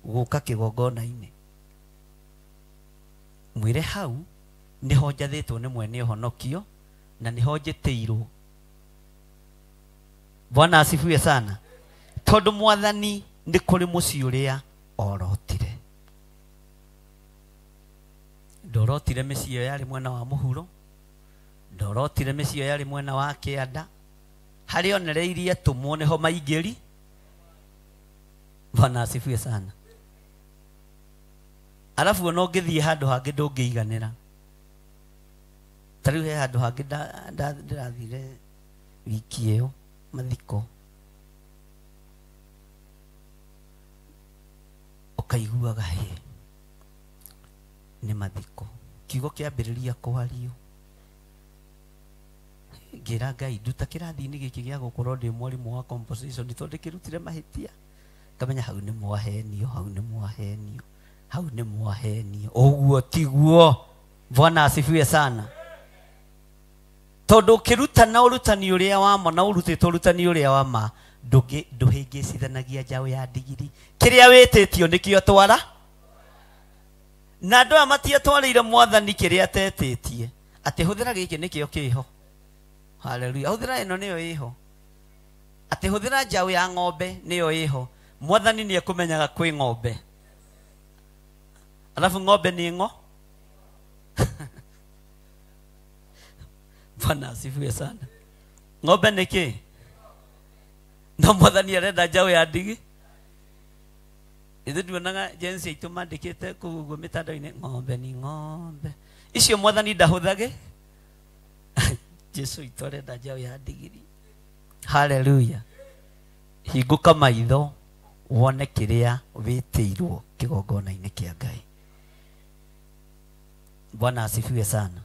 gũka kĩgongona-inĩ. Mwĩre hau niho njathĩtwo nĩ mwene ũhonokio na niho njĩtĩirwo. Bwana asifiwe sana. Tondũ mwathani nĩ kũrĩ mũciĩ ũrĩa orotire. Ndorotire mĩciĩ ĩyo yarĩ mwena wa mũhuro, ndorotire mĩciĩ ĩyo yarĩ mwena wa kĩanda, harĩa onereirie atũmwo nĩho maingĩri. Bwana asifiwe sana. Arabu ona ũngĩthiĩ handũ hangĩ ndũngĩiganĩra. Ta rĩu he handũ hangĩ ndĩrathire wiki ĩyo mathiko, ũkaiguaga hĩ nĩ mathiko. Kiugo kĩambĩrĩria kwario ngĩra Ngai nduta kĩrathi-inĩ gĩkĩ gĩa gũkorwo ndĩ mwarimũ wa composition tondũ ndĩkĩrutire mahĩtia. Ngamenya hau nĩ mwahenio, hau nĩ mwahenio, hau nĩ mwahenio. Ũguo tiguo. Bwana asifiwe sana. Tondũ ũkĩrutana ũrutani ũrĩa wa ma na ũrutĩtwo ũrutani ũrĩa wa ma ndũhĩngĩcithanagia njaũ ya ndigiri. Kĩrĩa wĩtĩtio nĩkĩo twara. Na andũ aya matiatwarĩire mwathani kĩrĩa atetĩtie atĩ hũthĩra gĩkĩ nĩkĩo kĩho. Haleluya. Hũthĩra ĩno nĩyo ĩho. Atĩ hũthĩra njaũ ya ng'ombe nĩyo ĩho. Mwathani nĩ ekũmenyaga kwĩ ng'ombe. Alafu ng'ombe nĩ ng'o. Bwana asifiwe sana. Ng'ombe nĩ kĩ? No mwathani arenda njaũ ya ndigi. Ithuĩ tuonaga jensi aitũ mandĩkĩte kũu ũguo mĩtandao-inĩ ng'ombe ni ng'ombe. Icio mwathani ndahũthage. Jesu witũ arenda njaũ ya ndigiri. Haleluya. Hingũka maitho wone kĩrĩa wĩtĩirwo kĩgongona-inĩ kĩa Ngai. Bwana asifiwe sana.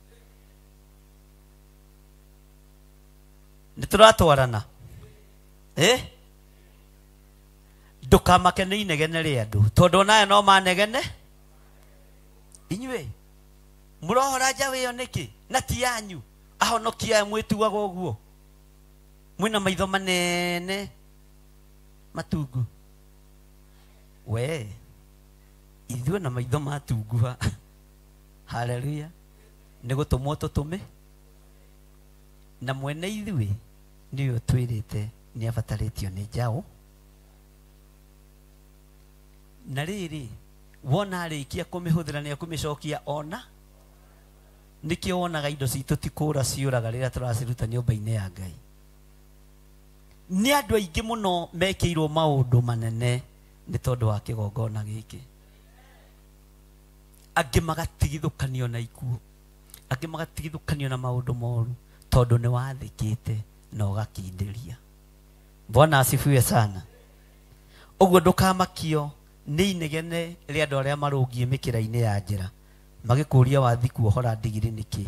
Nĩ tũratwarana? Ndũkamake nĩ inegene rĩa andũ tondũ onayo no manegene. Inyuĩ mũrohora njaũ ĩyo nĩkĩ na ti yanyu? Ahonokia aya mwĩtuaga ũguo mwĩna maitho manene matungu. We ithuĩ na maitho matunguha. Haleluya. Nĩ gũtũmwo tũtũme na mwene ithuĩ nĩwe ũtwĩrĩte nĩ abatarĩtio nĩ njaũ. Na rĩrĩ wona arĩkia kũmĩhũthĩra nĩ ekũmĩcokia ona. Nĩkĩo wonaga indo citũ ti kũra ciũraga rĩrĩa tũraciruta nyũmba-inĩ ya Ngai. Nĩ andũ aingĩ mũno mekĩirwo maũndũ manene nĩ tondũ wa kĩgongona gĩkĩ. Angĩ magatigithũkanio na ikuũ, angĩ magatigithũkanio na maũndũ moru Tondũ nĩ wathĩkĩte na ũgakindĩria. Bwana asifiwe sana. Ũguo ndũkamakio nĩ inegene rĩa andũ arĩa marũngiĩ mĩkĩra-inĩ ya njĩra magĩkũria wathi kuohora ndigiri nĩkĩ,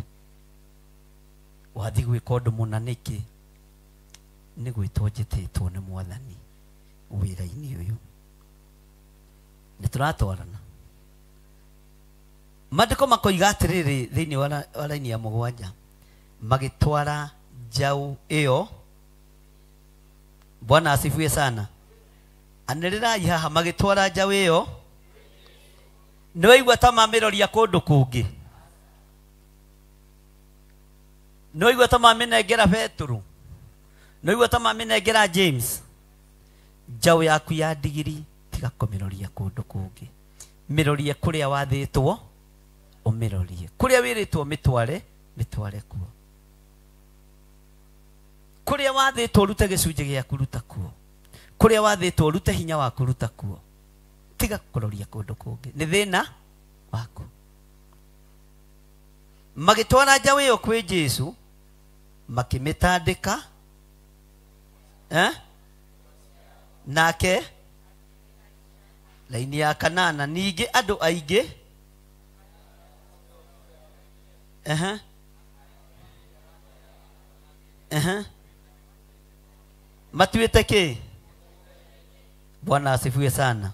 wathi gwĩka ũndũ mũna nĩkĩ. Nĩ gwĩtwo njĩtĩtwo nĩ Mwathani wĩra-inĩ ũyũ. Nĩ tũratwarana. Maandĩko makoiga atĩrĩrĩ thĩinĩ wa raini ya 7, magĩtwara njaũ ĩyo. Bwana asifiwe sana. Anĩrĩrai haha, magĩtwara njaũ ĩyo. Nĩ waigua ta mamĩroria kũndũ kũngĩ? Nĩ waigua ta mamĩnengera Petero? Nĩ waigua ta mamĩnengera James? Njaũ yaku ya ndigiri tiga kũmĩroria kũndũ kũngĩ, mĩrorie kũrĩa wathĩtwo ũmĩrorie, kũrĩa wĩrĩtwo mĩtware, mĩtware kuo. Kũrĩa wathĩtwo ũrute gĩcunjĩ gĩaku, ruta kuo. Kũrĩa wathĩtwo ũrute hinya waku, ruta kuo. Tiga kũroria kũndũ kũngĩ, nĩ thĩna waku. Magĩtwara njaũ ĩyo kwĩ Jesũ, makĩmĩtandĩka, nake laini ya 8, ningĩ andũ aingĩ matuĩte kĩ? Bwana asifiwe sana.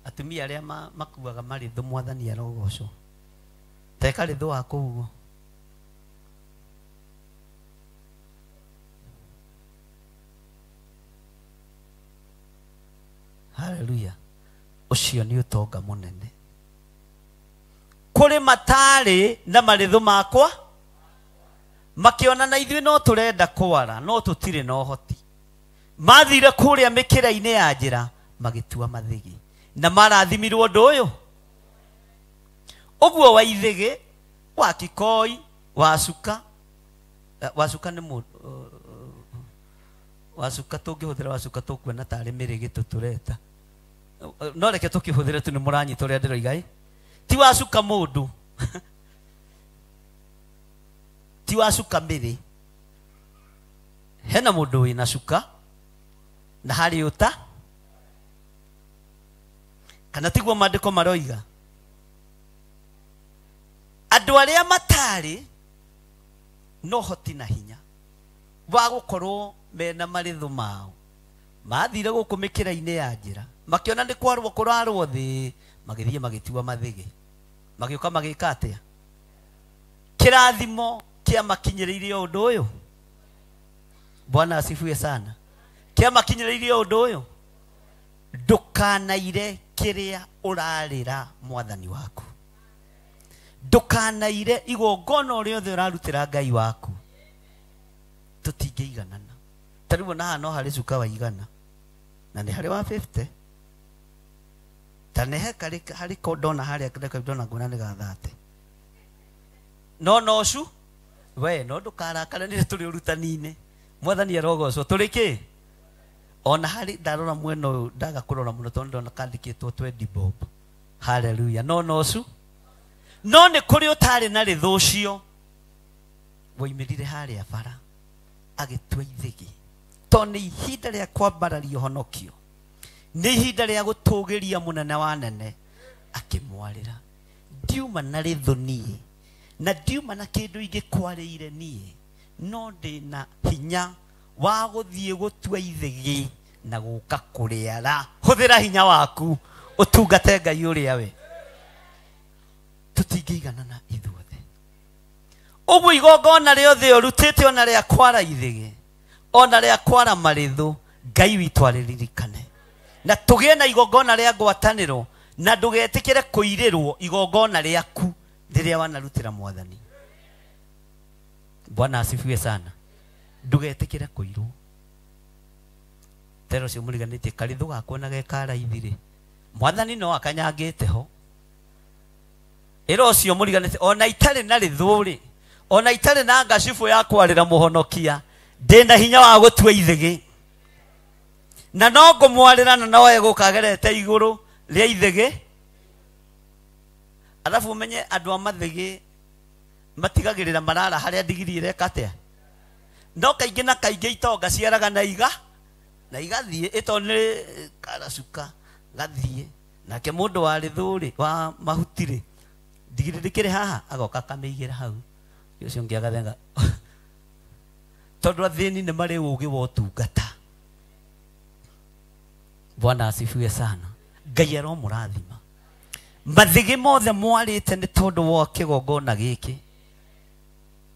Atumia arĩa makuaga marĩthũ, Mwathani arogocwo. Teka rĩthũ waku ũguo. Haleluya. Ũcio nĩ ũtonga mũnene. Kũrĩ matarĩ na marĩthũ makwa, makĩona na ithuĩ no tũrenda kwara, no tũtirĩ na ũhoti. Mathire kũrĩa mĩkĩra-inĩ ya njĩra, magĩtua mathĩgĩ. Na marathimirwo ũndũ ũyũ. Ũguo wa ithĩgĩ, wa kikoi, wa cuka. Wa cuka nĩ mũndũ, wa cuka tũngĩhũthĩra wa cuka tũkuona tarĩ mĩrĩgĩ tũtũreta. No reke tũkĩhũthĩre tu, nĩ mũranyita ũrĩa ndĩroiga ĩ? Ti wa cuka mũndũ. Ti wa cuka mĩrĩ. Hena mũndũ wĩna cuka na harĩ ũta, kana tiguo maandĩko maroiga? Andũ arĩa matarĩ no hoti na hinya wa gũkorwo mena marĩthũ mao, mathire gũkũ mĩkĩra-inĩ ya njĩra, makĩona nĩ kwarwo kũrarwo thĩ, magĩthiĩ magĩtua mathĩgĩ, magĩũka magĩka atĩa? Kĩrathimo kĩamakinyĩrĩirie ũndũ ũyũ. Bwana asifiwe sana. Kĩamakinyĩrĩirie ũndũ ũyũ. Ndũkanaire kĩrĩa ũrarĩra Mwathani waku. Ndũkanaire igongona rĩothe ũrarutĩra Ngai waku. Tũtingĩiganana. Ta rĩu ona haha no harĩ cuka wa 100 na nĩ harĩ wa 50. Ta nĩ he harĩ ko ndona harĩa ndona nguona nĩ gathate. No nocu we no ndũkarakare, nĩ tũrĩ ũrutani-inĩ. Mwathani arogocwo. Tũrĩ kĩ? Ona harĩ ndarora mwena ũyũ ndaga kũrora mũno tondũ ndona kandĩkĩtwo 20 bob. Haleluya. No nocu no nĩ kũrĩ ũtarĩ na rĩthũ ũcio woimĩrire harĩa bara agĩtua ithĩgĩ, tondũ nĩ ihinda rĩa kwambararia ũhonokio, nĩ ihinda rĩa gũtũgĩria mũnene wa nene. Akĩmwarĩra, ndiuma na rĩthũ niĩ, na ndiuma na kĩndũ ingĩkwarĩire niĩ, no ndĩna hinya wa gũthiĩ gũtua ithĩgĩ na gũka kũrĩara. Hũthĩra hinya waku ũtungate Ngai ũrĩa we. Tũtingĩiganana ithuothe. Ũguo igongona rĩothe ũrutĩte, ona rĩa kwara ithĩgĩ, ona rĩa kwara marĩthũ, Ngai witũ arĩririkane. Na tũgĩe na igongona rĩa ngwatanĩro, na ndũgetĩkĩre kũirĩrwo igongona rĩaku rĩrĩa wanarutĩra Mwathani. Bwana asifiwe sana. Ndũgetĩkĩre kũirwo. Tero ũcio mũriganĩtie karĩthũ gakwa na gekaraithi-rĩ, Mwathani no akanyangĩte ho. Ĩra ũcio mũriganĩtie, ona itarĩ na rĩthũ-rĩ, ona itarĩ na ngacibũ ya kwarĩra mũhonokia, ndĩna hinya wa gũtua ithĩgĩ. Na no ngũmwarĩra na no egũka agerete igũrũ rĩa ithĩgĩ. Alafu umenye andũ a mathĩgĩ matigagĩrĩra marara harĩa ndigiri ĩreka atĩa. No kaingĩ na kaingĩ itonga ciaraga na iga na igathiĩ ĩto nĩ karacuka gathiĩ. Nake mũndũ wa rĩthũ-rĩ wa mahuti-rĩ ndigiri ndĩkĩrĩ haha agoka akamĩigĩra hau. Ũcio ũngĩ agathenga. Tondũ athĩni nĩ marĩ ũũgĩ wa ũtungata. Bwana asifiwe sana. Ngai aromũrathima. Mathĩgĩ mothe mwarĩte nĩ tondũ wa kĩgongona gĩkĩ.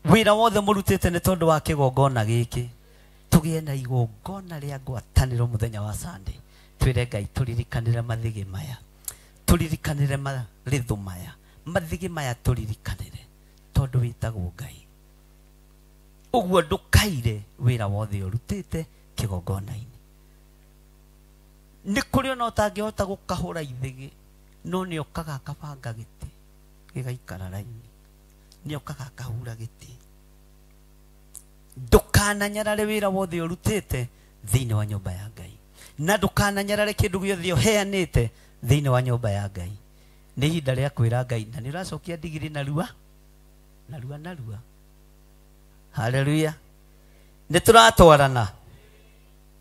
Wĩra wothe mũrutĩte nĩ tondũ wa kĩgongona gĩkĩ. Tũgĩe na igongona rĩa ngwatanĩro mũthenya wa Sunday. Twĩre Ngai tũririkanĩre mathĩgĩ maya. Tũririkanĩre marĩthũ maya. Mathĩgĩ maya tũririkanĩre tondũ wĩtagwo Ngai. Ũguo ndũkaire wĩra wothe ũrutĩte kĩgongona-inĩ. Nĩ kũrĩ ona ũtangĩhota gũkahũra ithĩgĩ no nĩ okaga akabanga gĩtĩ gĩgaikara raini. Nĩ okaga akahura gĩtĩ. Ndũkananyarare wĩra wothe ũrutĩte thĩinĩ wa nyũmba ya Ngai. Na ndũkananyarare kĩndũ gĩothe ũheanĩte thĩinĩ wa nyũmba ya Ngai. Nĩ ihinda rĩa kwĩra Ngai na nĩ ũracokia ndigiri narua narua narua. Haleluya. Nĩ tũratwarana.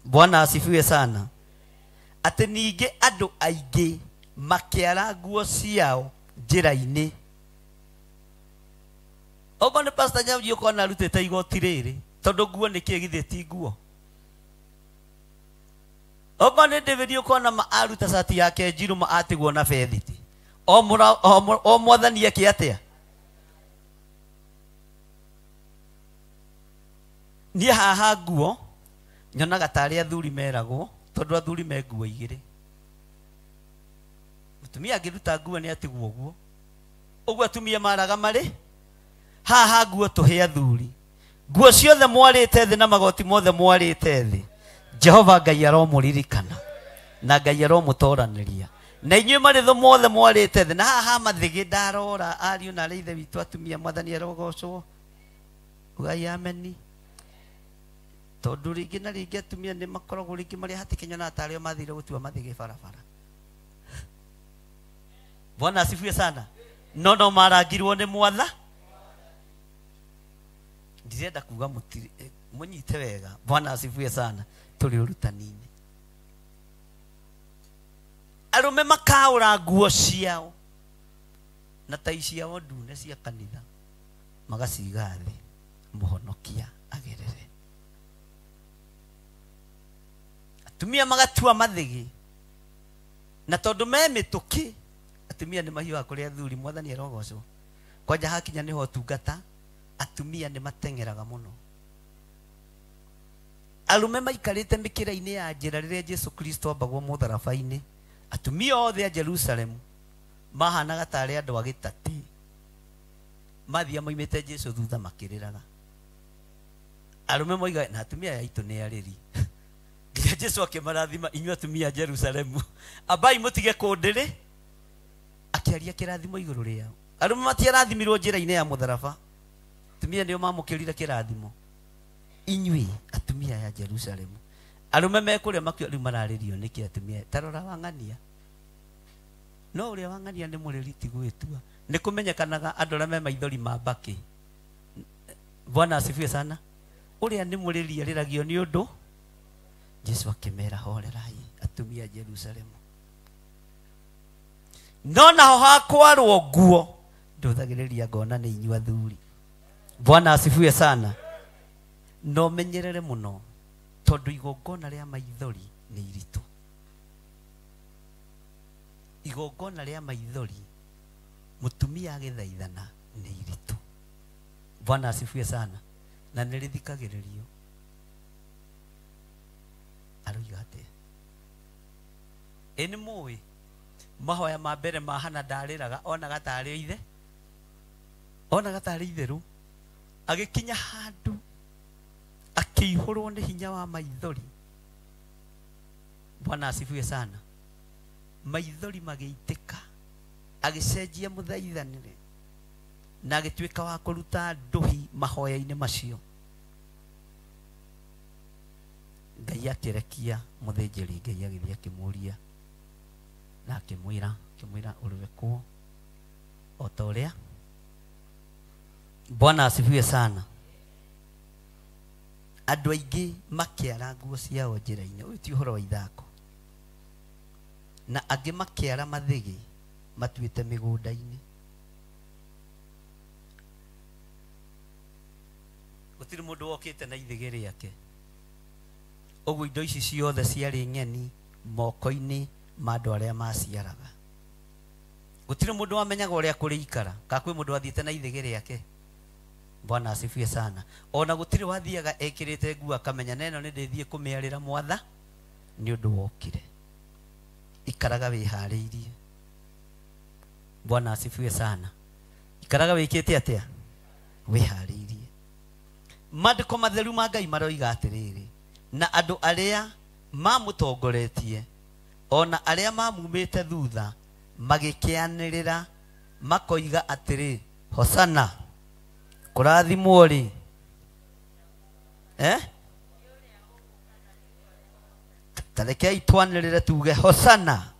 Bwana asifiwe sana. Atĩ ningĩ andũ aingĩ makĩara nguo ciao njĩra-inĩ. Okorwo nĩ Pastor Nyauji ũkona arutĩte igoti rĩrĩ tondũ nguo nĩ kĩĩ githĩ ti nguo. Okorwo nĩ David ũkona ma aruta cati yake njirũ ma atigwo na bethiti. O mwathani eke atĩa? Niĩ haha nguo nyonaga tarĩ athuri meragwo tondũ athuri me nguo igĩrĩ. Mũtumia angĩruta nguo nĩ atigwo ũguo. Ũguo atumia maraga marĩ haha nguo tũhe athuri. Nguo ciothe mwarĩte thĩ na magoti mothe mwarĩte thĩ. Jehova Ngai aromũririkana na Ngai aromũtoranĩria. Na inyuĩ marĩthũ mothe mwarĩte thĩ na haha mathĩgĩ ndarora ariũ na arĩa ithe witũ atumia mwathani arogocwo. Ugai ameni. Tondũ rĩngĩ na rĩngĩ atumia nĩ makoragwo rĩngĩ marĩ hatĩka nyonaga tarĩ o mathire gũtua mathĩgĩ barabara. Bwana asifiwe sana. No no marangirwo nĩ mwatha. Ndirenda kuga mũnyite wega. Bwana asifiwe sana. Tũrĩ ũrutani-inĩ. Arũme makaũra nguo ciao na tai ciao ndune cia kanitha magaciga thĩ mũhonokia agerere. Atumia magatua mathĩgĩ na tondũ me mĩtũkĩ atumia nĩ mahiũhaga kũrĩ athuri mwathani arogocwo. Kwanja hakinya nĩho ũtungata atumia nĩ mateng'eraga mũno. Arũme maikarĩte mĩkĩra-inĩ ya njĩra rĩrĩa Jesu Kristo ambagwo mũtharaba-inĩ. Atumia othe a Jerusalemu mahanaga tarĩ andũ a gĩtati. Mathia moimĩte Jesu thutha makĩrĩraga. Arũme moiga na atumia aya aitũ nĩ arĩri. Nginya Jesu akĩmarathima inyuĩ atumia a Jerusalemu. Ambai mũtige kũndĩrĩ. Akĩaria kĩrathimo igũrũ rĩao. Arũme matiarathimirwo njĩra-inĩ ya mũtharaba. Atumia nĩo mamũkĩrire kĩrathimo. Inyuĩ atumia aya Jerusalemu. Arũme mekũrĩa makĩo rĩu mararĩrio nĩkĩ atumia. Ta rora wang'ania. No ũrĩa wang'ania nĩ mũrĩri ti gwĩtua. Nĩ kũmenyekanaga andũ arĩa me maithori ma mbakĩ. Bwana asifiwe sana. Ũrĩa nĩ mũrĩri arĩragio nĩ ũndũ. Jesu akĩmera horerai atumia a Jerusalemu. No naho hakwarwo nguo ndũthagĩrĩria ngona nĩ inyuĩ athuri. Bwana asifiwe sana. No menyerere mũno tondũ igongona rĩa maithori nĩ iritũ. Igongona rĩa maithori mũtumia agĩthaithana nĩ iritũ. Bwana asifiwe sana. Na nĩ rĩthikagĩrĩrio. Aroiga atĩa? Ĩ nĩ mũĩ mahoya ma mbere ma Hana ndarĩraga onaga tarĩ ithe. Onaga tarĩ itherũ. Agĩkinya handũ akĩihũrwo nĩ hinya wa maithori. Bwana asifiwe sana. Maithori magĩitĩka agĩcenjia mũthaithanĩre na agĩtuĩka wa kũruta ndũhi mahoya-inĩ macio. Ngai akĩrekia mũthĩnjĩri Ngai agĩthiĩ akĩmũria na akĩmwĩra ũrĩwe kũũ. O ta ũrĩa. Bwana asifiwe sana. Andũ aingĩ makĩara nguo ciao njĩra-inĩ, ũyũ ti ũhoro wa ithako. Na angĩ makĩara mathĩgĩ matuĩte mĩgũnda-inĩ. Gũtirĩ mũndũ wokĩte na ithĩgĩ rĩake. Ũguo indo ici ciothe ciarĩ ng'eni moko-inĩ ma andũ arĩa maciaraga. Gũtirĩ mũndũ wamenyaga ũrĩa kũrĩikara, kana kwĩ mũndũ wathiĩte na ithĩgĩ rĩake. Bwana asifiwe sana. Ona gũtirĩ wathiaga ekĩrĩte nguo akamenya neno nĩ ndĩthiĩ kũmĩarĩra mwatha nĩ ũndũ wokire. Ikaraga wĩharĩirie. Bwana asifiwe sana. Ikaraga wĩkĩte atĩa? Wĩharĩirie. Maandĩko matheru ma Ngai maroiga atĩrĩrĩ, na andũ arĩa mamũtongoretie ona arĩa mamumĩte thutha magĩkĩanĩrĩra makoiga atĩrĩ, Hosana, kũrathimwo rĩ. Ta rekei twanĩrĩre tuge Hosana,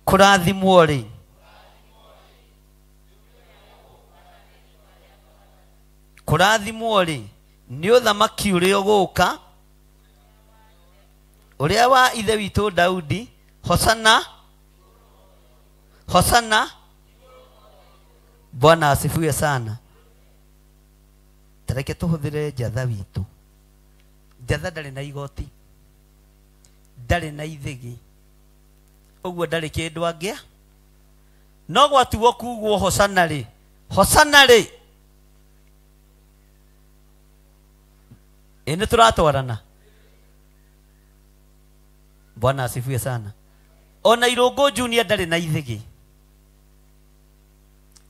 kũrathimwo rĩ. Kũrathimwo rĩ nĩ ũthamaki ũrĩa ũgũka, ũrĩa wa ithe witũ Daudi. Hosana, Hosana. Bwana asifiwe sana. Tareke tũhũthĩre njatha witũ. Njatha ndarĩ na igoti, ndarĩ na ithĩgĩ, ũguo ndarĩ kĩndũ angĩa. No gwatuo kugwo Hosana rĩ, Hosana rĩ, ĩ nĩ tũratwarana. Bwana asifiwe sana. Ona Irũngũ Junior ndarĩ na ithĩgĩ,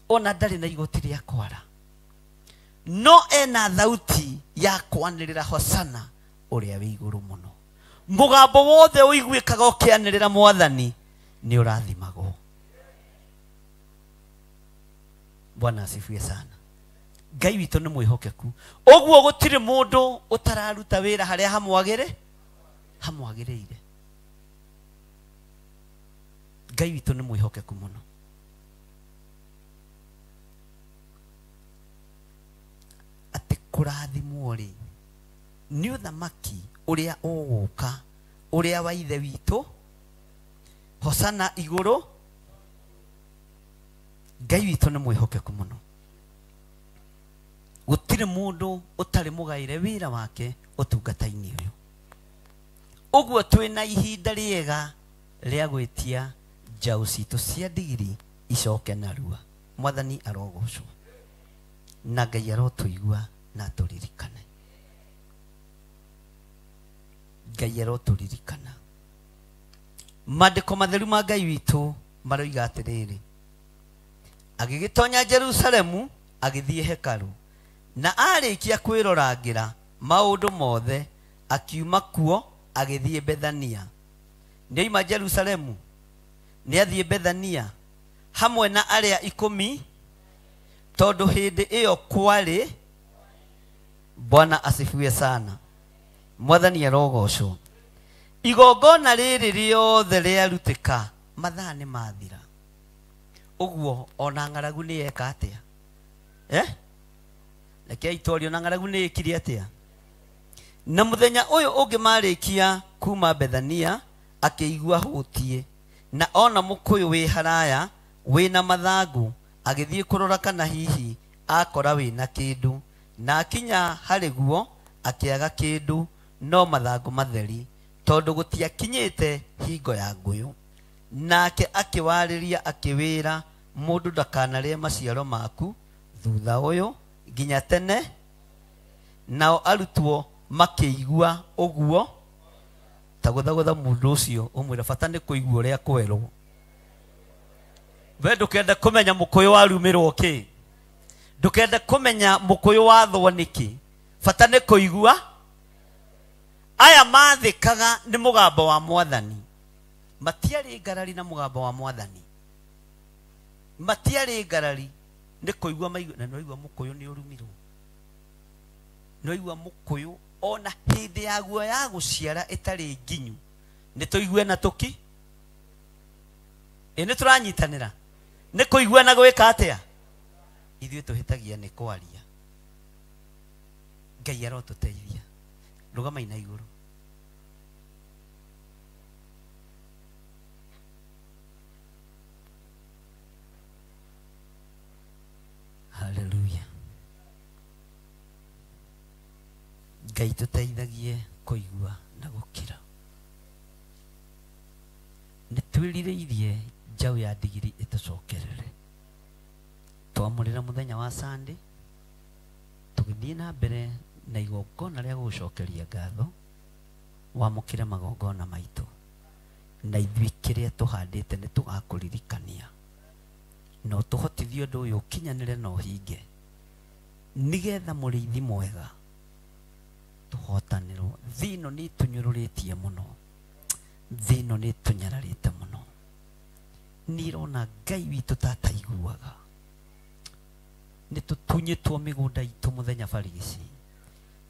ona ndarĩ na igoti rĩa kwara, no ena thauti ya kwanĩrĩra Hosana ũrĩa wĩ igũrũ mũno. Mũgambo wothe ũiguĩkaga ũkĩanĩrĩra mwathani nĩ ũrathimagwo. Bwana asifiwe sana. Ngai witũ nĩ mwĩhokeku. Ũguo gũtirĩ mũndũ ũtararuta wĩra harĩa hamwagĩrĩire. Ngai witũ nĩ mwĩhokeku mũno. Atĩ kũrathimwo rĩ nĩ ũthamaki ũrĩa ũgũka, ũrĩa wa ithe witũ. Hosana igũrũ. Ngai witũ nĩ mwĩhokeku mũno. Gũtirĩ mũndũ ũtarĩ mũgaĩre wĩra wake ũtungata-inĩ ũyũ. Ũguo twĩna ihinda rĩega rĩa gwĩtia njaũ citũ cia ndigiri icoke narua. Mwathani arogocwo na Ngai arotũigua na atũririkane. Ngai arotũririkana. Maandĩko matheru ma Ngai witũ maroiga atĩrĩrĩ, agĩgĩtonya Jerusalemu agĩthiĩ hekarũ, na arĩkia kwĩrorangĩra maũndũ mothe akiuma kuo agĩthiĩ Bethania. Nĩoima Jerusalemu nĩathiĩ Bethania hamwe na arĩa 10, tondũ hĩndĩ ĩyo kwarĩ. Bwana asifiwe sana. Mwathani arogocwo. Igongona rĩrĩ rĩothe rĩarutĩka mathaa nĩ mathira. Ũguo ona ng'aragu nĩ yeka atĩa? Rekei twarie ona ng'aragu nĩ ĩkire atĩa? Na mũthenya ũyũ ũngĩ marĩkia kuma Bethania akĩigua hũtiĩ, na ona mũkũyũ wĩ haraya wĩna mathangũ, agĩthiĩ kũrora kana hihi akora wĩna kĩndũ. Na akinya harĩ guo akĩaga kĩndũ no mathangũ matheri, tondũ gũtiakinyĩte hingo ya ngũyũ. Nake akĩwarĩria akĩwĩra, mũndũ ndakanarĩe maciaro maku thutha ũyũ nginya tene. Nao arutwo makĩigua ũguo. Ta gũthagũtha mũndũ ũcio ũmwĩre bata nĩ kũigua ũrĩa kwerwo. We ndũkende kũmenya mũkũyũ warumĩrwo kĩ, ndũkende kũmenya mũkũyũ wathwo nĩkĩ, bata nĩ kũigua. Aya mathĩkaga nĩ mũgambo wa mwathani, matiarĩ ngarari na mũgambo wa mwathani, matiarĩ ngarari nĩ kũigua maigua. Na nĩwaigua mũkũyũ nĩ ũrumirwo, nĩwaigua mũkũyũ ona hĩndĩ yaguo ya gũciara ĩtarĩ nginyu nĩ tũigue na tũki. Ĩ nĩ tũranyitanĩra. Nĩ kũigua na gwĩka atĩa? Ithuĩ tũhĩtagia nĩ kwaria. Ngai arotũteithia. Rũgamai na igũrũ. Haleluya. Ngai tũteithagie kũigua na gũkira. Nĩ twĩrirĩirie njaũ ya ndigiri ĩtũcokerere. Twamũrĩra mũthenya wa Sunday, tũgĩthiĩ na mbere na igongona rĩa gũgũcokeria ngatho, wamũkĩre magongona maitũ. Na ithuĩ kĩrĩa tũhandĩte nĩ tũgakũririkania. Na ũtũhotithie ũndũ ũyũ ũkinyanĩre na ũhinge, nĩgetha mũrĩithi mwega tũhotanĩrwo. Thĩ ĩno nĩ ĩtũnyũrũrĩtie mũno, thĩ ĩno nĩ ĩtũnyararĩte mũno. Nĩ ĩrona Ngai witũ ta ataiguaga. Nĩ tũtunyĩtwo mĩgũnda itũ mũthenya barigici,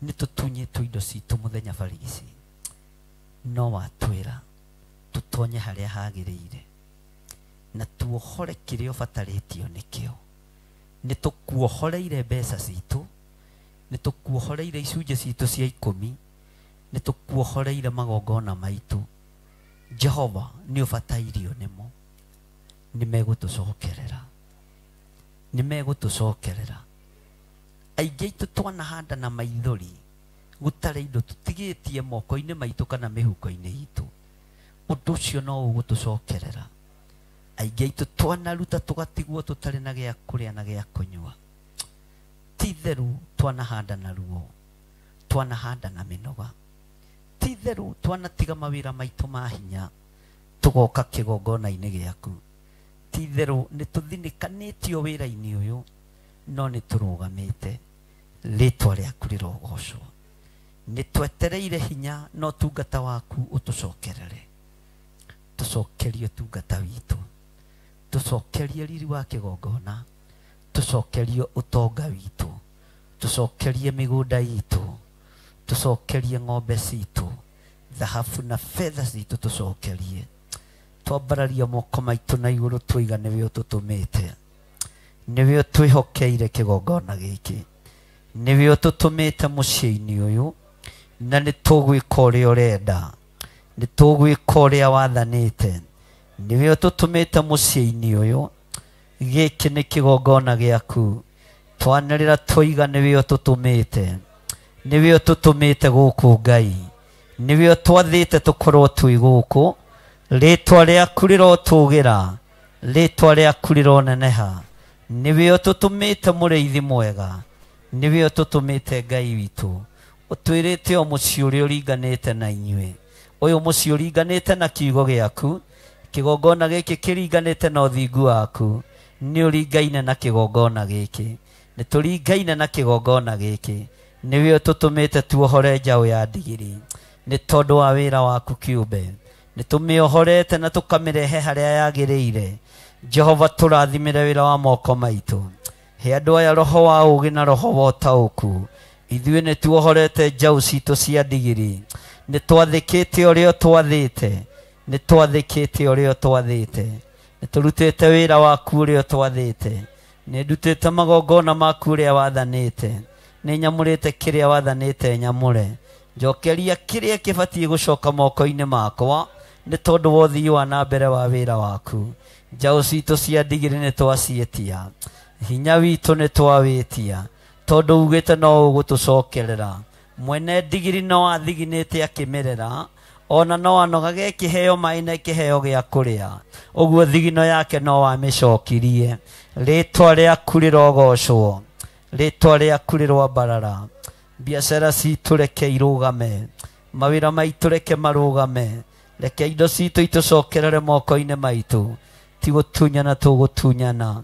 nĩ tũtunyĩtwo indo citũ mũthenya barigici, no watwĩra tũtonye harĩa hagĩrĩire na tuohore kĩrĩa ũbatarĩtio nĩkĩo. Nĩ tũkuohoreire mbeca citũ, nĩ tũkuohoreire icunjĩ citũ cia 10, nĩ tũkuohoreire magongona maitũ. Jehova nĩ ũbatairio nĩmo, nĩ megũtũcokerera, nĩ megũtũcokerera. Aingĩ aitũ twanahanda na maithori, gũtarĩ indo tũtigĩtie moko-inĩ maitũ kana mĩhuko-inĩ itũ, ũndũ ũcio no ũgũtũcokerera. Aingĩ aitũ twanaruta tũgatigwo tũtarĩ na gĩa kũrĩa na gĩa kũnyua. Ti itherũ twanahanda na ruo, twanahanda na mĩnoga. Ti itherũ twanatiga mawĩra maitũ ma hinya tũgoka kĩgongona-inĩ gĩaku. Ti itherũ nĩ tũthinĩkanĩtio wĩra-inĩ ũyũ, no nĩ tũrũgamĩte. Rĩtwa rĩaku rĩrogocwo. Nĩ twetereire hinya na ũtungata waku ũtũcokerere. Tũcokerie ũtungata witũ, tũcokerie riri wa kĩgongona, tũcokerie ũtonga witũ, tũcokerie mĩgũnda itũ, tũcokerie ng'ombe citũ, thahabu na betha citũ tũcokerie. Twambararia moko maitũ na igũrũ tũiga nĩwe ũtũtũmĩte, nĩwe ũtwĩhokeire kĩgongona gĩkĩ, nĩwe ũtũtũmĩte mũciĩ-inĩ ũyũ, na nĩ tũgwĩka ũrĩa ũrenda, nĩ tũgwĩka ũrĩa wathanĩte, nĩwe ũtũtũmĩte mũciĩ-inĩ ũyũ. Gĩkĩ nĩ kĩgongona gĩaku. Twanĩrĩra twoiga nĩwe ũtũtũmĩte, nĩwe ũtũtũmĩte gũkũ Ngai, nĩwe ũtwathĩte tũkorwo twĩ gũkũ. Rĩtwa rĩaku rĩrotũgĩra, rĩtwa rĩaku rĩroneneha. Nĩwe ũtũtũmĩte mũrĩithi mwega, nĩwe ũtũtũmĩte Ngai witũ. Ũtwĩrĩte o mũciĩ ũrĩa ũringanĩte na inyuĩ, ũyũ mũciĩ ũringanĩte na kiugo gĩaku, kĩgongona gĩkĩ kĩringanĩte na ũthingu waku, nĩ ũringaine na kĩgongona gĩkĩ, nĩ tũringaine na kĩgongona gĩkĩ. Nĩwe ũtũtũmĩte tuohore njaũ ya ndigiri, nĩ tondũ wa wĩra waku kĩũmbe. Nĩ tũmĩohorete na tũkamĩrehe harĩa yagĩrĩire. Jehova tũrathimĩre wĩra wa moko maitũ. He andũ aya roho wa ũũgĩ na roho wa ũtaũku. Ithuĩ nĩ tuohorete njaũ citũ cia ndigiri, nĩ twathĩkĩte ũrĩa ũtwathĩte, nĩ twathĩkĩte ũrĩa ũtwathĩte, nĩ tũrutĩte wĩra waku ũrĩa ũtwathĩte, nĩ ndutĩte magongona maku ũrĩa wathanĩte, nĩ nyamũrĩte kĩrĩa wathanĩte nyamũre. Njokeria kĩrĩa kĩbatiĩ gũcoka moko-inĩ makwa, nĩ tondũ wa ũthii wa na mbere wa wĩra waku. Njaũ citũ cia ndigiri nĩ twaciĩtia, hinya witũ nĩ twawĩtia, tondũ ugĩte no ũgũtũcokerera. Mwene ndigiri no athiginĩte akĩmĩrera, ona no anogage ĩkĩheo maĩ na ĩkĩheo gĩa kũrĩa, ũguo thigino yake no wamĩcokirie. Rĩtwa rĩaku rĩrogocwo, rĩtwa rĩaku rĩroambarara. Biacara citũ reke irũgame, mawĩra maitũ reke marũgame, reke indo citũ itũcokerere moko-inĩ maitũ. Ti gũtunyana tũgũtunyana.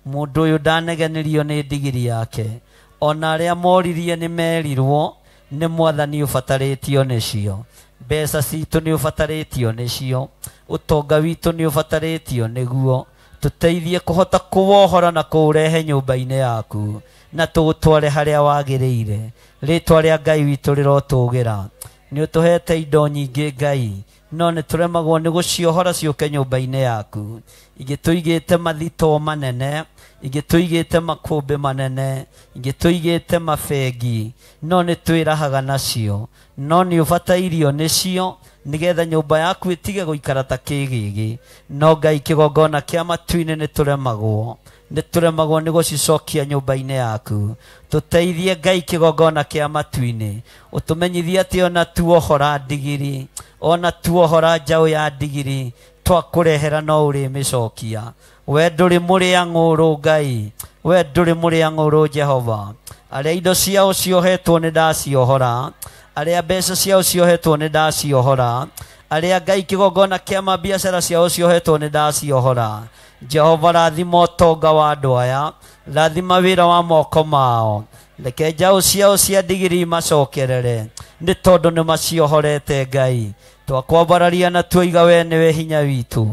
Mũndũ ũyũ ndanegenĩrio nĩ ndigiri yake, ona arĩa moririe nĩ merirwo nĩ mwathani ũbatarĩtio nĩcio. Mbeca citũ nĩ ũbatarĩtio nĩcio, ũtonga witũ nĩ ũbatarĩtio nĩguo. Tũteithie kũhota kũwohora na kũũrehe nyũmba-inĩ yaku, na tũũtware harĩa wagĩrĩire. Rĩtwa rĩa Ngai witũ rĩrotũgĩra, Nĩ ũtũhete indo nyingĩ Ngai, no nĩ tũremagwo nĩ gũciohora ciũke nyũmba-inĩ yaku. Ingĩ tũigĩte mathito manene, ingĩ tũigĩte makũmbĩ manene, ingĩ tũigĩte mabengi, no nĩ twĩrahaga nacio, no nĩ ũbatairio nĩcio nĩgetha nyũmba yaku ĩtige gũikara ta kĩgĩgĩ. No Ngai, kĩgongona kĩa matu-inĩ nĩ tũremagwo, nĩ tũremagwo nĩ gũcicokia nyũmba-inĩ yaku. Tũteithie Ngai kĩgongona kĩa matu-inĩ, ũtũmenyithie atĩ ona tuohora ndigiri, ona tuohora njaũ ya ndigiri, twakũrehera no ũrĩmĩcokia. We ndũrĩ mũrĩa ng'ũrũ Ngai, we ndũrĩ mũrĩa ng'ũrũ Jehova. Arĩa indo ciao ciohetwo nĩ ndaciohora, arĩa mbeca ciao ciohetwo nĩ ndaciohora, arĩa Ngai kĩgongona kĩa mabiacara ciao ciohetwo nĩ ndaciohora. Jehova, rathima ũtonga wa andũ aya, rathima wĩra wa moko mao, reke njaũ ciao cia ndigiri macokerere, nĩ tondũ nĩ maciohorete Ngai. Twakwambararia na tuoiga we nĩwe hinya witũ,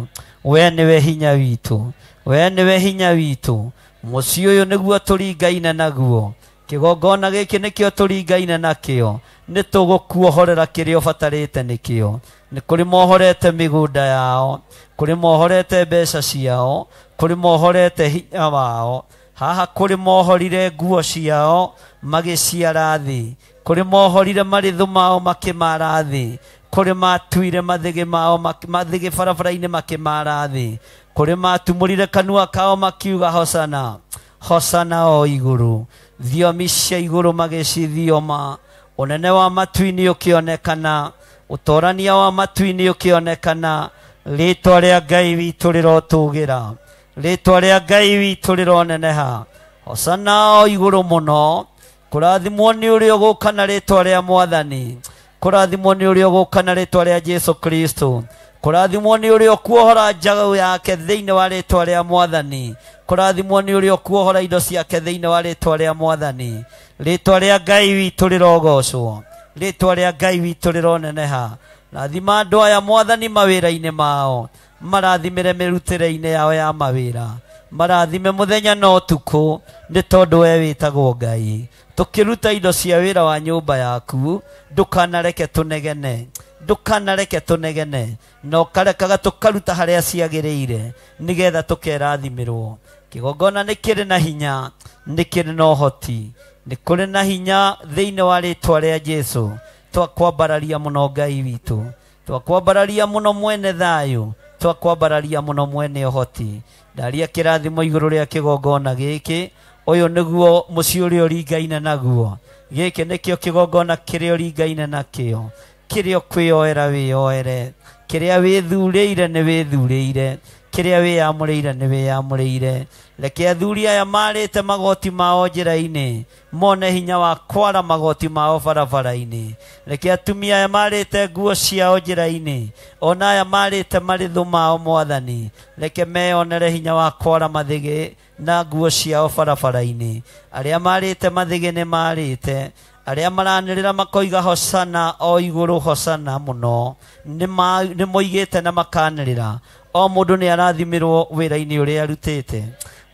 we nĩwe hinya witũ, we nĩwe hinya witũ. Mũciĩ ũyũ nĩguo tũringaine naguo, kĩgongona gĩkĩ nĩkĩo tũringaine nakĩo, nĩ tũgũkuohorera kĩrĩa ũbatarĩte nĩkĩo. Nĩ kũrĩ mohorete mĩgũnda yao, kũrĩ mohorete mbeca ciao, kũrĩ mohorete hinya wao, haha kũrĩ mohorire nguo ciao magĩciara thĩ, kũrĩ mohorire marĩthũ mao makĩmara thĩ, kũrĩ matuire mathĩgĩ mao mathĩgĩ barabara-inĩ makĩmara thĩ, kũrĩ matumũrire kanua kao makiuga hosana, hosana o igũrũ, thiomi cia igũrũ magĩcithioma, ũnene wa matu-inĩ ũkĩonekana, ũtorania wa matu-inĩ ũkĩonekana. Rĩtwa rĩa Ngai witũ rĩrotũgĩra, rĩtwa rĩa Ngai witũ rĩroneneha. Hosana o igũrũ mũno. Kũrathimwo nĩ ũrĩa ũgũka na rĩtwa rĩa Mwathani, kũrathimwo nĩ ũrĩa ũgũka na rĩtwa rĩa Jesu Kristo, kũrathimwo nĩ ũrĩa ũkuohora njaũ yake thĩinĩ wa rĩtwa rĩa Mwathani, kũrathimwo nĩ ũrĩa ũkuohora indo ciake thĩinĩ wa rĩtwa rĩa Mwathani. Rĩtwa rĩa Ngai witũ rĩrogocwo, rĩtwa rĩa Ngai witũ rĩroneneha. Rathima andũ aya Mwathani mawĩra-inĩ mao, marathimĩre mĩrutĩre-inĩ yao ya mawĩra, marathime mũthenya na ũtukũ, nĩ tondũ we wĩtagwo Ngai. Tũkĩruta indo cia wĩra wa nyũmba yaku, ndũkanareke tũnegene, ndũkanareke tũnegene, na ũkarekaga tũkaruta harĩa ciagĩrĩire, nĩgetha tũkerathimĩrwo. Kĩgongona nĩ kĩrĩ na hinya, nĩ kĩrĩ na ũhoti, nĩ kũrĩ na hinya thĩinĩ wa rĩtwa rĩa Jesu. Twakwambararia mũno Ngai witũ, twakwambararia mũno mwene thayũ, twakwambararia mũno mwene ũhoti. Ndaria kĩrathimo igũrũ rĩa kĩgongona gĩkĩ, ũyũ nĩguo mũciĩ ũrĩa ũringaine naguo, gĩkĩ nĩkĩo kĩgongona kĩrĩa ũringaine nakĩo, kĩrĩa ũkwĩyoera wĩyoere, kĩrĩa wĩthurĩire nĩ wĩthurĩire, kĩrĩa wĩyamũrĩire nĩ wĩyamũrĩire. Reke athuri aya marĩte magoti mao njĩra-inĩ mone hinya wa kwara magoti mao barabara-inĩ. Reke atumia aya marĩte nguo ciao njĩra-inĩ, ona aya marĩte marĩthũ mao Mwathani, reke meyonere hinya wa kwara mathĩgĩ na nguo ciao barabara-inĩ. Arĩa marĩte mathĩgĩ nĩ marĩte, arĩa maranĩrĩra makoiga hosana o igũrũ, hosana mũno, nĩ moigĩte na makanĩrĩra. O mũndũ nĩ arathimirwo wĩra-inĩ ũrĩa arutĩte.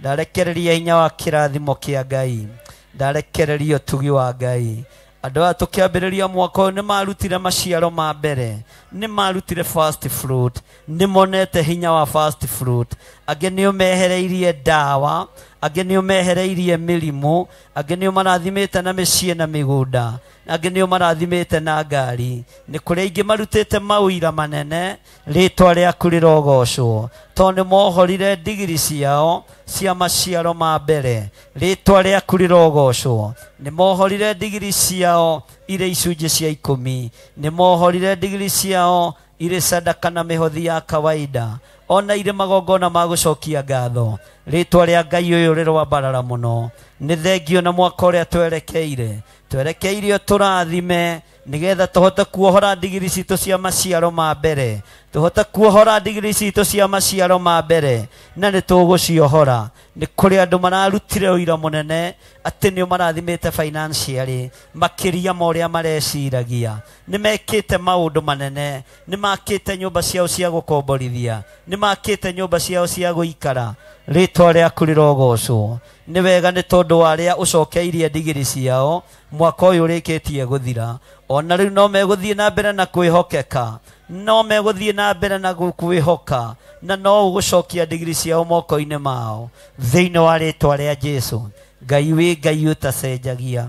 Ndarekereria hinya wa kĩrathimo kĩa Ngai, ndarekereria ũtugi wa Ngai. Andũ aya tũkĩambĩrĩria mwaka ũyũ nĩ marutire maciaro ma mbere, nĩ marutire first fruit, nĩ monete hinya wa first fruit. Angĩ nĩ ũmehereirie ndawa, angĩ nĩ ũmehereirie mĩrimũ, angĩ nĩ ũmarathimĩte na mĩciĩ na mĩgũnda, angĩ nĩ ũmarathimĩte na ngari. Nĩ kũrĩ aingĩ marutĩte mawĩra manene, rĩtwa rĩaku rĩrogocwo, tondũ nĩ mohorire ndigiri ciao cia maciaro ma mbere. Rĩtwa rĩaku rĩrogocwo, nĩ mohorire ndigiri ciao irĩ icunjĩ cia 10, nĩ mohorire ndigiri ciao irĩ sadaka na mĩhothi ya kawaida, ona irĩ magongona ma gũcokia ngatho. Rĩtwa rĩa Ngai ũyũ rĩroambarara mũno. Nĩ thengio na mwaka ũrĩa twerekeire, twerekeire tũrathime, nĩgetha tũhote kuohora ndigiri citũ cia maciaro ma mbere, tũhote kuohora ndigiri citũ cia maciaro ma mbere, na nĩ tũgũciohora. Nĩ kũrĩ andũ mararutire ũira mũnene atĩ nĩo marathimĩte financially makĩria ma ũrĩa mareciragia. Nĩ mekĩte maũndũ manene, nĩ makĩte nyũmba ciao cia gũkomborithia, nĩ makĩte nyũmba ciao cia gũikara. Rĩtwa rĩaku rĩrogocwo. Nĩ wega nĩ tondũ wa arĩa ũcokeirie ndigiri ciao, Mwaka ũyũ ũrĩkĩtie gũthira ona rĩu no megũthiĩ na mbere na kwĩhokeka, no megũthiĩ na mbere na kwĩhoka, na no ũgũcokia ndigiri ciao moko-inĩ mao thĩinĩ wa rĩtwa rĩa Jesu. Ngai wĩ Ngai ũtacenjagia,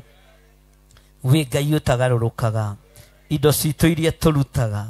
wĩ Ngai ũtagarũrũkaga. Indo citũ iria tũrutaga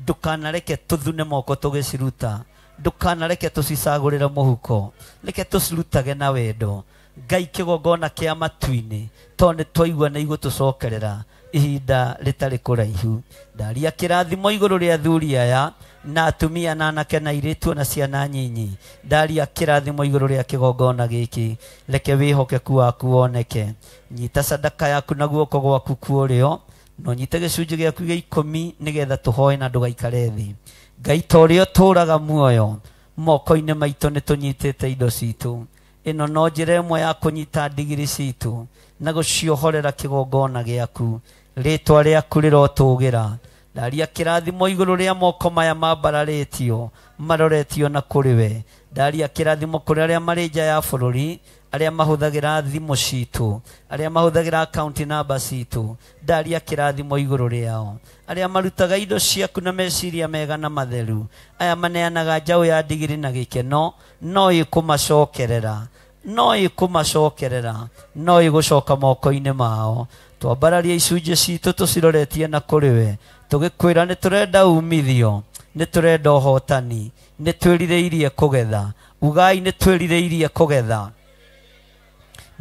ndũkanareke tũthune moko tũgĩciruta, ndũkanareke tũcicagũrĩre mũhuko, reke tũcirutage na wendo. Ngai kĩgongona kĩa matu-inĩ tondũ nĩ twaigua nĩ igũtũcokerera ihinda rĩtarĩ kũraihu. Ndaria kĩrathimo igũrũ rĩa athuri aya na atumia na anake na airĩtu na ciana nyinyi. Ndaria kĩrathimo igũrũ rĩa kĩgongona gĩkĩ, reke wĩhokeku waku woneke. Nyita sadaka yaku na guoko gwaku kwa ũrĩo, no nyite gĩcunjĩ gĩaku gĩa 10 nĩgetha tũhoe na ndũgaikare thĩ. Ngai ta ũrĩa ũtũũraga muoyo moko-inĩ maitũ nĩ tũnyitĩte indo citũ. Ĩno no njĩra ĩmwe ya kũnyita ndigiri citũ na gũciohorera kĩgongona gĩaku. Rĩtwa rĩaku rĩrotũgĩra. Ndaria kĩrathimo igũrũ rĩa moko maya mambararĩtio maroretio na kũrĩ we. Ndaria kĩrathimo kũrĩ arĩa marĩ nja ya bũrũri, arĩa mahũthagĩra thimũ citũ, arĩa mahũthagĩra account number citũ. Ndaria kĩrathimo igũrũ rĩao, arĩa marutaga indo ciaku na meciria mega na matheru, aya maneanaga njaũ ya ndigiri na gĩkeno, no ĩkũmacokerera, no ĩkũmacokerera, no ĩgũcoka moko-inĩ mao. Twambararia icunjĩ citũ tũciroretie na kũrĩ we, tũgĩkwĩra nĩ tũrenda umithio, nĩ tũrenda ũhotani, nĩ twĩrirĩirie kũgetha. Ugai nĩ twĩrirĩirie kũgetha,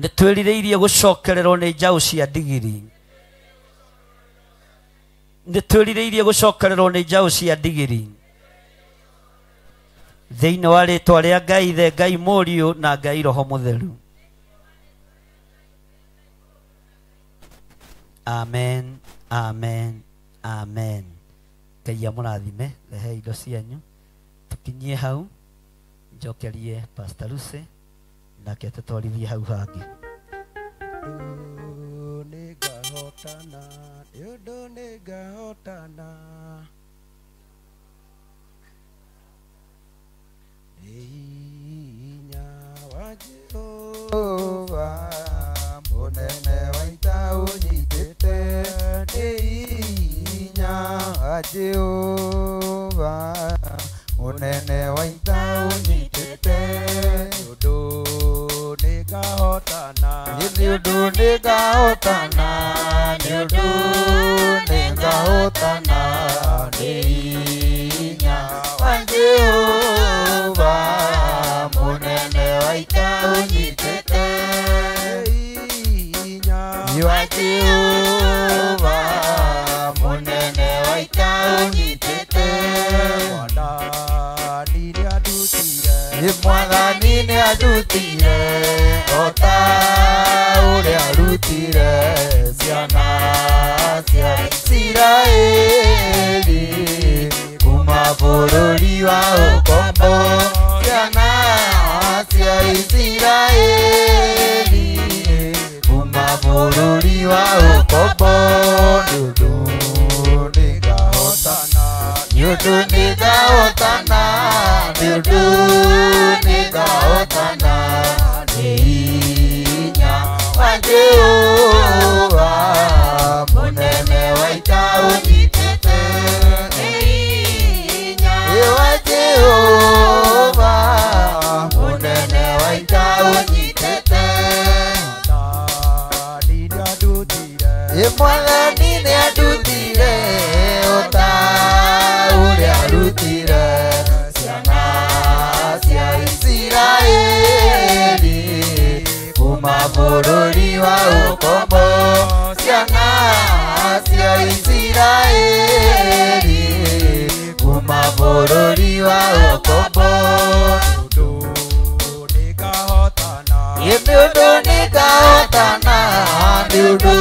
nĩ twĩrirĩirie gũcokererwo nĩ njaũ cia ndigiri, nĩ twĩrirĩirie gũcokererwo nĩ njaũ cia ndigiri. Thĩinĩ wa rĩtwa rĩa Ngai Ithe, Ngai Mũriũ na Ngai Roho Mũtheru. Amen, amen, amen. Ngai amũrathime, rehe indo cianyu tũkinyie hau, njokerie Pastor Lucy nake tũtwarithie hau hangĩ. Nĩngahotana, nĩ ũndũ nĩngahotana, nĩ hinya wa Jehova mũnene wa ita ũnyitĩte, nĩ hinya wa Jehova mũnene wa ita ũnyitĩte, nĩ ũndũ nĩngahotana, nĩ ũndũ nĩngahotana, nĩ ũndũ nĩngahotana, nĩ hinya wa Jehova mũnene wa ita ũnyitĩte, hinya wa Jehova mũnene wa ita ũnyitĩte. Mwathani nĩandutire, Mwathani nĩandutire o ta ũrĩa arutire ciana cia Isiraeli kuma bũrũri wa ũkombo, ciana cia Isiraeli kuma bũrũri wa ũkombo. Nĩ ũndũ nĩngahotana, nĩ ũndũ nĩngahotana, nĩ ũndũ nĩngahotana, nĩ hinya wa Jehova mũnene wa ita ũnyitĩte, nĩ hinya wa Jehova mũnene wa ita ũnyitĩte. Mwathani nĩandutire o ta ũrĩa arutire ciana cia Isiraeli kuma bũrũri wa ũkombo, ciana cia Isiraeli kuma bũrũri wa ũkombo. Nĩ ũndũ nĩngahotana, nĩ ũndũ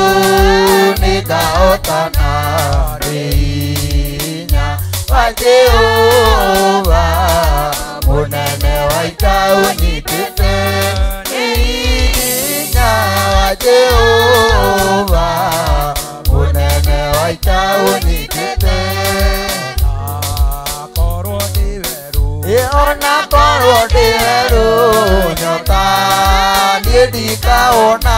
nĩngahotana, nĩ hinya wa Jehova mũnene wa ita ũnyitĩte, nĩ hinya wa Jehova mũnene wa ita ũnyitĩte. Ona korwo ndĩ werũ nyota niĩ ndikaona,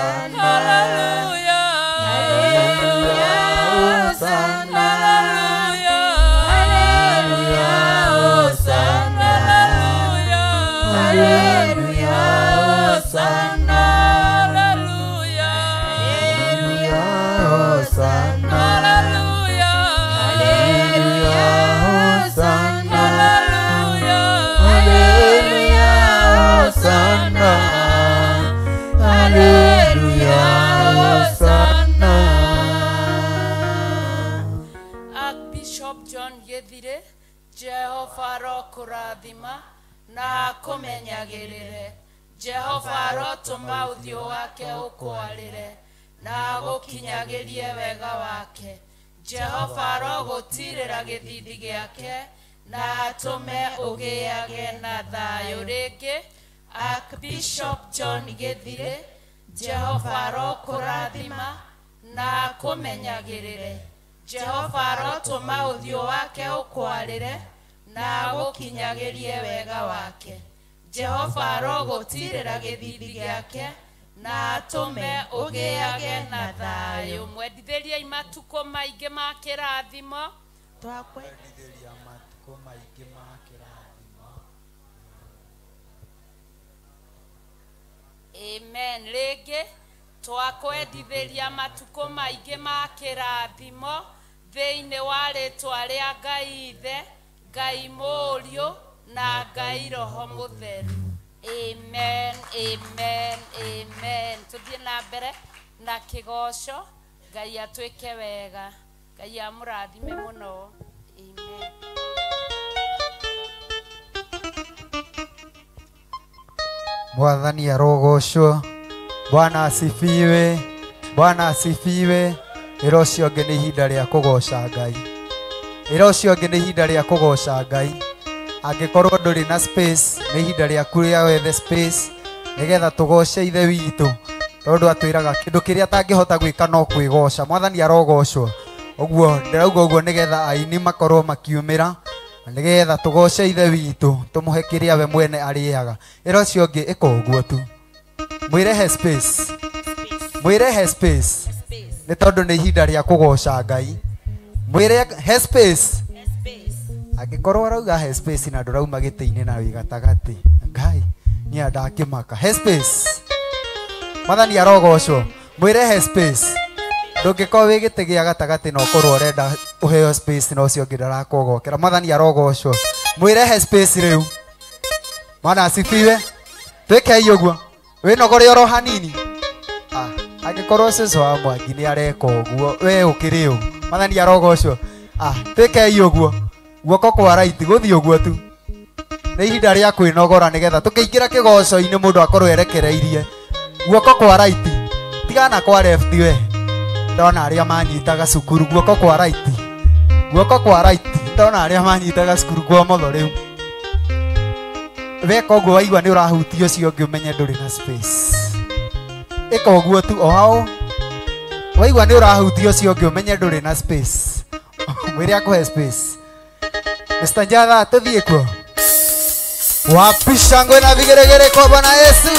Hosanna. Hallelujah. Hallelujah, Hosanna. Hallelujah, Hosanna. Hallelujah, Hosanna. Hallelujah. Hallelujah, Hosanna. Hallelujah. Hallelujah, Hosanna. Hallelujah. Hallelujah, Hosanna. Hallelujah, Hosanna. Archbishop John Githire, Jehova arokũrathima na akũmenyagĩrĩre. Jehova arotũma ũthiũ wake ũkwarĩre na agũkinyagĩrie wega wake. Jehova arogũtirĩra gĩthithi gĩake na atũme ũgĩage na thayũ rĩngĩ. Archbishop John Githire, Jehova arokũrathima na akũmenyagĩrĩre. Jehova arotũma ũthiũ wake ũkwarĩre na agũkinyagĩrie wega wake. Jehova arogũtirĩra gĩthithi gĩake na atũme ũgĩage na thayũ. Mwendithĩriei matukũ maingĩ ma kĩrathimo. Twakwendithĩria matukũ maingĩ ma kĩrathimo. Amen. Rĩngĩ twakwendithĩria matukũ maingĩ ma kĩrathimo thĩinĩ wa rĩtwa rĩa Ngai Ithe, Ngai Mũriũ na Ngai Roho Mũtheru. Amen, amen, amen. Tuthiĩ na mbere na kĩgoco. Ngai atwĩke wega. Ngai amũrathime mũno. Amen. Mwathani arogocwo. Bwana asifiwe. Bwana asifiwe. Ĩra ũcio ũngĩ nĩ ihinda rĩa kũgoca Ngai. Ĩra ũcio ũngĩ nĩ ihinda rĩa kũgoca Ngai. Angĩkorwo ndũrĩ na space, nĩ ihinda rĩaku rĩa wethe space nĩgetha tũgoce Ithe witũ, tondũ atwĩraga kĩndũ kĩrĩa atangĩhota gwĩka no kwĩgoca. Mwathani arogocwo. Ũguo ndĩrauga ũguo nĩgetha aini makorwo makiumĩra, nĩgetha tũgoce Ithe witũ, tũmũhe kĩrĩa we mwene arĩaga. Ĩra ũcio ũngĩ ĩka ũguo tu, mwĩrehe space, mwĩrehe space, nĩ tondũ nĩ ihinda rĩa kũgoca Ngai. Mwĩre he space. Angĩkorwo arauga he space na ndũrauma gĩtĩ-inĩ na wĩ gatagatĩ, Ngai niĩ ndakĩmaka. He space. Mwathani arogocwo. Mwĩre he space. Ndũngĩkorwo wĩ gĩtĩ gĩa gatagatĩ na ũkorwo ũrenda ũheo space na ũcio ũngĩ ndarakũgokera. Mwathani arogocwo. Mwĩre he space rĩu. Mwana asifiwe. Twĩkei ũguo. Wĩnogore oro hanini. Angĩkorwo cũcũ wa Mwangi nĩ areka ũguo, we ũkĩrĩ ũ? Mwathani arogocwo. Twĩkei ũguo. Guoko kwa right gũthiĩ ũguo tu. Nĩ ihinda rĩa kwĩnogora nĩgetha tũkĩingĩra kĩgoco-inĩ mũndũ akorwo erekereirie. Guoko kwa right, tigana kwa left we. Ndona arĩa manyitaga cukuru, guoko kwa right. Guoko kwa right, ndona arĩa manyitaga cukuru kwa motho rĩu. Weka ũguo waigua nĩ ũrahutia ũcio ũngĩ ũmenye ndũrĩ na space. Ĩka ũguo tu o hau. Waigua nĩ ũrahutia ũcio ũngĩ ũmenye ndũrĩ na space. Mwĩre akũhe space. Mr. Njatha, tũthiĩ kuo. Wapi shangwe na vigeregere kwa Bwana Yesu?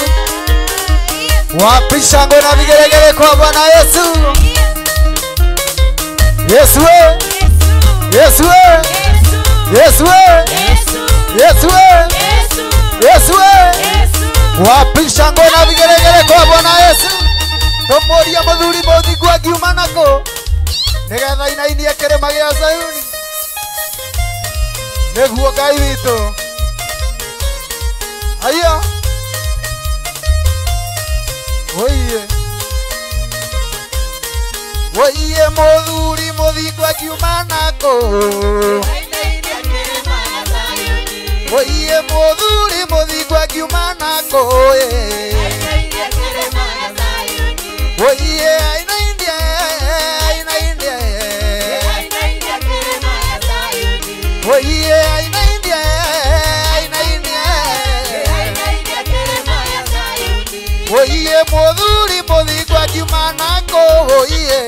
Wapi shangwe na vigeregere kwa Bwana Yesu? Yesu we! Yesu we! Yesu we! Yesu we! Yesu we! Wapi shangwe na vigeregere kwa Bwana Yesu? Tũmũrie mũthuri mũthingu angiuma nakũ nĩgetha inainie kĩrĩma gĩa Zayuni. Nĩguo Ngai witũ. Aya. Oiye. Oiye mũthuri mũthingu akiuma nakũ. Oiye mũthuri mũthingu akiuma nakũ. Oiye ainaindia ainaindia. Oiye ainaindia ainaindia. Oiye mũthuri mũthingu akiuma nakũ. Oiye.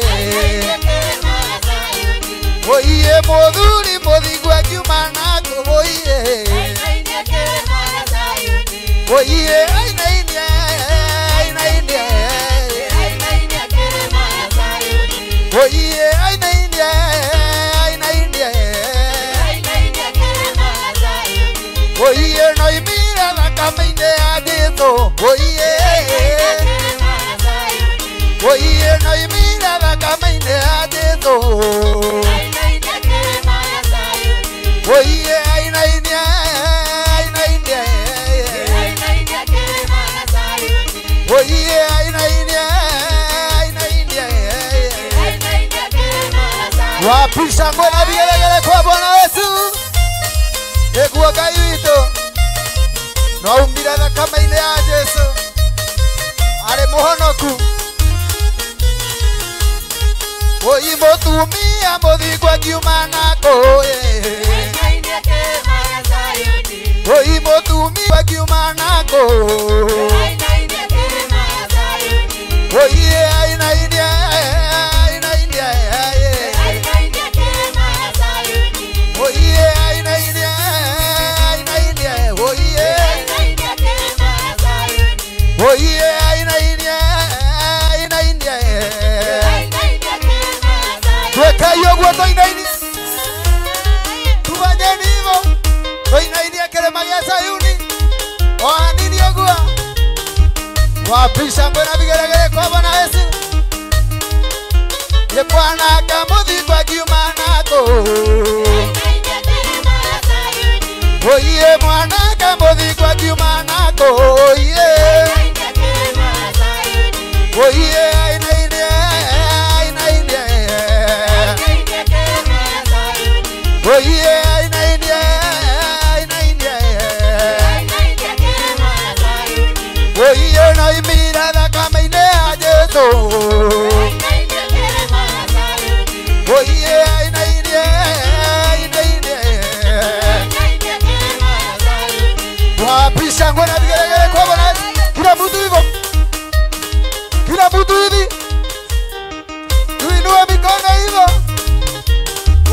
Oiye mũthuri mũthingu akiuma nakũ. Oiye. Oiye ainaindia ainaindia. Oiye oiye noimire thakame-inĩ ya Jesũ. Oiye ainainie ainainie. Oiye ainainie ainainie. Wapi shangwe na vigelegele kwa Bwana Yesu. Nĩguo Ngai witũ noumire thakame-inĩ ya Jesũ arĩ mũhonoku. Oi mũtumia mũthingu akiuma nako Oi mũtumia akiuma nako Oi ainainie ainainie. Oi ainainie ainainie. Oi oi ainainie ainainie. Twekei ũguo tũinainie, tufanyeni hivyo tũinainie kĩrĩma gĩa Sayuni o hanini ũguo. Wapi shangwe na vigelegele kwa Bwana Yesu. Ye Bwana kamũthingu akiuma nako. Oiye mwana kamũthingu akiuma nako. Oiye oiye ainainie ainainie. Oiye ainainie ainainie. Oiye noimire thakame-inĩ ya Jesũ. Oiye ainainie ainainie. Wapi shangwe na vigelegele kwa Bwana Yesu. Kila mtu hivyo, kila mtu hivi, tuinue mikono hivyo.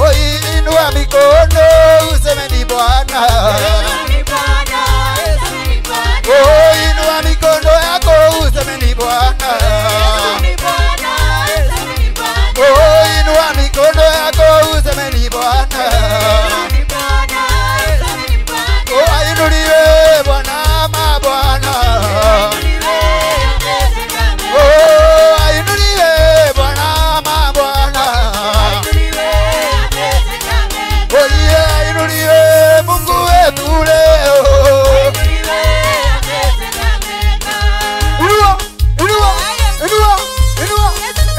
Oi, inua mikono useme ni Bwana. Oh, inua mikono yako useme ni Bwana. Oh, inua mikono yako useme ni Bwana. Oh, ainuliwe Bwana mabwana. Oh, ainuliwe Bwana mabwana. Oiye ainuliwe Mungu wetu leo. Inua, inua, inua, inua,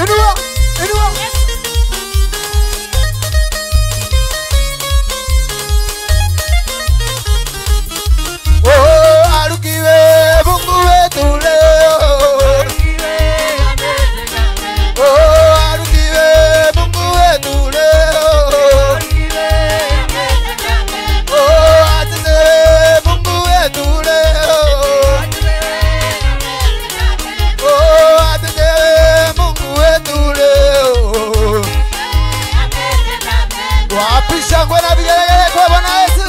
inua, inua. Oh, arukiwe Mungu wetu leo. Oh, arukiwe Mungu wetu leo. Oh, atetewe Mungu wetu leo. Oh, atetewe Mungu wetu leo. Wapi shangwe na vigelegele kwa Bwana Yesu.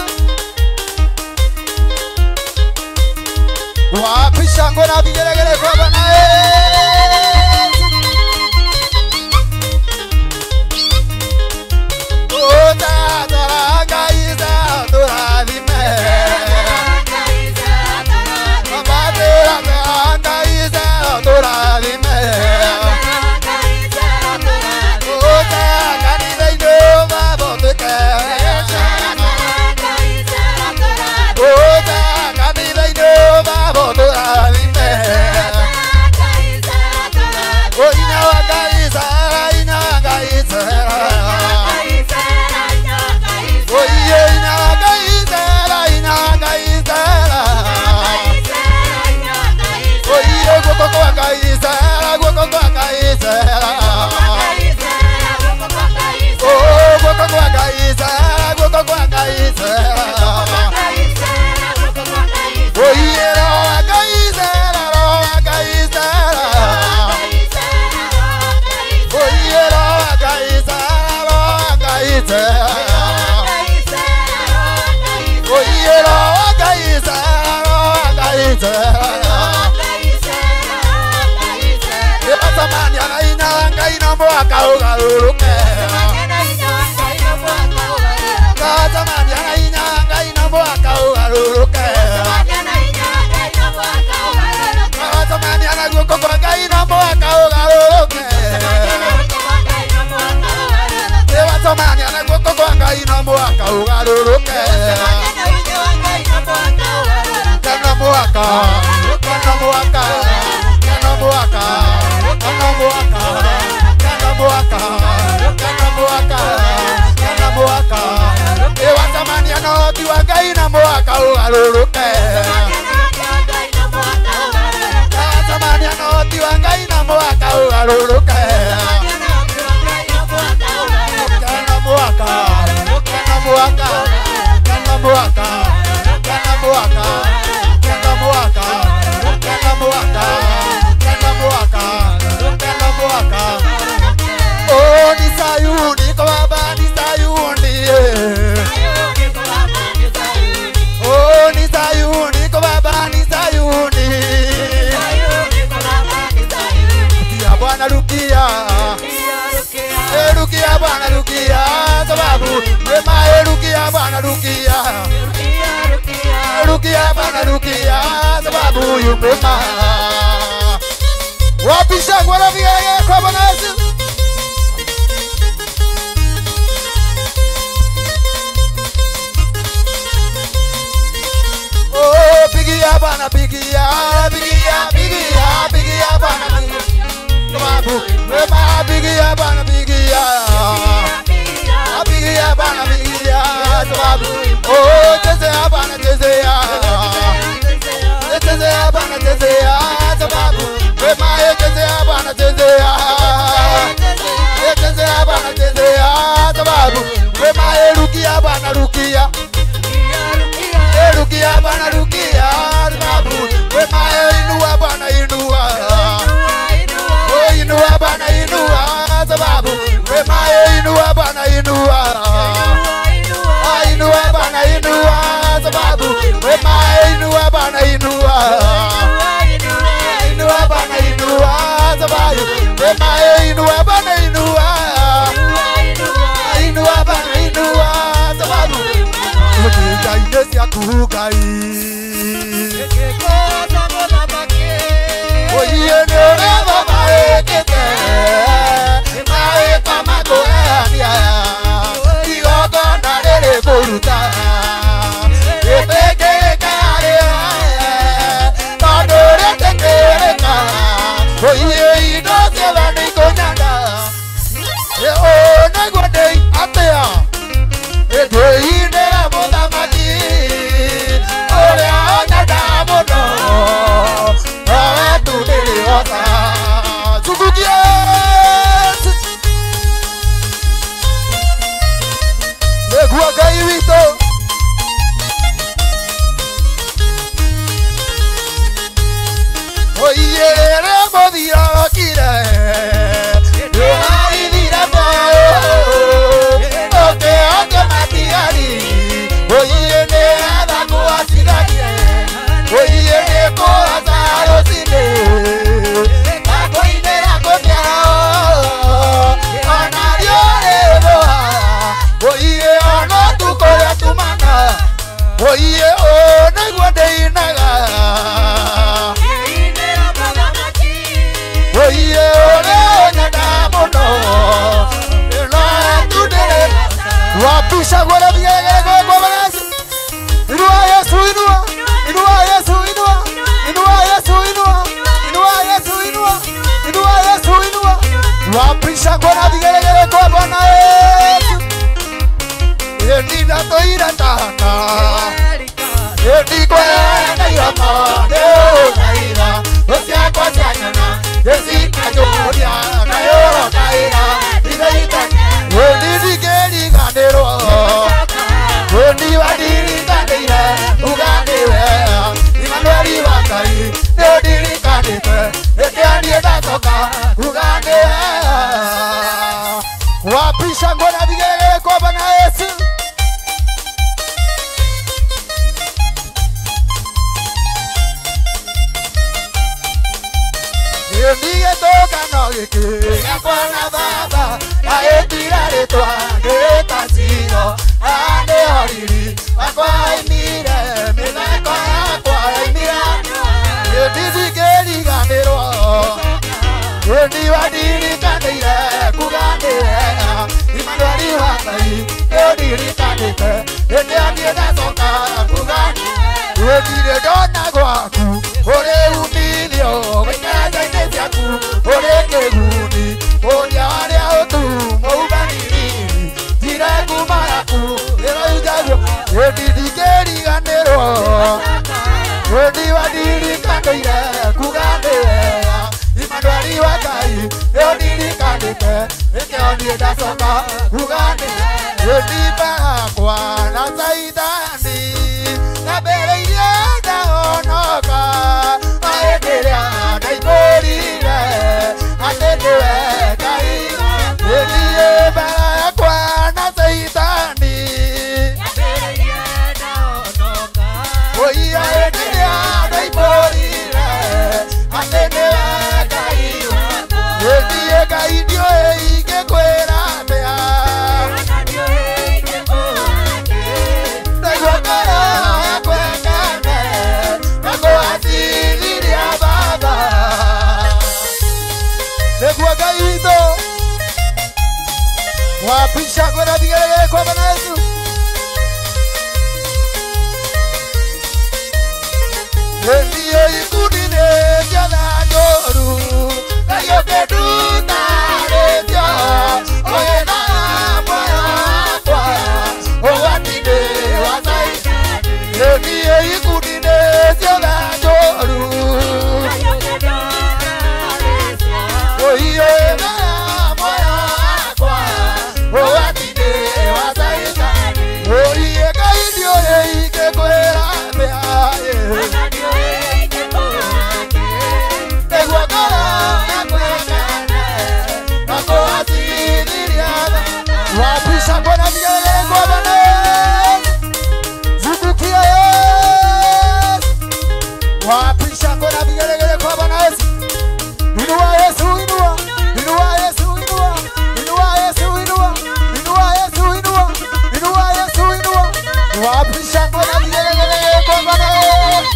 Wapi shangwe na vigelegele kwa Bwana Yesu. Oh, tazara Ngai tũrathime. Baba tazara Ngai tũrathime. Oh, kanitha-inĩ baba ũtuĩke. Oh, kanitha-inĩ baba ũtũrathime. Oh, inya wa Ngai zara, inya wa Ngai zara. Oh, inya wa Ngai zara, inya wa Ngai zara. Oh, guoko kwa Ngai zara, guoko kwa Ngai zara. Oh, guoko kwa Ngai zara, guoko kwa Ngai zara. Oh, roho wa Ngai zara, roho wa Ngai zara. Oh, roho wa Ngai zara, roho wa Ngai zara. Oh, roho wa Ngai zara, roho wa Ngai zara. Ĩgacemania na hinya wa Ngai na mwaka ũgarũrũke. Ĩgacemania na hinya wa Ngai na mwaka ũgarũrũke. na guoko kwa Ngai no mũhaka ũgarũrũke. Wacemania na guoko kwa Ngai no mũhaka ũgarũrũke. No mũhaka, no mũhaka, no mũhaka, no mũhaka, no mũhaka, no mũhaka, no mũhaka. Wacemania na ũhoti wa Ngai no mũhaka ũgarũrũke. Wacemania na ũhoti wa Ngai no mũhaka ũgarũrũke. No mũhaka, no mũhaka, no mũhaka, no mũhaka, no mũhaka, no mũhaka, no mũhaka, no mũhaka. Oh, ni Sayuni kwa Baba, ni Sayuni. Oh, ni Sayuni kwa Baba, ni Sayuni. Rukia Bwana, rukia. Rukia Bwana, rukia, sababu wema. Rukia Bwana, rukia. Rukia Bwana, rukia, sababu yu mwema. Wapi shangwe na vigelegele kwa Bwana Yesu? Oh, pigia Bwana, pigia, pigia, pigia, pigia Bwana, sababu wema. Pigia Bwana, pigia, pigia Bwana, pigia, sababu oh, chezea Bwana, chezea, chezea Bwana, chezea, sababu wema. Chezea Bwana, chezea, chezea Bwana, chezea, sababu wema. Rukia Bwana, rukia, rukia Bwana, rukia, sababu wema. Inua Bwana, inua, inua Bwana, inua, sababu wema. Inua Bwana, inua, inua Bwana, inua, sababu wema. Inua Bwana, inua, inua Bwana, inua, sababu wema. Inua Bwana, inua, inua Bwana, inua, sababu Ngai ciaku Ngai. Oiye nĩ ũrĩa Baba wĩkĩte, mawĩko makũgegania, igongona rĩrĩ kũruta rĩtĩkĩrĩke harĩ we, tondũ rĩtĩkĩrĩka. Oiye indo ciothe nĩikũnyona. Ũũ nĩguo ndĩ atĩa, ndĩinĩra mũthamaki ũrĩa nyenda mũno, nowe tu ndĩrĩhota. Tukukie nĩguo Ngai witũ. Oiye rĩrĩa mũthiro okire, nĩũraithire muoyo, ũkĩhokia matigari. Oiye nĩ athakũ acigarire, oiye nĩ kũraca rũcinĩ, akũinĩra kũmĩarao, ona riũrĩrũa. Oiye ona ũtukũ ũrĩa tumana, oiye ũũ nĩguo ndĩinaga. Oiye ũrĩa ũnyenda mũno, no tu ndĩrĩ. Wapi shangwe na vigelegele kwa Bwana Yesu? Inua Yesu, inua, inua Yesu, inua, inua Yesu, inua, inua Yesu, inua, inua Yesu, inua. Wapi shangwe na vigelegele kwa Bwana Yesu? Ndindatũire tata, ndikwenda irama, ndĩũkaira, ciakwa cianyona, nĩcikanjũria, ngayũrokaira, ithaita. Ndingĩriganĩrwo, nĩwandirikanĩire, uga nĩwe Imanueli wa Ngai, nĩũndirikanĩte, rĩrĩa niĩ ndacoka, uga nĩwe. Wapi shangwe na vigelegele kwa Bwana Yesu? Ndigĩtũngano gĩkĩ gĩakwa na Baba, agĩtira rĩtwa ngĩta Ciro, haha nĩho riri wakwa aimire, mĩthako yakwa aimire. Ndingĩriganĩrwo, ndacoka kuga ndirĩ ndona gwaku ũrĩ umithio gũikara-inĩ ciaku ũrĩ kĩguni ũrĩa arĩa ũtumuumaniriri njira nguma yaku ĩroinjaguo ĩndi ndingĩriganĩrwo wendi wandirikaniire kuga nĩ wega Imanueli wa Ngai nĩũndirikanĩte nĩkĩo niĩ ndacoka kuga nĩ wendi makwa na Caitani ndambĩrĩirie ndahonoka hĩndĩ ĩrĩa ndaihũrire atĩ nĩwe Ngai nĩthiĩ mbere yakwa na Caitani oia hĩndĩ ĩrĩa ndaihũrire atĩ nĩwe Ngai nĩthiĩ Ngai ndiũĩ ingĩkwĩra atĩa ndaigua ngoro yakwa ĩkene na kũhaciriria Baba nĩguo Ngai witũ wapisha kwenda vigelegele kwa Bwana Yesu. Ndio ikundi-inĩ ciothe njũru Ngai ũkĩnduta rĩtio ũgĩthaga muoyo wakwa ũgwati-inĩ wa Caitani. Ndio ikundi-inĩ ciothe njũru ũgĩthaga muoyo wakwa ũgwati-inĩ wa Caitani. Ũriĩ Ngai ndiũĩ ingĩkwĩra atĩa nĩguo ngoro yakwa ĩkene na kũhaciriria wapisha kwenda vigelegele kwa Bwana Yesu. Zungukia Yesu wapisha kwenda vigelegele kwa Bwana Yesu. Inua Yesu inua inua Yesu inua inua Yesu inua inua Yesu inua inua Yesu inua wapisha kwenda vigelegele kwa Bwana Yesu.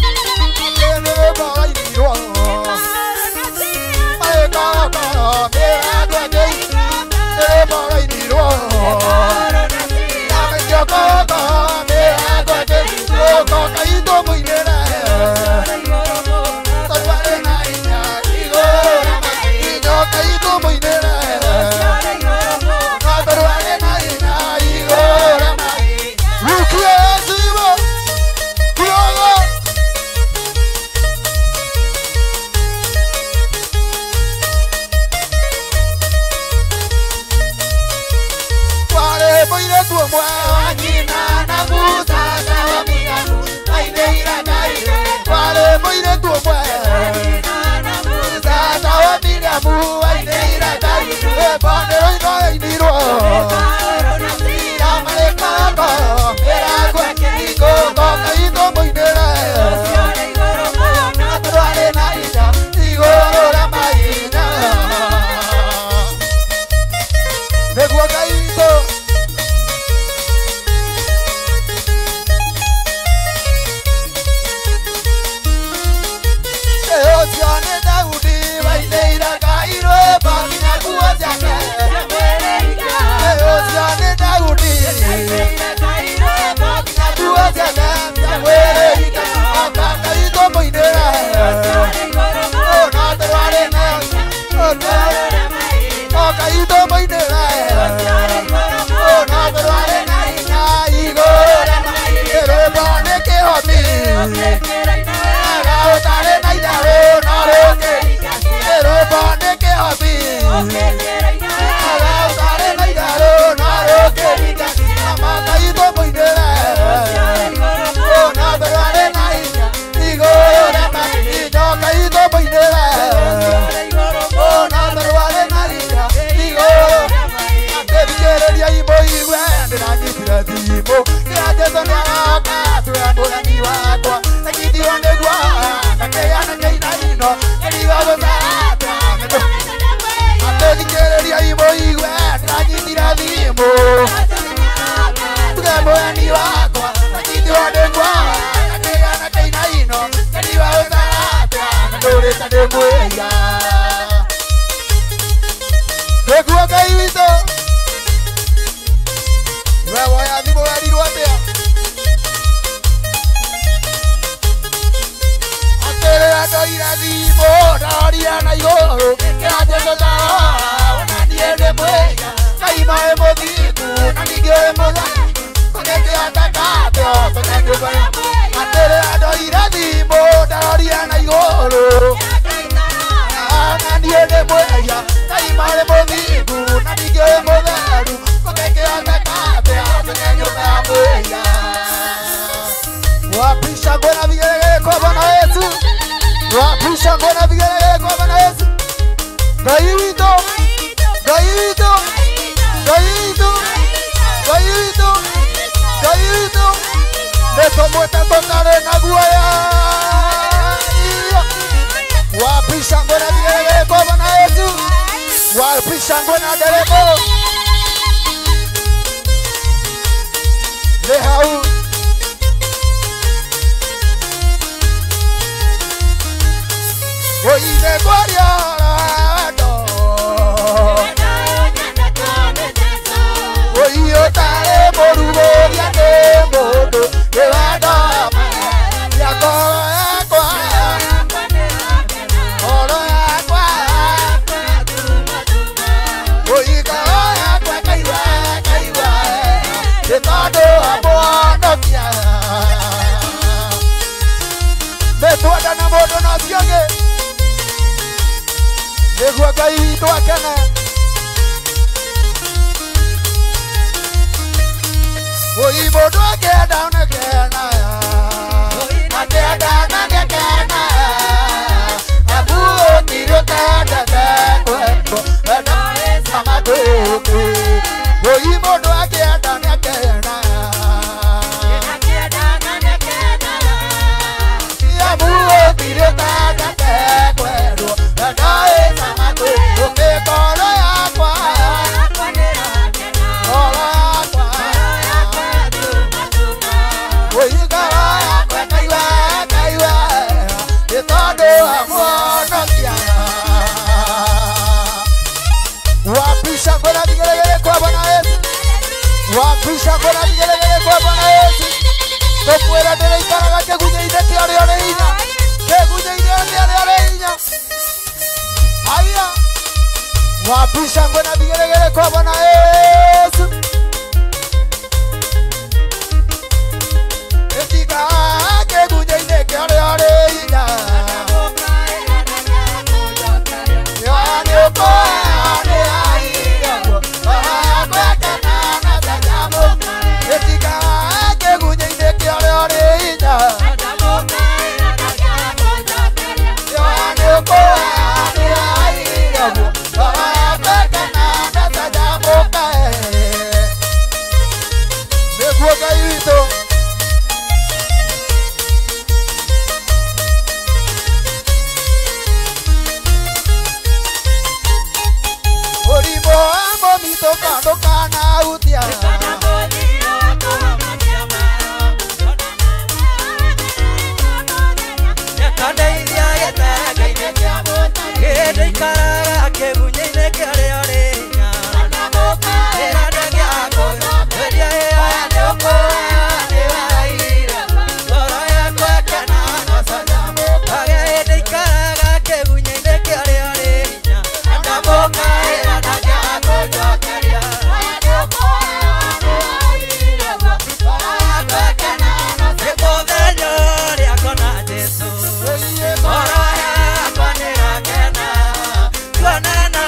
ndoire thimũ ndoria na igũrũ kĩra Jesũ ndarora ona niĩ ndĩ mwĩhia Ngai maĩ mũthingu na ningĩ wĩ mũtheru kũngĩkĩhoteka atĩa ũtonye nyũmba ya atĩrĩ ndoire thimũ ndoria na igũrũ na niĩ ndĩ mwĩhia Ngai maĩ mũthingu na ningĩ wĩ mũtheru kũngĩkĩhoteka atĩa ũtonye nyũmba ya mwĩhia. Wapisha ngona vigelegele kwa Bwana Yesu. Wapisha ngona vigelegele kwa Bwana Yesu. Ngai witũ, Ngai witũ, Ngai witũ, Ngai witũ, Ngai witũ. Nĩtũmwĩte tũtarĩ na guoya. Wapisha ngona vigelegele kwa Bwana Yesu. Wapisha ngona nderemo. Nĩ hau. Oine kwaria wendo Oio tare mũrugũria nĩ mũndũ nĩ wendo ya ngoro yakwa ngoro yakwa Oi ngoro yakwa kaigua kaigua nĩ tondũ wa Mũhonokia. Nĩ twendana mũndũ na ũcio ũngĩ nĩguo Ngai witũ akene. Oi mũndũ akĩenda nĩakena, akĩenda nĩakena, amu gũtirĩ ũtendete kwendwo wendo sama gũkũ. Oi mũndũ akĩenda nĩakena, amu gũtirĩ ũtendete kwendwo wendo sama gũkũ. Ngoro yakwa ngoro yakwa oi ngoro yakwa kaigua kaigua nĩ tondũ wa Mũhonokia. Wapisha ngona vigelegele kwa Bwana Yesu. Wapisha ngona vigelegele kwa Bwana Yesu. Tũkwĩra ndĩrĩikaraga kĩgunyĩ-inĩ kĩa ũrĩa ũrĩ hinya, kĩgunyĩ-inĩ kĩa ũrĩa ũrĩ hinya. Haya. Wapisha ngona vigelegele kwa Bwana Yesu. Etika kĩgunyĩ-inĩ kĩa ũrĩa ũrĩ hinya. Etika kĩgunyĩ-inĩ kĩa ũrĩa ũrĩ hinya. Nĩguo Ngai witũ. Mũrimũ wa mũmitũka ndũkanahutia. Ndeithia gĩtanga-inĩ hĩndĩ ikaraga kĩgunyĩ-inĩ kĩa ũrĩa ũrĩ hinya. Ngoro yakwa ĩkena hĩndĩ ikaraga kĩgunyĩ-inĩ kĩa ũrĩa ũrĩ hinya. Ndamũkaĩra na nĩakũnjokeria. Nĩ mũthenya ũrĩa ngona Jesũ. Ngoro yakwa nĩĩrakena. Tuonana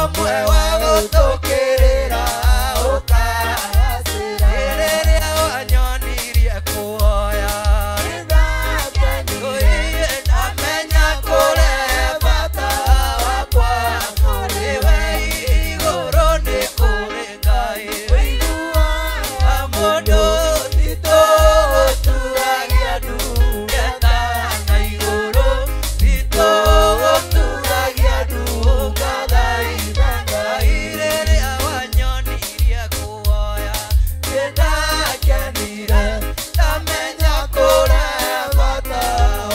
Ũmwe wa gũtũkĩrĩra ũkagacĩra rĩrĩa wanyonirie kuoya ndamenya kũrehe bata wakwa kũrĩ we igũrũ nĩ kũrĩ Ngai ũiguaga mũndũ titũ ũturagia ndungata na igũrũ titũ ũturagia ndungata Ngai rĩrĩa wanyonirie kuoya nĩndakenire ndamenya kũrehe bata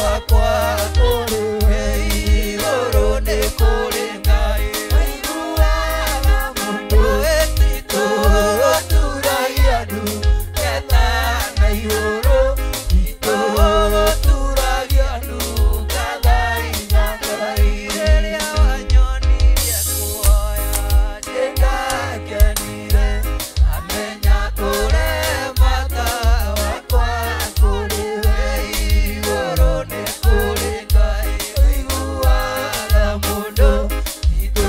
wakwa kũrĩ we igũrũ nĩ kũrĩ Ngai ũiguaga mũndũ titũ ũturagia ndungata na igũrũ titũ ũturagia ndungata Ngai rĩrĩa wanyonirie kuoya nĩndakenire ndamenya kũrehe bata wakwa kũrĩ we igũrũ nĩ kũrĩ Ngai ũiguaga mũndũ titũ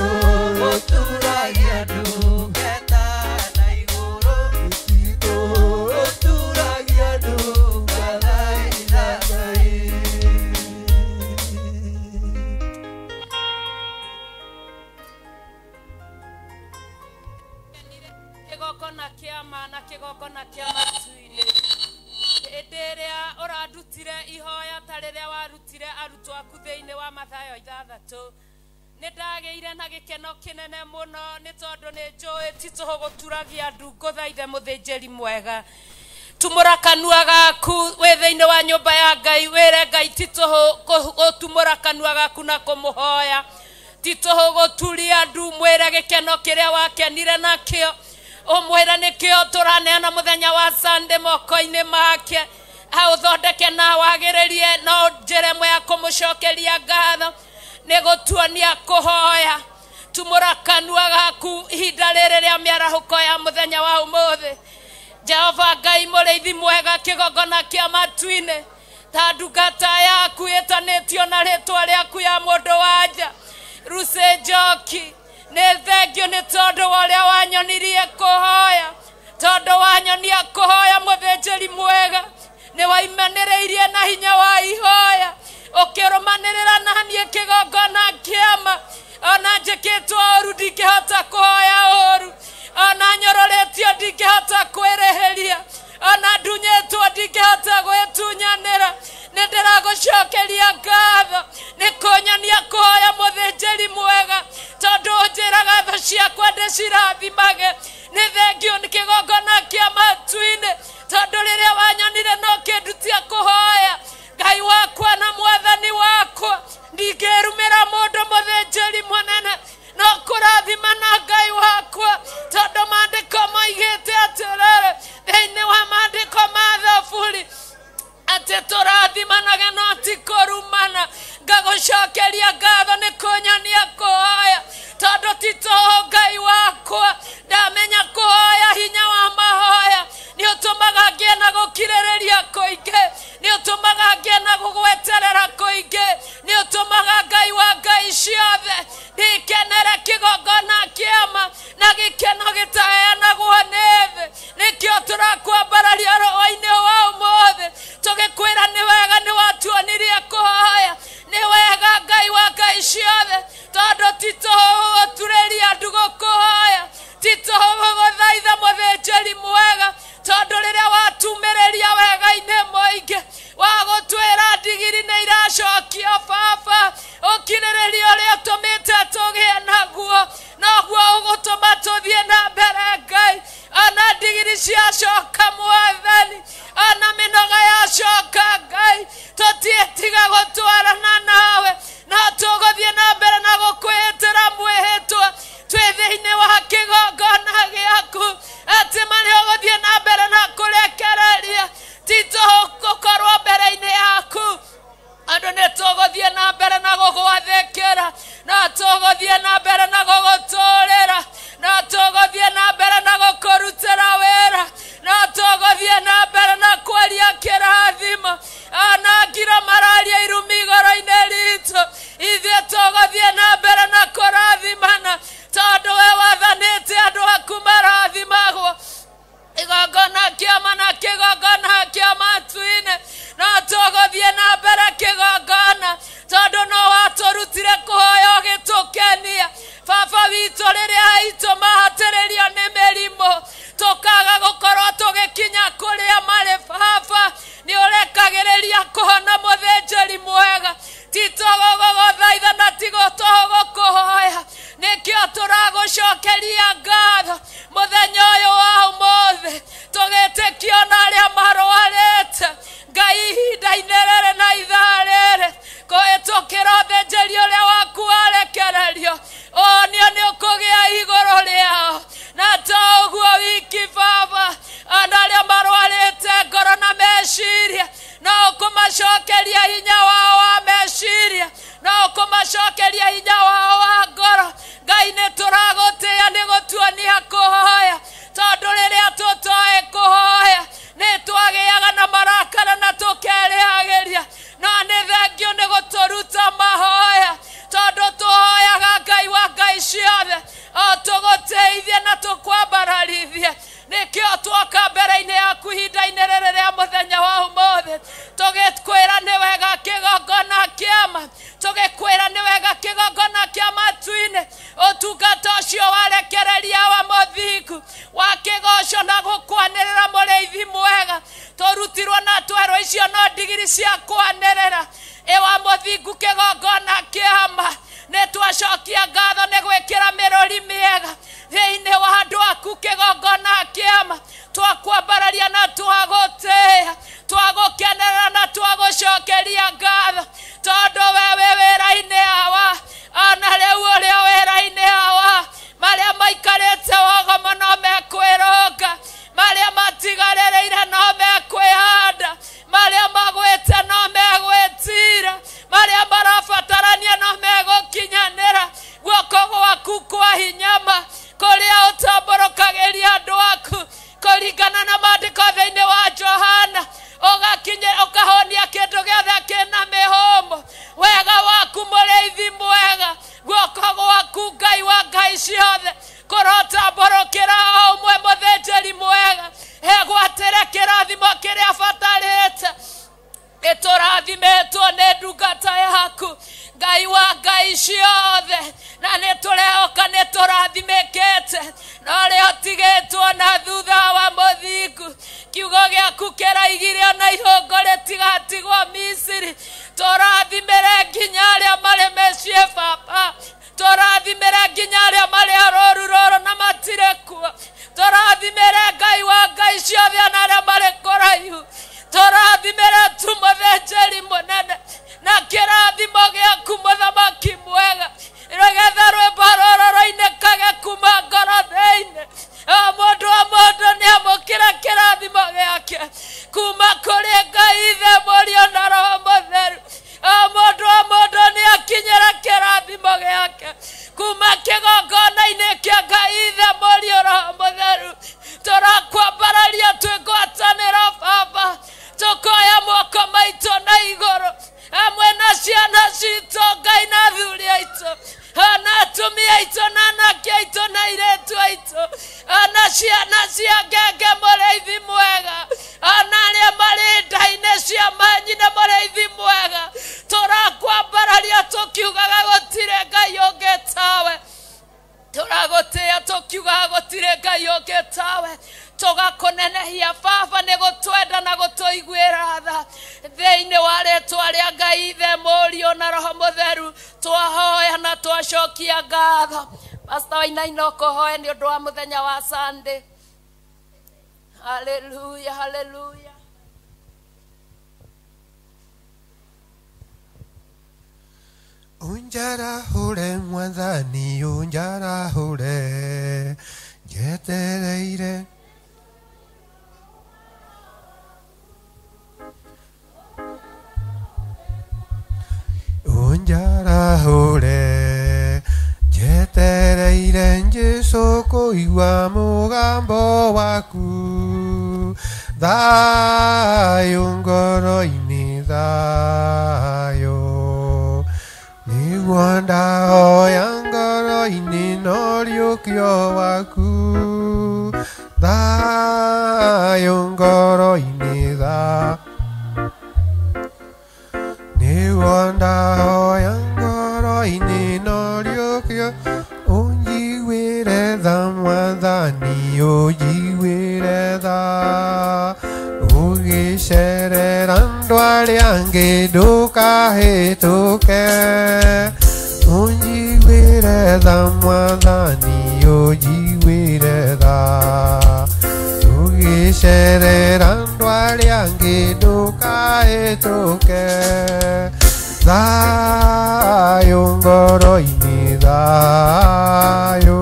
ũturagia ndungata na igũrũ titũ ũturagia ndungata Ngai. Kĩgongona kĩa ma na kĩgongona kĩa matu-inĩ hĩndĩ ĩrĩa ũrandutire ihoya ta rĩrĩa warutire arutwo aku thĩinĩ wa Mathayo 6 nĩ ndagĩire na gĩkeno kĩnene mũno nĩ tondũ nĩ njũĩ ti tũhũ gũturagia ndu ngũthaithe mũthĩnjĩri mwega tumũra kanua gaku wĩ thĩinĩ wa nyũmba ya Ngai wĩre Ngai ti tũhũ gũtumũra kanua gaku na kũmũhoya ti tũhũ gũturia ndu mwĩre gĩkeno kĩrĩa wakenire nakĩo ũmwĩre nĩkĩo tũraneana mũthenya wa Sunday moko-inĩ make aũthondeke na wagĩrĩrie no njĩra ĩmwe ya kũmũcokeria ngatho nĩ gũtuonia kũhoya tumũra kanua gaku ihinda rĩrĩ rĩa mĩarahũko ya mũthenya wa ũmũthĩ Jehova Ngai mũrĩithi mwega kĩgongona kĩa matu-inĩ ta ndungata yaku ĩtanĩtio na rĩtwa rĩaku ya mũndũ wanja Lucy Njoki nĩ thengio nĩ tondũ wa ũrĩa wanyonirie kũhoya tondũ wanyonia kũhoya mũthĩnjĩri mwega nĩ waimanĩrĩirie na hinya wa ihoya ũkĩrũmanĩrĩra na niĩ kĩgongona kĩama ona njĩkĩtwo ũru ndingĩhota kũhoya ũru ona nyororetio ndingĩhota kwĩrĩhĩria ona ndunyĩtwo ndingĩhota gwĩtunyanĩra nĩ ndĩragũcokeria ngatho nĩ kũnyonia kũhoya mũthĩnjĩri mwega tondũ ũnjĩraga thũ ciakwa ndĩcirathimage nĩ thengio nĩ kĩgongona kĩa matu-inĩ tondũ rĩrĩa wanyonire no kĩndutia kũhoya Ngai wakwa na mwathani wakwa ndingĩrumĩra mũndũ mũthĩnjĩri mũnene no kũrathima na Ngai wakwa tondũ maandĩko moigĩte atĩrĩrĩ thĩinĩ wa maandĩko ma Thaburi atĩ tũrathimanage no ti kũrumana ngagũcokeria ngatho nĩ kũnyonia kũhoya tondũ ti tũhũ Ngai wakwa ndamenya kũhoya hinya wa mahoya nĩ ũtũmaga ngĩe na gũkirĩrĩria kũingĩ nĩ ũtũmaga ngĩe na gũgweterera kũingĩ nĩ ũtũmaga Ngai wa Ngai ciothe ndikenere kĩgongona kĩama na gĩkeno gĩtaheanagwo nĩ thĩ nĩkĩo tũrakwambararia roho-inĩ wa ũmũthĩ tũgĩkwĩra nĩ wega nĩ watuonirie kũhoya nĩ wega Ngai wa Ngai ciothe tondũ ti tũhũ gũturĩria ndu gũkũhoya ti tũhũ gũgũthaitha mũthĩnjĩri mwega tondũ rĩrĩa watumĩrĩria wega-inĩ mũingĩ wa gũtwĩra ndigiri nĩ iracokio baba ũkirĩrĩria ũrĩa ũtũmĩte tũgĩe naguo noguo ũgũtũma tũthiĩ na mbere Ngai ona ndigiri ciacoka mwathani ona mĩnoga yacoka Ngai tũtiĩtiga gũtwarana nawe no tũgũthiĩ na mbere na gũkwĩhĩtĩra mwĩhĩtwa twĩ thĩinĩ wa kĩgongona gĩaku atĩ marĩa ũgũthiĩ na mbere na kũrekereria ti tũhũ gũkorwo mbere-inĩ yaku andũ nĩ tũgũthiĩ na mbere na gũgwathĩkĩra no tũgũthiĩ na mbere na gũgũtũrĩra no tũgũthiĩ na mbere na gũkũrutĩra wĩra no tũgũthiĩ na mbere na kwaria kĩrathimo ona ngira mararia irumi igoro-inĩ ritũ ithuĩ tũgũthiĩ na mbere na kũrathimana tondũ Kũgoco na gũkwanĩrĩra mũrĩithi mwega tũrutirwo na twerwo icio no ndigiri cia kwanĩrĩra ĩwa mũthingu kĩgongona kĩama nĩ twacokia ngatho nĩ gwĩkĩra mĩrũri mĩega thĩinĩ wa andũ aku kĩgongona kĩama twakwambararia na twagũtĩĩa twagũkenerera na twagũcokeria ngatho tondũ we wĩ wĩra-inĩ awa ona rĩu ũrĩ wĩra-inĩ awa marĩa maikarĩte wogomo no mekwĩrũnga marĩa matigarĩrĩire no mekwĩhanda marĩa magwĩte no megwĩtira marĩa marabatarania no megũkinyanĩra guoko gwaku kwa hinyama kũrĩa ũtambũrũkagĩria andũ aku kũringana na maandĩko thĩinĩ wa Johana ũgakinya ũkahonia kĩndũ gĩothe kĩna mĩhũmũ wega waku mũrĩithi mwega guoko gwaku Ngai wa ngai ciothe kũrotambũrũkĩra o ũmwe mũthĩnjĩri mwega egwatĩre kĩrathimo kĩrĩa abatarĩte nĩtũrathimĩtwo nĩ ndungata yaku Ngai wa ngai ciothe na nĩtũrehoka nĩtũrathimĩkĩte na ũrĩa ũtigĩtwo na thutha wa mũthingu kiugo gĩaku kĩraigire ona ihũngũ rĩtigatigwo Misiri tũrathimĩre nginya arĩa marĩ mĩciĩ baba tũrathimĩre nginya arĩa marĩ arũru rũrũ na matirĩ kuo tũrathimĩre Ngai wa ngai ciothe ona arĩa marĩ kũraihu tũrathimĩre tu mũthĩnjĩri mũnene na kĩrathimo gĩaku mũthamaki mwega nĩgetha rwĩmbo rũrũ rũinĩkage kuma ngoro thĩinĩ o mũndũ o mũndũ nĩamũkĩre kĩrathimo gĩake kuma kũrĩ Ngai Ithe Mũriũ na Roho Mũtheru o mũndũ o mũndũ nĩakinyĩre kĩrathimo gĩake kuma kĩgongona-inĩ kĩa Ngai Ithe Mũriũ Roho Mũtheru tũrakwambararia twĩ ngwatanĩro baba tũkoya moko maitũ na igũrũ hamwe na ciana citũ Ngai na athuri aitũ ona atumia aitũ na anake aitũ na airĩtu aitũ ona ciana cia ngenge mũrĩithi mwega ona arĩa marĩ nda-inĩ cia manyina mũrĩithi mwega tũrakwambararia tũkiugaga gũtirĩ Ngai ũngĩ tawe tũragũtĩĩa tũkiugaga gũtirĩ Ngai ũngĩ tawe tũgakũnenehia baba nĩ gũtwenda na gũtũiguĩra tha thĩinĩ wa rĩtwa rĩa Ngai Ithe Mũriũ na Roho Mũtheru twahoya na twacokia ngatho. Pastor Wainaina ũkũhoe nĩ ũndũ wa mũthenya wa Sunday. Hallelujah, hallelujah. Unjarahũre mwathani unjarahũre njetereire unjarahũre njetereire Jesũ kũigua mũgambo waku thayũ ngoro-inĩ thayũ nĩguo ndahoya ngoro-inĩ no riũkio waku thayũ ngoro-inĩ tha nĩguo ndahoya ngoro-inĩ no riũkio ũnjiguĩre tha mwathani ũnjiguĩre tha ũgĩcerera andũ arĩa angĩ ndũkahĩtũke ũnjiguĩre tha mwathani ũnjiguĩre tha ũgĩcerera andũ arĩa angĩ ndũkahĩtũke thayũ ngoro-inĩ thayũ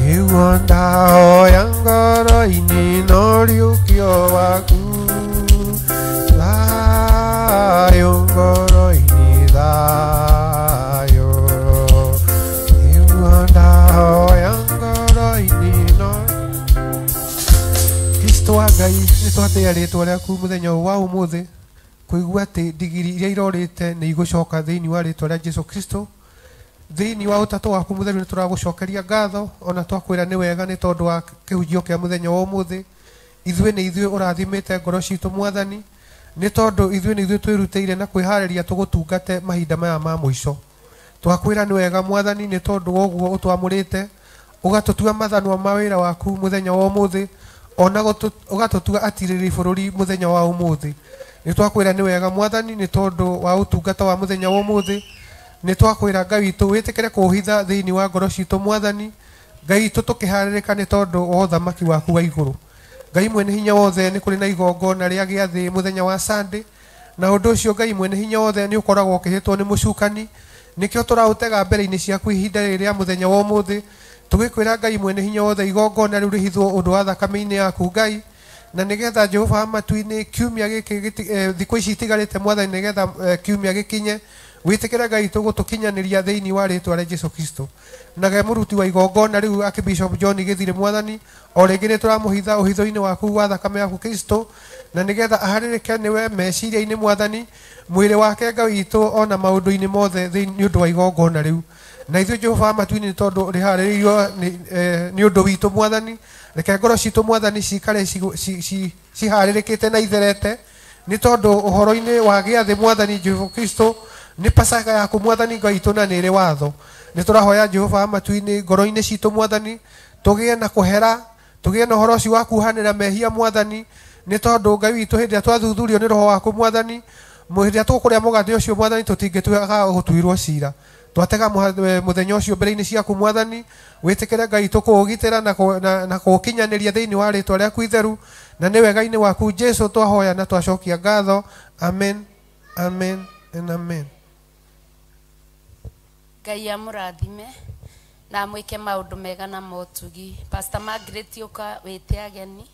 nĩguo ndahoya ngoro-inĩ no riũkio waku thayũ ngoro-inĩ thayũ nĩguo ndahoya ngoro-inĩ no Kristo wa Ngai nĩ twatĩĩa rĩtwa rĩaku mũthenya ũyũ wa ũmũthĩ kũigua atĩ ndigiri iria irorĩte nĩ igũcoka thĩinĩ wa rĩtwa rĩa Jesũ Kristo thĩinĩ wa ũtatũ waku mũtheru nĩ tũragũcokeria ngatho ona twakwĩra nĩ wega nĩ tondũ wa kĩhunjio kĩa mũthenya wa ũmũthĩ ithuĩ nĩ ithuĩ ũrathimĩte ngoro citũ mwathani nĩ tondũ ithuĩ nĩ ithuĩ twĩrutĩire na kwĩharĩria tũgũtungate mahinda maya ma mũico twakwĩra nĩ wega mwathani nĩ tondũ wa ũguo ũtwamũrĩte Ũgatũtua mathanwa ma wĩra waku mũthenya wa ũmũthĩ, ona ũgatũtua atirĩrĩri bũrũri mũthenya wa ũmũthĩ. Nĩ twakwĩra nĩ wega Mwathani nĩ tondũ wa ũtungata wa mũthenya wa ũmũthĩ. Nĩ twakwĩra Ngai witũ wĩtĩkĩre kũũhitha thĩinĩ wa ngoro citũ Mwathani. Ngai witũ tũkĩharĩrĩka nĩ tondũ wa ũthamaki waku wa igũrũ. Ngai mwene hinya wothe nĩ kũrĩ na igongona rĩa gĩathĩ mũthenya wa Sunday, na ũndũ ũcio Ngai mwene hinya wothe nĩ ũkoragwo ũkĩhĩtwo nĩ mũcukani. Nĩkĩo tũraũtega mbere-inĩ ciaku ihinda rĩrĩ rĩa mũthenya wa ũmũthĩ, tũgĩkwĩra Ngai mwene hinya wothe igongona rĩu rĩhithwo ũndũ wa thakame-inĩ yaku Ngai, na nĩgetha Jehova wa matu-inĩ kiumia gĩkĩ thikũ ici itigarĩte Mwathani, nĩgetha kiumia gĩkinye wĩtĩkĩre Ngai tũgũtũkinyanĩria thĩinĩ wa rĩtwa rĩa Jesu Kristo. Nage mũruti wa igongona rĩu Archbishop John Gĩthirĩ Mwathani, o rĩngĩ nĩ tũramũhitha ũhitho-inĩ waku wa thakame yaku Kristo, na nĩgetha aharĩrĩke nĩwe meciria-inĩ Mwathani, mwĩrĩ wake Ngai witũ ona maũndũ-inĩ mothe nĩ ũndũ wa igongona rĩu. Na ithuĩ Jehova wa matu-inĩ nĩ tondũ rĩharĩrĩirio nĩ ũndũ witũ Mwathani, reke ngoro citũ Mwathani cikare ciharĩrĩkĩte na itherete, nĩ tondũ ũhoro-inĩ wa gĩathĩ Mwathani Jesu Kristo nĩ Pasaka yaku Mwathani Ngai witũ na nĩ ĩrĩ watho. Nĩ tũrahoya Jehova wa matu-inĩ ngoro-inĩ citũ Mwathani tũgĩe na kũhera, tũgĩe na ũhoro ũcio wa kuohanĩra mehia Mwathani, nĩ tondũ Ngai witũ hĩndĩ ĩrĩa twathuthurio nĩ Roho waku Mwathani, hĩndĩ ĩrĩa tũkũrĩa mũgate ũcio Mwathani tũtingĩtuĩka gũtuĩrwo cira. Twatega mũthenya ũcio mbere-inĩ ciaku Mwathani, wĩtĩkĩre Ngai tũkũũgitĩra na kũũkinyanĩria thĩinĩ wa rĩtwa rĩaku itheru, na nĩ wega-inĩ waku Jesu twahoya na twacokia ngatho. Amen, amen and amen. Ngai amũrathime na amwĩke maũndũ mega na motugi. Pastor Margaret ũka wĩte ageni.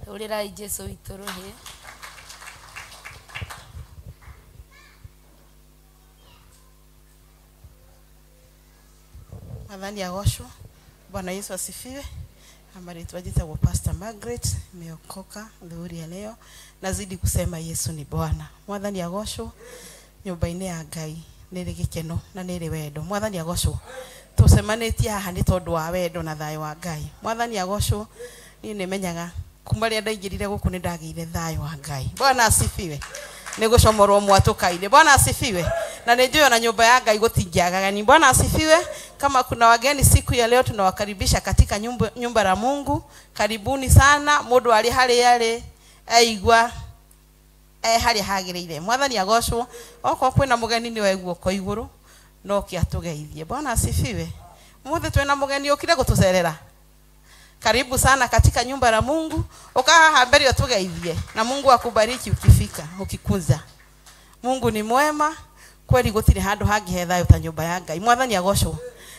Hũrĩrai Jesu witũ rũhĩ. Mwathani agocwo. Bwana Yesu asifiwe. Amarĩtwa njĩtagwo Pastor Margaret, nimeokoka dhuhuri ya leo. Nazidi kusema Yesu ni Bwana. Mwathani agocwo. Nyũmba-inĩ ya Ngai nĩ rĩ gĩkeno na nĩ rĩ wendo. Mwathani agocwo. Tũcemanĩtie haha nĩ tondũ wa wendo na thayũ wa Ngai. Mwathani agocwo. Niĩ nĩ menyaga kuma rĩrĩa ndaingĩrire gũkũ nĩ ndagĩire thayũ wa Ngai. Bwana asifiwe. Nĩ gũcomorwo mwatũka-inĩ. Bwana asifiwe. Na nĩ njũĩ ona nyũmba ya Ngai gũtingĩagagani. Bwana asifiwe. Kama kuna wageni siku ya leo tunawakaribisha katika nyumba la Mungu. Karibuni sana. Mũndũ arĩ harĩa arĩ aigua harĩa hagĩrĩire. Mwathani agocwo. Okorwo kwĩna mũgeni nĩ oe guoko igũrũ no oke atũgeithie. Bwana asifiwe. Mũthĩ twĩna mũgeni ũkire gũtũcerera. Karibu sana katika nyumba la Mungu. Ukaa haha mbere ũtũgeithie na Mungu akubariki ukifika ukikunza. Mungu ni mwema kweli, gũtirĩ handũ hangĩhe thayũ ta nyũmba ya Ngai. Mwathani agocwo.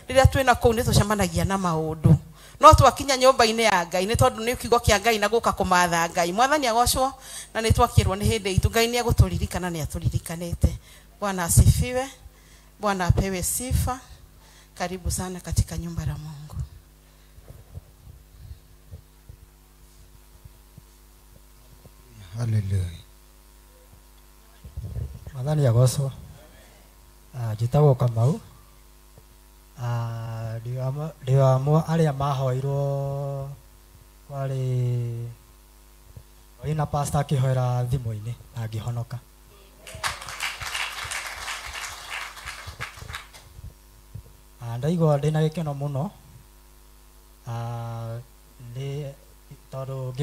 Rĩrĩa twĩna kũu nĩ tũcemanagia na maũndũ, no twakinya nyũmba-inĩ ya Ngai nĩ tondũ nĩ kiugo kĩa Ngai na gũka kũmatha Ngai. Mwathani agocwo. Na nĩ twakĩrwo nĩ hĩndĩ itũ Ngai nĩ egũtũririkana, nĩ atũririkanĩte. Bwana asifiwe. Bwana apewe sifa. Karibu sana katika nyumba la Mungu. Hallelujah. Mwathani agocwo. Njĩtagwo Kamau. Ndĩ wa amwe arĩa mahoirwo kwarĩ na pastor akĩhoera thimũ-inĩ na ngĩhonoka. Ndaigua ndĩna gĩkeno mũno nĩ tondũ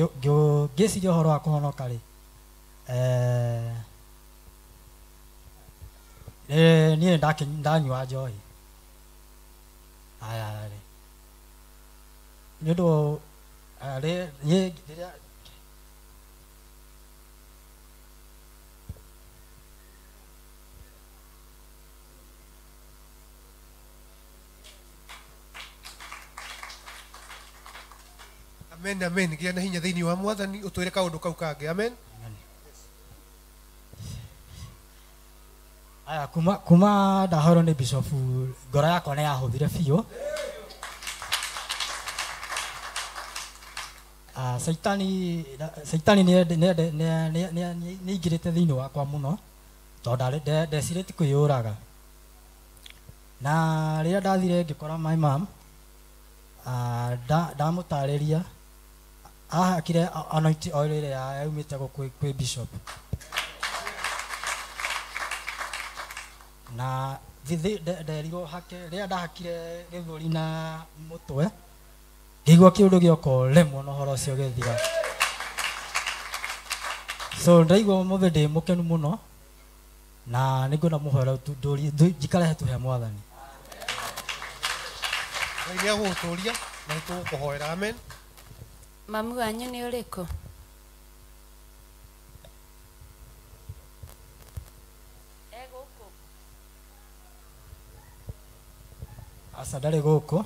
ngĩciria ũhoro wa kũhonoka rĩ, niĩ ndanyua njohi. Aya rĩ, nĩ ũndũ rĩrĩa Amen, amen. Gĩa na hinya thĩinĩ wa Mwathani ũtwĩre kaũndũ kau kangĩ. Amen. Aya, kuma ndahoerwo nĩ bishop ngoro yakwa nĩ yahũthire biũ. Saitani nĩ aingĩrĩte thĩinĩ wakwa mũno tondũ ndecirĩtie kwĩyũraga. Na rĩrĩa ndathire ngĩkora my mom, ndamũtarĩria ahakire anointing oil ĩrĩa yaumĩte kwĩ bishop. Na Nderirwo hake rĩrĩa ndahakire gĩthũri na mũtwe ngĩigua kĩũndũ gĩoka rĩmwe na ũhoro ũcio ũgĩthira. So ndaigua ũmũthĩ ndĩ mũkenu mũno na nĩngwenda mũhoera njikare hetu he mwathani. Ngai nĩ agũgũtũria na nĩtũgũkũhoera. Amen. Mamu wanyu nĩ ũrĩkũ? Aca ndarĩ gũkũ.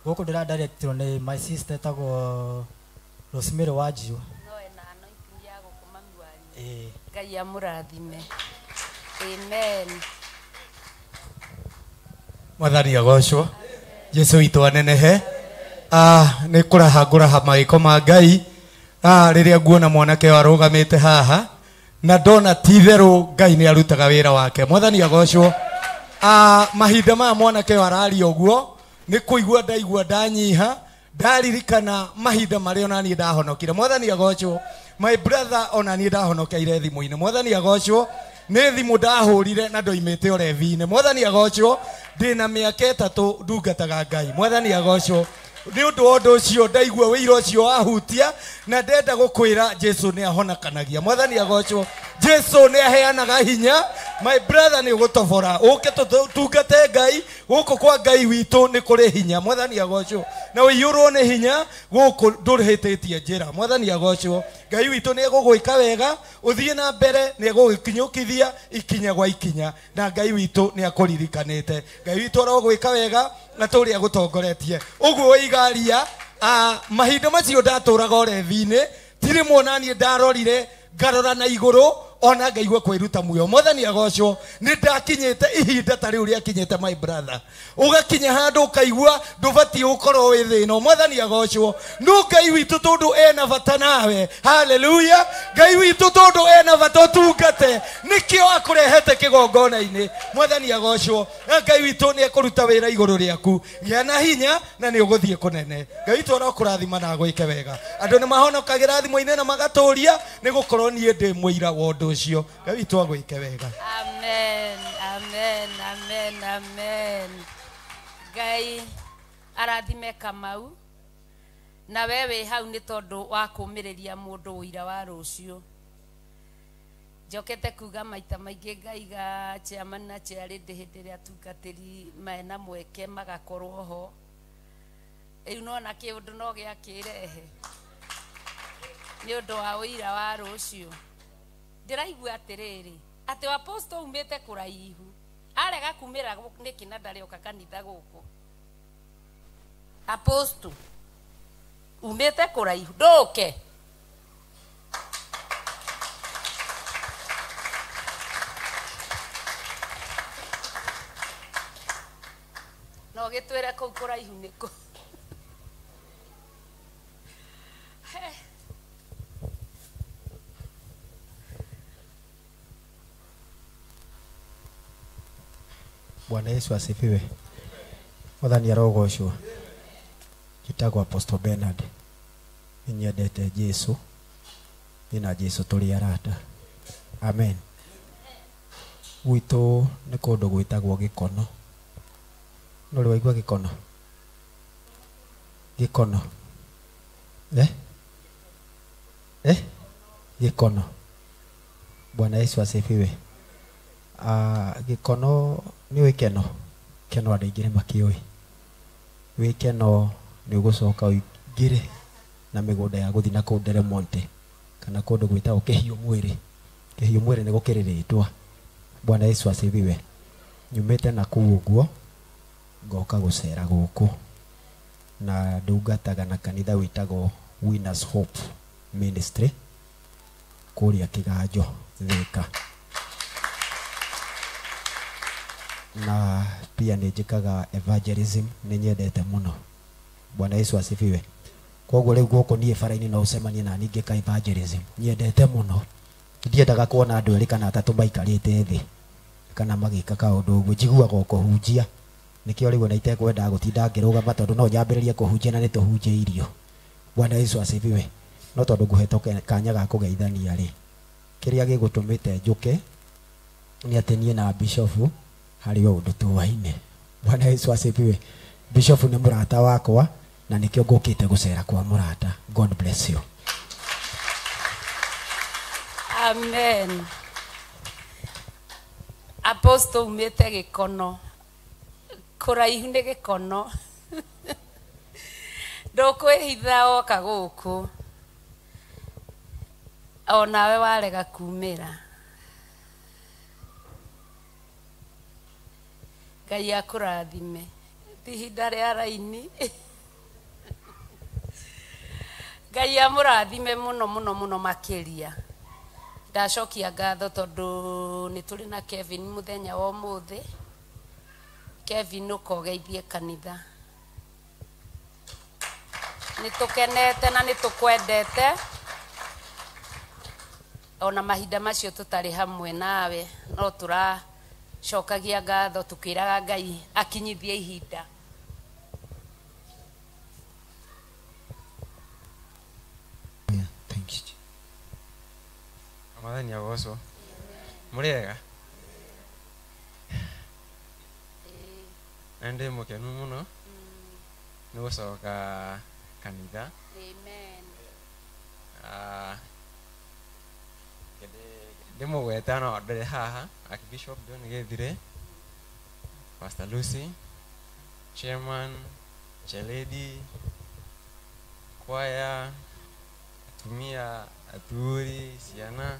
Gũkũ ndĩra directwo nĩ my sister etagwo Rosemary Wanjiũ. No ena anointing ya gũkũ mami wanyu. Ngai amũrathime. Amen. Mwathani agocwo. Jesu witũ anenehe. Nĩ kũraha ngũraha magĩko ma Ngai. Rĩrĩa nguona mwanake ũyũ arũgamĩte haha na ndona ti itherũ Ngai nĩ arutaga wĩra wake. Mwathani agocwo. Mahinda maya mwanake ũyũ araria ũguo nĩ kũigua ndaigua ndanyiha ndaririkana mahinda marĩa ona niĩ ndahonokire. Mwathani agocwo. My brother ona niĩ ndahonokeire thimũ-inĩ. Mwathani agocwo. Nĩ thimũ ndahũrire na ndoimĩte ũrevi-inĩ. Mwathani agocwo. Ndĩna mĩaka 3 ndungataga Ngai. Mwathani agocwo. Nĩ ũndũ wa ũndũ ũcio ndaigua wĩira ũcio wahutia na ndenda gũkwĩra Jesu nĩ ahonokanagia. Mwathani agocwo. Jesu nĩ aheanaga hinya. My brother nĩ ũgũtobora ũke tũtungate Ngai. Gũkũ kwa Ngai witũ nĩ kũrĩ hinya. Mwathani agocwo. Na ũiyũrwo nĩ hinya gũkũ ndũhĩtĩtie njĩra. Mwathani agocwo. Ngai witũ nĩ egũgwĩka wega ũthiĩ na mbere nĩ egũgĩkinyũkithia ikinya gwa ikinya na Ngai witũ nĩ akũririkanĩte. Ngai witũ arogwĩka wega na tũrĩa agũtongoretie. Ũguo waigaria mahinda macio ndatũraga ũrevi-inĩ ti rĩmwe ona niĩ ndarorire ngarora na igũrũ ona ngaigua kwĩruta muoyo. Mwathani agocwo. Nĩ ndakinyĩte ihinda ta rĩu rĩakinyĩte my brother. Ũgakinya handũ ũkaigua ndũbatiĩ gũkorwo wĩ thĩ ĩno. Mwathani agocwo. No Ngai witũ tondũ ena bata nawe. Hallelujah. Ngai witũ tondũ ena bata ũtungate nĩkĩo akũrehete kĩgongona-inĩ. Mwathani agocwo. Na Ngai witũ nĩ ekũruta wĩra igũrũ rĩaku. Gĩa na hinya na nĩ ũgũthiĩ kũnene. Ngai witũ arokũrathima na agwĩke wega. Andũ nĩ mahonokagĩra thimũ-inĩ na magatũria nĩ gũkorwo niĩ ndĩ mũira wa ũndũ ũcio. Ngai witũ agwĩke wega. Amen, amen, amen, amen. Ngai arathime Kamau na we wĩ hau nĩ tondũ wa kũmĩrĩria mũndũ ũira wa rũciũ. Njokete kuga maita maingĩ ngaiga chairman na chairlady hĩndĩ ĩrĩa atungatĩri mena mweke magakorwo ho. Rĩu nona kĩũndũ no gĩakĩrehe nĩ ũndũ wa ũira wa rũciũ. Ndĩraigua atĩrĩrĩ atĩ apostle umĩte kũraihu arega kumĩra nĩkĩ na ndarĩoka kanitha gũkũ. Apostle umĩte kũraihu ndũke. No gĩtwĩre kũu kũraihu nĩkũ. Bwana Yesu asifiwe. Mwathani arogocwo. Njĩtagwo Apostle Bernard. Nĩnyendete Jesu. Niĩ na Jesu tũrĩ arata. Amen. Gwitũ nĩ kũndũ gwĩtagwo Gĩkono. No rĩ waigua Gĩkono? Gĩkono. Eh? Eh? Gĩkono. Bwana Yesu asifiwe. Gĩkono nĩ ũĩ Keno. Keno andũ aingĩ nĩ makĩũĩ. Wĩ Keno nĩ ũgũcoka ũingĩre na mĩgũnda ya gũthiĩ na kũu Nderemonte kana kũndũ gwĩtagwo Kĩhiũ Mwĩrĩ. Kĩhiũ Mwĩrĩ nĩ gũkĩrĩ rĩtwa. Bwana Yesu asifiwe. Nyumĩte na kũu ũguo ngoka gũcera gũkũ na ndungataga na kanitha wĩtagwo Winners Hope Ministry kũrĩa Kĩganjo Thĩka. Na pia nĩ njĩkaga evangelism, nĩ nyendete mũno. Bwana Yesu asifiwe. Koguo rĩu gũkũ niĩ bara-inĩ no ũcemanie na niĩ ngĩka evangelism, nyendete mũno. Ndiendaga kuona andũ erĩ kana atatũ maikarĩte thĩ kana magĩka kaũndũ ũguo, njiguaga o kũhunjia. Nĩkĩo rĩu ona itekwendaga gũtinda ngĩrũgama tondũ no nyambĩrĩrie kũhunjia na nĩtũhunjĩirio. Bwana Yesu asifiwe. No tondũ ngũhetwo kanya ga kũgeithania rĩ, kĩrĩa gĩgũtũmĩte njũke Nĩ atĩ niĩ na Bishop harĩ o ũndũ tũwaine. Bwana Yesu asifiwe. Bishop nĩ mũrata wakwa na nĩkĩo ngũkĩte gũcera kwa mũrata. God bless you. Amen. Apostle umĩte gĩkono, kũraihu nĩ gĩkono, ndũkwĩhitha woka gũkũ, onawe warega kumĩra. Ngai akũrathime. Ti ihinda rĩa raini. Ngai amũrathime mũno mũno mũno makĩria. Ndacokia ngatho tondũ nĩ tũrĩ na Kevin mũthenya wa ũmũthĩ. Kevin ũkogeithie kanitha. Nĩ tũkenete na nĩ tũkwendete. Ona mahinda macio tũtarĩ hamwe nawe, no tũracokagia ngatho tũkĩraga Ngai akinyithie ihinda. Thank you. Mwathani agocwo. Mũrĩega? Na ndĩ mũkenu mũno nĩ gũcoka kanitha. Amen. Ndĩmũgweta no ndĩrĩ haha Archbishop John Gĩthire, Pastor Lucy, Chairman, Chairlady, choir, atumia, athuri, ciana.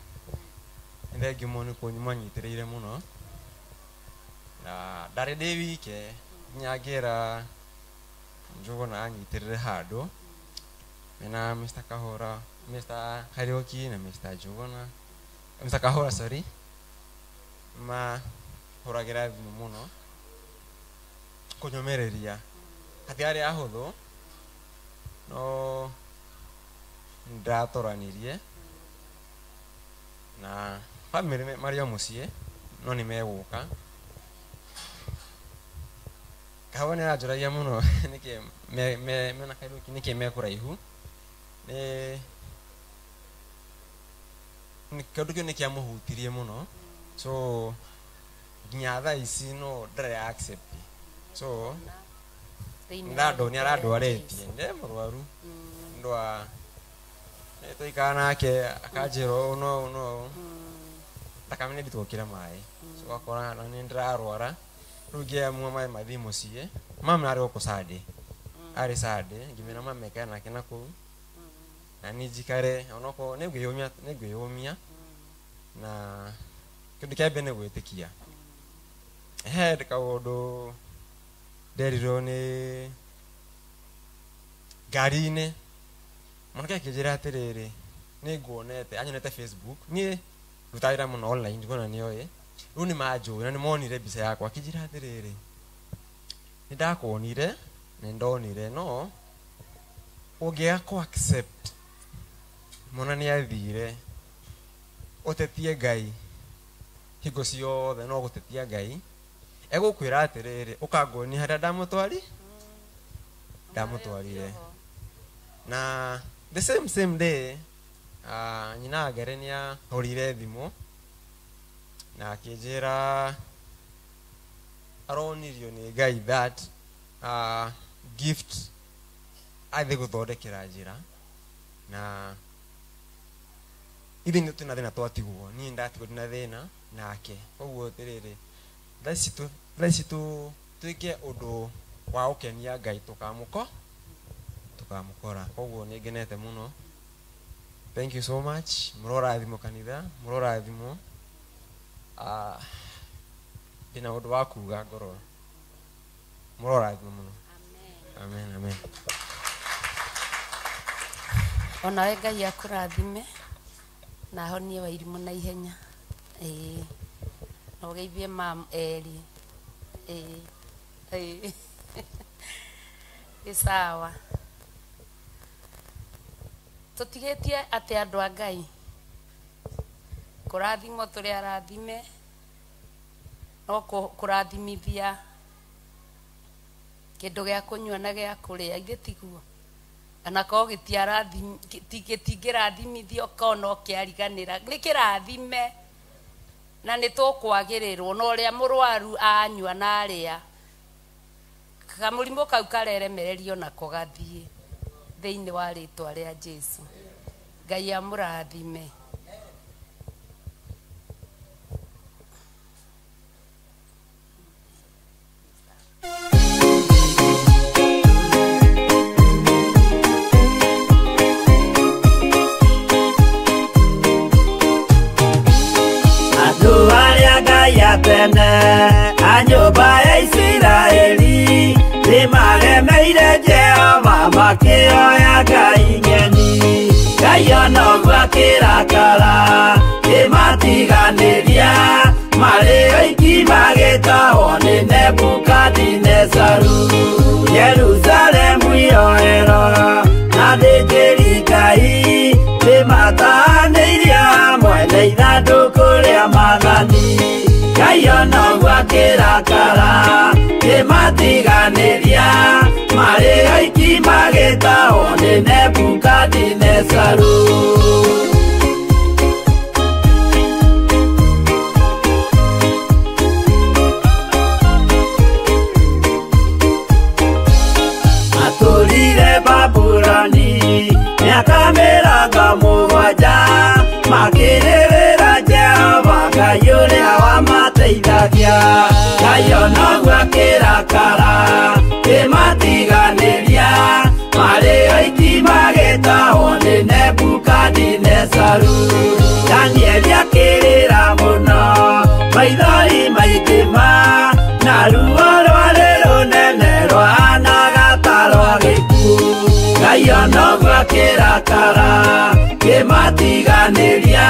Nĩ thengiũ mũno nĩ mwanyitĩrĩire mũno. Na ndarĩ ndĩ wike nginya ngĩra Njũgũna anyitĩrĩre handũ mena Mr. Kahora, Mr. Kariũki na Mr. Njũgũna, Mr. Kahora sorry, mahũragĩra thimũ mũno kũnyũmĩrĩria. Hatiarĩ ahũthũ no nĩndatoranirie na family marĩ o mũciĩ no nĩ megũka. Kahora nĩ aranjũragia mũno nĩkĩ mena Kariũki nĩkĩ me kũraihu. Nĩ kĩũndũ kĩu nĩ kĩamũhutirie mũno, so nginya thaa ici no ndarĩ accept. So ndandũ nĩ arandwarĩtie, ndĩ mũrwaru nĩ wa twaikara nake akanjĩra ũũ no ũũ no ũũ, thakame nĩ nditũ gũkĩra maĩ, so ũgakora na nĩ ndĩrarwara. Rĩu ngĩamua maĩ mathiĩ mũciĩ. Mama arĩ gũkũ Sunday, arĩ Sunday ngĩmwĩra mama ekare nake na kũu na niĩ njikare onokorwo nĩ ngwĩyũmia na kĩndũ kĩa mbere nĩ gwĩtĩkia. He kaũndũ nderirwo nĩ ngari-inĩ, mwanake akĩnjĩra atĩrĩrĩ, nĩ nguonete, anyonete Facebook, niĩ ndutaga wĩra mũno online, ndikuona nĩoĩ, rĩu nĩ manjũĩ na nĩ monire mbica yakwa. Akĩnjĩra atĩrĩrĩ, nĩ ndakuonire, nĩ ndonire, no ũngĩaga kũ accept mwana nĩ athire, ũtetie Ngai hingo ciothe, no gũtetia Ngai egũkwĩra atĩrĩrĩ, ũkanguonia harĩa ndamũtwarire. Na the same day nyina Ngere nĩ ahũrire thimũ na akĩnjĩra aronirio nĩ Ngai that gift athiĩ gũthondekera njĩra, na ithuĩ nĩ twĩna thĩna twatigwo, niĩ ndatigwo ndĩna thĩna nake. Koguo atĩrĩrĩ, thaa ici twĩke ũndũ wa gũkenia Ngai, tũkamũkora. Koguo nĩ ngenete mũno. Thank you so much. Mũrorathimwo kanitha, mũrorathimwo. Ndĩna ũndũ wa kuga ngoro. Mũrorathimwo mũno. Amen, amen. Onawe Ngai akũrathime na ahonie Wairimũ na ihenya. Ĩĩ. Na ũgeithie mam erĩ. Ĩĩ. Ĩĩ. Ĩ sawa. Tũtigĩtie atĩ andũ a Ngai kũrathimwo tũrĩ arathime, no kũrathimithia kĩndũ gĩa kũnyua na gĩa kũrĩa, ithe tiguo? Kana korwo gĩtingĩrathimithio korwo no kĩariganĩra, nĩ kĩrathime. Na nĩ tũkwagĩrĩrwo na ũrĩa mũrwaru anyua na arĩa kamũrimũ kau kareremererio nako gathiĩ thĩinĩ wa rĩtwa rĩa Jesu. Ngai amũrathime. Andũ arĩa Ngai atene a nyũmba ya Isiraeli nĩmaremeire Jehova makĩoya ngai ng'eni. Ngai ona ũguo akĩrakara kĩmatiganĩria marĩ oiki magĩtahwo nĩ Nebukadinezaru. Jerusalemu iroero na athĩnjĩri Ngai nĩmatahanĩirie hamwe na ithandũkũ rĩa maathani. Ngai ona ũguo akĩrakara kĩmatiganĩria marĩ oiki magĩtahwo nĩ Nebukadinezaru. Matũrire Babuloni mĩaka 70 makĩrĩrĩra Jehova Ngai ũrĩa wamateithagia. Ngai ona ũguo akĩrakara kĩmatiganĩria marĩ oiki magĩtahwo nĩ Nebukadinezaru. Danieli akĩrĩra mũno maithori maingĩ ma na ruo rwarĩ rũnene rwahanaga ta rwa gĩkuũ. Ngai ona ũguo akĩrakara kĩmatiganĩria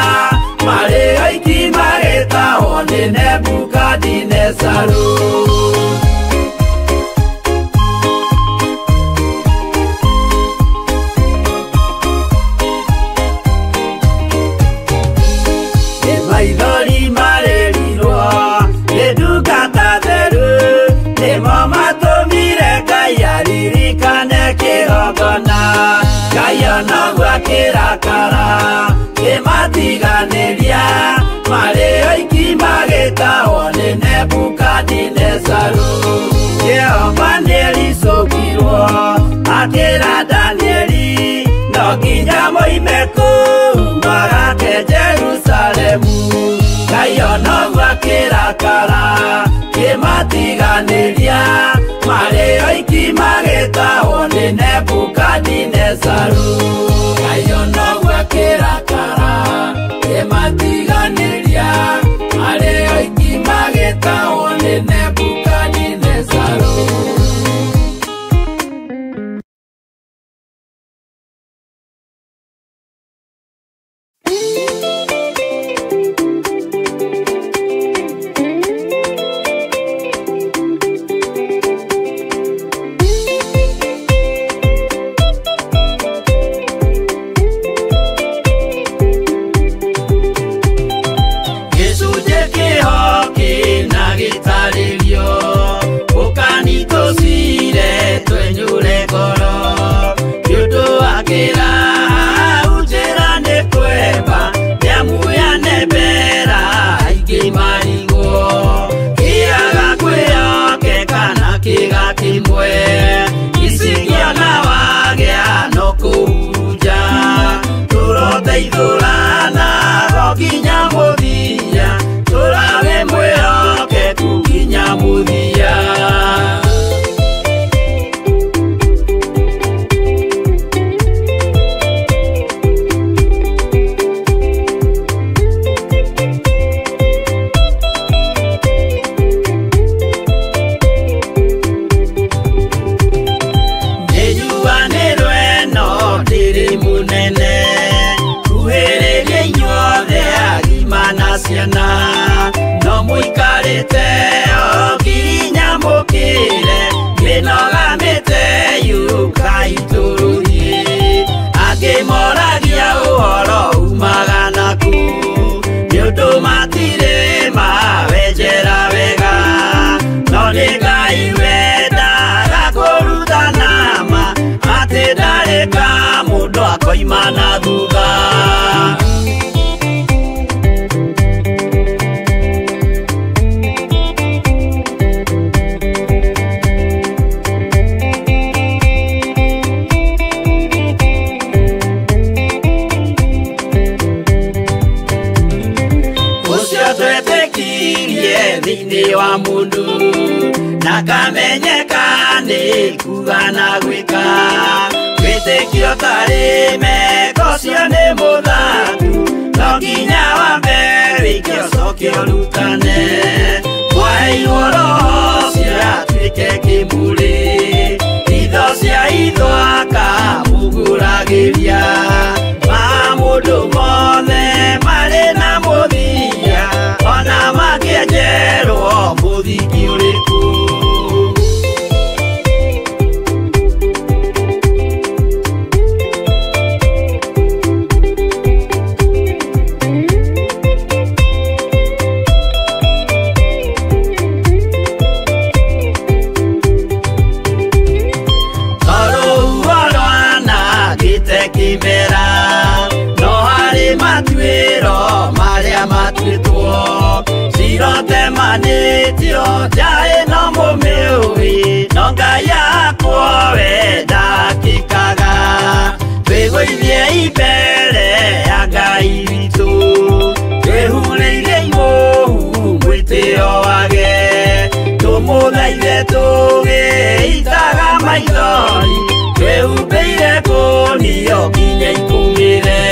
marĩ oiki magĩtahwo nĩ Nebukadinezaru. Nĩ maithori marĩrirwo nĩ ndungata theru nĩmo matũmire Ngai aririkane kĩgongona. Ngai ona ũguo akĩrakara kĩmatiganĩria marĩ oiki magĩtahwo nĩ Nebukadinezaru. Jehova nĩericũkirwo akĩra Danieli no nginya moime kũu magake Jerusalemu. Ngai ona ũguo akĩrakara kĩmatiganĩria marĩ oiki magĩtahwo nĩ Nebukadinezaru. Ngai ona ũguo akĩrakara kĩmatiganĩria marĩ oiki magĩtahwo nĩ Nebukadinezaru. Gĩcunjĩ kĩho kĩna gĩtarĩrio ũkanitũcire twenyũre ngoro nĩ ũndũ wa kĩraha njĩra nĩ kwemba nĩamu yanembera aingĩ marigwo kĩaga kwĩhokeka na kĩga kĩmwe icingĩona wagĩa no kũhurunja tũroteithũrana go nginya mũthia tũrawe mwĩhokeku nginya mũthia. Nĩnjuanĩrwo ĩno ndĩrĩ mũnene kuhĩrĩria inyuothe agima na ciana no mũikarĩte o nginya mũkĩre mĩnoga mĩte yũkai tũrũthiĩ angĩ moragia ũhoro umaga naku nĩ ũndũ matirĩ mawenjera wega no nĩ Ngai wendaga kũrutana ma atĩ ndarĩ ka mũndũ akoima na thutha. thĩinĩ wa mũndũ na kamenyeka nĩ kuga na gwĩka wĩtĩkio tarĩ meko cio nĩ mũthaku no nginya wambe wĩke ũcoke ũrutane mwaheirwo roho ũcio atuĩke kĩmũrĩ itho cia itho akamũgũragĩria ma mũndũ mothe marĩ na mũthia ona makĩenjerwo mũthingi ũrĩkũ. Kimera no harĩ matuĩro marĩa matuĩtwo cirotemanĩtio njaĩ no mũmĩũĩ no Ngai yakwo we ndakĩkaga twĩgũithie mbere ya Ngai witũ twĩhurĩire imũhu mwĩtĩo wage tũmũthaithe tũgĩitaga maithori twĩhumbĩire kũnio nginya ikũmĩre.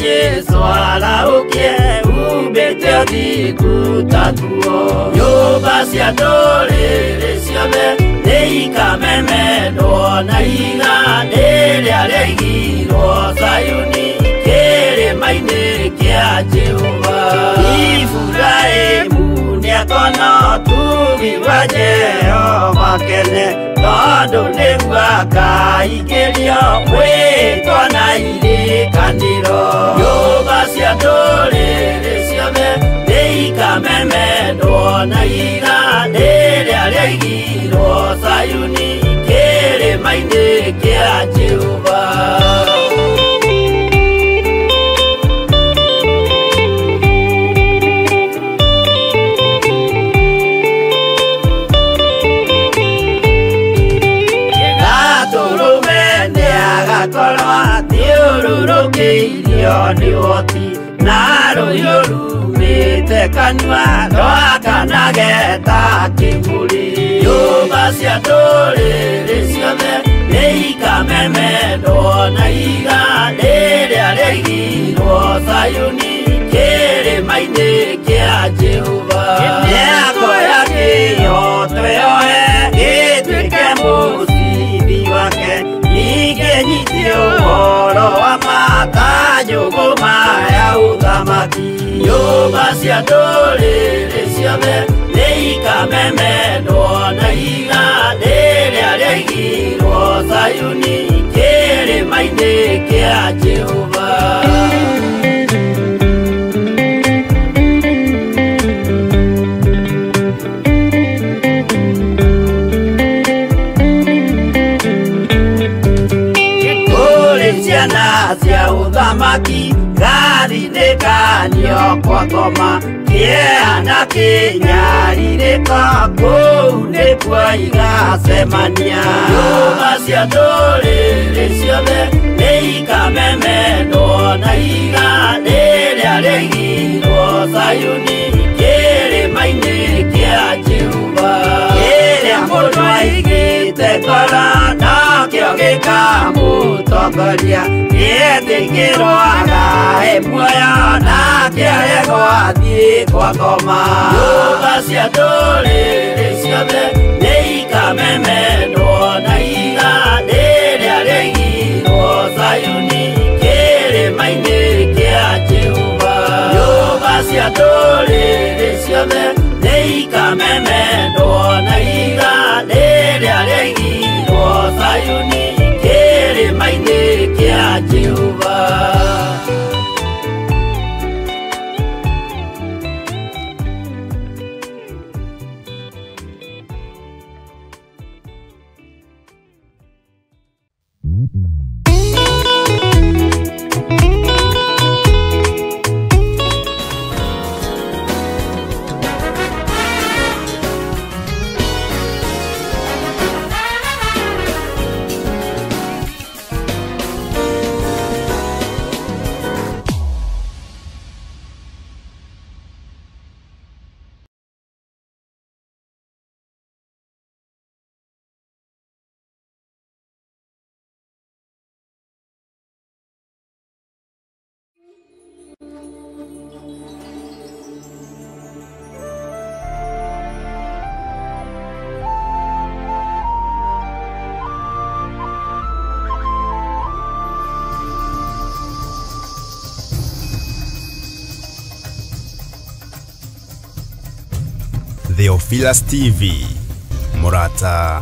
Jesu araukie umbĩte ũthingu ta nguo nyũmba cia ndũrĩrĩ ciothe nĩikamemendwo na ihiga rĩrĩa rĩaigirwo Zayuni kĩrĩma-inĩ kĩa Jehova. Iburahĩmu nĩakona ũtugi wa Jehova kene tondũ nĩguo akaingĩrio mwĩtwa na irĩkanĩro nyũmba cia ndũrĩrĩ ciothe nĩikamemendwo na ihiga rĩrĩa rĩaigirwo Zayuni kĩrĩma-inĩ kĩa Jehova. Thiũrũrũkĩirio nĩ ũhoti na rũhiũ rumĩte kanua rwakanage ta kĩmũrĩ nyũmba cia ndũrĩrĩ ciothe nĩikamemendwo na ihiga rĩrĩa rĩaigirwo Zayuni kĩrĩma-inĩ kĩa Jehova. Mĩako ya kĩhooto yoe ĩtuĩke mũcibi wake ningĩ nyite ũhoro wa matanjũgũma ya ũthamaki nyũmba cia ndũrĩrĩ ciothe nĩikamemendwo na ihiga rĩrĩa rĩaigirwo Zayuni kĩrĩma-inĩ kĩa Jehova. Ciana cia ũthamaki gathinĩkanio kwa ngoma kĩeha na kĩnyarirĩko kũu nĩkuo igacemania nyũmba cia ndũrĩrĩ ciothe nĩikamemendwo na ihiga rĩrĩa rĩaigirwo Zayuni kĩrĩma-inĩ kĩa Jehova. Kĩrĩa mũndũ aigĩte Nĩaiguĩte ngoro nakĩo gĩkamũtongoria nĩetĩkĩrwo agae muoyo nake aregwo athiĩ kwa ngoma. Nyũmba cia ndũrĩrĩ ciothe nĩikamemendwo na ihiga rĩrĩa rĩaigirwo Zayuni kĩrĩma-inĩ kĩa Jehova. Nyũmba cia ndũrĩrĩ ciothe nĩikamemendwo na ihiga rĩrĩa rĩaigirwo Zayuni kĩrĩma-inĩ kĩa Jehova. Theophilus TV, Murata